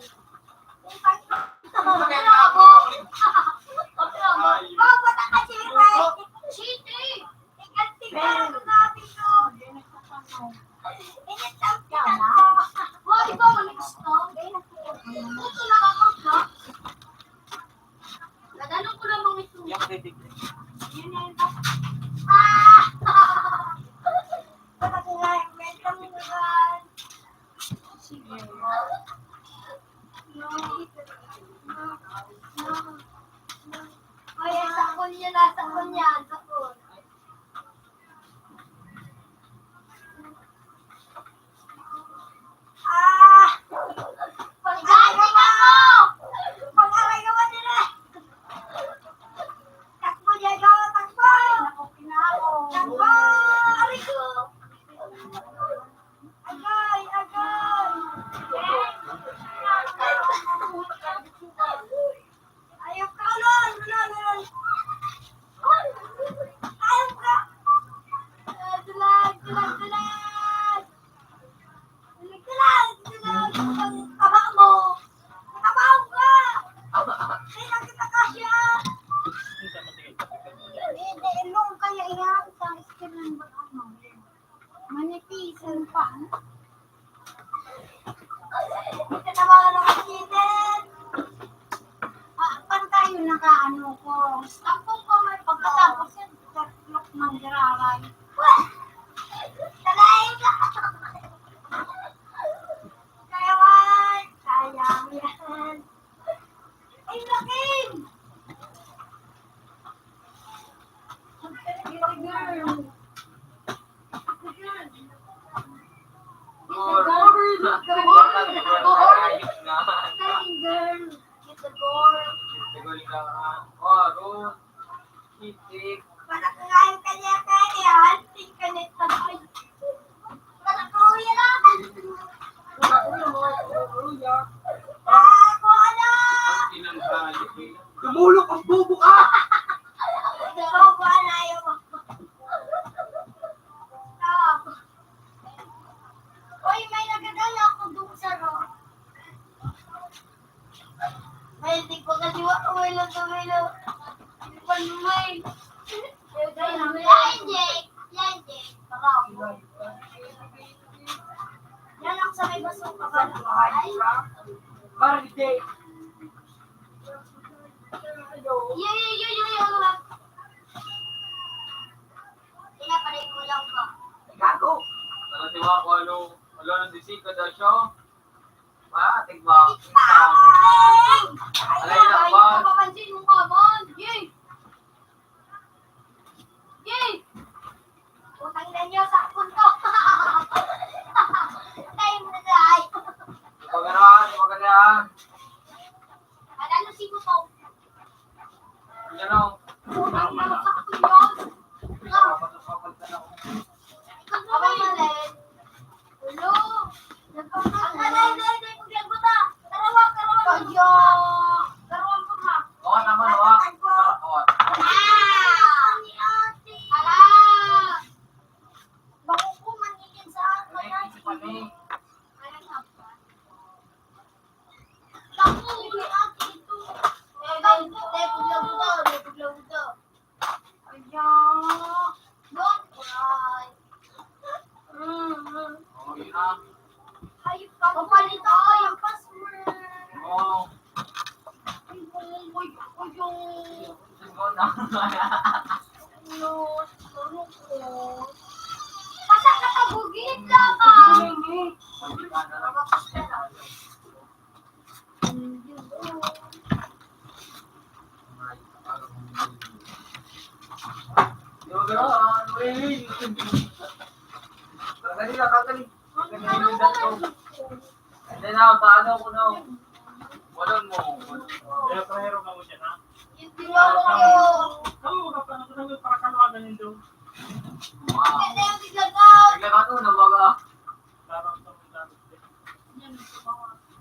Pabata ka, Jerry! Chitri! Ikanti ka na, sabi ko! Init ang pinag-, Hoy, ikaw, manigas ka? Ito na ako, ha? Nagano ko lamang ito. Yung critic. Yun na yun. Ah! Talaga nga, may kamuran. Sige. Ay, sakon yun, ah, sakon yan, sakon. Ah! Pag-aarayawan! Pag-aarayawan nila! Takbo, Diego! Takbo! Takbo! Aray ko! Agay! Agay! Ayaw ka, ulol! Ulol! Ulol! Ayaw ka! Ah, tulag! Tulag! Tulag! Tulag! Tulag! Ang taba mo! Ang taba mo ka! Hindi na kita kasya! Hindi, hindi. Ilong kaya iyan sa skin ng ano. Manipis ang pang. Ito na mga nakikita. Ah, pantay yung nakaano ko. Tapos ko may pagkatapos yan, tatlok ng gararay. Tagay ka! Kaya man, sayang yan. Ay, laki! Girl. Girl ka, ah. Oh, Ron. Hitik. Parang kaya kaya kaya, tingka nito. Ay. Parang kuya lang. Wala ko yung mga kuya. Ah, kuya lang. Tumulog ang bubo ka! Ikaw ba na yung Stop. Uy, may nagadala ako doon sa ro. May di ko kaliwa, uy, lang sa may lo. Panumay. Yan, Jake. Yan, Jake. Yan ako sa may baso. Ay. Barangay. Yo, yo, yo, yo, yo. Pinaparay ko lang po. Gago. Nakatiwa ko, ano, wala nang disika daw siya. Ah, tigwa. Ay, alay na ay, ba? Papapansin mo ka, man. Yay! Yay! Putang ina niyo, sa punto. Tayo mo na, ay. Di ba gano'n? Di ba gano'n? Ano si Guto? Ano? Putang ina, sa punto. Aba, mali. Ulo. Ang kalay, kalay, kalay, pagyagot, ah. Karawa, karawa. Kaya. Papalit ako yung password. Oo. Yung, yung, yung, yung, yung, ano ko. Basta nakagugit ka ba? Hindi na, paano ko na? Wala mo. Kaya pahero ka mo siya, ha? Hindi mo ako. Kamo ka pa, ako na para kaluwagan nindo. Hindi, hindi, hindi. Naglaba to, nabaga. Parang sa mga gamit.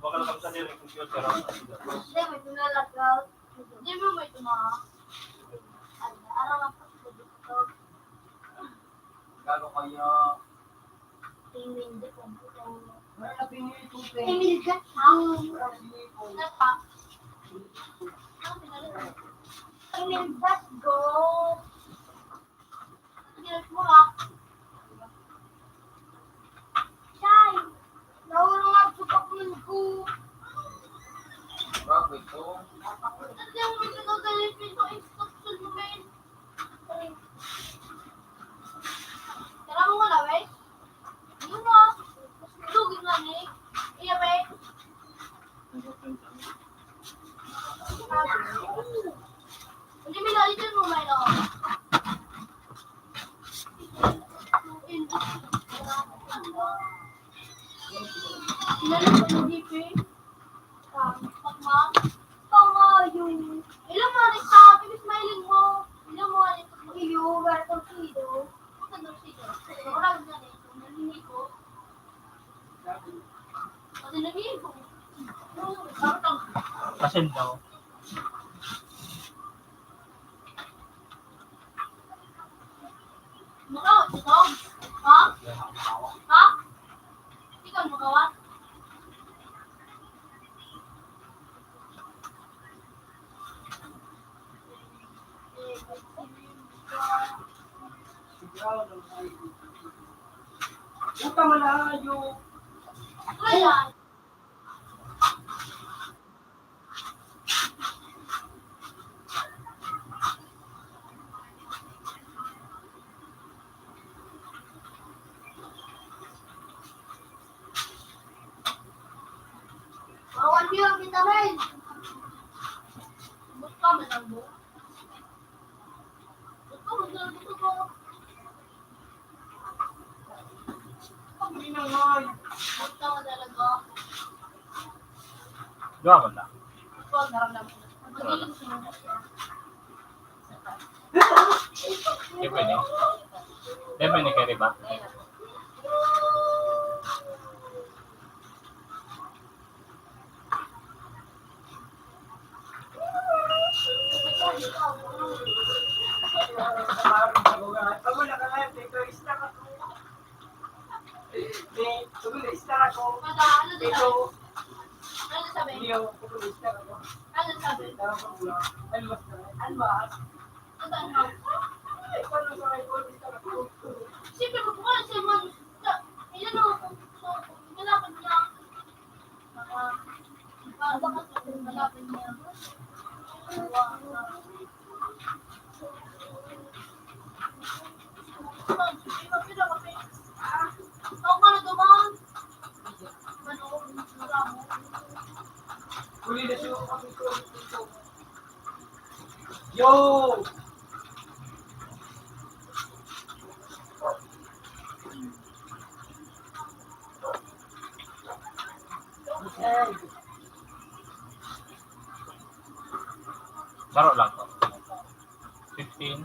Baka lang sa nila yung computer, ha? Hindi, may pinalagaw. Hindi mo may tumawa. Ano, araw lang po. Gago kayo. Tingin di ko. Wala na pinili ko, eh. Tingin ka. Wala pinili ko. Napa? Tingin ka, go. Tingin mo, ah. Chay, nahulog ang supak ko. Bakit to? At yung may nagagalit nito, instruction mo, men. Tara mo wala, we. Yun na. Lugi nga ni. Iya, we. Hindi, may lalitan mo, may, oh. Inalok ko yung D P. Pagma-, pangayo. Ilang mga nagsabi, smiling mo. Ilang mga nagsabi, iyo, welcome to you. Ang ganda siya. Wala na nito. Nalini ko. Kasi nalini ko. Kasi daw. Mukawat ito? Ha? Ha? Ikaw mukawat? Puta, malayo. Wala. Bawal yun, vitamin. Gusto ka matangbo? Gusto ko, gusto ko. Duha man ta. Di pwede. Di pwede kay, di ba? Yo! Baro lang to. Fifteen.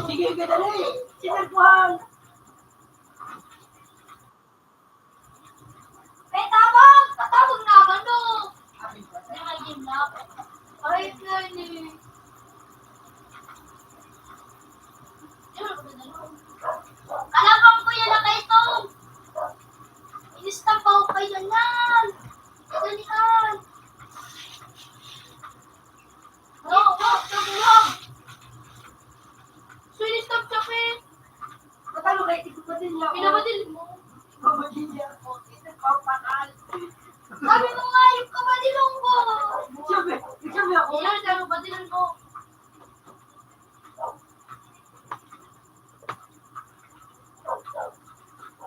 Sige, kadali! Sinagpuhan! May tawag! Patawag naman, no! Ay, Attorney. Kalabang ko yan na kaitong. Inistampa ko kayo yan. Ganyan. No, no, no, no. So, inistampa ko eh. Matalo kayo, tigpapatid niya ako. Pinapatid mo? Papatid niya ako. Ito, papatay. Sabi mo nga, yung kabadilong ko. Sabi, sabi ako. Yan, sabi, badilan ko.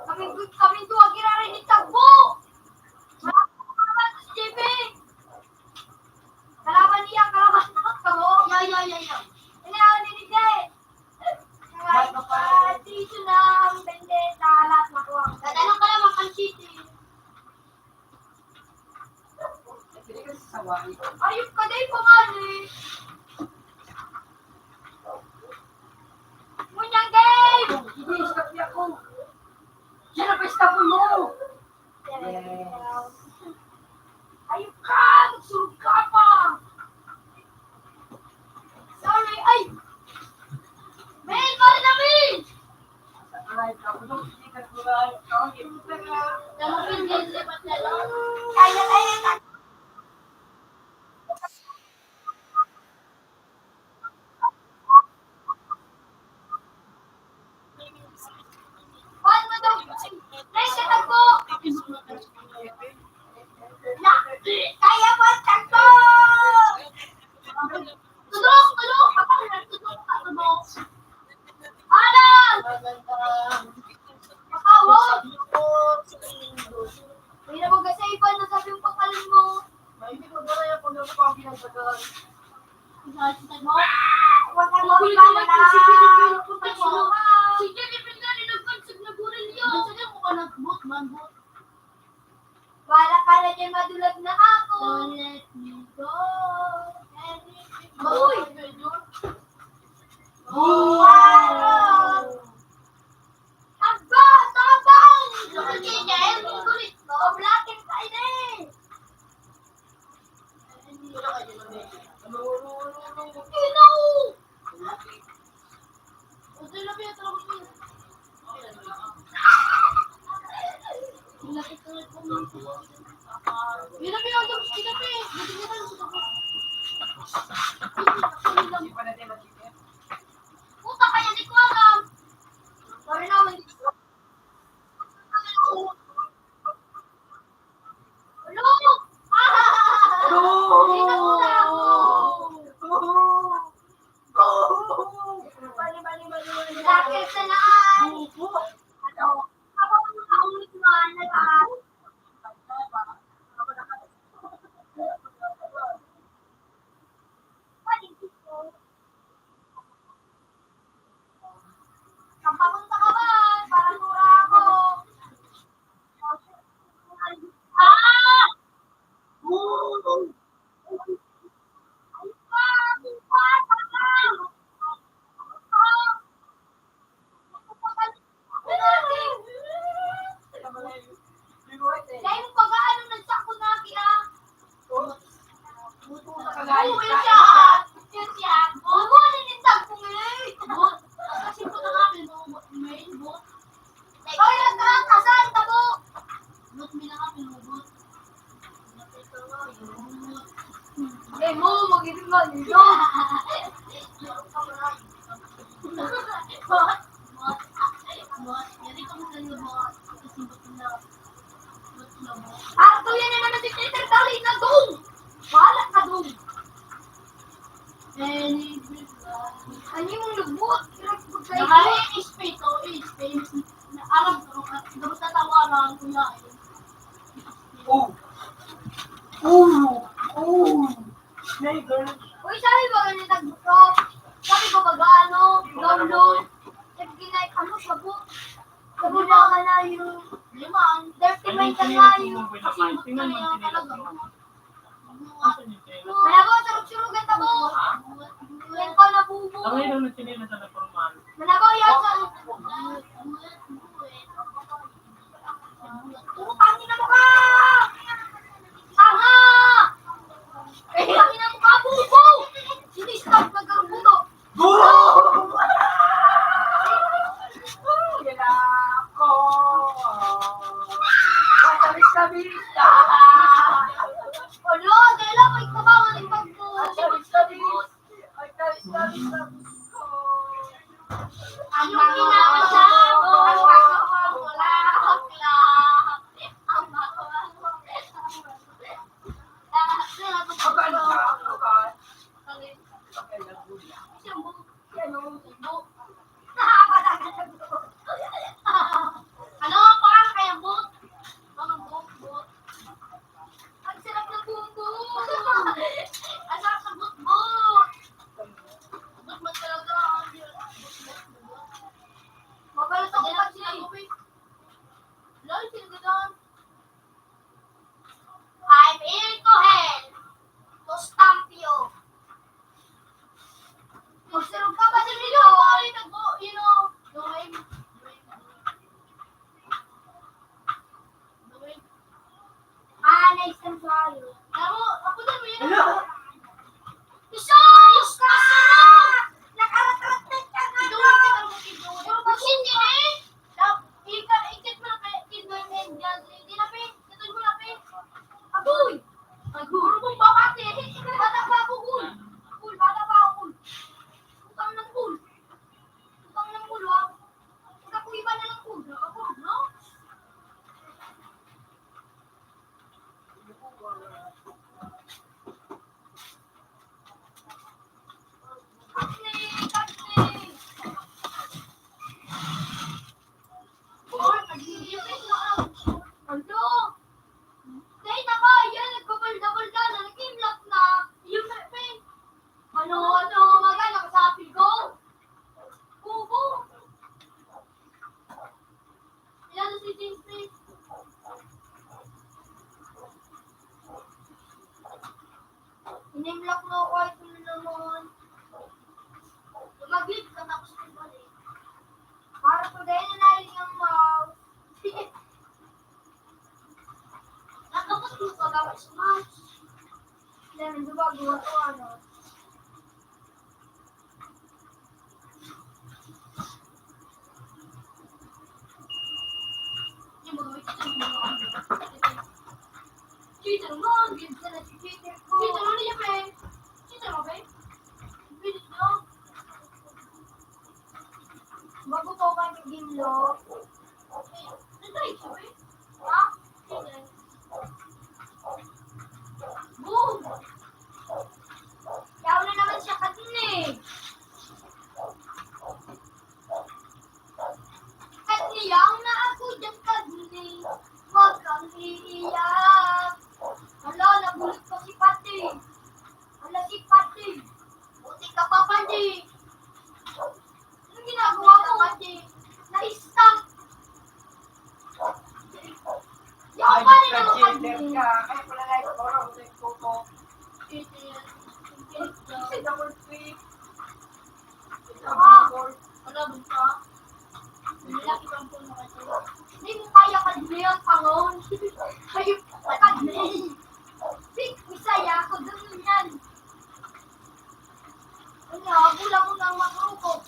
Kaming, kaming duwa giraray ni Tagbo. Mga kalaban si J P. Kalaban niya, kalaban na kamo. Ya, ya, ya, ya. Ini ang ninigay. Ay, pa, dito na ang bendeta, lahat makuha. Tatanong ka naman kang City. Ayok ka, day, pangani. Munyang game! Hindi, stop niya ako. Yan ang pwesto mo! Yes. Ayok ka! Magsurog ka pa! Sorry, ay! Men, pare namin! Kaya, kaya, kaya. Juan, madam. Nay, siya po. Na, kaya po, sakto. Tudok, tudok, patay na, tudok, tudok. Alan! Patawag! May nabag sa iba na sabi yung pangalan mo. Hindi ko na yan kung ano pa ang pinagsasabi. Huwag kang magpapala. Sige, ipindan, inagkansag na goril yun. Sige, mukha nagbot, manbot. Wala ka na dyan, madulag na ako. Don't let me go. Let me go. Uy! Wow! Aba, tabang! Sabi niya, eh, mong gulit ko, black and Friday! Ino! Puta, kaya di ko alam. Sorry naman. Hello! Ah! Hello! Nakita ko na ako. Bali, bali, bali, bali. Bakit na lang? Opo. Ano? Ako ang nakaulit na, na lahat. Bali, dito. Saan papunta ka ba? Parang mura ako. Ah! Dahil pag-aano nagsako na kaya. Oo, yun siya. Yun siya. Oo, ano yung sabi ko ngayon? Kasi po na kami, no, main mo. Oy, nagtratasan, tabo! Ba't may nakapinugot? Eh, mo, mag-ibig nga dito. Ato yan na naman si Peter, dali na, dong! Wala ka, dong! Ano yung lubot? Naka-A S P to, A S P. Alam ko, dapat tatawaran ko yan. Oh. Oh. Oh. Hey, girl. Uy, sabi ba ganun nag-drop? Sabi ko, baga, ano, download. Sabi ko, like, ano, shabu? Shabu na ka na yung, dirty mind ka na yung, kasi mo na yung talaga. Malabo, surog-surogan tabo. Yan ko, nabubo. Malabo, yan sa Putang ina mo ka! Tanga! Putang ina mo ka, bubo! Sinistab ka, garbudo! Guro! Yan ako! Matamis na bista! Ano? Dahil ako, ikaw ba, walang pagbubo? Matamis na bista! Ang mga masabog, ang mga makulak-kulak, ang mga makulak-kulak. Ano ang pangalan kaya, Bot? Mga Bot, Bot. Ang sarap ng bumbong! Ang sarap ng butbot! Butbot talaga. Mabalas ako pag sinabi. Lalo, sinagadaan. I'm here to help. To stamp you. Magsurog ka ba sa nilo? You know, doing, doing, doing. Ah, nice and swallow. Ako, ako din, yun. Ano? Isos! Nakaratratat ka nga, no? Puro bullshit yan, eh. Ika-, ikit mo na kay Kid Noy and John Ray. Di na, pe. Katol mo na, pe. Agoy! Agoy! Puro mong babae, eh. Bata pa ako, cool. Cool, bata pa ako, cool. Utang ng cool. Utang ng cool, ah. Pagka po iba na lang, cool. Nakakurog, no? Ano, ano, maga, nakasapil ko? Kubo! Ilan si James, please? Inimlak mo ako, ito na naman. Lumagid ka, tapos nagbalik. Para ko din na naling ang mouse. Nakabot mo pa ba, mouse? Yan, di ba, gawa ko, ano? Bago pa ba yung game, lo? Ha? Boom! Yaw na naman siya, Katni. Katni, yaw na ako dyan, Katni. Huwag kang iiyak. Hala, nabulot pa si Pati. Hala, si Pati. Buti ka pa, Pati. Anong ginagawa mo? Pati, na-stuck. Yaw pa rin naman, Pati. Kaya pala na ito, parang may kuko. Kasi double quick. Ah, wala ba ka? Wala, ikaw po na kasi. Hindi mo kaya pag niya pangon. Hayop ka pag niya. Big Bisaya ako, ganun yan. Ano, wala mo nang makrukot.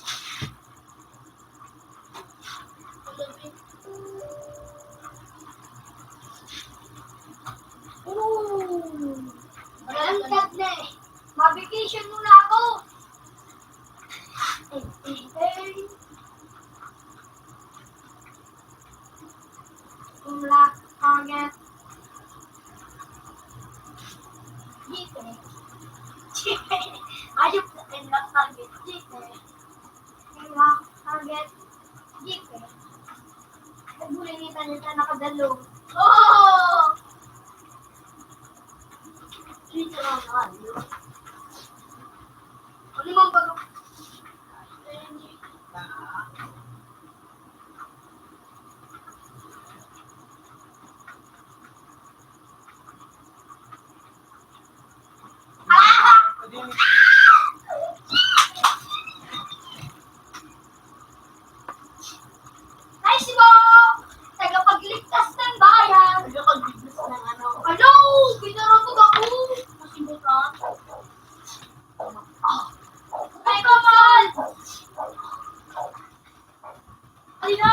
Ooh. Malantad na eh. Ma-vacation muna ako. Hey, hey, hey. Black target. Dito. Ayop na kayo, black target. Dito. Black target. Dito. Nagbulinitan nito, nakadalo. Oh! Dito lang tayo. Ano man baga? Ay, si Bo! Tagapagligtas ng bayan! Tagapagligtas ng ano? Alo! Pinarotog ako! Masimutan. Ay, Paul! Ano?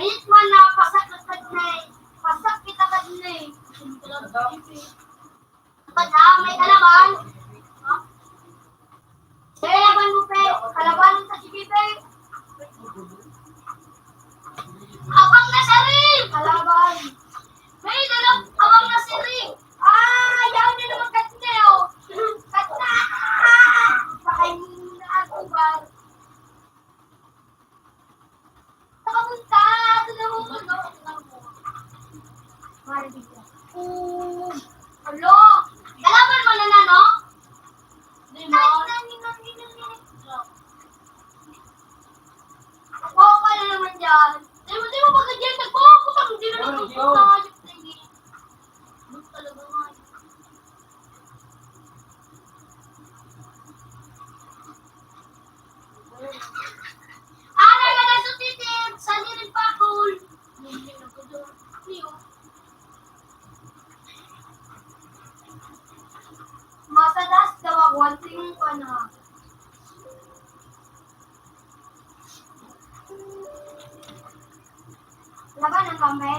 Ayun man na, pasak kita kadnay. Pasak kita kadnay. Pagka may kalaban, ha? Kalaban mo, pe. Kalaban mo sa sige, pe. Abang na siya rin! Kalaban. May lalap, abang na siya rin. Ah, yaw na naman kadnay, oh. Kadnay! Pakay mo na ako, ba? Nakapunta! Ito na mo, no? Marinig ka. Oh, alo! Kalaban mo na na, no? Di mo? Ay, nani, nani, nani. Ako, ako na naman dyan. Di mo, di mo pagka dyan, nagbawa ko pang di na Ano, nagbawa Gio? Ko na, ayos na yun. Ano talaga nga? Ana nga nasa titim, sa niring pakol. Masadas daw ako, ang tingin ko na. Laban ang kamay.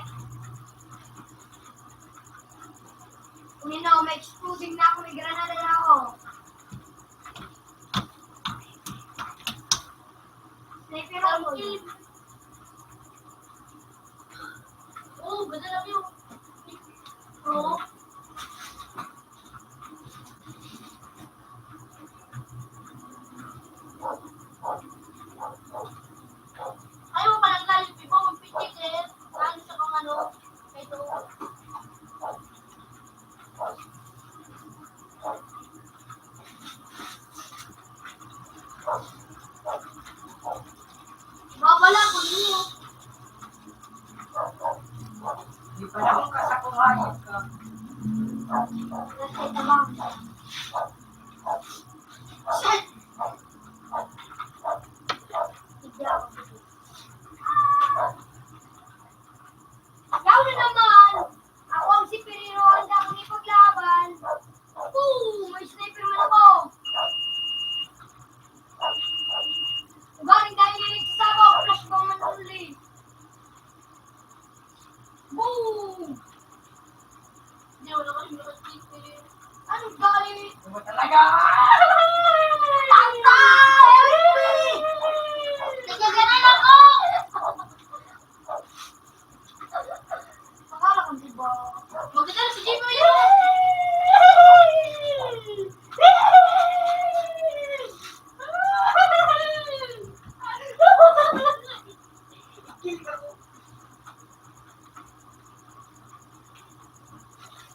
Uy, no, may exploding na ako, may granada na ako. Sniper ako. Oo, ganda lang yun. Oo. Ayaw mo palang layo, di ba? Magpipit eh. Ano siya kung ano? Ito. Mawala ko niyo. Di pa naman kasakuhan ka. Nasay tamang. Yaw na naman! Ako ang si Piriro, handa akong ipaglaban. Oo, may sniper man ako. Ugaling dahil sa sabaw, flashbang man only. Boom! Hindi, wala kami nakasniper. Ano galit? Ano talaga? Tangka! Nagkaganan ako! Akala ko, di ba? Maganda na si Jimmy yun!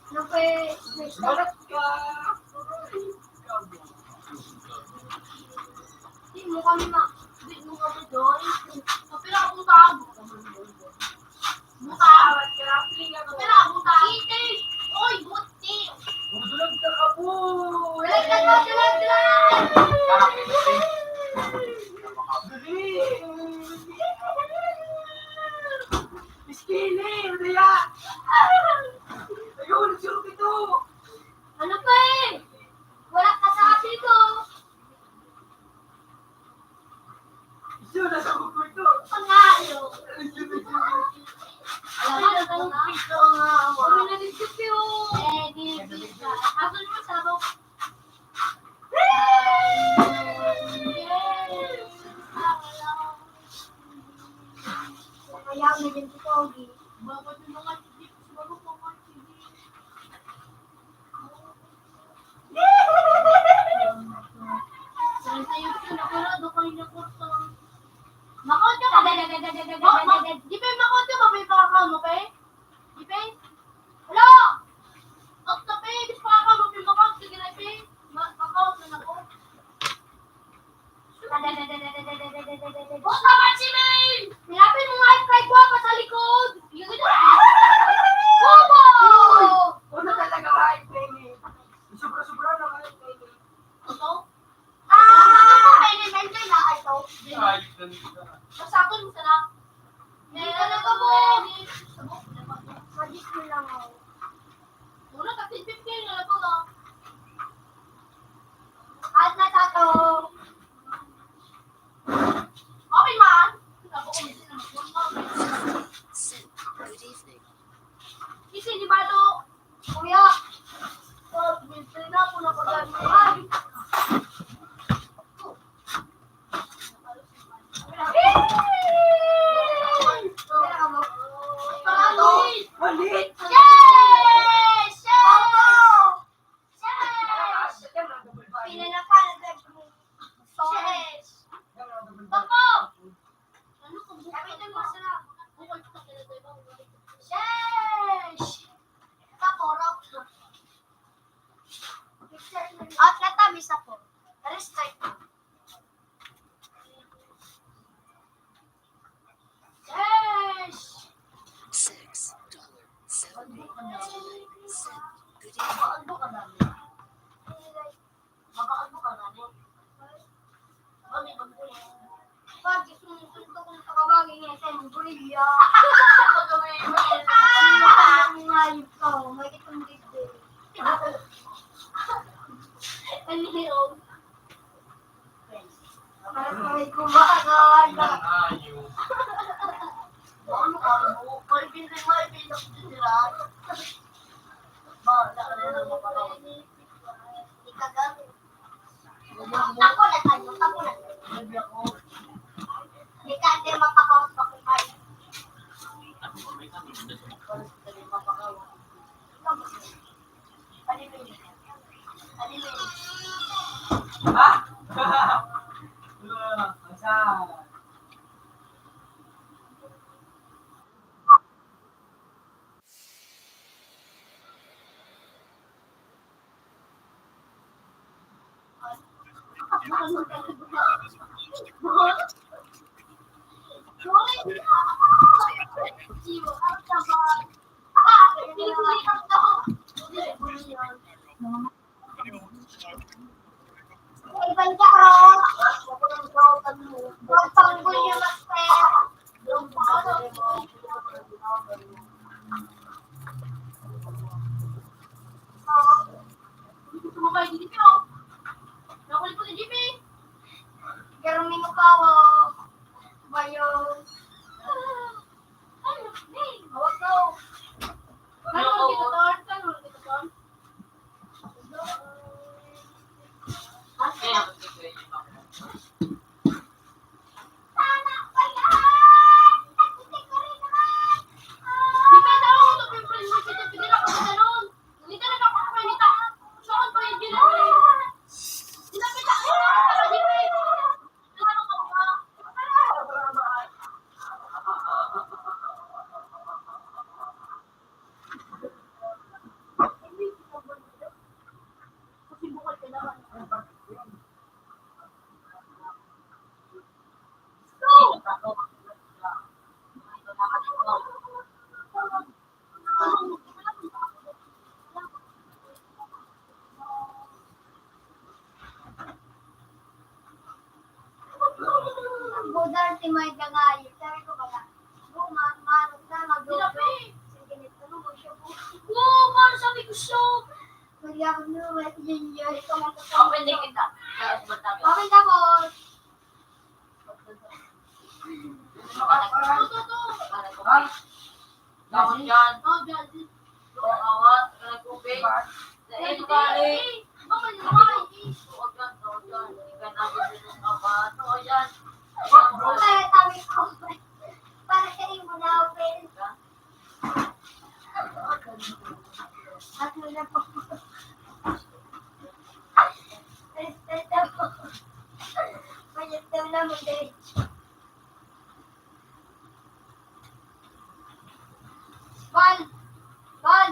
Ano pa eh? Barat ka! Di mo kami ma-, di mo kami doon. Kapila akong tago. Buta. Kapila akong tago. Iti. Oy, buti. Magdulag na ka po. Dulag na ka, dulag, dulag. Dali. Miskini, Udaya. Ayun, sure ito. Ano pa eh? Wala ka sa atin ko. Siya, nasa bukod to. Pangayo. Alam mo, nasa bukod to nga ako. Ano na din siya, Pio? Eh, di, di ka. Ako naman sa bukod. Kaya may din si Pogi. Bakit yung mga chips, marunong mga chips? Makot ka ba? Di ba makot ka ba? May baka mo, pe? Di, pe? Hello? Okto, pe, bis pa ka, mapimakaw, Makaagbo ka namin. Makaagbo ka namin. Bakit ang kuya? Bakit gusto mo gusto kong pakabagay niya sa gorilla? Ang hayop ka, may itong digdi. Ano yun? Parang may kumakan. Ang hayop. Ano ka? May pindig, may pindig sila. Ba, na, na, na, mapakaw. Ikaw, Tapo na tayo, tapo na. Hindi ka, hindi mapakaw, pakumpay. Ha? Ang sa- Iban ka, Ro. Magtanggol niya, master. Gusto mo kayo dito? Nakulit ko ni Jimmy. Pero may mukha ko. Bayo. Ano? Hawak ko. Ano kita, Ton? Ano kita, Ton? Ang budal ti may dangayi, sabi ko, "Baga, bunga, marot na, magluto." Sige, nito, ano mo siya po? Oo, maro, sabi ko siya. Kaya ako naman, yun, yun. Ito, magkakaroon. Open din kita. Open na po. Ito, ito. Ha? Dahon dyan. Oh, dyan. Ito, awat, nagkubig. Dahil balik. Ito, dyan, ito, dyan. Ika na, ito, dyan. Para tawi ko. Para sa imo na open. Ano na po? Respeto po. Mayat daw na mo, diretso. Bal! Bal!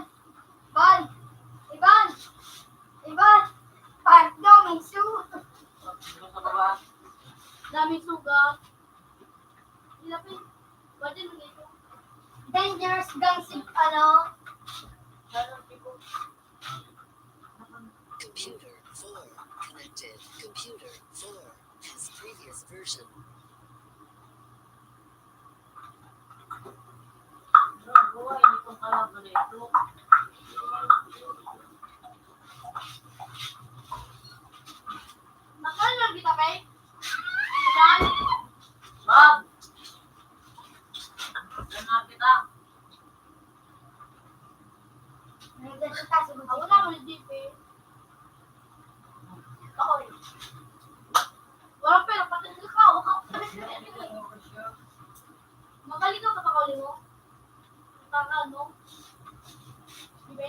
Bal! Iban! Iban! Pardo, may su-, daming sugat. Ilapin. Pwede mo dito. Dangerous gang si, ano? Computer four connected. Computer four has previous version. Buhay nitong kalaban na ito. Makalman kita, Peng. Saan? Bob! Saan na kita? Ako na, G P. Ako eh. Wala pera, pati sa tao. Magaling ka, kapakauli mo. Baka, no? Di ba?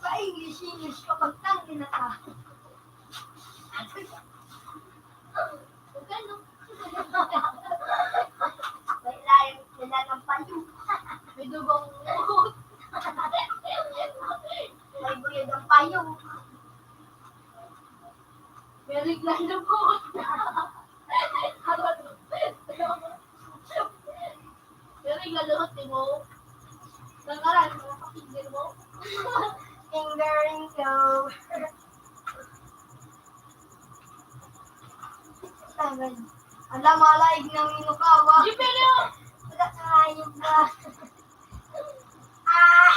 Pa-English, English ka, pagtanggi na ka. Huwag ka, no? May layo sila ng payo. May dugong. May buyag ang payo. May regla lubot. May regla lubot, di mo Dangaran, mga ka-finger mo. Fingering ko. Alam, malaig na minukawa. Di pwede yun. Wala ka hayop ba? Ah!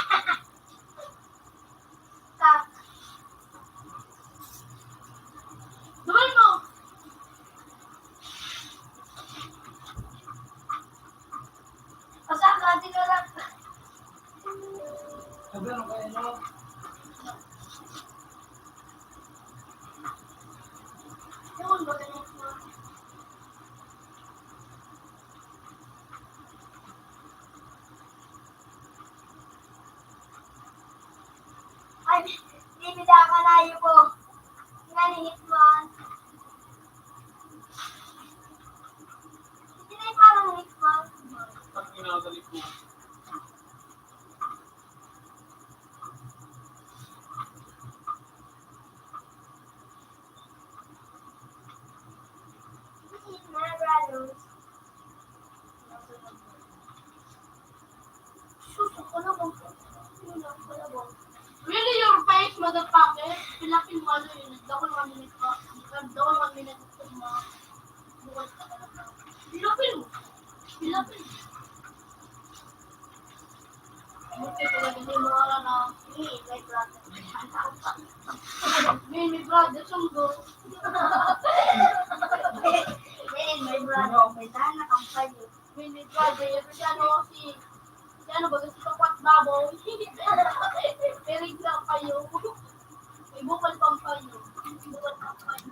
Ka. Duwal mo. Asa ka, di ka lang. Sabi, ano kayo, no? Yun, magaling ko. Ay, bibida ka na, Yuko. Nga ni Hitman. Hindi na yung parang Hitman. Pag pinakasalik ko. This is my brother. Sus, ang kalabang. Yun ang kalabang. Really your face, motherfucker? Pilapil mo, ano yun? Double one minute pa. Double one minute pa. Bukas ka talaga. Pilapil mo. Pilapil. Buti talaga ni Nora na, ni, my brother. Ni, my brother, sundo. Ni, my brother, may dana kang payo. Ni, my brother, si ano, si, si ano ba, si Pakwat Babaw. Pero hindi lang payo. May bukal pang payo. Bukal pang payo.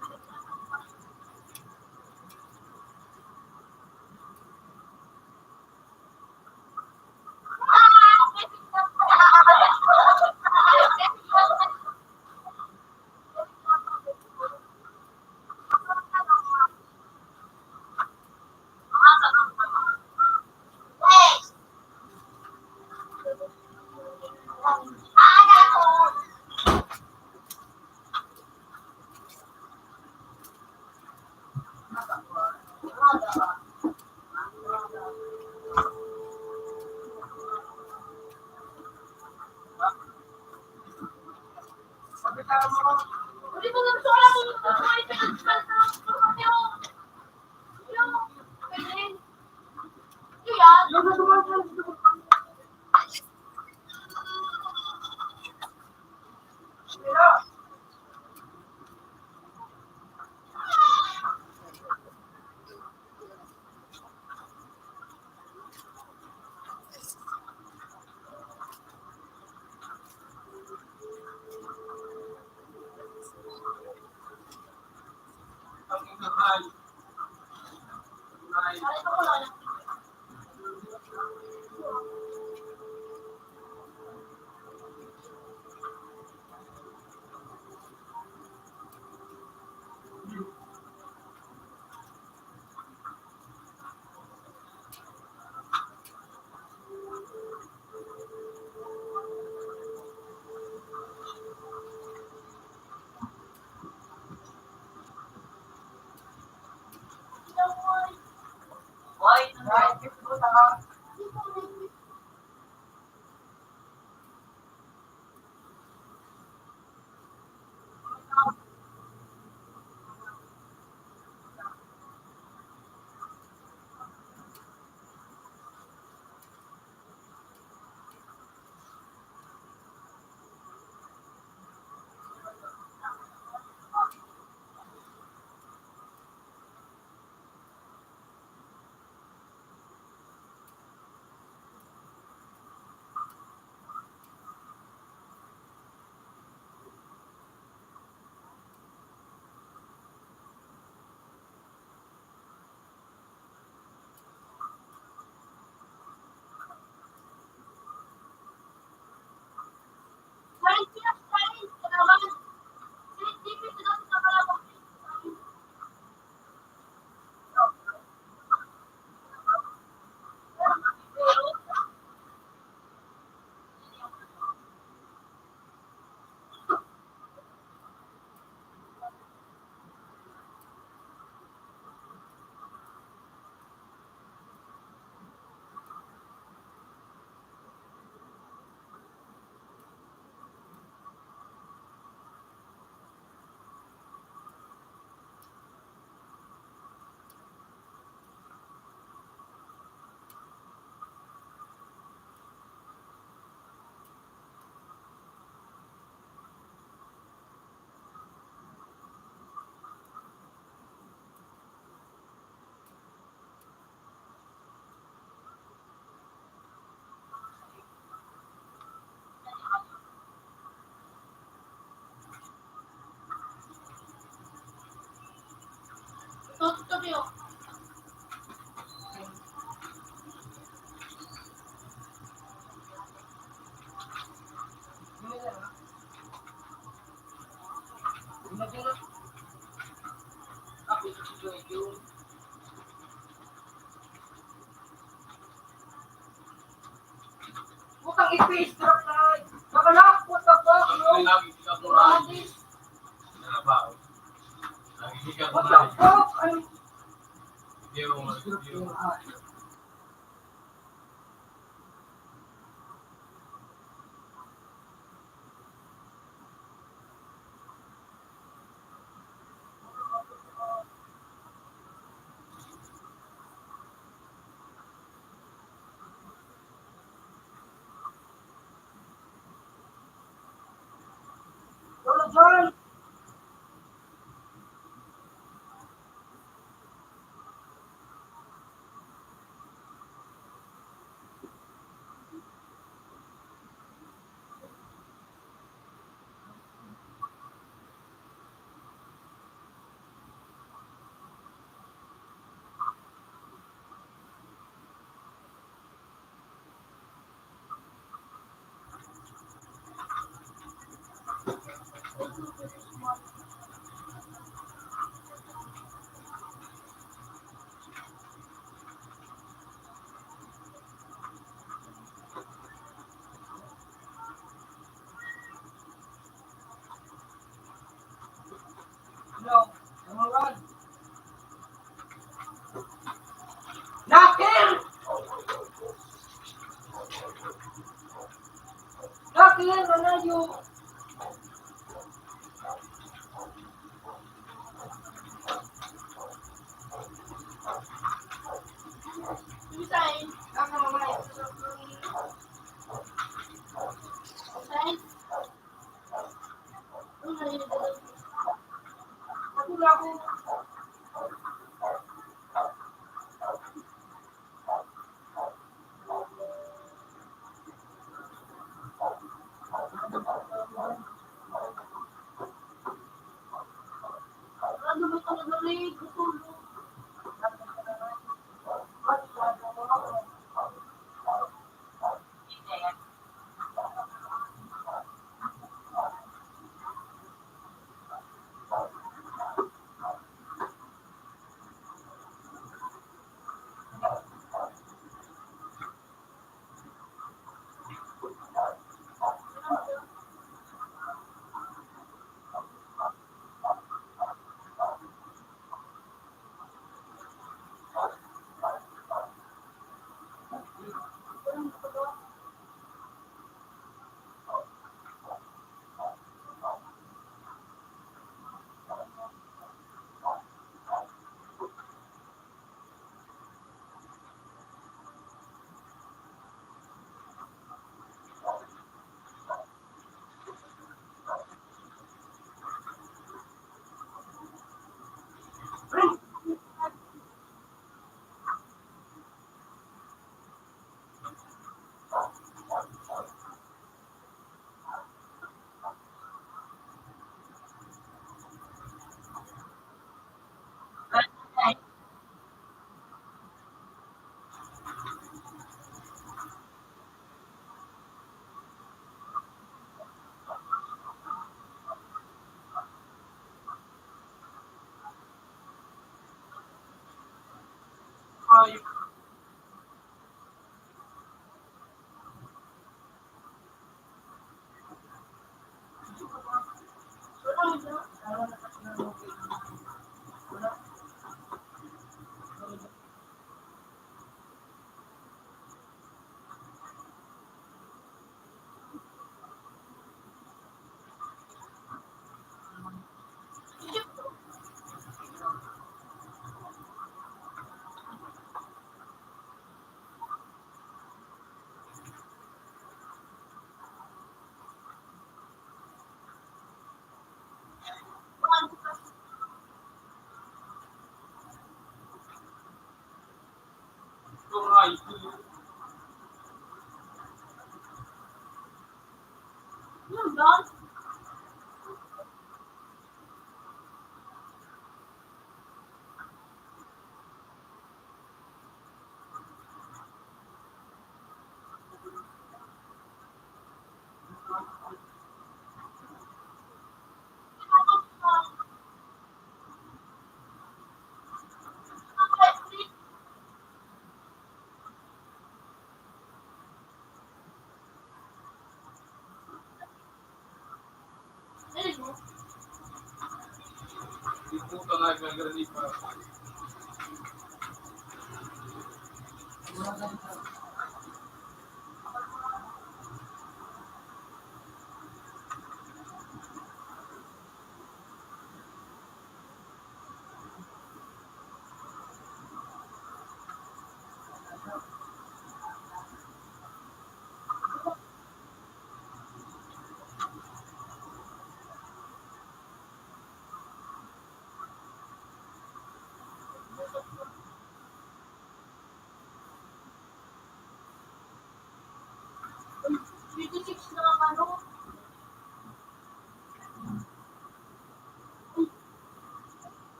Ipis, trap na rin. Nakalakot ako, no? What the fuck? Ano? Nakil! Nakil, ano yun?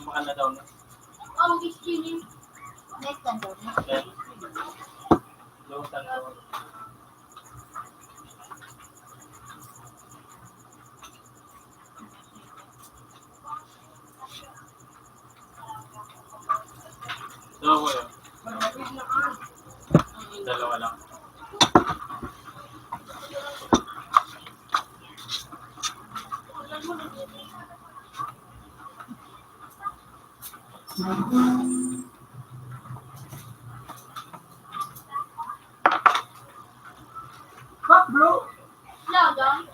Maganda daw na. Next time daw. Long time daw. Dalawa ko yun. Dalawa lang. Fuck, bro. Lagang.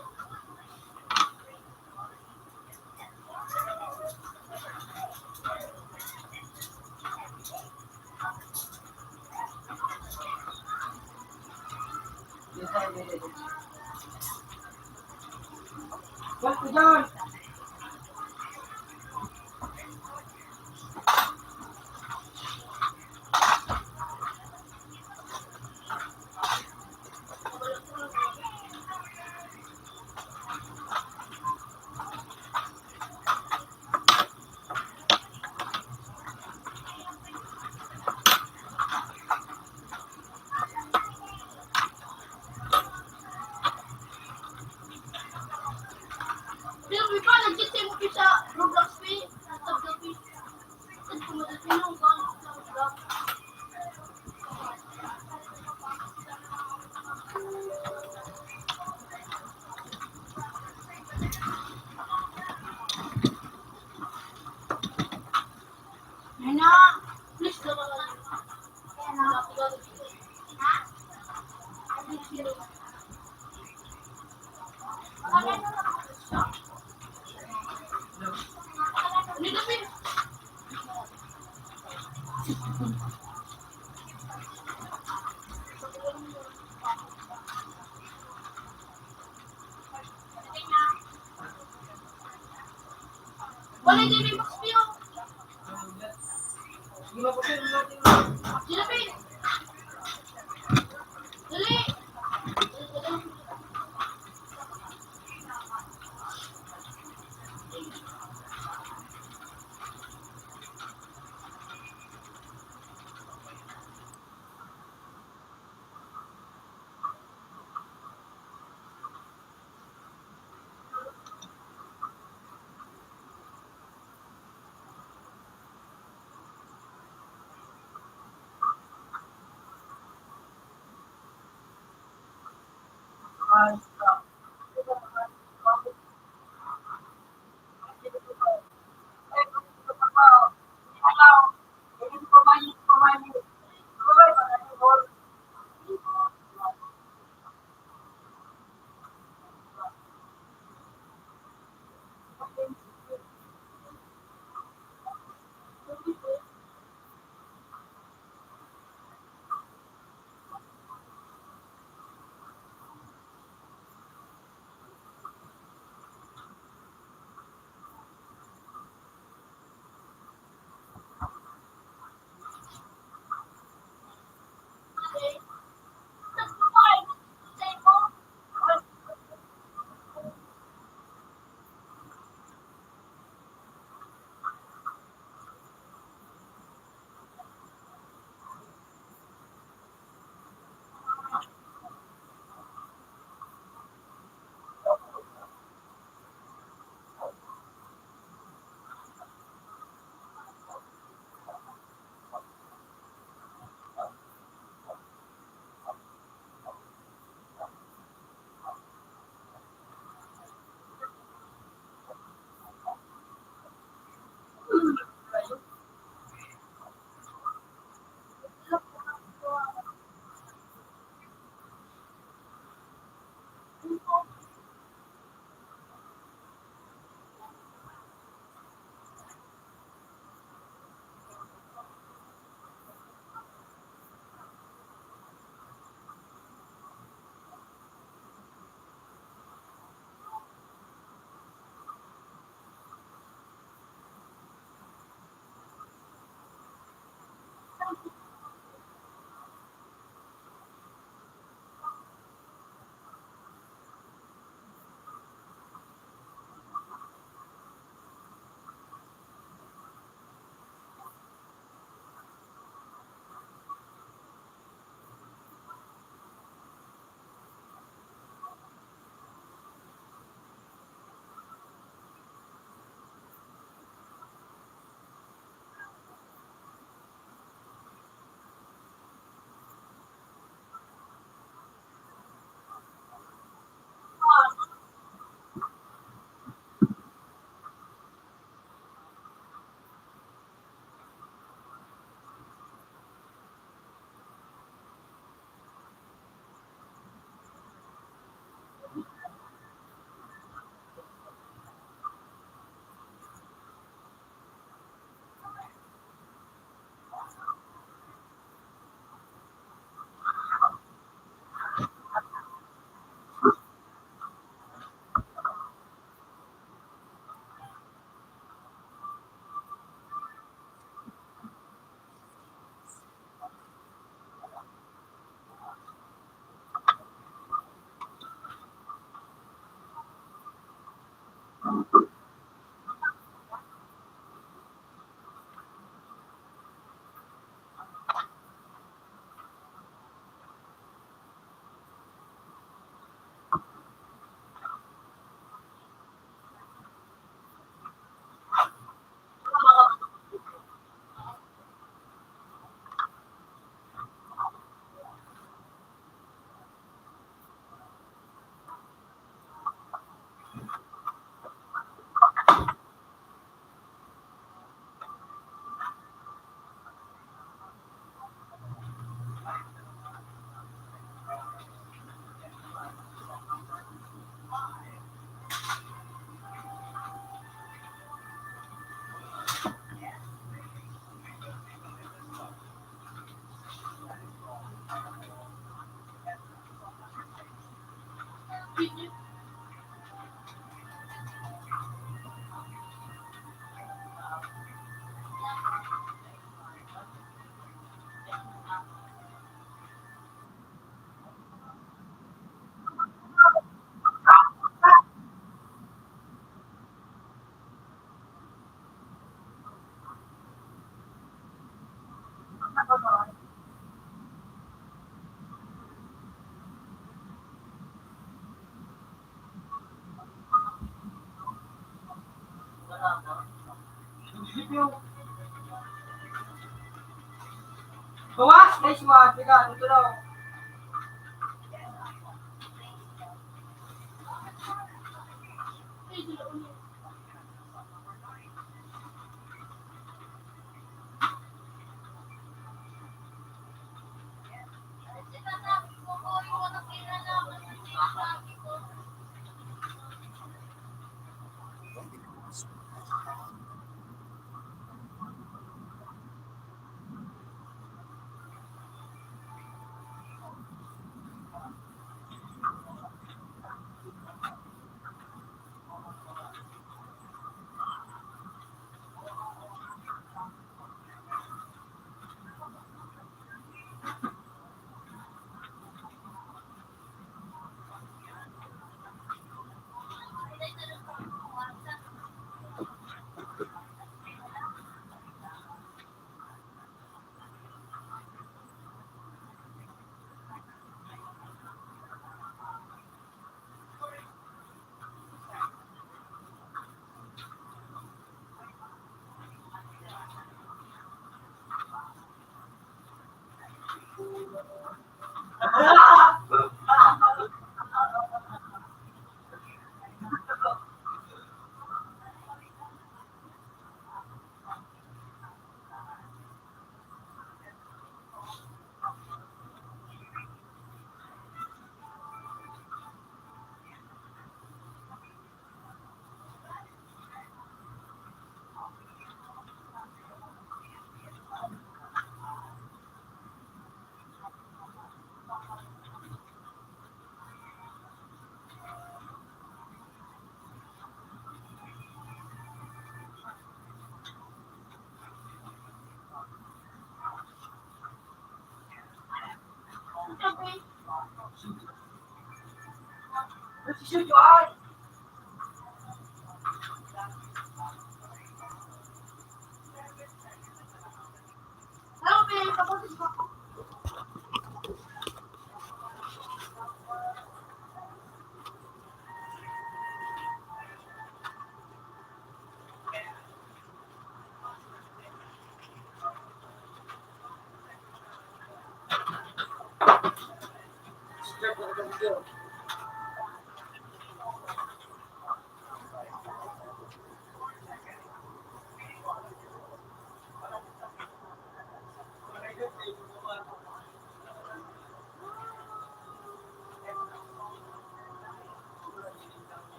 Bawas, nice one. Teka, ito daw.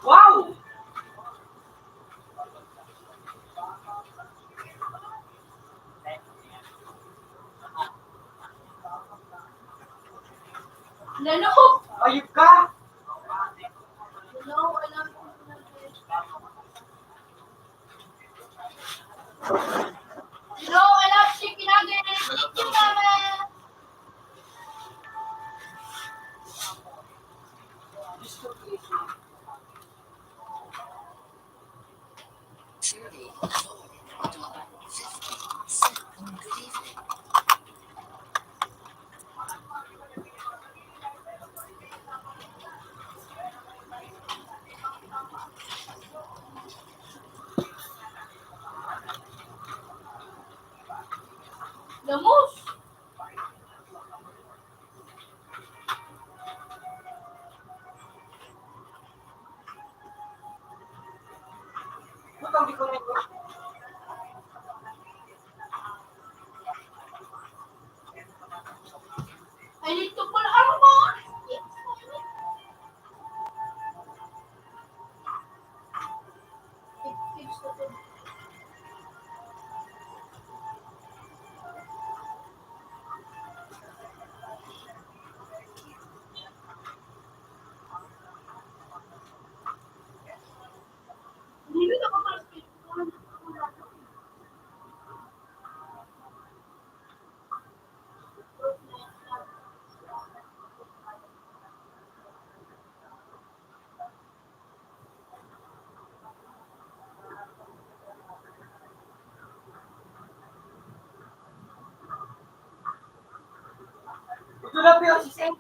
Wow! Lalo! Ayun ka! Lalo, alam ko na. Hello, I love chicken nuggets. Thank you, Mama. Thirty-four, fifty-seven. Good evening. Lamos! Ito na po yung sisig.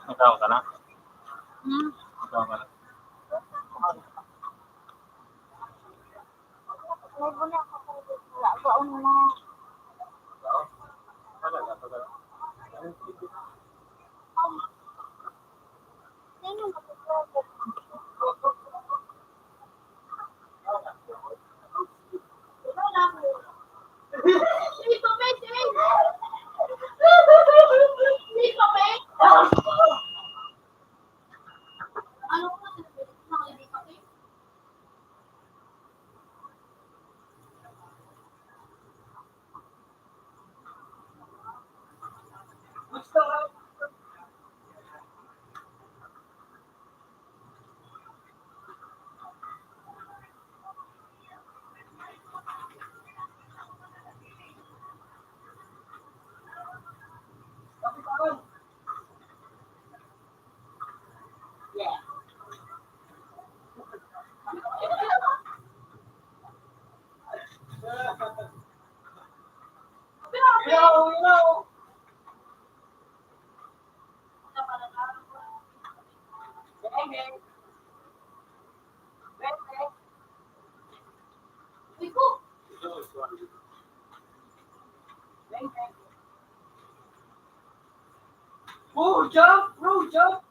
Ikaw ka na? Hmm? Ikaw ka na? May buna ako kung wala, gaon na. Bro, jump! Bro, jump!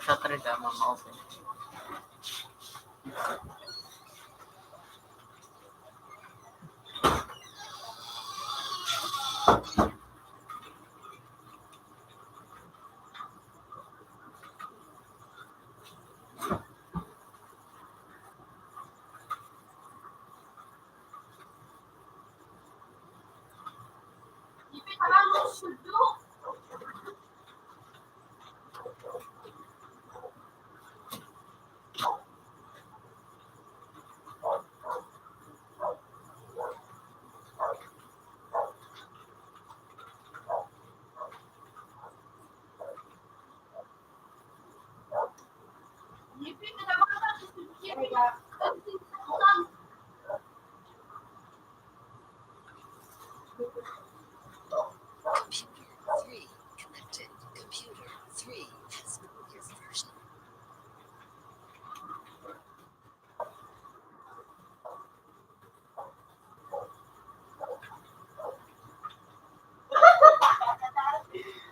Sa three, tama, ma-open. Computer three connected. Computer three has previous version.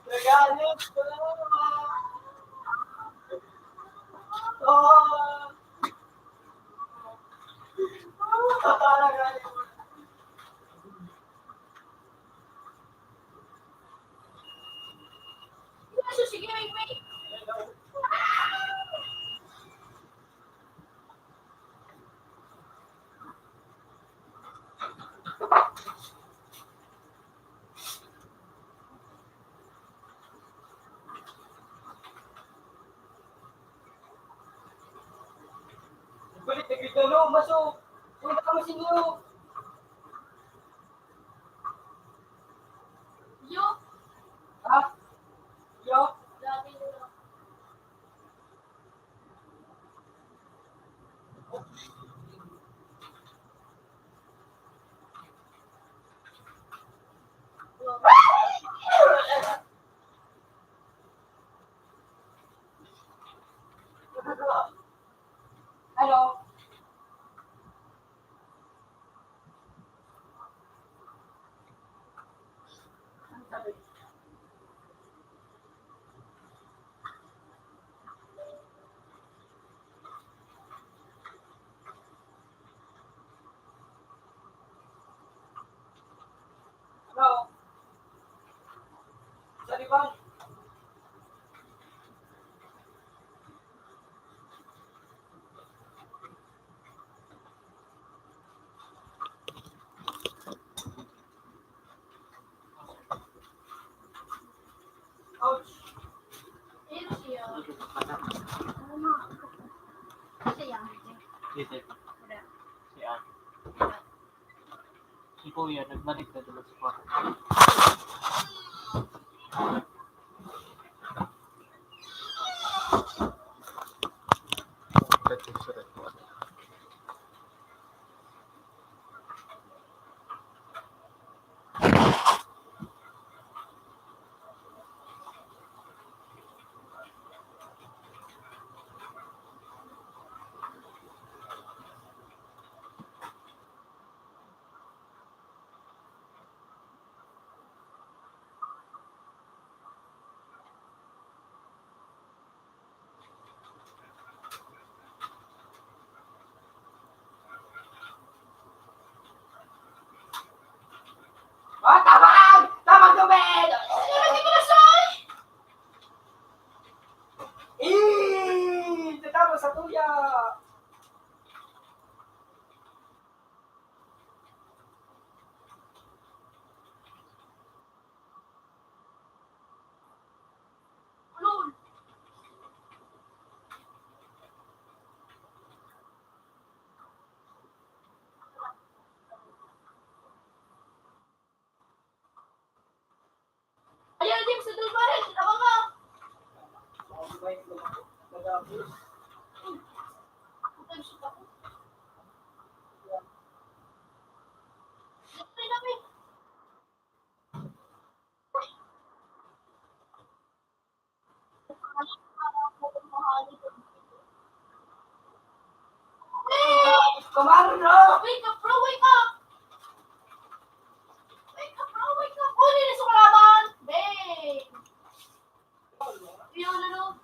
Nagalit na naman. Oh. Balik na kita, no? Maso, punta kami sa inyo. Yo. Ha? Yo? Dati na lang. Hello. Hello? Sa liwan. Ouch. Sino siya? Ano na? Siya yan. Dito. Wala. Si Ate. Wala. Si Kuya, nagbalik na naman sa kwarto. Oh, tabang! Tabang tubig! Eh, tatapos sa tuya! Ayaw, di mo sa tulbaran, abang ka. Putang shit ako. Dali na, eh. Come on, bro! Wake up, bro! Wake up! Wake up, bro! Wake up! Huli na sa kalaban! Bang! Yun, ano?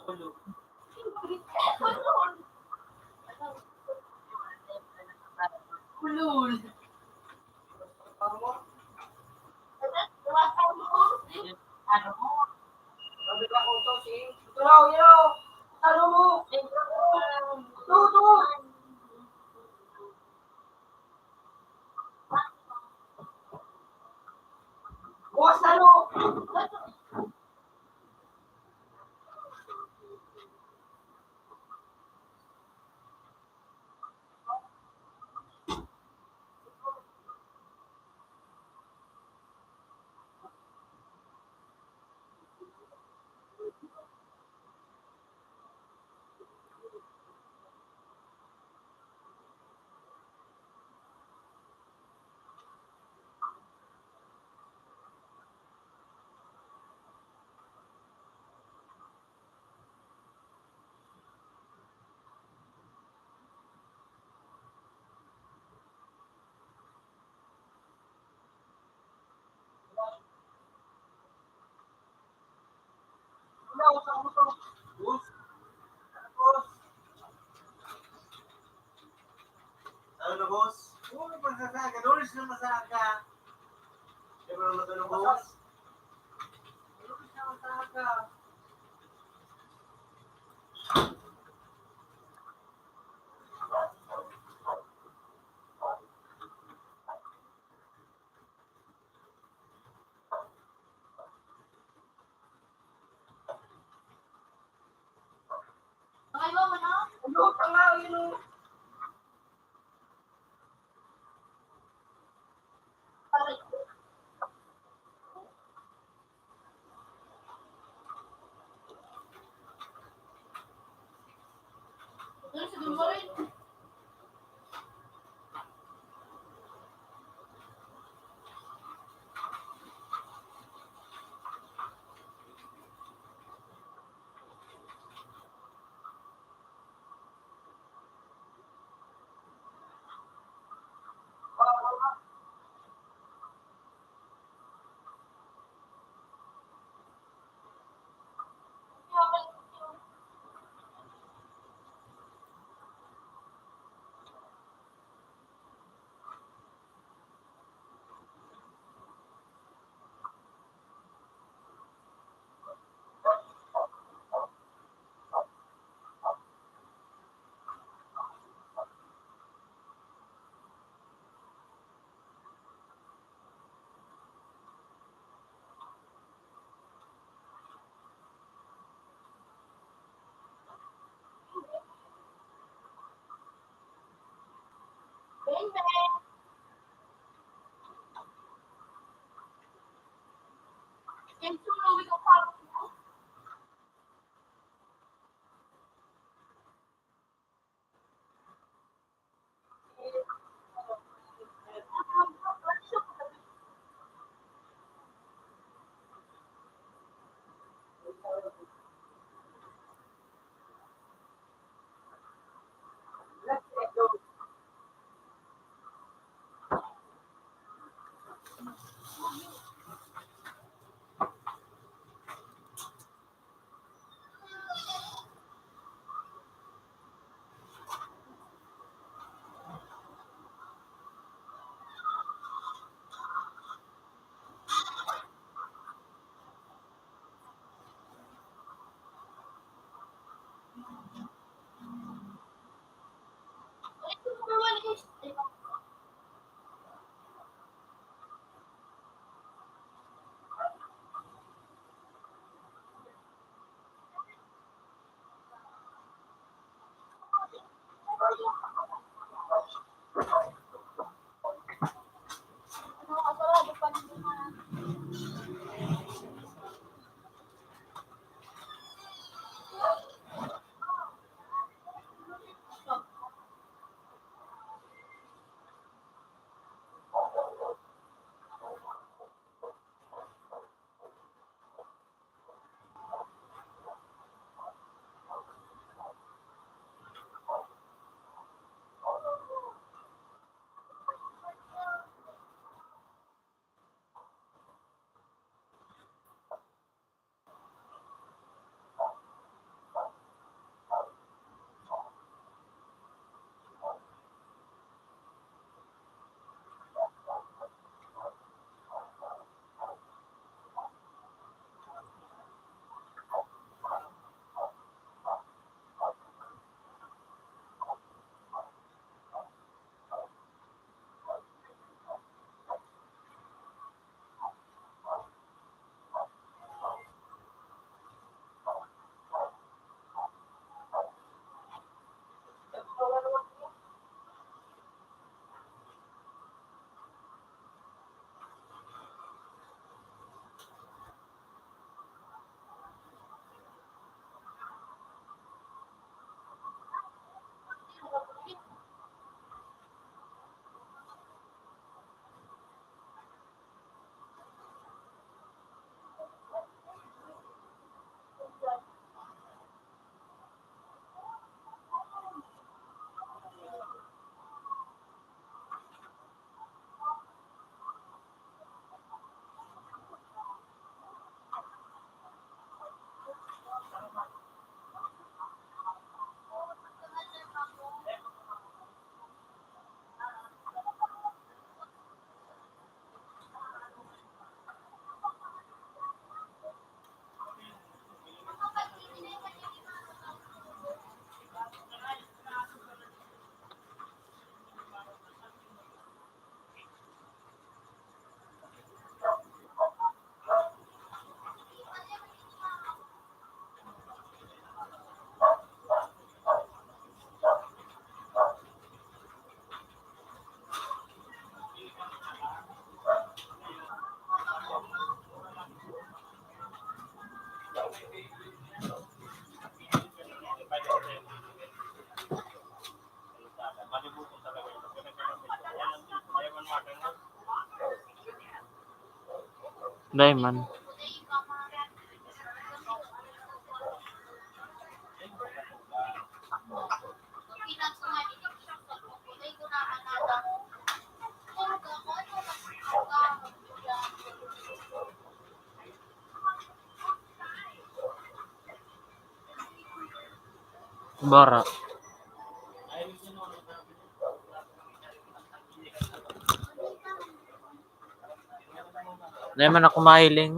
Ano? Ulol. Ano? Sabi ka ko to, si Turaw, yo! Ano mo? Tuto! Buwas na, no? Ano na, boss? Oo, may pagsasaka. Doris na masaka. Siyempre, ano na, boss? Doris na masaka. Ano pa nga, yun, oh. Dai man. Bara. Dai man ako mahiling.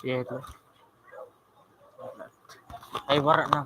Piero. Ay, wala na.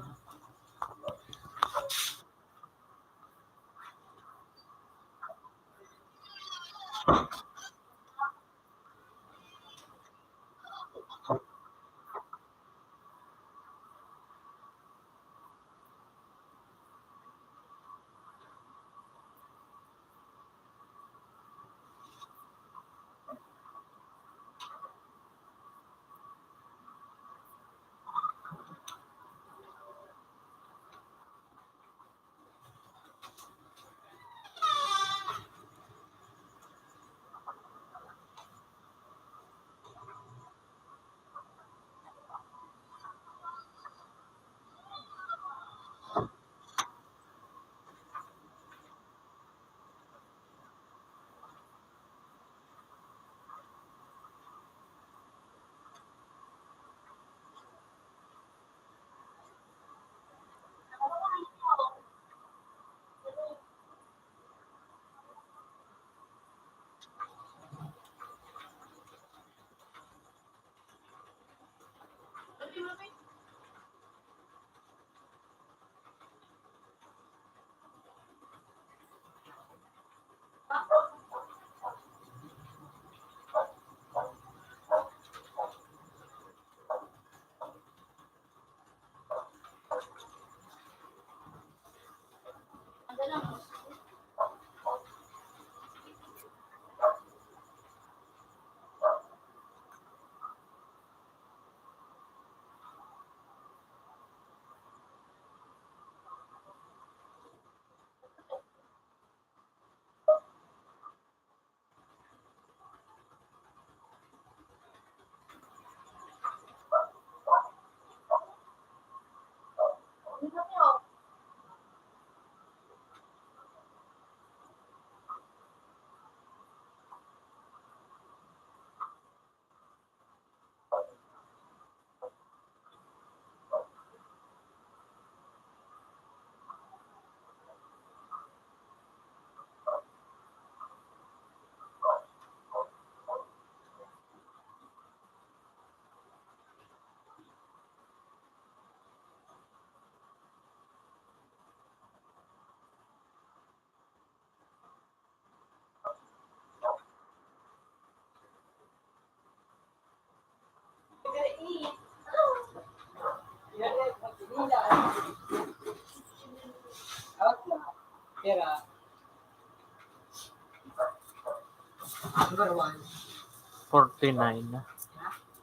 Forty-nine.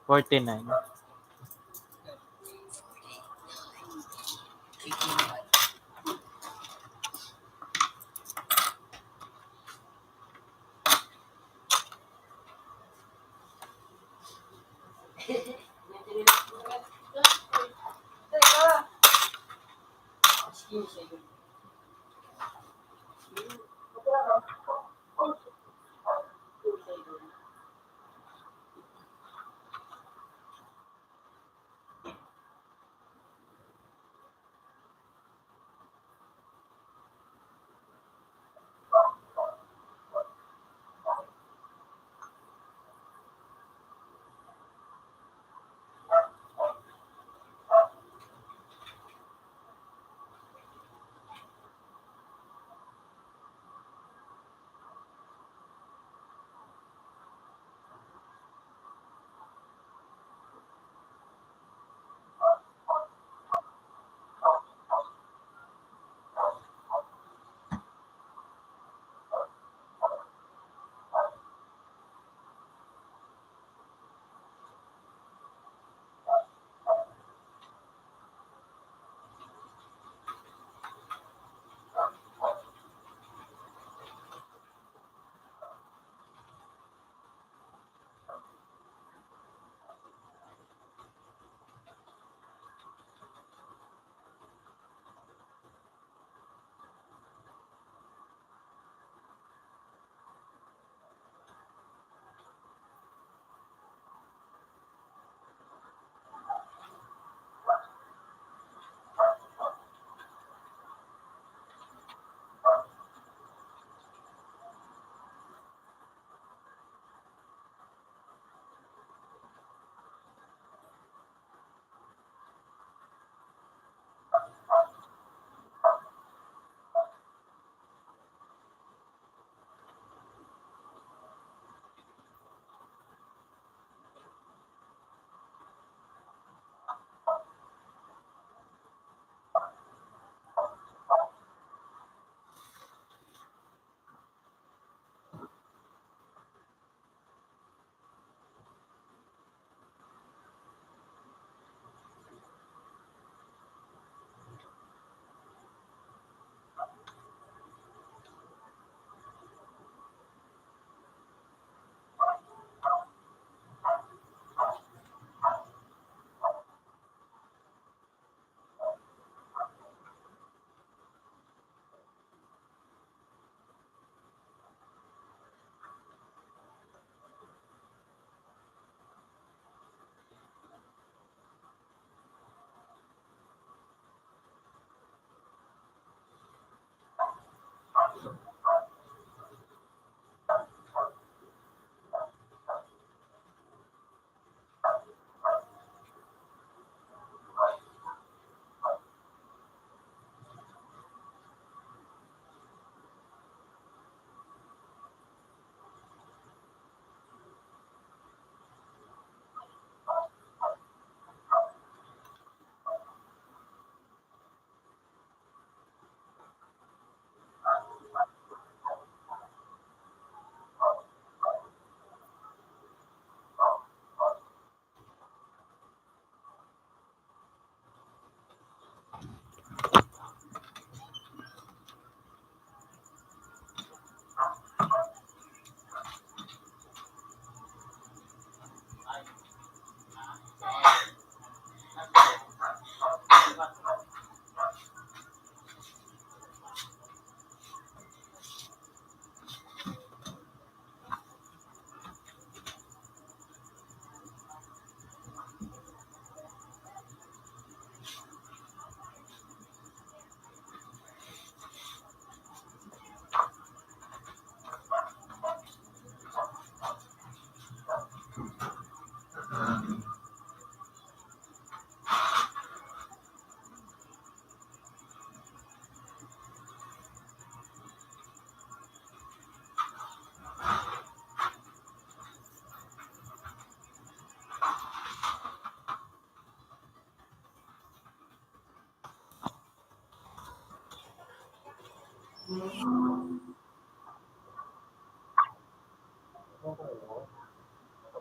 Forty-nine.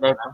Dai pa.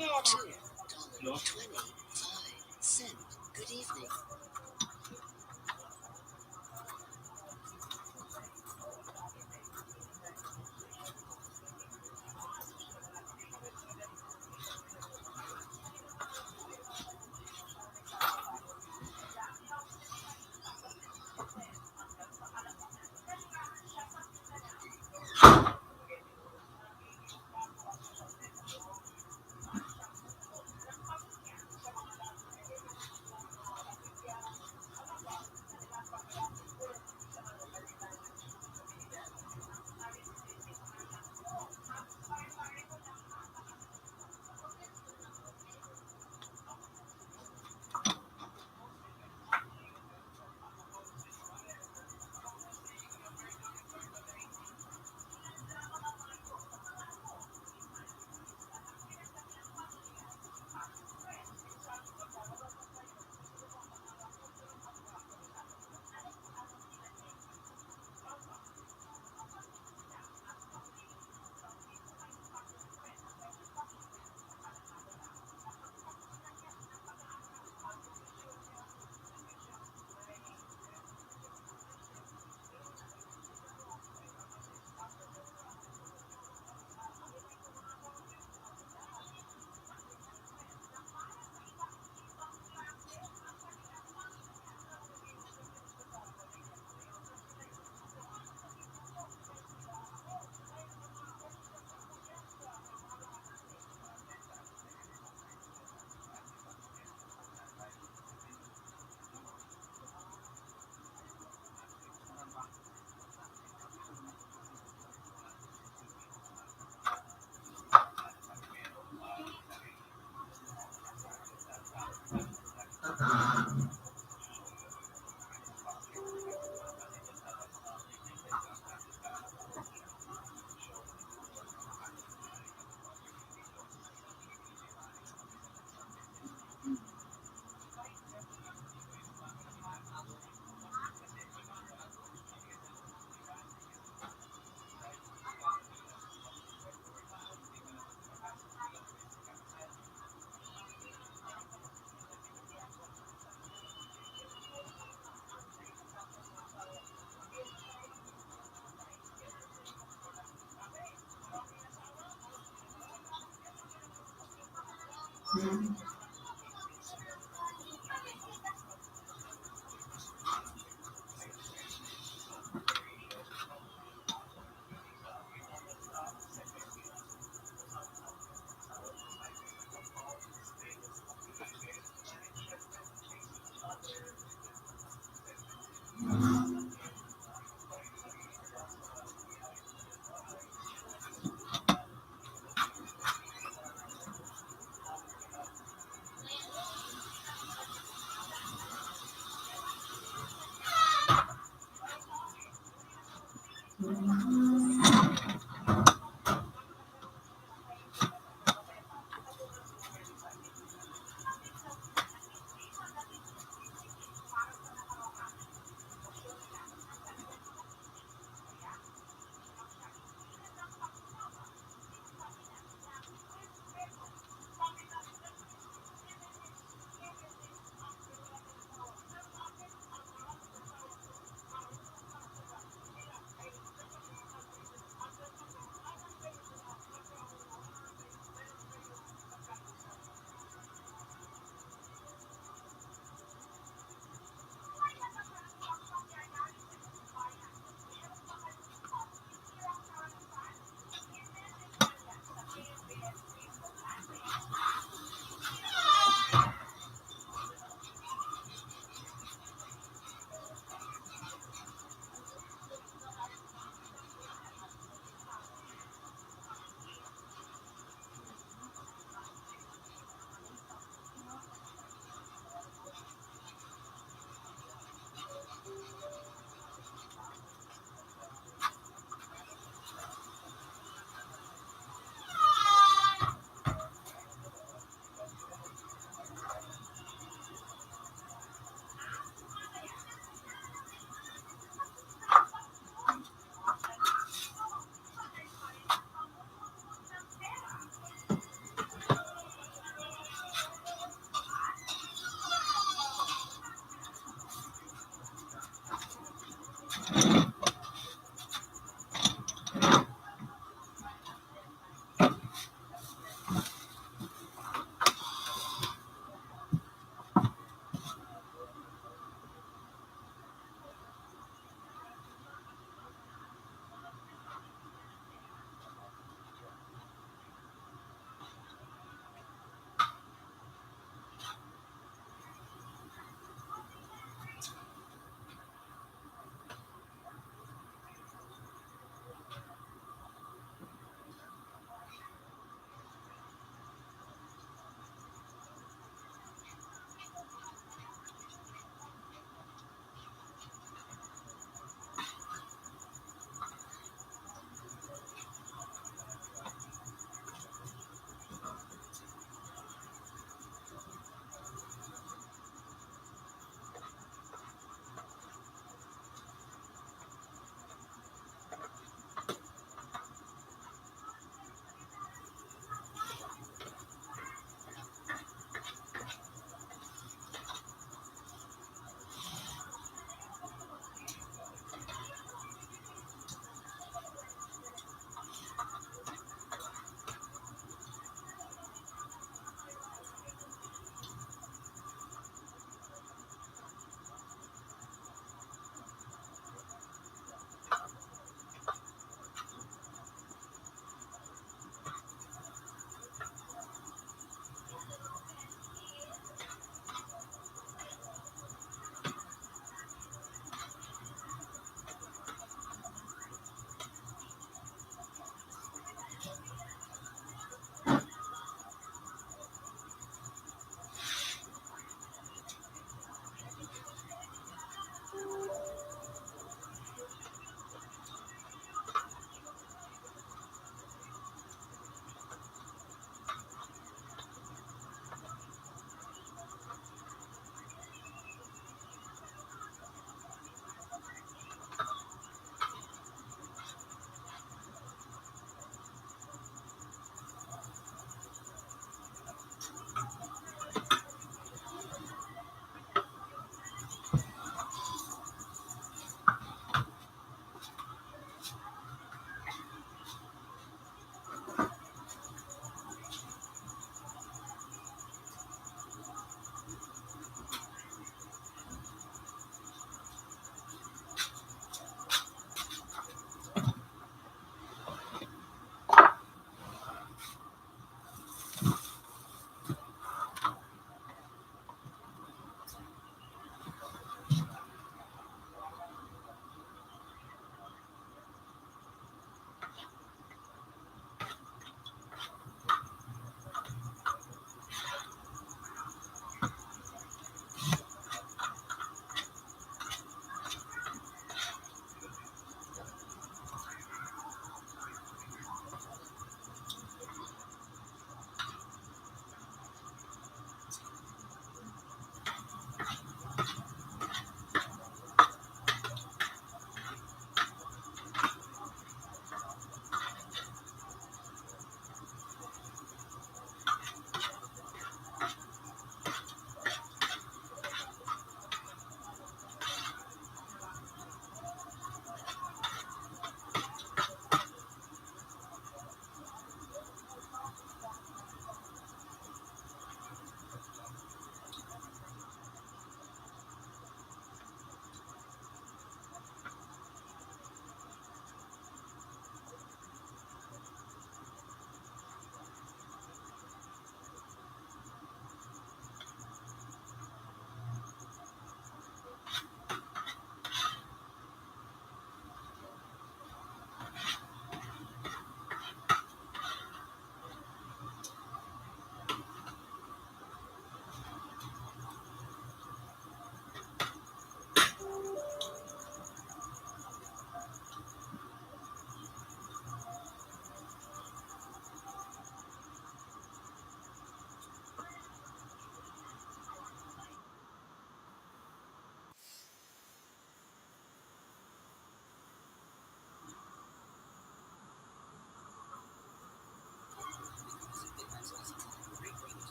Two, caller twenty-five, send. Good evening.